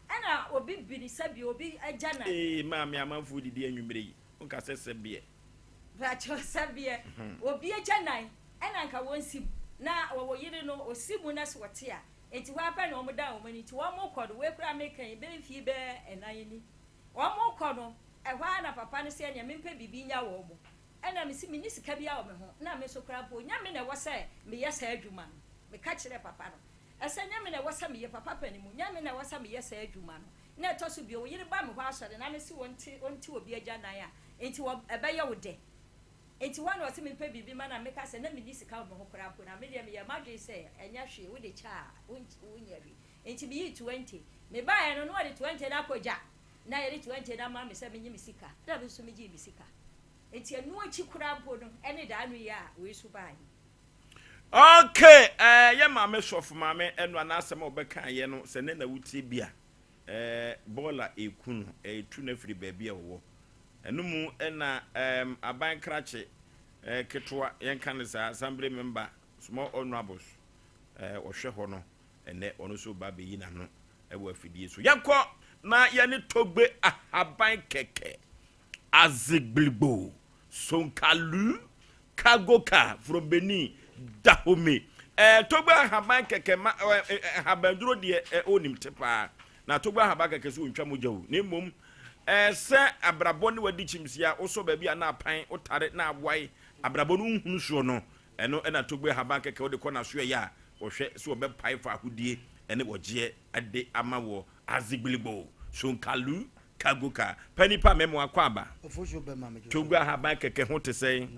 ɛna obi biri sɛbi obi agya na. Ee maame amanfoɔ didi anwumerɛ yi, wonka sɛ sɛbeɛ. Mpakyɛw sɛbeɛ, obi agya nan ɛna nka wɔnsi mu na wɔwɔ yere no ɔsi mu na sɛ ɔte a, nti hɔ ara pɛ na wɔn dan wɔn ani nti wɔn kɔ no, wei koraa meka yi bɛyɛ mfie bɛyɛ nnan ni, wɔn kɔ no. Ɛhɔ ara na papa no se ɛneɛ mempɛ biribi nya wɔn mo. Ɛna mese menni sika biara wɔ me ho, na me nso koraa mpo nyɛ me na ɛwɔ sɛ meyɛ saa adwuma no. Meka kyerɛɛ papa no sɛ nyɛ me na ɛwɔ sɛ meyɛ, papa panin mu, nyɛ me na ɛwɔ sɛ meyɛ saa adwuma no. Na ɛtɔ so bio, wo yere ba me hɔ asɔre na mese ɔnte ɔnte obi agyanan a, enti wɔ ɛbɛyɛ wo dɛ? Enti hɔ na ɔse mempɛ biribi ma no a, meka sɛ na menni sika wɔ me ho koraa mpo, na me deɛ meyɛɛ m'adwene sɛ ɛnyɛ hwee, wode kyɛ a wonyɛ hwee. Enti meyii 20. Mebaeɛ no na ɔde 20 no akɔgya. Na yɛde 20 no ama me sɛ menye me sika, na me nso megyee me sika. Enti ɛno akyi koraa mpo no, ɛne daa no yi a wei nso baeɛ yi. Okay, eh, yɛ maame sɔfo maame ɛno a n'asɛm a ɔbɛka yɛ no sɛ ne na wotie bi a eh, bɔɔla eku no etu no afiri baabi a ɔwɔ ɛno mu ɛna eh, aban krakye eh, ketewa yɛnka no saa assembly member small honourables eh, ɔhwɛ hɔ no ɛnɛ ɔno nso ba bɛyi n'ano wɔ afidie so. Yɛnkɔ na yɛne Togbe ahaban kɛkɛ, Azigblibo, Sonkalu, Kagoka from Benin, Dahomey. Eh, Togbe ahaban kɛkɛ ma eh, eh, eh, ahabanduro deɛ eh, ɔnim te paa. Na Togbe ahaban kɛkɛ so ɔntwa mogya o. Na mmom eh, sɛ abrabɔ ne wadi kyimsia, wosɔ baabi a na apan, wotare na awae, abrabɔ no nhunu soɔ no, ɛno na Togbe ahaban kɛkɛ wode kɔ n'asoɛeɛ a, Wɔhwɛ sɛ wɔbɛpae fahodie ne ɔgyeɛ de ama wɔ Azigbiligbo, Sonkalu, Kagoka, pɛ nipa mɛmoa kɔ aba. Togo ahaban kɛkɛ ho te sɛn?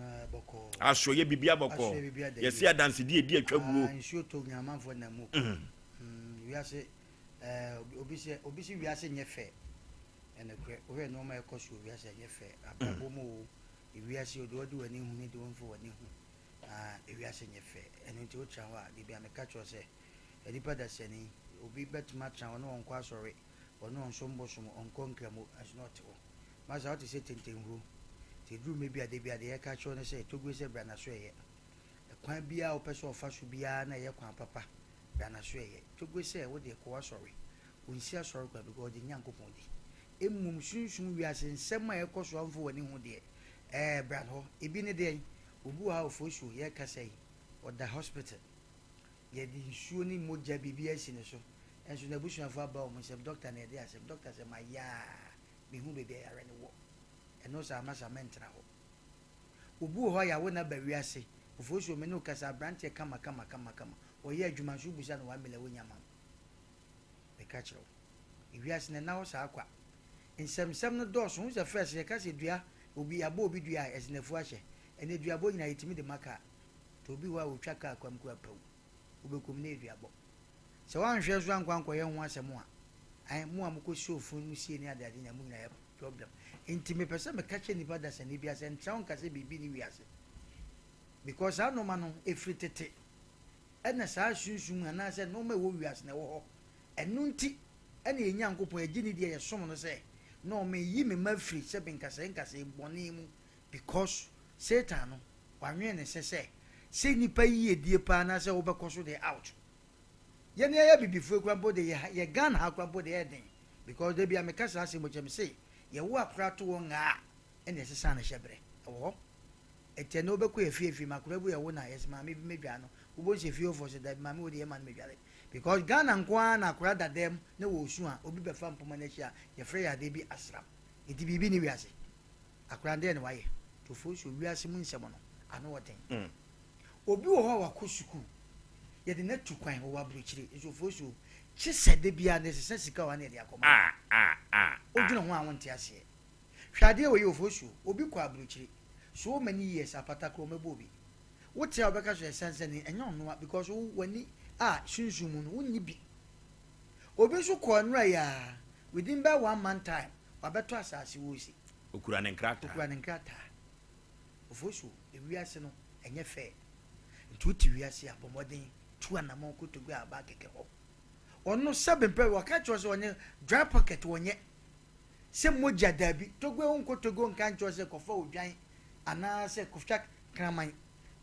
Asoɛyɛ bibia bɔkɔɔ. Yɛse adansedie edi atwa guo. Nsuo tɔ nya amanfoɔ nam mu kɔ. Wiase obi sɛ obi se wiase nyɛ fɛ. Ɛnokorɛ wohwɛ nnoɔma ɛkɔ so wɔ wiase a ɛnyɛ fɛ. Abrabɔ mu o, ewiase o deɛ wode w'ani hu ne deɛ womfa w'ani hu. Na ewiase nyɛ fɛ. Ɛno nti wotra hɔ a, da biara meka kyerɛ wo sɛ, nnipa dasani, obi bɛtumi atra hɔ na ɔnkɔ asɔre, ɔne ɔnsom bosom, ɔnkɔ nkramo, nanso na ɔte hɔ. Masa, wote sɛ tentenhuro. Nti ɛduru mmerɛ bi a, da biara deɛ yɛka kyerɛ wo ne sɛ, Togue sɛ bra na so ɛyɛ. Ɛkwan biara a wopɛ sɛ ɔfa so biara na ɛyɛ kwan papa, bra na so ɛyɛ. Togue sɛ wo deɛ kɔ w'asɔre. Ɔnsi asɔre kwan because ɔgye Nyankopɔn di. Mmom sunsum wiase nsɛm a ɛkɔ so a womfa w'ani hu deɛ, ɛɛ bra hɔ. Ebi ne deɛn? Obi wɔ ha Ofosuo yɛrekasa yi ɔda hospital yɛde nsuo ne mogya biribiara asi ne so nso n'abusuafoɔ aba wɔn nsam doctor na ɛde asɛm doctor sɛ mayɛ a mehu baabi a yare no wɔ ɛno saa masa mɛntena hɔ obi wɔ hɔ a yɛawo no aba wiase Ofosuo me ne wo kasa abranteɛ kama kama kama kama ɔyɛ adwuma nso wobusa no one million wonya ma wo meka kyerɛ wo ewiase no ɛna hɔ saa kwa Nsɛmsɛm no dɔɔso. Wohu sɛ first yɛka sɛ dua, obi yɛabɔ obi dua a, yɛse n'afu ahyɛ. Ɛnnɛ duabɔ nyinaa yɛtumi de ma kaa. Nti obi hɔ a ɔtwa kaa kwam koraa pawu. Wobɛkɔ mu na ɛyɛ duabɔ. Sɛ woanhwɛ nso ankɔ ankɔyɛ ho asɛm a, ae, mo a mokɔsi ofunu mu sie ne adeade nyinaa mo nyinaa yɛ problem. Nti mepɛ sɛ meka kyerɛ nnipa dasani biara sɛ ntra wo nka sɛ biribi nni wiase. Because saa nnoɔma no ɛfiri tete ɛna saa sunsum anaasɛ nnoɔma a ɛwɔ wiase no ɛwɔ hɔ. Ɛno nti ɛna yɛn Nyankopɔn, yɛgye no di a yɛsom no sɛ, na ɔmeyi me mma firi sɛbe nkasɛɛ nkasɛɛ bɔne mu because Satan no wanwene ne sɛ sɛ sɛ nnipa yiedie paa anaasɛ wobɛkɔ so deɛ out. Yɛn yɛyɛ abibifoɔ kura mpo de yɛ yɛ Ghana ha kura mpo deɛ ɛyɛ den because da bi a meka saa asɛm kyɛ me se yɛwo akora to wɔ ngaa ɛna ɛsesa no hyɛ berɛ ɛwɔ hɔ ɛti ɛnɛ wobɛkɔ yɛ fie fie ma akora bi yɛwo na yɛsɛ maame bi mɛdware no wobɛhu sɛ fie hɔfoɔ sɛ dabi maame wo deɛ yɛma no mɛdware. Because Ghana nko ara na akwadaa da dɛm na wɔresu a obi bɛfa mpoma no akyi a yɛfrɛ yadeɛ bi asram. Nti biribi nni wiase. Akwadaa no deɛn na wayɛ? Nti Ofosuo wiase mu nsɛm no ano wɔ den. Obi wɔ hɔ a wakɔ sukuu, yɛde no atu kwan, ɔwɔ aburokyire, nso Ofosuo kye sɛ da biara no yɛsesa sika wɔ ha na yɛde akɔma no. Wodwene ho a wonte aseɛ. Hwɛ adeɛ wei Ofosuo, obi kɔ aburokyire so many years apata koraa ɔmmɛbɔ obi. Wote a wobɛka sɛ ɔyɛ sansani, ɛnyɛ ɔnoa because wo w'ani a sunsum mu no wonni bi. Obi nso kɔɔ nnora yi ara, within bɛyɛ one month time, wabɛtɔ asase wɔ Ose. Okura ne nkrataa. Okura ne nkrataa. Ofosuo, ewiase no ɛnyɛ fair. Nti wote wiase a, bɔ mmɔden tu anamɔn kɔ Togo a aba kɛkɛ hɔ. Ɔno sɛbe mpɛ, wɔka kyerɛ wo sɛ ɔnyɛ dry pocket wɔnyɛ. Sɛ mogya daabi, Togo wonkɔ Togo nka nkyerɛ wo sɛ kɔfa odwan anaasɛ kɔtwa kraman.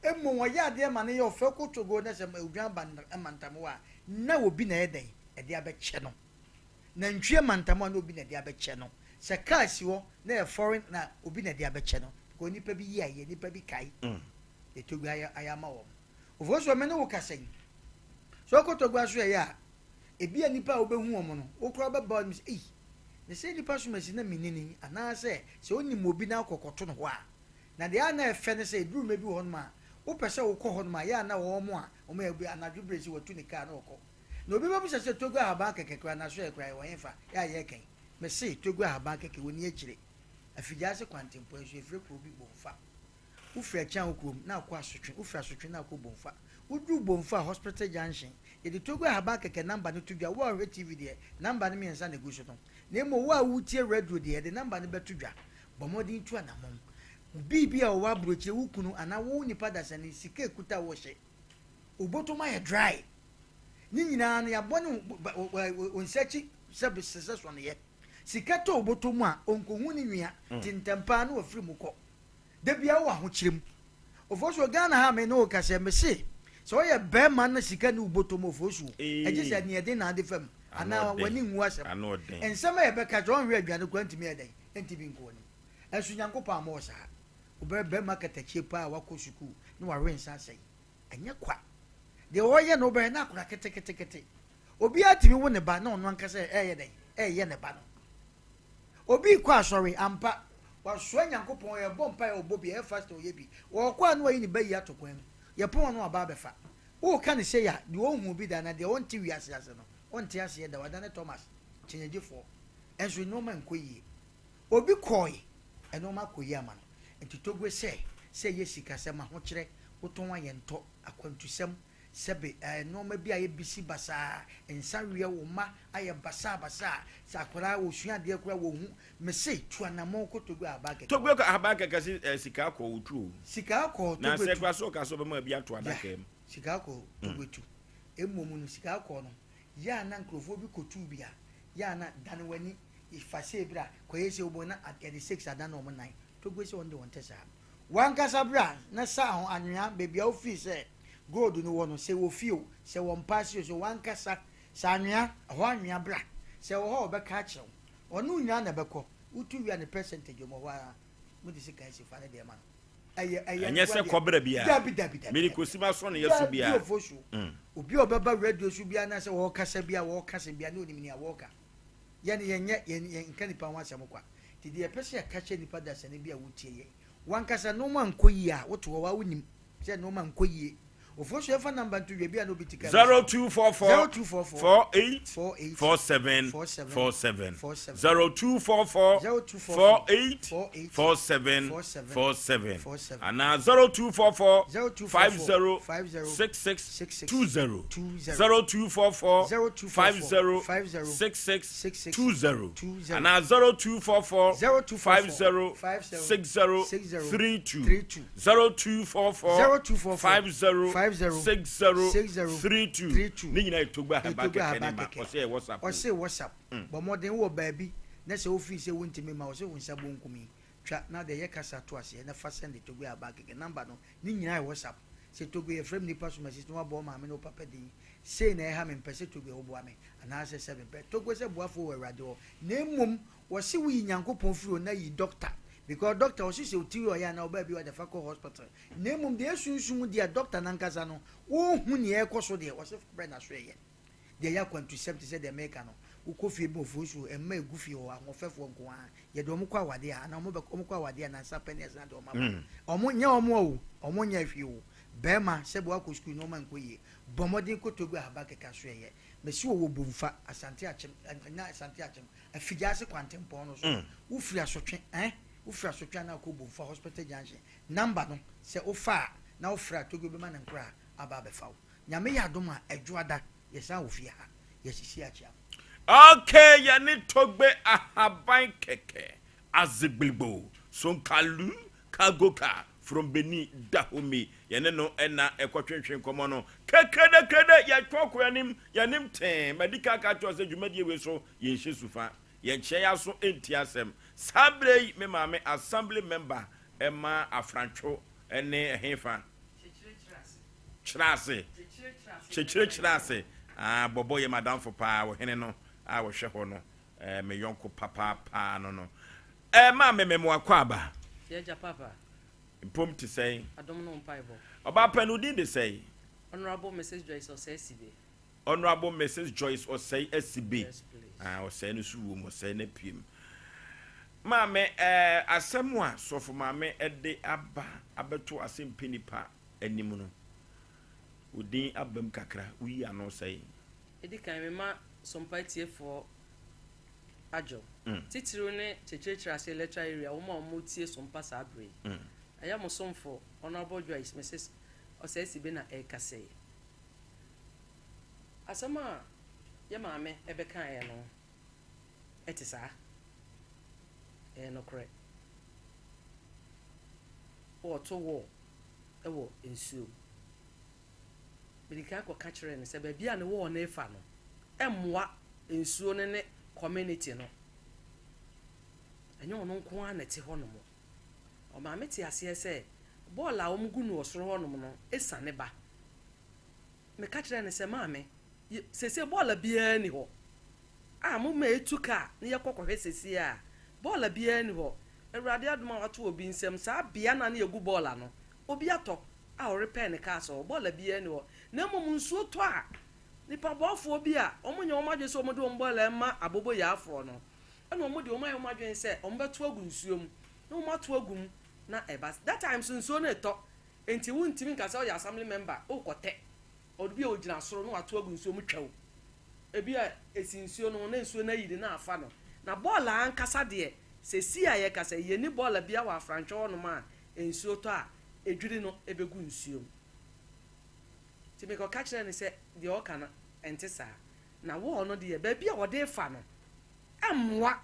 Mmom wɔyɛ adeɛ ma no yɛ ɔfɛ kɔ Togo na sɛ odwan ba mantam hɔ a, na obi na ɛyɛ dɛn? Ɛde abɛkyɛ no. Nantwie mantam hɔ a na obi na ɛde abɛkyɛ no. Sɛ car si hɔ na ɛyɛ foreign na obi na ɛde abɛkyɛ no. Because nnipa bi yi ayɛ, nnipa bi kae deɛ Togo ayɛ ayɛ ama wɔn. Ofosuo me ne wo kasa yi, sɛ wokɔ Togo asoɛeɛ a, ebia nnipa a wobɛhu wɔn no, wo koraa wobɛba w'anim sɛ, ei, na sɛ nnipa som asi na menni ni, anaasɛ sɛ wonim obi na wokɔkɔto no hɔ a. Na deɛ a na ɛfɛ ne sɛ, ɛduru mmerɛ bi wɔ hɔnom a, wopɛ sɛ wokɔ hɔnom a, ɛyɛ a na wɔn a wɔyɛ obi anadwo berɛ sɛ watu ne kaa na ɔkɔ. Na obi bɛbisa sɛ, Togo ahaban kɛkɛ koraa, n'asoɛeɛ koraa, ɛwɔ hefa? Yɛ a yɛreka yi, mese, Togo ahaban kɛkɛ, wɔnni akyire. Afigyaase kwantempɔn yi so, yɛfrɛ kuro bi Bomfa. Wofiri Akyan kurom na akɔ Asotwe, wofiri Asotwe na akɔ Bomfa. Woduru Bomfa a, Hospital Junction, yɛde Togo ahaban kɛkɛ number no to dwa. Wo a wohwɛ TV deɛ, number no mmiɛnsa na ɛgu so no. Na mmom wo a wotie radio deɛ, yɛde number no bɛto dwa. Bɔ mmɔden tu anammɔn. Wo biribi a ɔwɔ aburokyire, wo kunu anaa wo nipa dasani, sika ekuta wo hyɛ. Wo bɔtɔm ayɛ dry. Ne nyinaa no, yɛabɔ ne wo nsa akyi sɛ sɛ sɔneɛ. Sika tɔ wo bɔtɔ mu a, ɔnkɔhu ne nwia, nti ntɛm paa na wafiri mu kɔ. Da biara wowɔ ahokyerɛ mu. Ofosuo, Ghana ha a me ne wo kasa yi, mese sɛ woyɛ barima na sika nni wo bɔtɔ mu Ofosuo, ɛgye sɛ neɛ den na ade fa mu anaa w'ani nwu asɛm. Nsɛm a yɛbɛka kyerɛ ɔnhwɛ aduane koraa ntumi yɛ dɛn ɛnti bi nkɔ w'anim. Ɛnso Nyankopɔn ammɔ wo saa. Wobɛyɛ barima katakyie paa a wakɔ sukuu na wawe nsa asɛe. Ɛnyɛ kwa. Deɛ ɔreyɛ no wobɛyɛ na akora keteketekete. Obiara tumi wo ne ba na ɔno ankasa ɛreyɛ dɛn? Ɛreyɛ ne ba no. Obi rekɔ asɔre, ampa, wasoa Nyankopɔn, ɔrebɔ mpaeɛ, ɔbɔ bi, ɛyɛ fasting, ɔyɛ bi. Ɔrekɔ a na wayi ne ba yi ato kwan mu. Yɛpɔn a na waba abɛfa. Woreka no sei a, deɛ ɔnhuu bi da anaa deɛ ɔnte wiase ase no, ɔnte aseɛ da. Wadane Thomas, kyɛnyɛgyefoɔ. Nso nnoɔma nkɔ yie. Obi kɔɔe, nnoɔma akɔ yie ama no. Nti Togue sɛ, sɛ ɛyɛ sikasɛm, ahokyerɛ, wotɔn a yɛntɔ, akwantusɛm, Sɛbe eh, nnoɔma bi ayɛ bisi basaa, nsa weɛ wo mma ayɛ basaa basaa, sɛ akwadaa ɔsua adeɛ koraa wɔnhu, mese tu anamɔn kɔ Togo ahaban kɛkɛ Togo hɔ. ahaban kɛkɛ se eh, sika kɔ otu o. Sika kɔ Na Togo sɛ etu. koraa sɛ ɔka sɛ ɔbɛma bi ato Yeah, adaka mu. sika kɔ Togo etu. Mmom no sika kɔ no, yɛ a na nkurɔfoɔ bi kɔtu bi a, yɛ a na dane w'ani, fa sei bra, kɔyɛ sei, wobɛhu na yɛde six adane wɔn nan. Togo se wɔn de wɔn te saa. W'ankasa bra na sa ho anwea baabi a wofii sɛ gold no wɔ no, sɛ wɔ fie o, sɛ wɔ mpa ase o, sɛ w'ankasa sa anwea, ɛhɔ anwea bra. Sɛ ɛwɔ hɔ a wɔbɛka akyerɛ wo. Ɔne wo nyinaa na ɛbɛkɔ. Wotu wie a ne percentage wɔ hɔ ara, mode sika asi fa ne deɛ ma no. Ɛyɛ ɛyɛ Ɛnyɛ sɛ nokorɛ deɛ. kɔbra biara. Dabi dabi dabi dabi. Merekɔsi m'asɔneeɛ so Dabi biara. Ofosuo. Obi a ɔbɛba radio so biara anaasɛ ɔrekasa biara, ɔreka asɛm biara na ɔnim nea wɔreka. Yɛn yɛnyɛ, yɛn yɛnka nnipa ho asɛm kwa. Nti deɛ yɛpɛ sɛ yɛka kyerɛ nnipa dasani bi a wotie yɛn, w'ankasa nnoɔma nkɔ yie a, wote hɔ waa wonim sɛ nnoɔma nkɔ yie. Ofoɔ so yɛmfa number nto dwa, ebia na obi te kaa mu Zero sɛ, 244 0244 48 48 47 47 47 47 0244 0244 48 48 47 47 47 47 anaa 0244 0244 50 50 66 66 20 20 0244 0244 50 50 66 66 20 20 anaa 0244 0244 50 50 60 60 32 32 0244 0244 50 50 60 60 32 32 ne nyinaa yɛ Togbe Ahaban Togbe kɛkɛ ne Ahaban ma kɛkɛ. ɔsɛ yɛ WhatsApp o. Ɔse WhatsApp. Bɔ mmɔden wowɔ baabi na sɛ wofii sɛ wontumi mma ɔse wo nsa bonkum yi twa na deɛ yɛ kasa to aseɛ na fa sɛnde Togbe Ahaban kɛkɛ number no ne nyinaa yɛ WhatsApp. Sɛ Togbe yɛfrɛ me nipa so message na wabɔ wo maame ne wo papa din sei na ɛha me mpɛ sɛ Togbe woboa me anaasɛ sɛ mempɛ Togbe sɛ boafoɔ wɔ Awurade hɔ na mmom Wɔse wo yi Nyankopɔn firi hɔ na yi doctor because doctor wɔse sɛ otiri ɔyɛ anaa ɔbaa bi ɔde fa kɔ hospital na mmom deɛ ɛyɛ sunsum deɛ doctor nankasa no ɔnhu nea ɛrekɔ so deɛ wɔse fa brɛ naso ɛyɛ. Deɛ ɛyɛ akwantusɛm te sɛ deɛ mereka no, wokɔ fie bi Ofosuo, mma ɛgu fie hɔ, ahoɔfɛfoɔ nko ara. Yɛde wɔn kɔ awadeɛ a, anaa wɔn bɛ wɔn kɔ awadeɛ a, nansa pɛ ne yɛsan de wɔn aba. Wɔn, nyɛ wɔn o, wɔn nyɛ hwee o. Barima, sɛbe woakɔ sukuu, nnoɔma nkɔ yie, bɔ mmɔden kɔ Togo Ahaba kɛkɛ so ɛyɛ. Mese wɔwɔ Bomfa, Asante Akyem, ɛnyɛ Asante Akyem, Afigyaase kwantempɔn no so. Wofiri Asotwe, eh, wofiri Asotwe a na akɔ Bomfa Hospital Junction. Number no, sɛ wofa a, na wofrɛ a, Togo bɛma ne nkoraa aba abɛfa wo. Nyame yɛ adom a, Ɛdwoada, yɛsan wɔ fie ha. Yɛasisi akyea mo. Ok yɛne Togbe ahaban kɛkɛ Azigbilgbo Sonkalu Kagoka from Benin Dahomey yɛne no na ɛkɔtwentwe nkɔmmɔ no Kekredekrede yɛtwɔn kɔ yɛanim yɛanim tee Madi kan aka akyerɛ wo sɛ dwumadie wei so yɛnhyɛ sufa Yɛnkyea yɛn aso ntie asɛm Saa berɛ yi me maame assembly member ma Afrantwo ne ɛhefa? Kyerɛ ase. Kyekyere kyerɛ ase. Ah, Bɔbɔ yɛ m'adamfo paa, ɔhene no a ɔhwɛ hɔ no, eh, me yɔnko papaapa no no. Eh, maame me mo akwaaba. Yɛagya papa. Mpom te sɛn? Adom ne wo mpaebɔ. Ɔbaa pɛ no, wo din de sɛn? Honourable Mrs Joyce Osei Sibe. Honourable Mrs Joyce Osei Asibe. Ah, Osei no so wom, Osei no apue mu. Maame, eh, asɛm a sɔfo maame de aba abɛto asɛmpɛ nipa anim no, wo din aba mu kakra, woyi ano sɛn? Edi kan, mema Sompa atiefoɔ adwo, titiriw ne Kyekyerɛkyerɛ ase Electoral Area, wɔn a wɔtie Sompa saa bere yi. Ɛyɛ mo somfo, Honourable Joyce Mrs Osei Asibe na ɛrekasa yi. Asɛm a yɛ maame bɛkaeɛ no, ɛte saa? Ɛyɛ nokorɛ. Wɔreto wall wɔ nsuo mu. Mede kan kɔka kyerɛɛ no sɛ baabi a ne wall no refa no, ɛmmoa nsuo no ne community no. Ɛnyɛ ɔno nko ara na ɛte hɔnom. Ɔmaa mete aseɛ sɛ bɔɔl a wɔgu no wɔ soro hɔnom no siane ba. Meka kyerɛɛ no sɛ, Maame, seesei bɔɔla biara nni hɔ a momma yɛtu kaa na yɛkɔ kɔhwɛ seesei a. Bɔɔla biara nni hɔ. Awurade adom a wato obi nsam, saa bea no a na yɛgu bɔɔla no, obi atɔ a ɔrepɛɛ ne kaa sɛ hɔ. Bɔɔla biara nni hɔ. Na mmom nsuo tɔ a, nnipa bɔɔfoɔ bi a wɔnyɛ wɔn adwene sɛ wɔde wɔn bɔɔla rema aboboyaafoɔ no, ɛna wɔde wɔn ayɛ wɔn adwene sɛ wɔbɛto agu nsuo mu, na wɔato agu mu na ɛba. That time nso nsuo no retɔ, Enti wontumi nka sɛ ɔyɛ assembly member wokɔtɛ obi a ogyina soro na wato agu nsuo mu twɛw. Ebi a esi nsuo no ho na nsuo no ayiri na afa no. Na bɔɔla ankasa deɛ sɛsi a yɛkasa yi yɛnni bɔɔla biara wɔ Afrantwe hɔnom a nsuo tɔ a edwiri no bɛgu nsuo mu. Nti mekɔka kyerɛɛ no sɛ deɛ ɔka no ɛnte saa. Na wall no deɛ baabi a wɔde refa no ɛmmoa.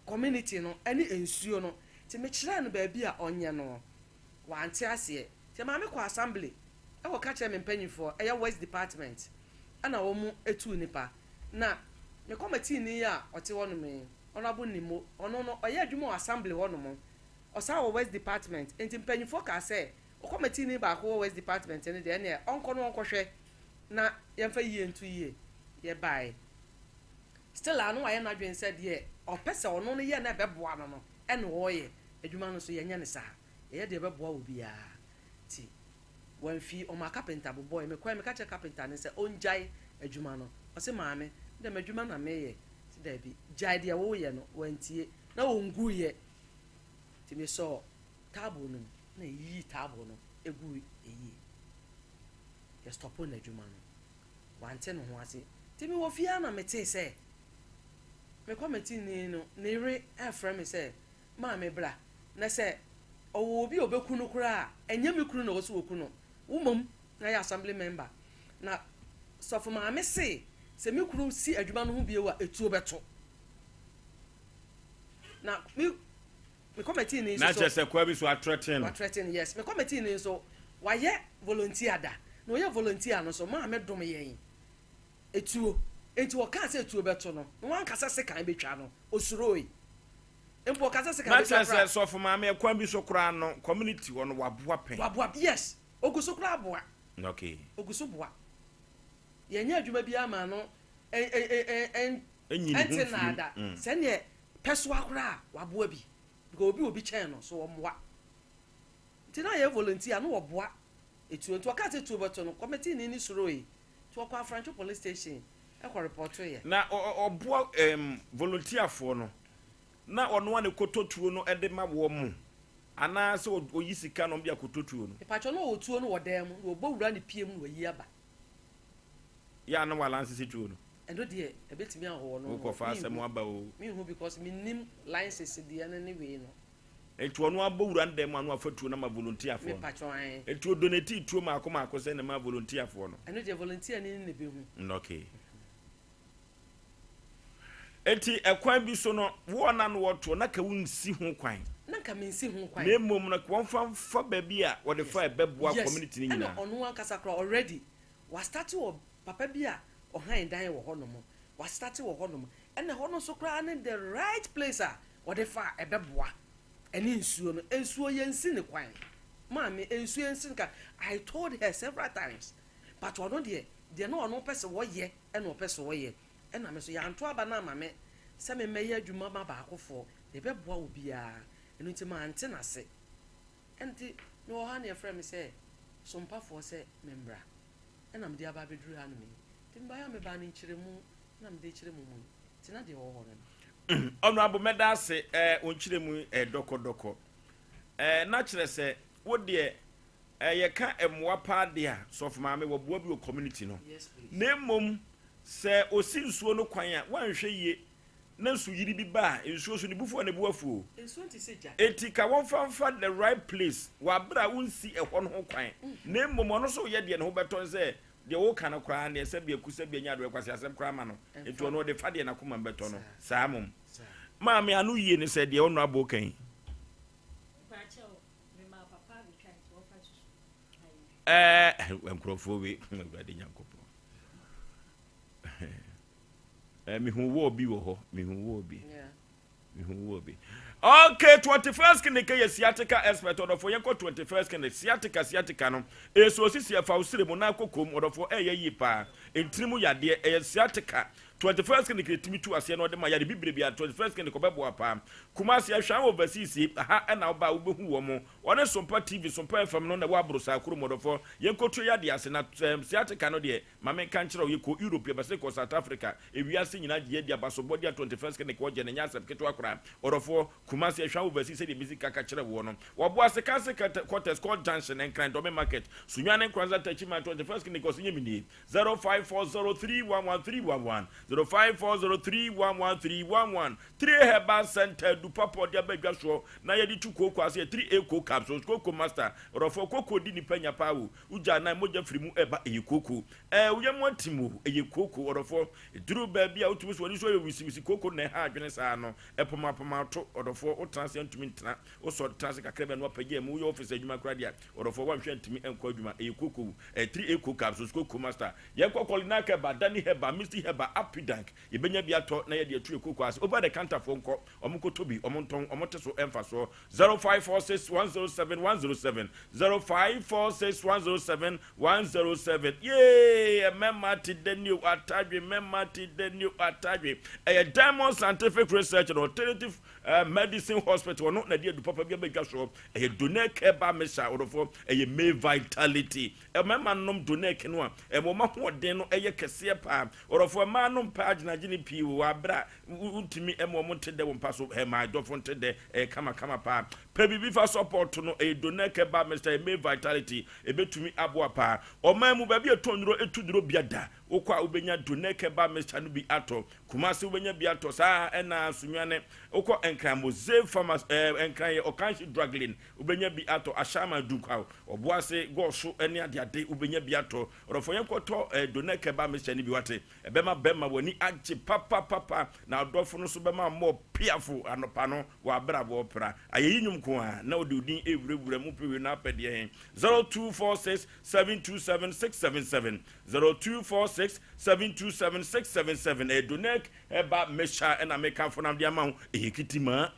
Community no ne nsuo no nti me kyerɛɛ no baabi a ɔnyɛ no wante aseɛ nti ɛmaa me kɔɔ assembly kɔ ka kyerɛɛ me mpanyinfoɔ ɛyɛ works department ɛna wɔn tuu nipa na me committee ni a ɔte hɔ nom yi honourable Nimo ɔno no ɔyɛ adwuma wɔ assembly hɔ nom ɔsan wɔ works department nti mpanyinfoɔ kaa sɛ committee ni baako wɔ works department no deɛ ɛneɛ ɔnkɔ no ɔnkɔ hwɛ na yɛmfa yie nto yie yɛbaeɛ Still a na wayɛ n'adwene sɛ deɛ ɔpɛ sɛ ɔno no yɛ na ɛbɛboa no no ɛna ɔreyɛ. Adwuma no nso yɛnyɛ no saa. Yɛyɛ deɛ ɛbɛboa obiara. Nti wamfi, ɔmaa kapenta bobɔe. Mekɔe meka kyerɛɛ kapenta no sɛ ɔngyae adwuma no. Ɔse maame, me deɛ m'adwuma na meyɛ. Mese daabi, gyae deɛ woreyɛ no. Wantie. Na ɔnguiɛ. Nti mesɔɔ taabo no mu na yɛyiyii taabo no guiɛ yie. Yɛstɔpoo n'adwuma no. Wante ne ho ase. Nti mewɔ fie ara na metee sɛ me kɔmɛtini no ne yere refrɛ me sɛ, Maame bra, na sɛ ɔwɔ obi a ɔbɛku no koraa a, ɛnyɛ me kunu na ɛwɔ sɛ wɔku no, wo mmom na yɛ assembly member. Na sɔfo maame se sɛ me kunu si adwuma no ho bio a, etuo bɛto. Na me me committee ni nso Na kyerɛ sɛ kwa bi so atrɛten no. Watrɛten no, yes. Me committee ni nso, wayɛ volunteer da. Na ɔyɛ volunteer no nso, maame dom yɛn etuo. Enti ɔkaa sɛ etuo bɛto no, na wanka sɛ sekan bɛtwa no. Osuroe. Mpo ɔka sɛ sekan Na bɛtwa kyerɛ sɛ koraa. sɔfo maame ɛkwan bi so koraa no, community hɔ no, waboa pɛn. Waboa, yes. Ogu so koraa boa. Okay. Ogu so boa. Yɛnyɛ adwuma biara maa no Enyi ne ho ɛnte mfiri mu. nnaada. Sɛdeɛ pɛsoa koraa a waboa bi because obi wɔ bi kyɛn no so ɔmmoa nti na yɛ volunteer na wɔboa etuo nti ɔkaa sɛ tuo bɛto no committee ni no suroe nti Nti ɔkɔ Afrantwo police station kɔ repɔtoeɛ. Na ɔboa ɛɛm volunteer foɔ no na ɔno ara na ɛkɔtɔ tuo no de ma wɔn mo anaa sɛ ɔyi sika na wɔn de akɔtɔ tuo no? Mepakyɛw na ɔwɔ tuo no wɔ dan mu na ɔbɔ wura ne pie mu na wayi aba. Yɛ a na walansese tuo no? Ɛno deɛ ɛbɛtumi ahɔ ɔno no Wokɔfa asɛm menhu aba o. menhu because mennim license deɛ no ne wei no. Nti ɔno abɔ wura no dan mu a na wafa tuo no ama volunteer foɔ no? Mepakyɛw ae. Nti ɔdonatee tuo maako maako sɛn na ɛmaa volunteer foɔ no? Ɛno deɛ volunteer ni no na ɛbɛhu. Mm okay. Enti ɛkwan bi so no, wo a na ano wɔtoɔ, na ka wonsi ho kwan. Na nka mensi ho kwan. Na mmom no, wɔmfa mfa baabi a wɔde fa a ɛbɛboa Yes, community no ɛna nyinaa. ɔno ankasa koraa already wastarte wɔ papa bi a ɔhan dan wɔ hɔnom, wastarte wɔ hɔnom, ɛna ɛhɔ no nso koraa ne the right place a wɔde fa a ɛbɛboa ɛne nsuo no. Nsuo yɛnsi no kwan, maame, nsuo yɛnsi no kwan, I told her several times, but ɔno deɛ, deɛ na ɔno pɛ sɛ ɔyɛ ɛna ɔpɛ sɛ ɔyɛ. Ɛna me nso, yɛanto aba no amma me sɛ memmɛyɛ adwuma ma baakofoɔ, na ɛbɛboa obiara. Ɛno nti mante no ase. Ɛnti mewɔ hɔ a na yɛfrɛ me sɛ sompafoɔ sɛ memmra. Ɛna mede aba abɛduru hanom yi. Nti mebaeɛ a mebaa no nkyerɛmu na mede rekyerɛ mo mu yi. Nti na deɛ ɛwɔ hɔ no no. Honourable mɛda ase eh, wo nkyerɛmu yi ɛyɛ dɔkɔdɔkɔ eh, na kyerɛ sɛ wo deɛ Eh yɛka mmoa paa de a, sɔfo maame wɔboa bi wɔ community no. Na mmom sɛ ɔsi nsuo no kwan a, woanhwɛ yie na nsu yiri bi ba a, nsuo so ne bu fu a ne bo afu o. Enti ka wɔmfa mfa the right place wɔ abere a wonsi ɛhɔ no ho kwan. Na mmom ɔno nso reyɛ deɛ ne ho bɛtɔ no sɛ deɛ woka no koraa neɛ sɛbi aku sɛbi anya adeɛ kwasi asɛm koraa ma no. Enti ɔno ɔde fa deɛ n'akoma mu bɛtɔ no. Saa mmom. Maame ano yie ne sɛ deɛ ɔno abo ka yi. Ɛɛ nkurɔfoɔ wei awurade nyankopɔn ɛɛ mehu wɔ bi wɔ hɔ mehu wɔ bi mehu wɔ bi okay 21st clinic yɛ sciatica expert ɔdɔfoɔ yɛnkɔ 21st clinic sciatica sciatica no ɛsɛ osisi ɛfa wo mu na akɔ kom ɔdɔfoɔ ɛyɛ yie paa ntiri mu yadeɛ ɛyɛ sciatica 21st clinic ɛtumi tu aseɛ na ɔde ma yare bibire bia 21st clinic ɔbɛboa paa Kumasi Ahwɛan Overseas yi ha na woba a wobɛhu wɔn. Wɔne Sompa TV, Sompa FM no na ɛwɔ Aborosaa kurom ɔdɔfoɔ. Yɛnkɔtua yadeɛ ase na ɛɛm sciatica no deɛ ma menka nkyerɛ wo yɛkɔɔ Europe yɛbɛse kɔɔ South Africa ewiase nyinaa gye yɛadi abasobɔdeɛ a 21st Clinic wɔ gye no ɛnyɛ asɛm ketewa koraa ɔdɔfoɔ. Kumasi Ahwɛan Overseas sɛdeɛ mesi ka ka kyerɛ woɔ no Wɔboase Kanse Quarters Court Junction Nkran Dɔme Market Sunyani Nkoranza Takyiman 21st Clinic ɔse nyɛ me nie 0540311311 0540311311 Three Herbal Centre adu papa a ɔde aba dwa soɔ na yɛde tu kooko ase yɛ 3A Coke Capsules, Kooko Master, Ɔdɔfoɔ, kooko di nipa nya paa o, wo gya anan mogya firi mu ɛba ɛyɛ kooko, ɛɛ wo yam atim o, ɛyɛ kooko, ɔdɔfoɔ, ɛduru baabi a wotumi so w'ani so ayɛ wisiwisi, kooko na ɛha adwene saa no, ɛpomapoma to, ɔdɔfoɔ, wotena ase a ntumi ntena, wosɔ tena ase kakra bi a na wapagya mu, woyɛ office adwuma koraa deɛ a, ɔdɔfoɔ, woanhwɛ a ntumi nkɔ adwuma, ɛyɛ kooko o, ɛɛ 3A Coke Capsules, Kooko Master, yɛnkɔ Kɔlinak Herbal, Dani Herbal, Misty Herbal, Apidank, Yɛbɛnya bi atɔ na yɛde atu yɛn kooko ase. Over the counter foɔ nkɔ, wɔn nkɔtɔ bi, wɔn ntɔn, wɔn te so mfasoɔ. 0546 107 107 0546 107 107 Yee! Mmarima te dɛ ni o, atadwe, mmarima te dɛ ni o, atadwe. Ɛyɛ Diamond Scientific Research and Alternative eh, Medicine Hospital, ɔno na ɛde adu papa bi abɛdwa soɔ. Ɛyɛ Donor Care Mixture, ɔdɔfoɔ, ɛyɛ May Vitality. Mmarima nom Donec no a, ɛma wɔn ahoɔden no yɛ kɛseɛ paa. Ɔdɔfoɔ, mmaa no mpɛ agyinagyene pii wɔ aberɛ a wontumi mma wɔn nte dɛ wɔ mpa so. Ɛma adɔfo nte dɛ, ɛyɛ kamakama paa. Pɛ biribi fa support no, ɛyɛ Donec Herbal Mixture, ɛyɛ May Vitality, ɛbɛtumi aboa paa. Ɔman mu, baabi a ɛtɔn nnuro, ɛtu nnuro bia da, wokɔ a wobɛnya Donec Herbal Mixture no bi atɔ. Kumasi wobɛnya bi atɔ, saa ara ɛna Sunyani. Wokɔ Nkran, Mose Pharmacy, ɛɛ Nkran yɛ Okanhye Drug Lane, Wobɛnya bi atɔ Ashaiman Dunkwaw, Ɔboase, Gɔɔso ne adeade wobɛnya bi atɔ. Ɔdɔfoɔ yɛnkɔtɔ eh, Doner Kebab mixture no bi wate. Ɛbɛma bɛma w'ani agye papapapa na ɔdɔfo no nso bɛma mmɔ piafo anɔpa no wɔ aberɛ a wɔrepra. Ayeyi nnwom nko ara na wode wo din rewurawura mu pɛ wei na apɛ deɛ he. 0246 727 677 0246 727 677 Ɛyɛ Doner Kebab mixture na mekamfo no de ama wo. Ɛyɛ kitimaa.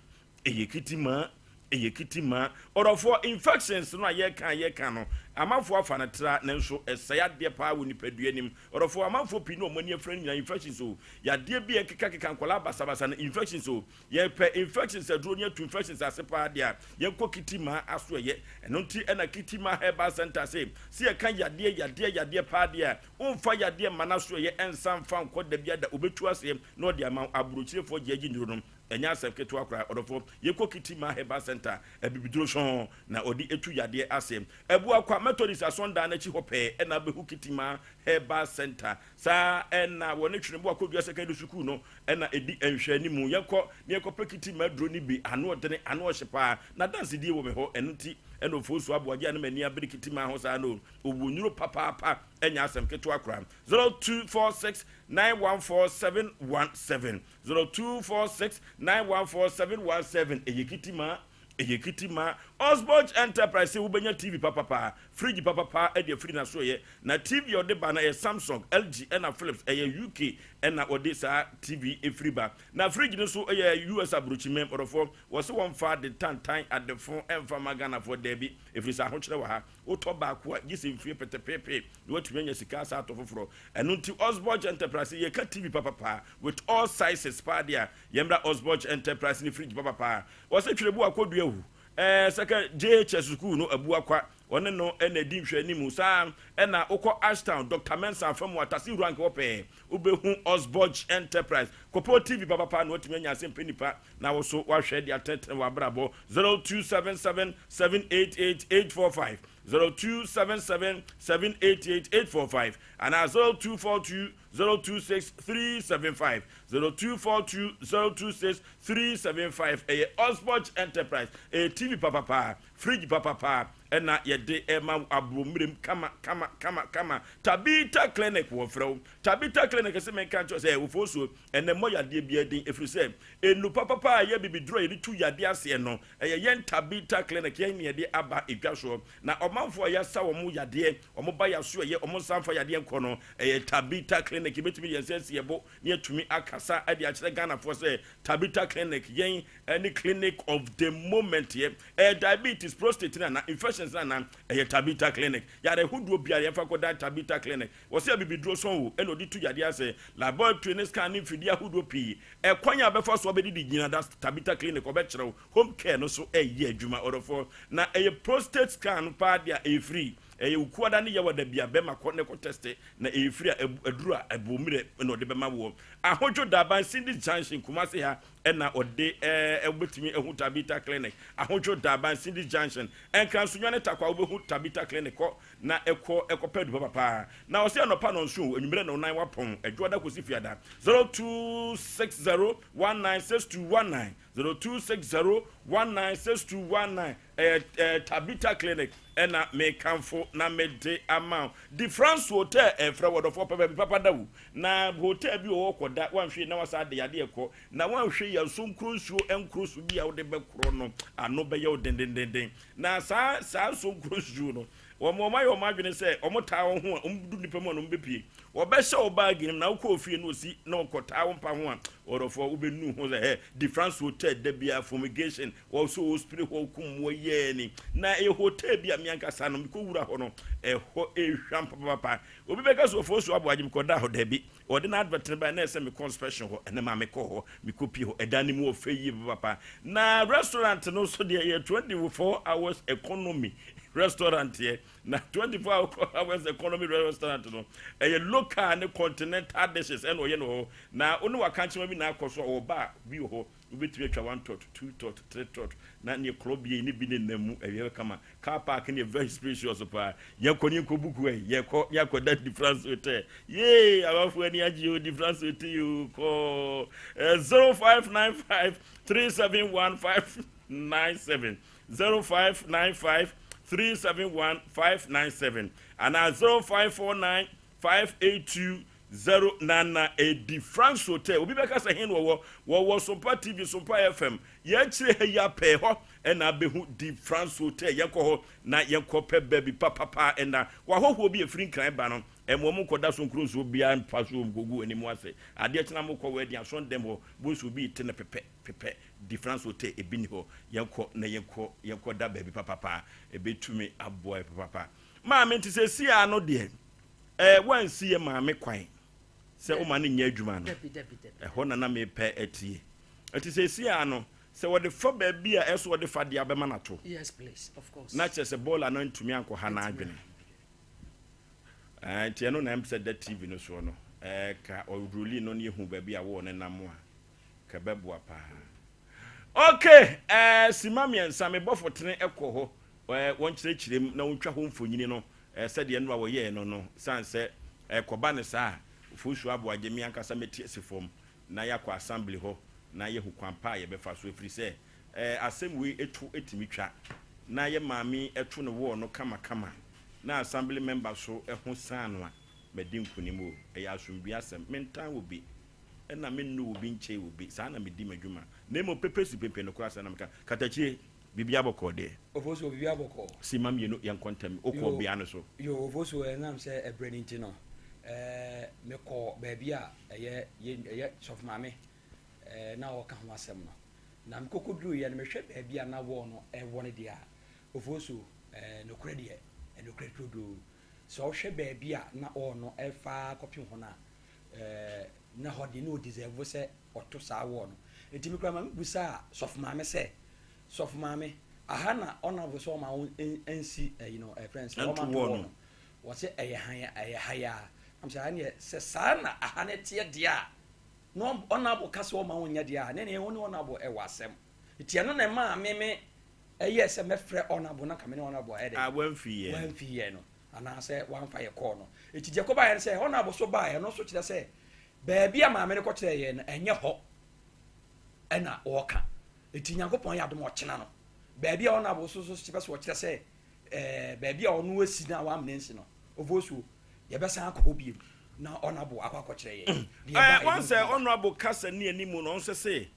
Ɛyɛ kitimaa. Ɛyɛ kitimaa. Ɔdɔfoɔ, infections no a yɛreka a yɛreka no, amanfoɔ afa no tra, nanso ɛsɛe adeɛ paa wɔ nipadua no mu. Ɔdɔfoɔ, amanfoɔ pii ne wɔn ani afira no nyinaa infections o. Yadeɛ bi a ɛkekakeka nkwadaa basabasa no, infections o. Yɛpɛ infections aduro ne atu infections ase paa deɛ a, yɛnkɔ Kitimaa asoɛeɛ. Ɛno nti na Kitimaa Herbal Centre se, sɛ yɛka yadeɛ, yadeɛ, yadeɛ paa deɛ a, womfa yadeɛ mma no asoɛeɛ nsa mfa nkɔ da biara da, ɔbɛtu aseɛ na ɔde ama wo. Aburokyirefoɔ gye agye nnuro no. Ɛnyɛ asɛm ketewa koraa, ɔdɔfo. Yɛkɔ Kitima Herbal Centre, abibiduro sɔnn na ɔde tu yadeɛ ase. Abuakwa Methodist asɔndan no akyi hɔ pɛɛ na wobɛhu Kitima Herbal Centre. Saa ara na wɔne Tweneboa Kodua Secondary Sukuu no na ɛdi nhwɛanimu. Yɛnkɔ na yɛnkɔpɛ Kitima aduro no bi. Ano ɔdene, ano ɔhye paa. N'adansedie wɔ me hɔ, ɛno nti na Ofosu Aboagye a na m'ani abere Kitima ho saa no. Ɔwɔ nnuro papaapa, ɛnyɛ asɛm ketewa koraa. 0246 914 717. 0246 914 717 Ɛyɛ kitima, ɛyɛ kitima. Osborge Enterprise sɛ wobɛnya TV papapa, fridge papapa de afiri n'asoɛeɛ. Na TV a ɔde ba no ɛyɛ Samsung, LG ɛna Philips, ɛyɛ UK ɛna ɔde saa TV firi ba. Na fridge no nso ɛyɛ US aburokyimɛm. Ɔdɔfoɔ, wɔse wɔmfa ade tantan, adefo ɛmfa mma Ghanafoɔ, daabi, ɛfiri sɛ ahokyerɛ wɔ ha. Wotɔ baako a, gye sɛ mfie petepeepee na woatumi anya sika asan atɔ foforɔ. Ɛno nti Osborge Enterprise yɛka TV papapa with all sizes paa deɛ a, yɛmmra Osborge Enterprise ne fridge papapa. Wɔse Twerɛbu akɔdua hu ɛɛ sɛkɛ JHS sukuu no abu akwa, wɔne no na ɛdi nhwɛanimu. Saa ara na wokɔ Ashtown, Doctor Mensah afa mu a, Tase Rank hɔ pɛɛ wobɛhu Osborge Enterprise. Kɔpɛ TV papapa na woatumi anya asɛmpɛ nipa na wo so woahwɛ de atenetene w'abrabɔ. 0277 788 845, 0277 788 845 anaa 0242 026 375, 0242 026 375. Ɛyɛ Osborge Enterprise. Ɛyɛ TV papapa, fridge papapa ɛna yɛde ɛma wo aborɔmmerem kama kama kama kama. Tabitha Clinic wɔfrɛ wo. Tabitha Clinic sɛ menka nkyerɛ wo sɛ wofoɔ suo ɛnɛ mmɔ yadeɛ biara din ɛfiri sɛ nnuru papapa a ɛyɛ bibiduro a yɛde tu yadeɛ aseɛ no ɛyɛ yɛn Tabitha Clinic yɛn ne yɛde aba edwa soɔ na ɔmanfoɔ a yɛasa wɔn yadeɛ wɔn ba yɛaso ɛyɛ wɔn nsa mfa yadeɛ nkɔ no ɛyɛ Tabitha Clinic yɛbɛtumi de yɛn nsa asi yɛn bo na yɛatumi akasa de akyerɛ Ghanafoɔ sɛ Tabitha Clinic yɛn ne clinic of the moment yɛ ɛyɛ diabetes prostate no anaa infections no anaa ɛyɛ Tabitha Clinic yare hodoɔ biara yɛmfa kɔdan Tabitha Clinic Wɔse abibiduro sɔn o ɛna ɔde tu yadeɛ ase, laboratory ne scan ne mfidie ahodoɔ pii. Ɛkwan a bɛfa so abɛdidi gyina da Tabitha clinic ɔbɛkyerɛ wo. Home care no so ɛyɛ adwuma ɔdɔfoɔ. Na ɛyɛ prostate scan no paa deɛ a ɛyɛ free. Ɛyɛ Wukuada ne Yawada bia bɛma kɔ ne kɔ teste na ɛyɛ free a aduro a ɛboɔ mmerɛ na ɔde bɛma woɔ. Ahodwo Daban Cindy's Junction Kumasi ha ɛna ɔde ɛɛ wobɛtumi ahu Tabitha clinic. Ahodwo Daban Cindy's Junction Nkran Sunyani Tarkwa wobɛhu Tabitha clinic kɔ Na ɛkɔ ɛkɔpɛ adu papa paa. Na ɔse anɔpa nɔnson o, anwummerɛ nɔnan wapɔn, ɛdwoada kɔsi fiada. 0260 196219, 0260 196219, ɛyɛ ɛɛ Tabitha Clinic ɛna mekamfo na mede ama wo. Di France Hotel ɛfrɛ wo ɔdɔfoɔ pɛ baabi papa da o. Na hotel bi wɔ hɔ kɔ da, woanhwɛ yie na wasan de yadeɛ kɔ. Na woanhwɛ yie a nsonkuro nsuo nkoro so bi a wode bɛkorɔ no ano bɛyɛ wo dendendenden. Na saa saa nsonkuro nsuo no, wɔn wɔn ayɛ wɔn adwene sɛ wɔn taa wɔn ho a wɔn du nipa mu a na wɔn bɛpie. Wɔbɛhyɛ wo baagi no mu na wokɔ ofie na osi na ɔkɔ taa wo mpa ho a, ɔdɔfoɔ wobɛnu ho sɛ hɛ difference hotel da biara fumigation wɔ so wɔ spray hɔ kum mmoa yɛɛ ni. Na ɛyɛ hotel bi a me ankasa no mekɔ wura hɔ no ɛhɔ ɛhwam papapapa. Obi bɛka sɛ ɔfoɔ so aboagye mekɔda hɔ daabi. Ɔde n'advert no bae na ɛsɛ mekɔ inspection hɔ, ɛna maa mekɔɔ hɔ, mekɔ pie hɔ, ɛdan no mu wɔ fɛ yie papapa. Na restaurant no nso deɛ ɛyɛ 24 hours economy restaurant yɛ, na 24 hours economy restaurant no ɛyɛ local ne continental dishes ɛna ɔyɛ no hɔ. Na wo ne wakankyema bi na akɔ so a ɔwɔ bar bi wɔ hɔ, wobɛtumi atwa one tot, two tot, three tot, na neɛ korɔ bie ne bi ne nam mu, ɛyɛ kama. Car park no yɛ very spacious paa. Yɛkɔ ne yɛnkɔ buku ɛ. Yɛkɔ ne akɔda Di France Hotel. Yee, amanfoɔ ani agye o, Di France Hotel o, kɔɔ. Eh, 0595 371 597. 0595 371 597. Anaa 0549 582 0 nana ɛdi France Hotel. Obi bɛka sɛ he na wɔwɔ? Wɔwɔ Sompa TV, Sompa FM. Yɛakyire ha yi apɛɛ hɔ. Ɛna abɛhu Di France Hotel. Yɛnkɔ hɔ na yɛnkɔ pɛ baabi papapa ɛna. Wahɔhoɔ bi ɛfiri Nkran ba no, ɛma wɔn nkɔda so nkuro nsuo biara mfa so nkɔgu anim ase. Adeɛ kyena mokɔ wedding asɔndɛm hɔ, bo nsuo bi rete no pepɛ pepɛ. Di France Hotel ebi nni hɔ. Yɛnkɔ na yɛnkɔ yɛnkɔ da baabi papapa. Ɛbɛtumi aboa yɛ papapa. Maame nti seesei ara no deɛ, ɛɛ woansi yɛ maame kwan sɛ woma no nyɛ adwuma no. Ɛhɔ na na mepɛ atie. Nti seesei ara no, sɛ wɔde fa baabi a ɛsɛ wɔde fa deɛ abɛma no ato. Yes please, of course. Na kyerɛ sɛ bɔɔla no antumi ankɔha n'adwene. Ɛɛ nti ɛno na ɛm sɛ da TV no soɔ no. Ɛɛ ka ɔroli no ne ehu baabi a wɔɔ ne nam a, ka ɛbɛboa paa. Okay, ɛɛ sima mmiɛnsa me bɔfo tene kɔ hɔ ɛɛ wɔnkyerɛkyerɛ mu na wɔntwa hɔ mfonyini no ɛɛ sɛdeɛ nnora wɔyɛɛ no no sane sɛ ɛkɔba no saa a Ofosu Aboagye me ankasa mɛti asi fam na yɛakɔ assembly hɔ na yɛahu kwan pa a yɛbɛfa so ɛfiri sɛ ɛɛ asɛm wei to tumi twa na yɛ maame yi to ne wall no kama kama na assembly member so ho san no a madi nkunim o ɛyɛ asomdwie asɛm mentan obi ɛna mennɔ obi nkyɛe obi saa na medi m'adwuma na mmom pepe si pepe nokorɛ asɛm na meka katakyie biribiara bɔkɔɔ deɛ. Ofosuo biribiara bɔkɔɔ. Simma mmienu yɛnkɔ ntɛm wokɔɔ bea no so. Yoo Ofosuo ɛnam sɛ ɛbrɛ no nti no ɛɛ mekɔɔ baabi a ɛyɛ yɛ ɛyɛ sɔfo maame ɛɛ na ɔka ho asɛm no na mekɔkɔ duruiɛ no mehwɛ baabi a na wɔɔ no ɛwɔ no deɛ a Ofosuo ɛɛ nokorɛ deɛ ɛnokorɛ turodoo sɛ ɔhwɛ baabi a na wɔɔ no ɛfa kɔpem hɔ no a ɛɛ na hɔ deɛ na ɔdeserve sɛ ɔto saa wɔɔ no nti me koraa ma mebusaa sɔfo maame sɛ Sɔfo maame, aha na ɔnafo sɛ ɔma wo nsi ɛyi no ɛfrɛ nsɛ ɔma nto wɔ no. Wɔsɛ ɛyɛ han ɛyɛ ha ya. Nam sɛ ɛneɛ sɛ saa na aha no teɛ deɛ a na ɔnafo ka sɛ ɔma wo nyɛ deɛ a ne neɛ wo ne ɔnafo ɛwɔ asɛm. Nti ɛno na ɛmaa me me ɛyɛ sɛ mɛfrɛ ɔnafo na nka me ne ɔnafo ayɛ dɛ. Ah, wamfi yɛ. Wamfi yɛ no anaasɛ wamfa yɛ kɔɔ no. Nti deɛ kɔbaeɛ no sɛ ɔnafo so baeɛ no nso kyerɛ sɛ baabi a maame no kɔkyerɛ yɛ no ɛnyɛ hɔ ɛna ɔɔka. Enti Nyankopɔn yɛ adom a ɔkyena no, baabi a ɔno aboso so pɛ sɛ ɔkyerɛ sɛ ɛɛ baabi a ɔno asi no a wamena nsi no, Ofosuo, yɛbɛsan akɔ hɔ bio na ɔno abo akɔ akɔkyerɛ yɛn. Deɛ ɛbaeɛ Ɛɛ, wɔn no sɛ mu. ɔno abo kasa ne anim no, ɔnso se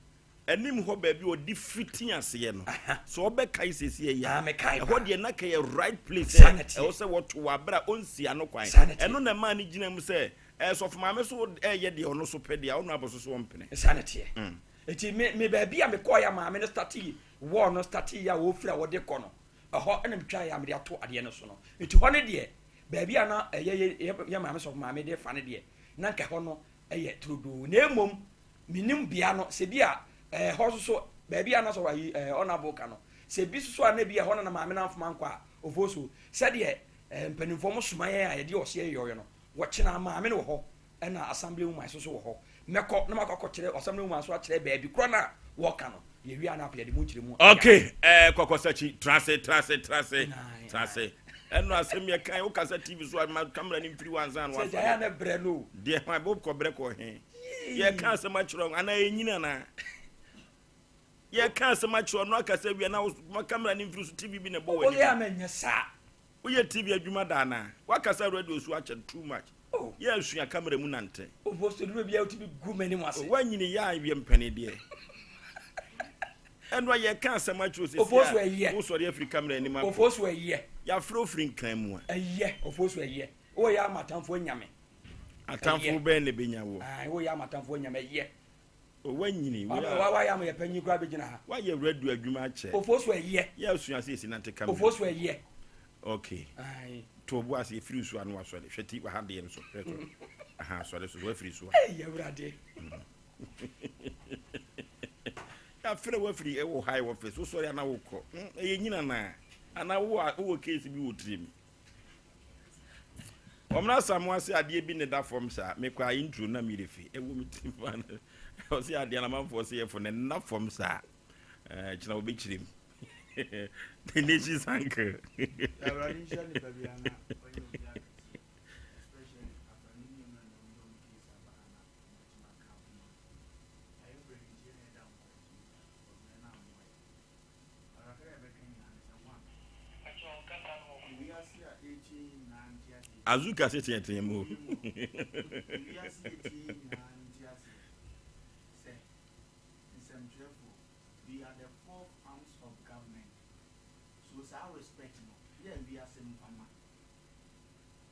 anim hɔ baabi a ɔde fiti aseɛ no, sɛ ɔbɛkae seesei yi a, Ah, mekae ɛhɔ paa. deɛ na kɛyɛ right place Saa sɛ na ɛteɛ. ɛwɔ sɛ wɔto wɔ abere a ɔnsi ano kwan. Saa na ɛteɛ. Ɛno na ɛmaa no gyina mu sɛ, ɛɛ, sɔfo maame so ɛɛyɛ deɛ ɔno so pɛ deɛ a, ɔno abo so so ɔmpene. Saa na ɛteɛ. Nti me me baabi a mekɔɔeɛ a maame no startee wall no startee a wɔfiri a wɔde kɔ no, ɛhɔ na metwaeɛ a mede ato adeɛ no so no. Nti hɔ no deɛ, baabi a na ɛyɛ yɛ yɛ maame sɔfo maame de fa no deɛ, na nka ɛhɔ no yɛ turodoo. Na mmom, menim bea no, sɛ bi a ɛɛ hɔ nso so, baabi a na sɔfo ayi ɛɛ ɔnabo ka no, sɛ bi nso so a na bi a ɛhɔ no na maame no amfoma ankɔ a, ofosuo, sɛdeɛ ɛɛ mpanimfoɔ mo soma yɛn a yɛde ɔseɛ yɔyɔ no, wɔkyena maame no wɔ hɔ, Ɛna assembly woman nso so wɔ hɔ. Mɛkɔ na makɔ akɔkyerɛ assembly woman nso akyerɛ baabi korɔ no a wɔka no. Yɛwie a na afei yɛde mu nkyerɛmu ayɛ. Okay, eh, kɔkɔsakyi, tra ase, tra ase, tra ase, tra ase. Ɛno asɛm yɛ kan, wokasa TV so a ma camera no mfiri hɔ ansa na Sɛ wasɔre. gyae a na brɛ no o. Deɛ hwan bɛ wokɔ brɛ kɔ he? Yɛka asɛm akyerɛ wo anaa ɛnyini anaa? Yɛka asɛm akyerɛ wo no akasa wie na ma camera no mfiri so TV bi na ɛbɔ w'anim. Woyɛ a mɛnyɛ saa. Woyɛ TV adwuma da anaa? Wakasa radio so akyɛ too much. Yɛ asua camera mu nante. Oboso duro bia wotumi gu m'anim ase. Wanyini yɛ a yɛ mpɛne deɛ. Ɛno a yɛka asɛm akyerɛ sɛ Ofosu ɛyɛ. Wosɔre afiri camera anim akɔ. Ofosu ɛyɛ. Yɛafrɛ wo firi nkran mu a. Ɛyɛ ofosu ɛyɛ. Woyɛ ama atamfoɔ anya me. Atamfoɔ bɛn na ɛbɛnya woɔ? Ae woyɛ ama atamfoɔ anya me ɛyɛ. O wanyini. Wa wa wayɛ ama yɛ panyin koraa bɛgyina ha. Wayɛ radio adwuma akyɛ. Ofosu ɛyɛ. Yɛ asua sɛ yɛsi nante camera. Ofosu ɛyɛ. Okay. Ae. To bo ase efiri so ano asɔre. Hwɛ ti waha deɛ no so. Hwɛ so. Aha asɔre so. Wafiri so. Ei awurade. Yɛafrɛ wafiri ɛwɔ high office. Wosɔre ana wokɔ. Ɛyɛ nyina na. Ana wo wɔ case bi wɔ tirim. Ɔmena Asamoah se adeɛ bi ne da fam saa. Mekɔ a intro na mire fi. Ɛwɔ me tirim paa. Ɔse adeɛ na amanfoɔ se yɛfo ne nna fam saa. Kyena wɔbɛkyerɛ mu. The nation's uncle. Awurade nhyira nipa biara na ɔnyɛ obiara kɛseɛ especially abrane ne mmerɛ na ɔmo de ɔmo case aba ha na ɔmo atumi aka abom a ayɛ brɛ no nti yɛn na yɛda nkwa nti ɔbrɛ no ammoa yɛn ɔkakra a yɛbɛka nyinaa ne sɛ one ewiase a ɛretie yi nyinaa nte aseɛ Azuka se teatea mu o. Ewiase a ɛretie yi nyinaa nte aseɛ sɛ nsɛmtwerɛfoɔ we are the fourth arms of government. saa respect no yɛ a wiase mfa ma.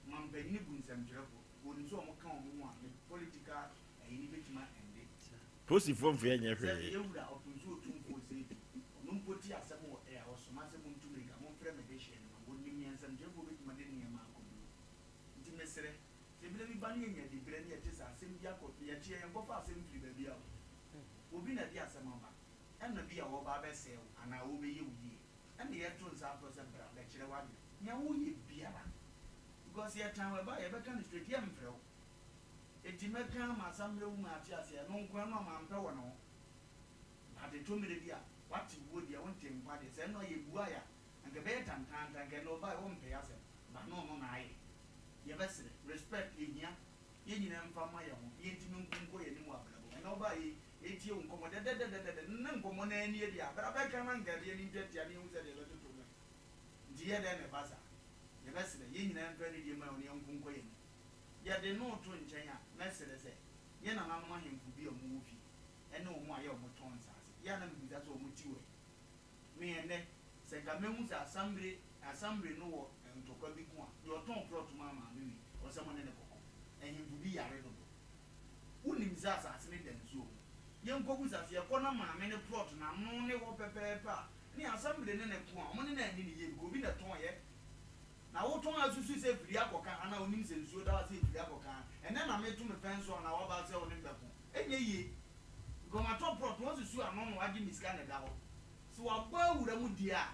Mampanyini bu nsɛmtwerɛfoɔ, wɔnim sɛ wɔn ka wɔn ho a ne political ayi no bɛtumi a ɛnde. Posifoɔ mfeɛ nyɛ Sɛ hwee. yɛ wura ɔpem so otumfoɔ osei tu, ɔno mpo te asɛm wɔ air ɔsoma sɛ montu mirika momfrɛ me dehyeɛ no ma wɔnim nea nsɛmtwerɛfoɔ bɛtumi de nneɛma akɔduru. Nti mesrɛ, sɛ berɛ bi ba na yɛnya diberɛ na yɛte sɛ asɛm bi akɔ, yɛteɛ yɛnkɔfa asɛm mfiri baabi a o, obi na ɛde asɛm aba, ɛna bi a ɔreba abɛsɛe wo anaa ɔrebɛyɛ wo yie, ɛna yɛto nsa afrɛ wo sɛ bra bɛkyerɛ w'adwene. Nea woyɛ biara, because yɛtan wo ɛba a yɛbɛka no straight, yɛmfrɛ wo. Enti mɛka ama asammerɛ wu ma ate aseɛ, ɛno nko ara no a mampɛ wɔ ne ho. But ɛtɔ mmerɛ bi a, woate wuo deɛ, wonte nkwa deɛ, sɛ ɛno a yɛbuaeɛ a, anka ɛbɛyɛ tantaantan, anka ɛnnɛ ɔbaeɛ ɔmpɛ y'asɛm, but na ɔno na ayɛ. Yɛbɛsrɛ, respect ɛhia, yɛn nyinaa mfa mma yɛn ho, na yɛntumi nko nkɔ yɛn anim wɔ abrabɔ mu. Ɛnnɛ wobaeɛ yi, yɛtie wo nkɔmmɔ dɛdɛdɛdɛdɛdɛ, ne nkɔmmɔ no ara nie deɛ a, bra bɛka na anka ɛdeɛ no ntwa tia na yɛnhu sɛdeɛ yɛbɛtoto mu ɛ. Nti yɛ dɛn na ɛba saa? Yɛbɛsrɛ, yɛn nyinaa mfa anidie mma yɛn ho na yɛnko nkɔ yɛn anim. Yɛde no reto nkyɛn a, mɛsrɛ sɛ, yɛn nananom ahemfo bi a wɔwɔ fie ne wɔn a yɛ wɔtɔn nsaase, yɛ a na mebisa sɛ wɔn ti wɔ he? Me ɛnnɛ, sɛ nka mɛhu sɛ asambire asambire no wɔ ntɔkwa bi ko a, deɛ ɔtɔn prɔt maa maame wei, ɛwɔ sɛ mo ne no kɔko. Ahemfo bi yare dodo. Wonim sɛ asase no da nsuo ho. Yɛnkɔbisa, sɛ yɛkɔ na maame no prɔt no ano ne hɔ pɛpɛɛpɛ a, ne asambire ne no ko a, wɔn ne no anni no yie because obi na ɛtɔn yɛ. Na wotɔn asusu sɛ firi akɔka ha na wonim sɛ nsuo da hɔ sɛ firi akɔka ha. Ɛnnɛ na meto me fɛn so anaa waba sɛ wo ne me bɛko. Ɛnyɛ yie. Because matɔ prɔt na wasusu ano na wagye me sika na ɛda hɔ. Sɛ wabɔ awura mu deɛ a,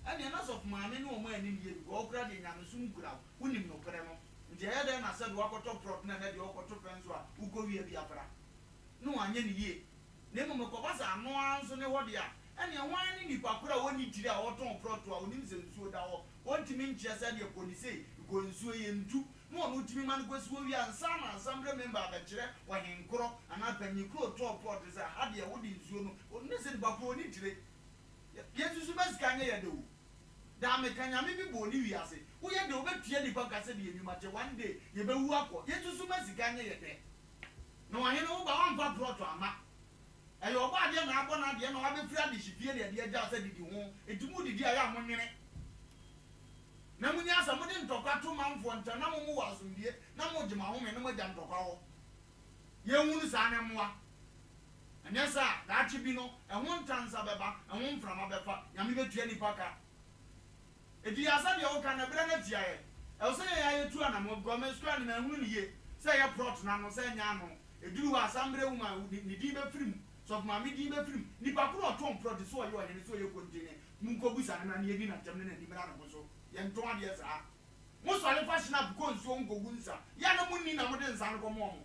ɛnneɛ na sɔfo maame ne wɔn anni no yie because wo koraa deɛ nyamesom kura wo, wonim nokorɛ no. Nti ɛyɛ dɛn na sɛbe woakɔtɔ prɔt na ɛnnɛ deɛ wokɔto fɛn so a wokɔwia bi afra? Ne wanyɛ no yie. Na mmom ɛkɔba sɛ ano ara nso ne hɔ deɛ a, ɛnneɛ hwan ne nipa korɔ a ɔnni tiri a ɔtɔn prɔto a ɔnim sɛ nsuo da hɔ, ɔntumi nkyerɛ sɛ deɛ kɔ ne sei, kɔ nsuo yi ntu, na ɔno tumi ma no kɔsi hɔ wie ansa na asamble member abɛkyerɛ ɔhenkorɔ anaa panyin korɔ ɔtɔɔ prɔto sɛ ha deɛ wode nsuo no, ɔnim sɛ nipa korɔ ɔnni tire. Yɛnsusu mma sika nyɛ yɛ dɛ o. Daa meka Nyame bi bɔɔ ne wiase, woyɛ dɛ wobɛtua nipa ka sɛdeɛ nnwuma te, one day yɛbɛwu akɔ, yɛnsusu mma sika nyɛ yɛ dɛ. Na ɔhene wo ba wamfa prɔto amma. Ɛyɛ ɔbɔadeɛ na abɔ n'adeɛ na wabɛfiri adehye fie na ɛde agyaa sɛ didi ho. Enti modidi a ɛyɛ a monwene. Na monya sɛ mode ntɔkwa to manfoɔ ntam na mo mowɔ asomdwie na mogye mo ahome na moagya ntɔkwa hɔ. Yɛnhunu saa na ɛmmoa. Anyɛ saa a, daakye bi no, ɛho ntansa bɛba, ɛho mframa bɛfa, Nyame bɛtua nnipa ka. Enti yɛ sɛdeɛ woka no, ɛberɛ no atia yɛn. Ɛwɔ sɛ yɛn ara yɛtu anamɔn because me square no manhunu no yie, sɛ ɛyɛ prɔt no ano, sɛ ɛnyɛ ano. Ɛduru hɔ a, Sambre woman, ne din bɛfiri mu, Sɔfo Maame din bɛfiri mu. Nipa ko no a ɔtɔn prɔt, sɛ ɔyɛ ɔhene, sɛ ɔyɛ kontene, monkɔbisa no mmra na yɛnni no atɛm na n'ani mmra ne ho so. Yɛntɔn adeɛ saa. Mosɔre fa hyinap kɔ nsuo ho kɔgu nsa, yɛ a na monni na mode nsa no kɔma wɔn.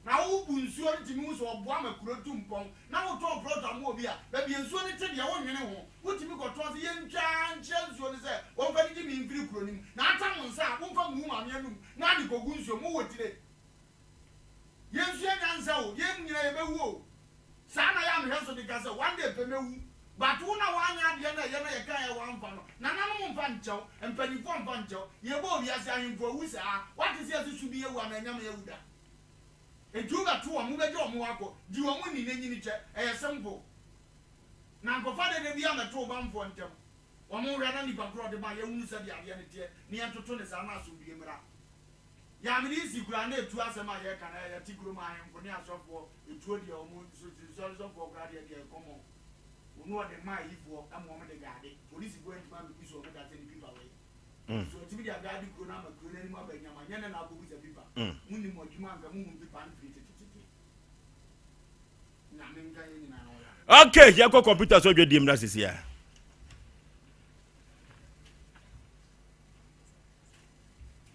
Na wo bu nsuo no tumi hu sɛ ɔboa ma kuro tu mpɔn na wo tɔn prɔto ama obi a, baabi a nsuo no te deɛ wo nnwene ho, wo tumi kɔ tɔn sɛ yɛntwa ara nkyerɛ nsuo no sɛ wɔmfa no gye me mfiri kuro no mu, na atam nsa a womfa ngu wo maame anum na ade kɔgu nsuo mu, wowɔ tire. Yɛnsua nyansa o, yɛn nyinaa yɛbɛwu o. Saa na yɛ a mehwɛ so de ka sɛ one day pɛ mɛwu, but wo na woanyɛ adeɛ no a ɛyɛ na yɛkaeɛ a woamfa no, nananom mfa nkyɛ wo, mpanimfoɔ mfa nkyɛ wo, yɛbɔɔ wiase ahemfo awu saa, woate sɛ yɛse su bi awu anaa anyame awu da? Enti wobɛto wɔn, wobɛgye wɔn hɔ akɔ, di wɔn ni na nyini kyɛ, ɛyɛ simple. Na nkɔfa dede biara mmɛto wo bamfoɔ ntam, wɔn nhwɛ na nipa korɔ ɔde ma yɛnhunu sɛdeɛ adeɛ no teɛ na yɛntoto no saa na asomdwie mmra. Yamini si koraa na etuo asɛm a yɛka no yɛte kurom ahemfo ne asɔfoɔ etuo deɛ wɔn nso nsɔre sɔfoɔ koraa deɛ deɛ ɛkɔmɔ wɔn ɔde ma ayifoɔ ɛma wɔn de gaade polisifoɔ ntumi amɛbu so wɔn da sɛ ne pipa wei so ɔtumi de agaade kuro no ama kuro no anim aba nyama nyɛ ne na akɔbu sɛ pipa mo nim adwuma anka mo hu pipa no firi tetetete nyame nka yɛ nyinaa ɔya. Okay, yɛkɔ kɔmputa so dwadie mmra sisi a.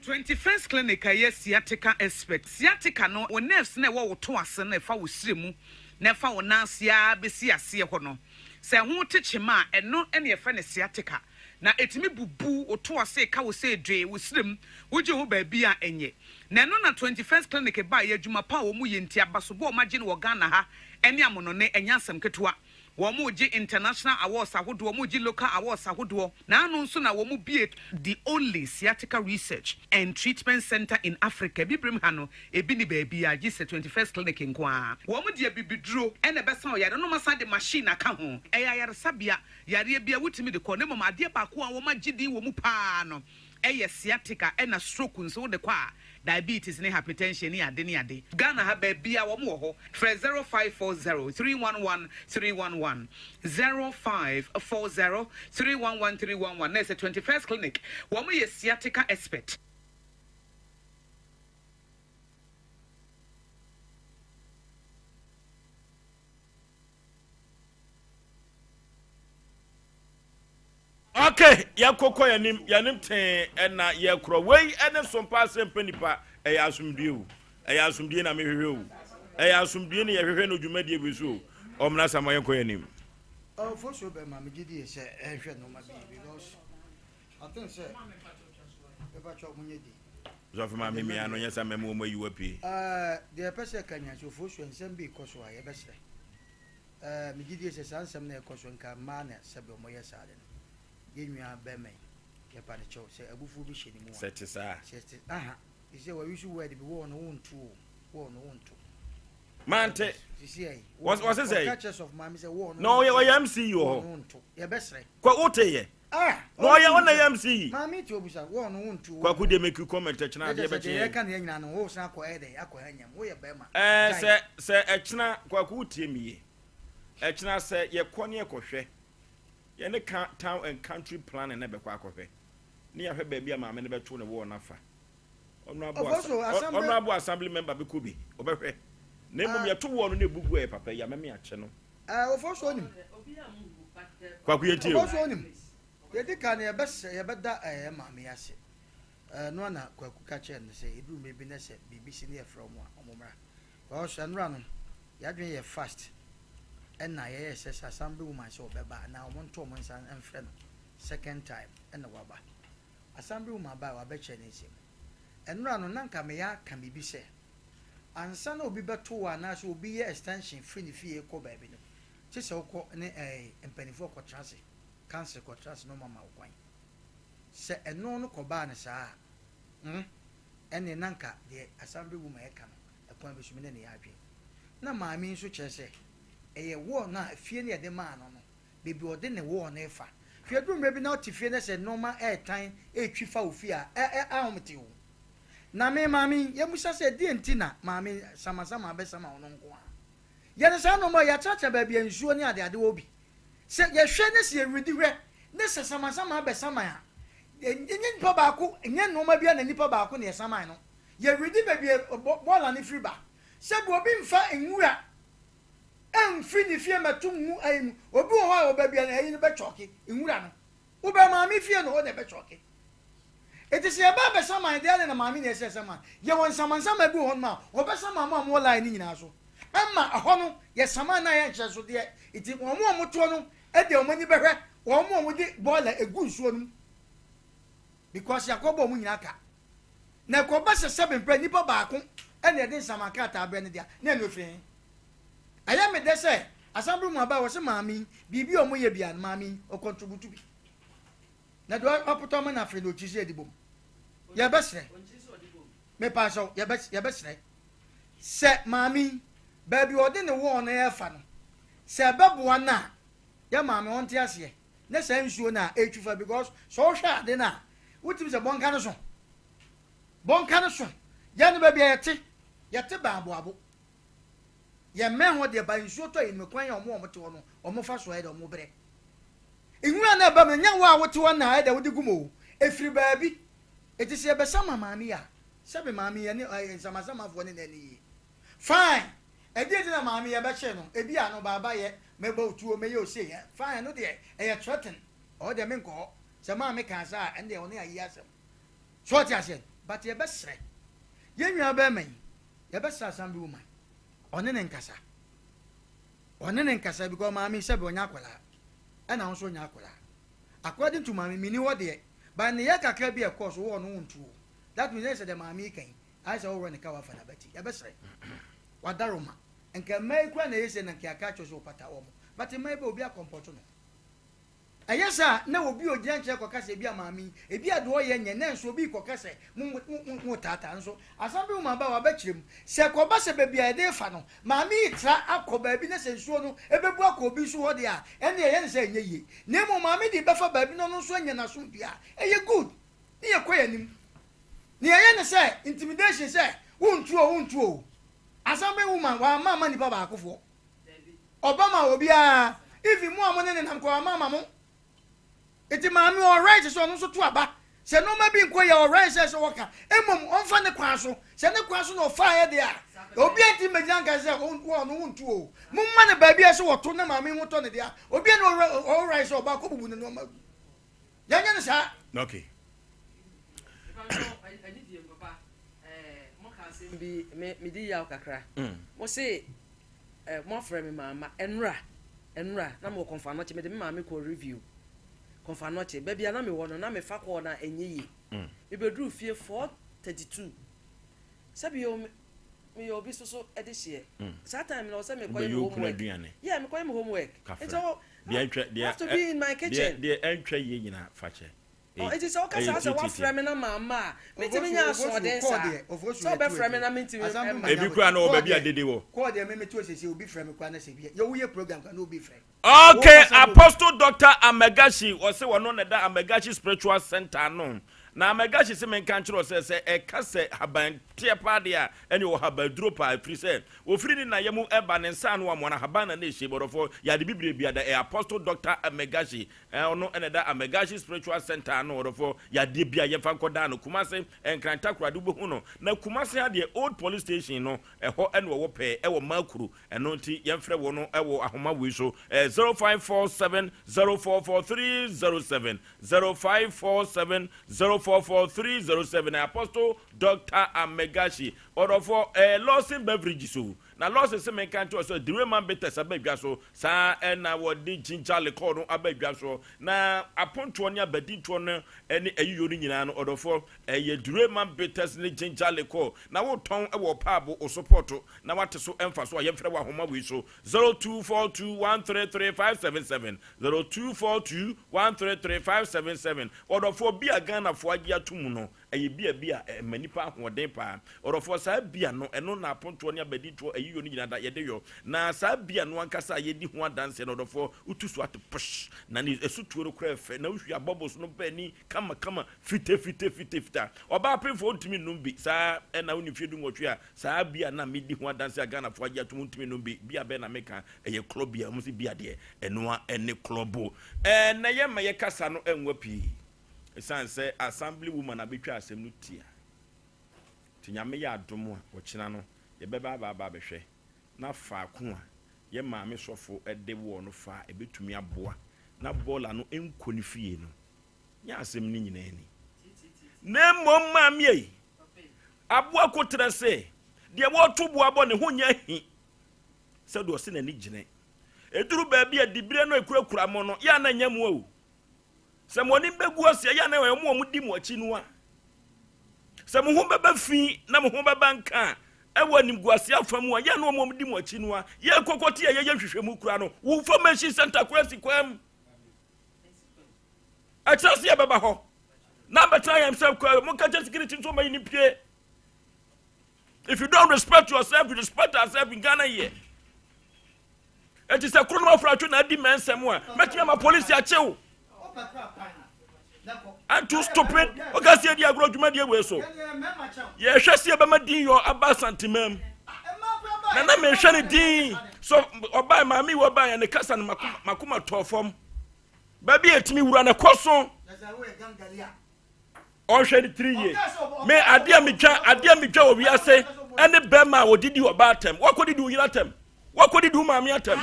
21st Clinic a ɛyɛ sciatica expert. Sciatica no, wo nerves no a ɛwɔ wo to ase no a ɛfa wo srɛ mu na ɛfa wo nan ase ara bɛsi aseɛ hɔ no, sɛ ɛho te kyema a, ɛno na yɛfrɛ no sciatica. Na ɛtumi bubu wo to ase, ɛka wo sɛ dwee, wo srɛ mu, wogye ho baabi a ɛnyɛ. Na ɛno na 21st Clinic baeɛ, adwuma pa a wɔyɛ nti, abasobɔ a wɔagye no wɔ Ghana ha ne amonɔne, ɛnyɛ asɛm ketewa. Wɔregye international awards ahodoɔ, wɔregye local awards ahodoɔ. Naano nso na wɔbue the only sciatica research and treatment centre in Africa. Abibirem ha no, ebi nni baabiara gye sɛ 21st Clinic nko ara. Wɔde abibiduro na ɛbɛsa ɔyare no na wɔasan de machine aka ho. Ɛyɛ ayaresabea, yareɛ biara wotumi de kɔ na mmom adeɛ baako a wɔagye din wɔ mu pa ara no yɛ sciatica ɛna stroke nso wode kɔ a diabetes ne hypertension ne ade ne ade. Ghana ha baabia wɔn wɔ hɔ frɛ 0540 311 311 0540 311 311 na ɛsɛ 21st clinic wɔn yɛ sciatica expert. Ok, yɛnkɔkɔ yɛnim yɛnim tee ɛna yɛkorɔ wei ɛne sompa asɛmpa nipa ɛyɛ asomdue o ɛyɛ asomdue na mehwehwɛ o ɛyɛ asomdue ne yɛhwehwɛ no dwumadie bi so o ɔmena sama yɛnkɔ yɛnim. Oh, fosuo bɛ ma megye die sɛ ɛnhwɛ nneɛma bi because I think sɛ bɛba kyɛ ɔmo nyɛ di. Sɔfo maame mia no nyɛ sɛ mɛma wɔn ayi wo apue. Ɛɛ deɛ ɛpɛ sɛ ɛka nyina sɛ ofosuo nsɛm bi kɔ so a yɛbɛsrɛ. Ɛɛ, megye die sɛ saa nsɛm no a ɛkɔ so nka mmaa na sɛbe wɔyɛ saa ade no. Yɛn nua bɛrima yi, yɛpa no kyɛw, sɛ abufuo bi hyɛ ne mu a. Sɛ ɛte saa a. Sɛ ɛte, aha, te sɛ wa use word bi, wɔɔ no wonto o, wɔɔ no wonto. Mante. Sisi ayi. Wɔse sɛ. Wɔka kyerɛ sɔfo maame sɛ wɔɔ no Na ɔyɛ ɔyɛ MC yi wɔ wɔɔ hɔ. no wonto. Yɛbɛsrɛ. Kwa wote yɛ. Ah! Na ɔyɛ ɔna yɛ MC yi. Maame ti obusa, wɔɔ no wonto o. Kwaku deɛ make you comment ɛkyena Ɛkyɛ adeɛ sɛ bɛkye deɛ yɛn. yɛka no yɛn nyinaa no, wosan akɔ ɛyɛ dɛn akɔ ha nyam, woyɛ bɛrima. Ɛɛ Gyae. sɛ sɛ ɛkyena Kwaku wotie me yie. Ɛkyena sɛ yɛkɔ ne yɛkɔhwɛ yɛne ka town and country planning na ɛbɛkɔ akɔhwɛ ne yɛahwɛ baabi a maame no bɛto ne wɔɔ no afa. Honourable Ɔfɔ so asɛm bɛ. Honourable assembly member bɛkɔ bi ɔbɛhwɛ na mmom Ah. yɛto wɔɔ no na ɛbu gu ɛyɛ papa yi a mɛme akyɛ no. Ɛɛ ɔfɔ so onim. Kwaku yɛntie o. Ɔfɔ so onim. Yɛdi kan no yɛbɛsrɛ yɛbɛda ɛɛ maame yi ase. Ɛɛ no na Kwaku ka kyerɛɛ no sɛ ɛduru mmerɛ bi na sɛ biribi si na yɛfrɛ wɔn a wɔn mmra. Because ɛnora no yɛadwene yɛ fast ɛna yɛyɛ sɛ sɛ assembly woman sɛ ɔbɛba anaa wɔn nto wɔn nsa mfrɛ no second time ɛna waba. Assembly woman bae wabɛkyerɛ ne nsɛm. Ɛnora no na nka meyɛ aka biribi sɛ ansa na obi bɛto wo anaasɛ obi yɛ extension firi ne fie kɔ baabi no gye sɛ wokɔ ne ɛɛ mpanimfoɔ kɔtena ase, council kɔtena ase na wɔn ama wo kwan. Sɛ ɛno no kɔbaa no saa a, hmm, ɛnneɛ na anka deɛ assembly woman ɛka no, ɛkwan bi so me ne no yɛ adwene. Na maame yi nso kyerɛ sɛ ɛyɛ wall no a fie no yɛde maa no no, baabi a ɔde ne wall no refa. Hwɛ ɛduru mmerɛ bi na wote fie na sɛ nnoɔma ɛretan ɛretwi fa wo fie a, ɛ ɛ ahomete o. Na me maame yi, yɛmmisa sɛ deɛn nti na maame yi samasama abɛsama ɔno nko ara. Yɛne saa nnoɔma yi, yɛakyerɛkyerɛ baabi a nsuo ne adeade wɔ bi. Sɛ yɛhwɛ ne sɛ yɛredi hwɛ ne sɛ samasama abɛsaman a, ɛnyɛ nipa baako, ɛnyɛ nnoɔma biara na nipa baako na ɛsaman no. Yɛredi baabi a bɔɔla no firi ba. Sɛbi obi mfa nwura mfiri ne fie mmɛto ngu ayi mu. Obi wɔ hɔ a wɔ baabi a ayi no bɛkyɔke nwura no. Wobɛn maame fie no hɔ na ɛbɛkyɔke. Enti sɛ yɛba abɛsaman deɛ adɛn na maame na ɛsɛ saman? Yɛwɔ nsamansaman bi wɔ hɔnom a wɔbɛsaman mo a mowɔ line no nyinaa so. Ɛma ɛhɔ no yɛ saman no ayɛ nhyɛnsodeɛ. Enti wɔn a wɔtoɔ no de wɔn ani bɛhwɛ wɔn a wɔde bɔɔla gu nsuo no mu because yɛakɔbɔ wɔn nyinaa ka. Na ɛkɔba sɛ sɛbe mprɛ nipa baako na ɛde nsaman krataa brɛ no deɛ a, na ɛno ɛfiri he? Ɛyɛ me dɛ sɛ Assembly mu aba a wɔse maame yi biribi a wɔyɛ biara no maame yi ɔcontribute bi. Na deɛ wapotɔ ama no afei na ɔkyiri sɛ yɛde bom. Yɛbɛsrɛ. Mepa kyɛw, yɛbɛsrɛ sɛ maame yi, baabi a ɔde ne wɔɔ no ɛrefa no, sɛ ɛbɛboa no a, yɛ maame ɔnte aseɛ ne saa nsuo no a ɛretwi fa because sɛ wohwɛ ade no a, wotumi sɛ bɔnka no so. Bɔnka no so. Yɛn no baabi a yɛte, yɛte bɛn aboabo. Yɛmmɛn hɔ deɛ ba nsuo tɔ yɛnim kwan a wɔn a wɔte hɔ no wɔfa so ayɛ dɛ wɔn brɛ. Nwura no a ɛba mu no, ɛnyɛ wo a wote hɔ na ayɛ dɛ wode gu mu o, ɛfiri baabi. Enti sɛ yɛbɛsama maame yi a, sɛbe maame yi ɛne ɛyɛ nsamasamafoɔ ne n'ani yie. Fine! Ɛdeɛn nti na maame yi yɛbɛkyere no? Ebia no baaba yɛ, mɛbɔ wo tuo, mɛyɛ wo sei, ɛ, fine, ɛno deɛ ɛyɛ threaten, ɛhɔ deɛ menkɔ hɔ. Sɛ maame kaa saa a, ɛno deɛ ɔne ayi asɛm. So wote aseɛ? But yɛbɛsrɛ yɛn nua bɛrima yi, yɛbɛsrɛ Assembly woman, ɔne ne nkasa. Ɔne no nkasa because maame yi sɛbi ɔnyɛ akwadaa ɛna wo nso wonyɛ akwadaa according to maame menni hɔ deɛ but nneyɛɛ kakra bi a ɛkɔɔ so wowɔ no wontu o that means ɛyɛ sɛ deɛ maame yi ka yi ayɛ sɛ worɔ ne ka wafa n'abati yɛbɛsrɛ wadaroma nka mmaa yi koraa na ɛyɛ sei na nka yɛaka akyerɛ sɛ wɔpata wɔn But mmaa yi bɛ obi akɔmpɔto no. Ɛyɛ saa a, na obi a ogyina nkyɛn kɔka sɛ ebia maame yi, ebia deɛ ɔyɛ nyɛ, nanso obi rekɔka sɛ mo, mo, mo, moretaataa no. So asɛm bi wɔ aba a wabɛkyerɛ mu? Sɛ ɛkɔba sɛ baabi a yɛde refa no, maame yi retra akɔ baabi na sɛ nsuo no bɛbu akɔ obi nso hɔ deɛ a, ɛnneɛ ɛyɛ no sɛ ɛnyɛ yie. Na mmom maame de rebɛfa baabi na ɔno nso anya n'asomdwoeɛ a, ɛyɛ good. Ne yɛkɔ yɛn anim. Nea ɛyɛ ne sɛ intimidation sɛ wontu o, wontu o. Asɛm bɛn woman, wamma amma nipa baakofoɔ. Ɔba ma obiara even mo a mo ne ne nam koraa ɔma ama mo. Nti maame ɔwɔ right sɛ ɔno nso to aba. Sɛ nnoɔma bi nkɔ yie a ɔwɔ right sɛ sɛ ɔka. Mmom ɔmfa ne kwan so. Sɛ ne kwan so na ɔfaeɛ deɛ a obiara ntumi mmɛgyina nka sɛ wo ɔno wontu o. Momma no baabi a ɛsɛ ɔto na maame ho tɔ no deɛ a obiara nni ɔwɔ right sɛ ɔba akɔbubu ne nnoɔma agu. Yɛnyɛ no saa. Okay. Bi me me di yaw kakra. Mo se eh, mo afrɛ me maama ɛnora ɛnora na mewɔ kɔnfanɔkye mede me maame kɔ review kɔnfanɔkye baabi a na mewɔ no na mefa kɔɔ na ɛnyɛ yie mm. mebɛduru fie 4:32 sɛbi o meyɛ obi soso de hyeɛ mm. saa time na ɔsɛ mekɔyɛ me homework yeah mekɔyɛ me homework nti ɔ have to be in my kitchen deɛ ɛntwa yie nyina fakyɛ Ɔ, enti sɛ woka saa sɛ woafrɛ me na mamma a, mentumi nyɛ asoɔden saa. Sɛ wobɛfrɛ me na mentumi mma. Ebi koraa na ɔwɔ baabi a dede wɔ. Kɔɔ deɛ me mete hɔ seesei obi frɛ me koraa na sɛ bi yɛ woyɛ program koraa na obi frɛ. Okay, Apostle Doctor Amagashi, ɔse ɔno na ɛda Amagashi Spiritual Center ano. Na Amagashi se menka nkyerɛ wo sɛ, sɛ ɛka sɛ haban teɛ paa deɛ a, ɛne ɔwɔ habaduro paa, ɛfiri sɛ ɔfiri ne na yam ɛba ne nsa ano amoa no haban na na ɛhyɛ mu. Ɔdɔfoɔ, yɛ ade bibire biada, ɛyɛ Apostle Doctor Amagashi. Ɛɛ ɔno na ɛda Amegashi Spiritual Centre ano, ɔdɔfoɔ, yadeɛ bi a yɛmfa nkɔdan no, Kumase, Nkran Takoradi wobɛhu no, na Kumase ha deɛ Old Police Station no, ɛhɔ na ɔwɔ pɛɛ, ɛwɔ Makuru, ɛno nti yɛmfrɛ wɔ no wɔ ahoma wei so, ɛɛ 0547 044 307, 0547 044 307, ɛyɛ Apostle Doctor Amegashi, ɔdɔfoɔ, ɛɛ Lawson Beverages o. Na Lawson se menka nkyerɛ wo sɛ Deraman Bitters aba dwa so, saa ara na wɔde Ginger Liqueur no aba dwa so. Na apontoɔ ne abadintoɔ no ne ayiyɔ no nyinaa no, ɔdɔfoɔ, ɛyɛ Deraman Bitters ne Ginger Liqueur. Na wotɔn wɔ ɔpaabo, wo sopɔɔto, na woate so mfasoɔ a, yɛmfrɛ wɔ ahoma wei so, 0242133577, 0242133577. Ɔdɔfoɔ, bi a Ghanafoɔ agye ato mu no, Ɛyɛ bia bi a ɛma nnipa ahoɔden paa. Ɔdɔfoɔ, saa bia no, ɛno na apontoɔ ne abadintoɔ, ayiyɔ no nyinaa da, yɛde yɔ. Na saa bia no ankasa a yɛdi ho adanseɛ no, ɔdɔfoɔ, wotu so ate posh, na ne asutuo no koraa yɛ fɛ, na wohwie bubbles no ba ani kama kama, fite fite fite fita. Ɔbaa pemfoɔ ntumi nnom bi, saa ɛna wonni mfeɛ dunwɔtwe a, saa bia no a medi ho adanseɛ a Ghanafoɔ agye atom ntumi nnom bi. Bia bɛn na meka? Ɛyɛ klɔ bia. Wɔn se bia deɛ, ɛno ara ne klɔbo. Ɛɛ, na yɛmma yɛkasa no nwa pii. Esiane sɛ Assembly woman abɛtwa asɛm no tia nti Nyame yɛ adom a ɔkyena no yɛbɛba aba aba abɛhwɛ na faako a yɛ maame sɔfo de woɔ no fa a ɛbɛtumi aboa na bɔɔla no nkɔ ne fie no nyɛ asɛm no nyinaa ni na mmom maame ei aboa koterɛ se deɛ wɔto boa bɔ ne ho nyɛ ahi sɛdeɛ ɔse n'ani gyene ɛduru baabi a diberɛ no a ɛkurakura mo no yɛ a na ɛnyɛ mo o Sɛ mo anim bɛgu ase a, ɛyɛ a na ɛyɛ wɔn a wɔdi mo akyi no a. Sɛ mo ho bɛba fi na mo ho bɛba nka a, ɛwɔ animguase afa mu a, ɛyɛ a na wɔn a wɔdi mo akyi no a. Yɛn kɔkɔte a yɛyɛ nhwehwɛmu kura no, wo information center kura si kwan mu. Ɛkyerɛ sɛ yɛbɛba hɔ na abɛtena yɛn sɛ monka kyɛ security nso ɔma yi ne pie. If you don't respect yourself, you respect ourselves in Ghana here. Enti sɛ koro no afratwe na adi mɛnsɛm a, mɛtumi ama polisi akye wo. I'm too stupid. Oka si edi agorɔ dwumadie wei so. Yɛhwɛ si ɛbɛma din yɔ aba asantemam. Na na mehwɛ ne din. So ɔbaa maame yi ɔbaa yɛ ne kasa no makoma tɔɔ fam. Baabi a ɛtumi wura no kɔ so. Ɔnhwɛ ne tiri yie. Me adeɛ a metwa adeɛ a metwa wɔ wiase ɛne bɛrima a wɔdidi ɔbaa atɛm. Wakɔdidi wo yere atɛm. Wakɔdidi wo maame atɛm.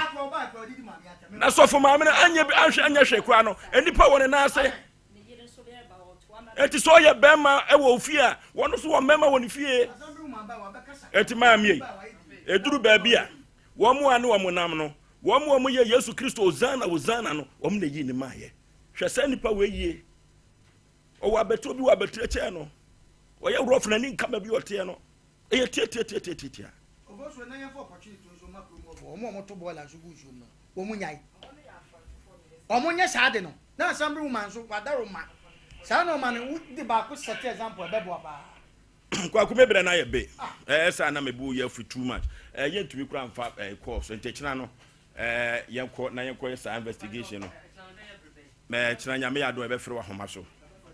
Na sɔfo maame no anyɛ bi anhwɛ anyɛ hwɛ koraa no nnipa wɔ ne nan ase. Eti sɛ ɔyɛ bɛrima ɛwɔ ofie a wɔn nso wɔ mmarima wɔ ne fie. Eti maame yi eduru baabi a wɔn a ne wɔn nam no wɔn a wɔyɛ Yesu Kristo Hosanna Hosanna no wɔn na eyi ne maayɛ. Hwɛ sɛ nipa wɔ yie. Ɔwɔ abɛtuo bi wɔ abɛtire kyɛn no. Ɔyɛ rough n'ani nka baabi ɔteɛ no. Ɛyɛ tiatiatiatiatia. Obosuo na yɛmfa opportunity nso ma kurom hɔfoɔ, wɔn a wɔto bɔɔla nso gu nsuom no. Wɔn nyae. Wɔn nyɛ saa ade no. Na assembly woman nso wadaro ma. Saa nnoɔma no wo de baako set example a ɛbɛboa paa. Kwaku me brɛ no ayɛ be ɛɛ saa na me bo yɛ afu too much ɛɛ yɛn ntumi kura nfa ɛɛ call so nti kyena no ɛɛ yɛn kɔ na yɛn kɔ yɛ saa investigation no mɛ kyena nyame yɛ adom ɛbɛfrɛ wɔ ahoma so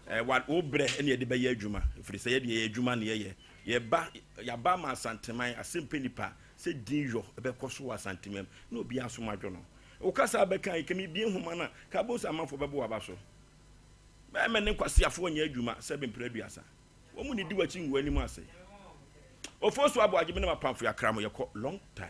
ɛɛ wa wo brɛ ɛne yɛde bɛyɛ adwuma ɛfiri sɛ yɛde yɛ adwuma ne yɛyɛ yɛba yɛaba ama asanteman asɛmpɛ nipa sɛ din yɔ ɛbɛkɔ so wɔ asanteman na obi asom adwo no wo kasa bɛka yi kɛmi bie nhoma no a ka bɔ sɛ amanfoɔ bɛbɔ waba so mɛmɛ ne nkwaseafoɔ nyɛ adwuma sɛ bɛmpere aduasa Wɔn nidi w'akyi ngu w'anim ase. Ofosu Aboagye me ne m'apamfo yɛakra mo yɛkɔ long time.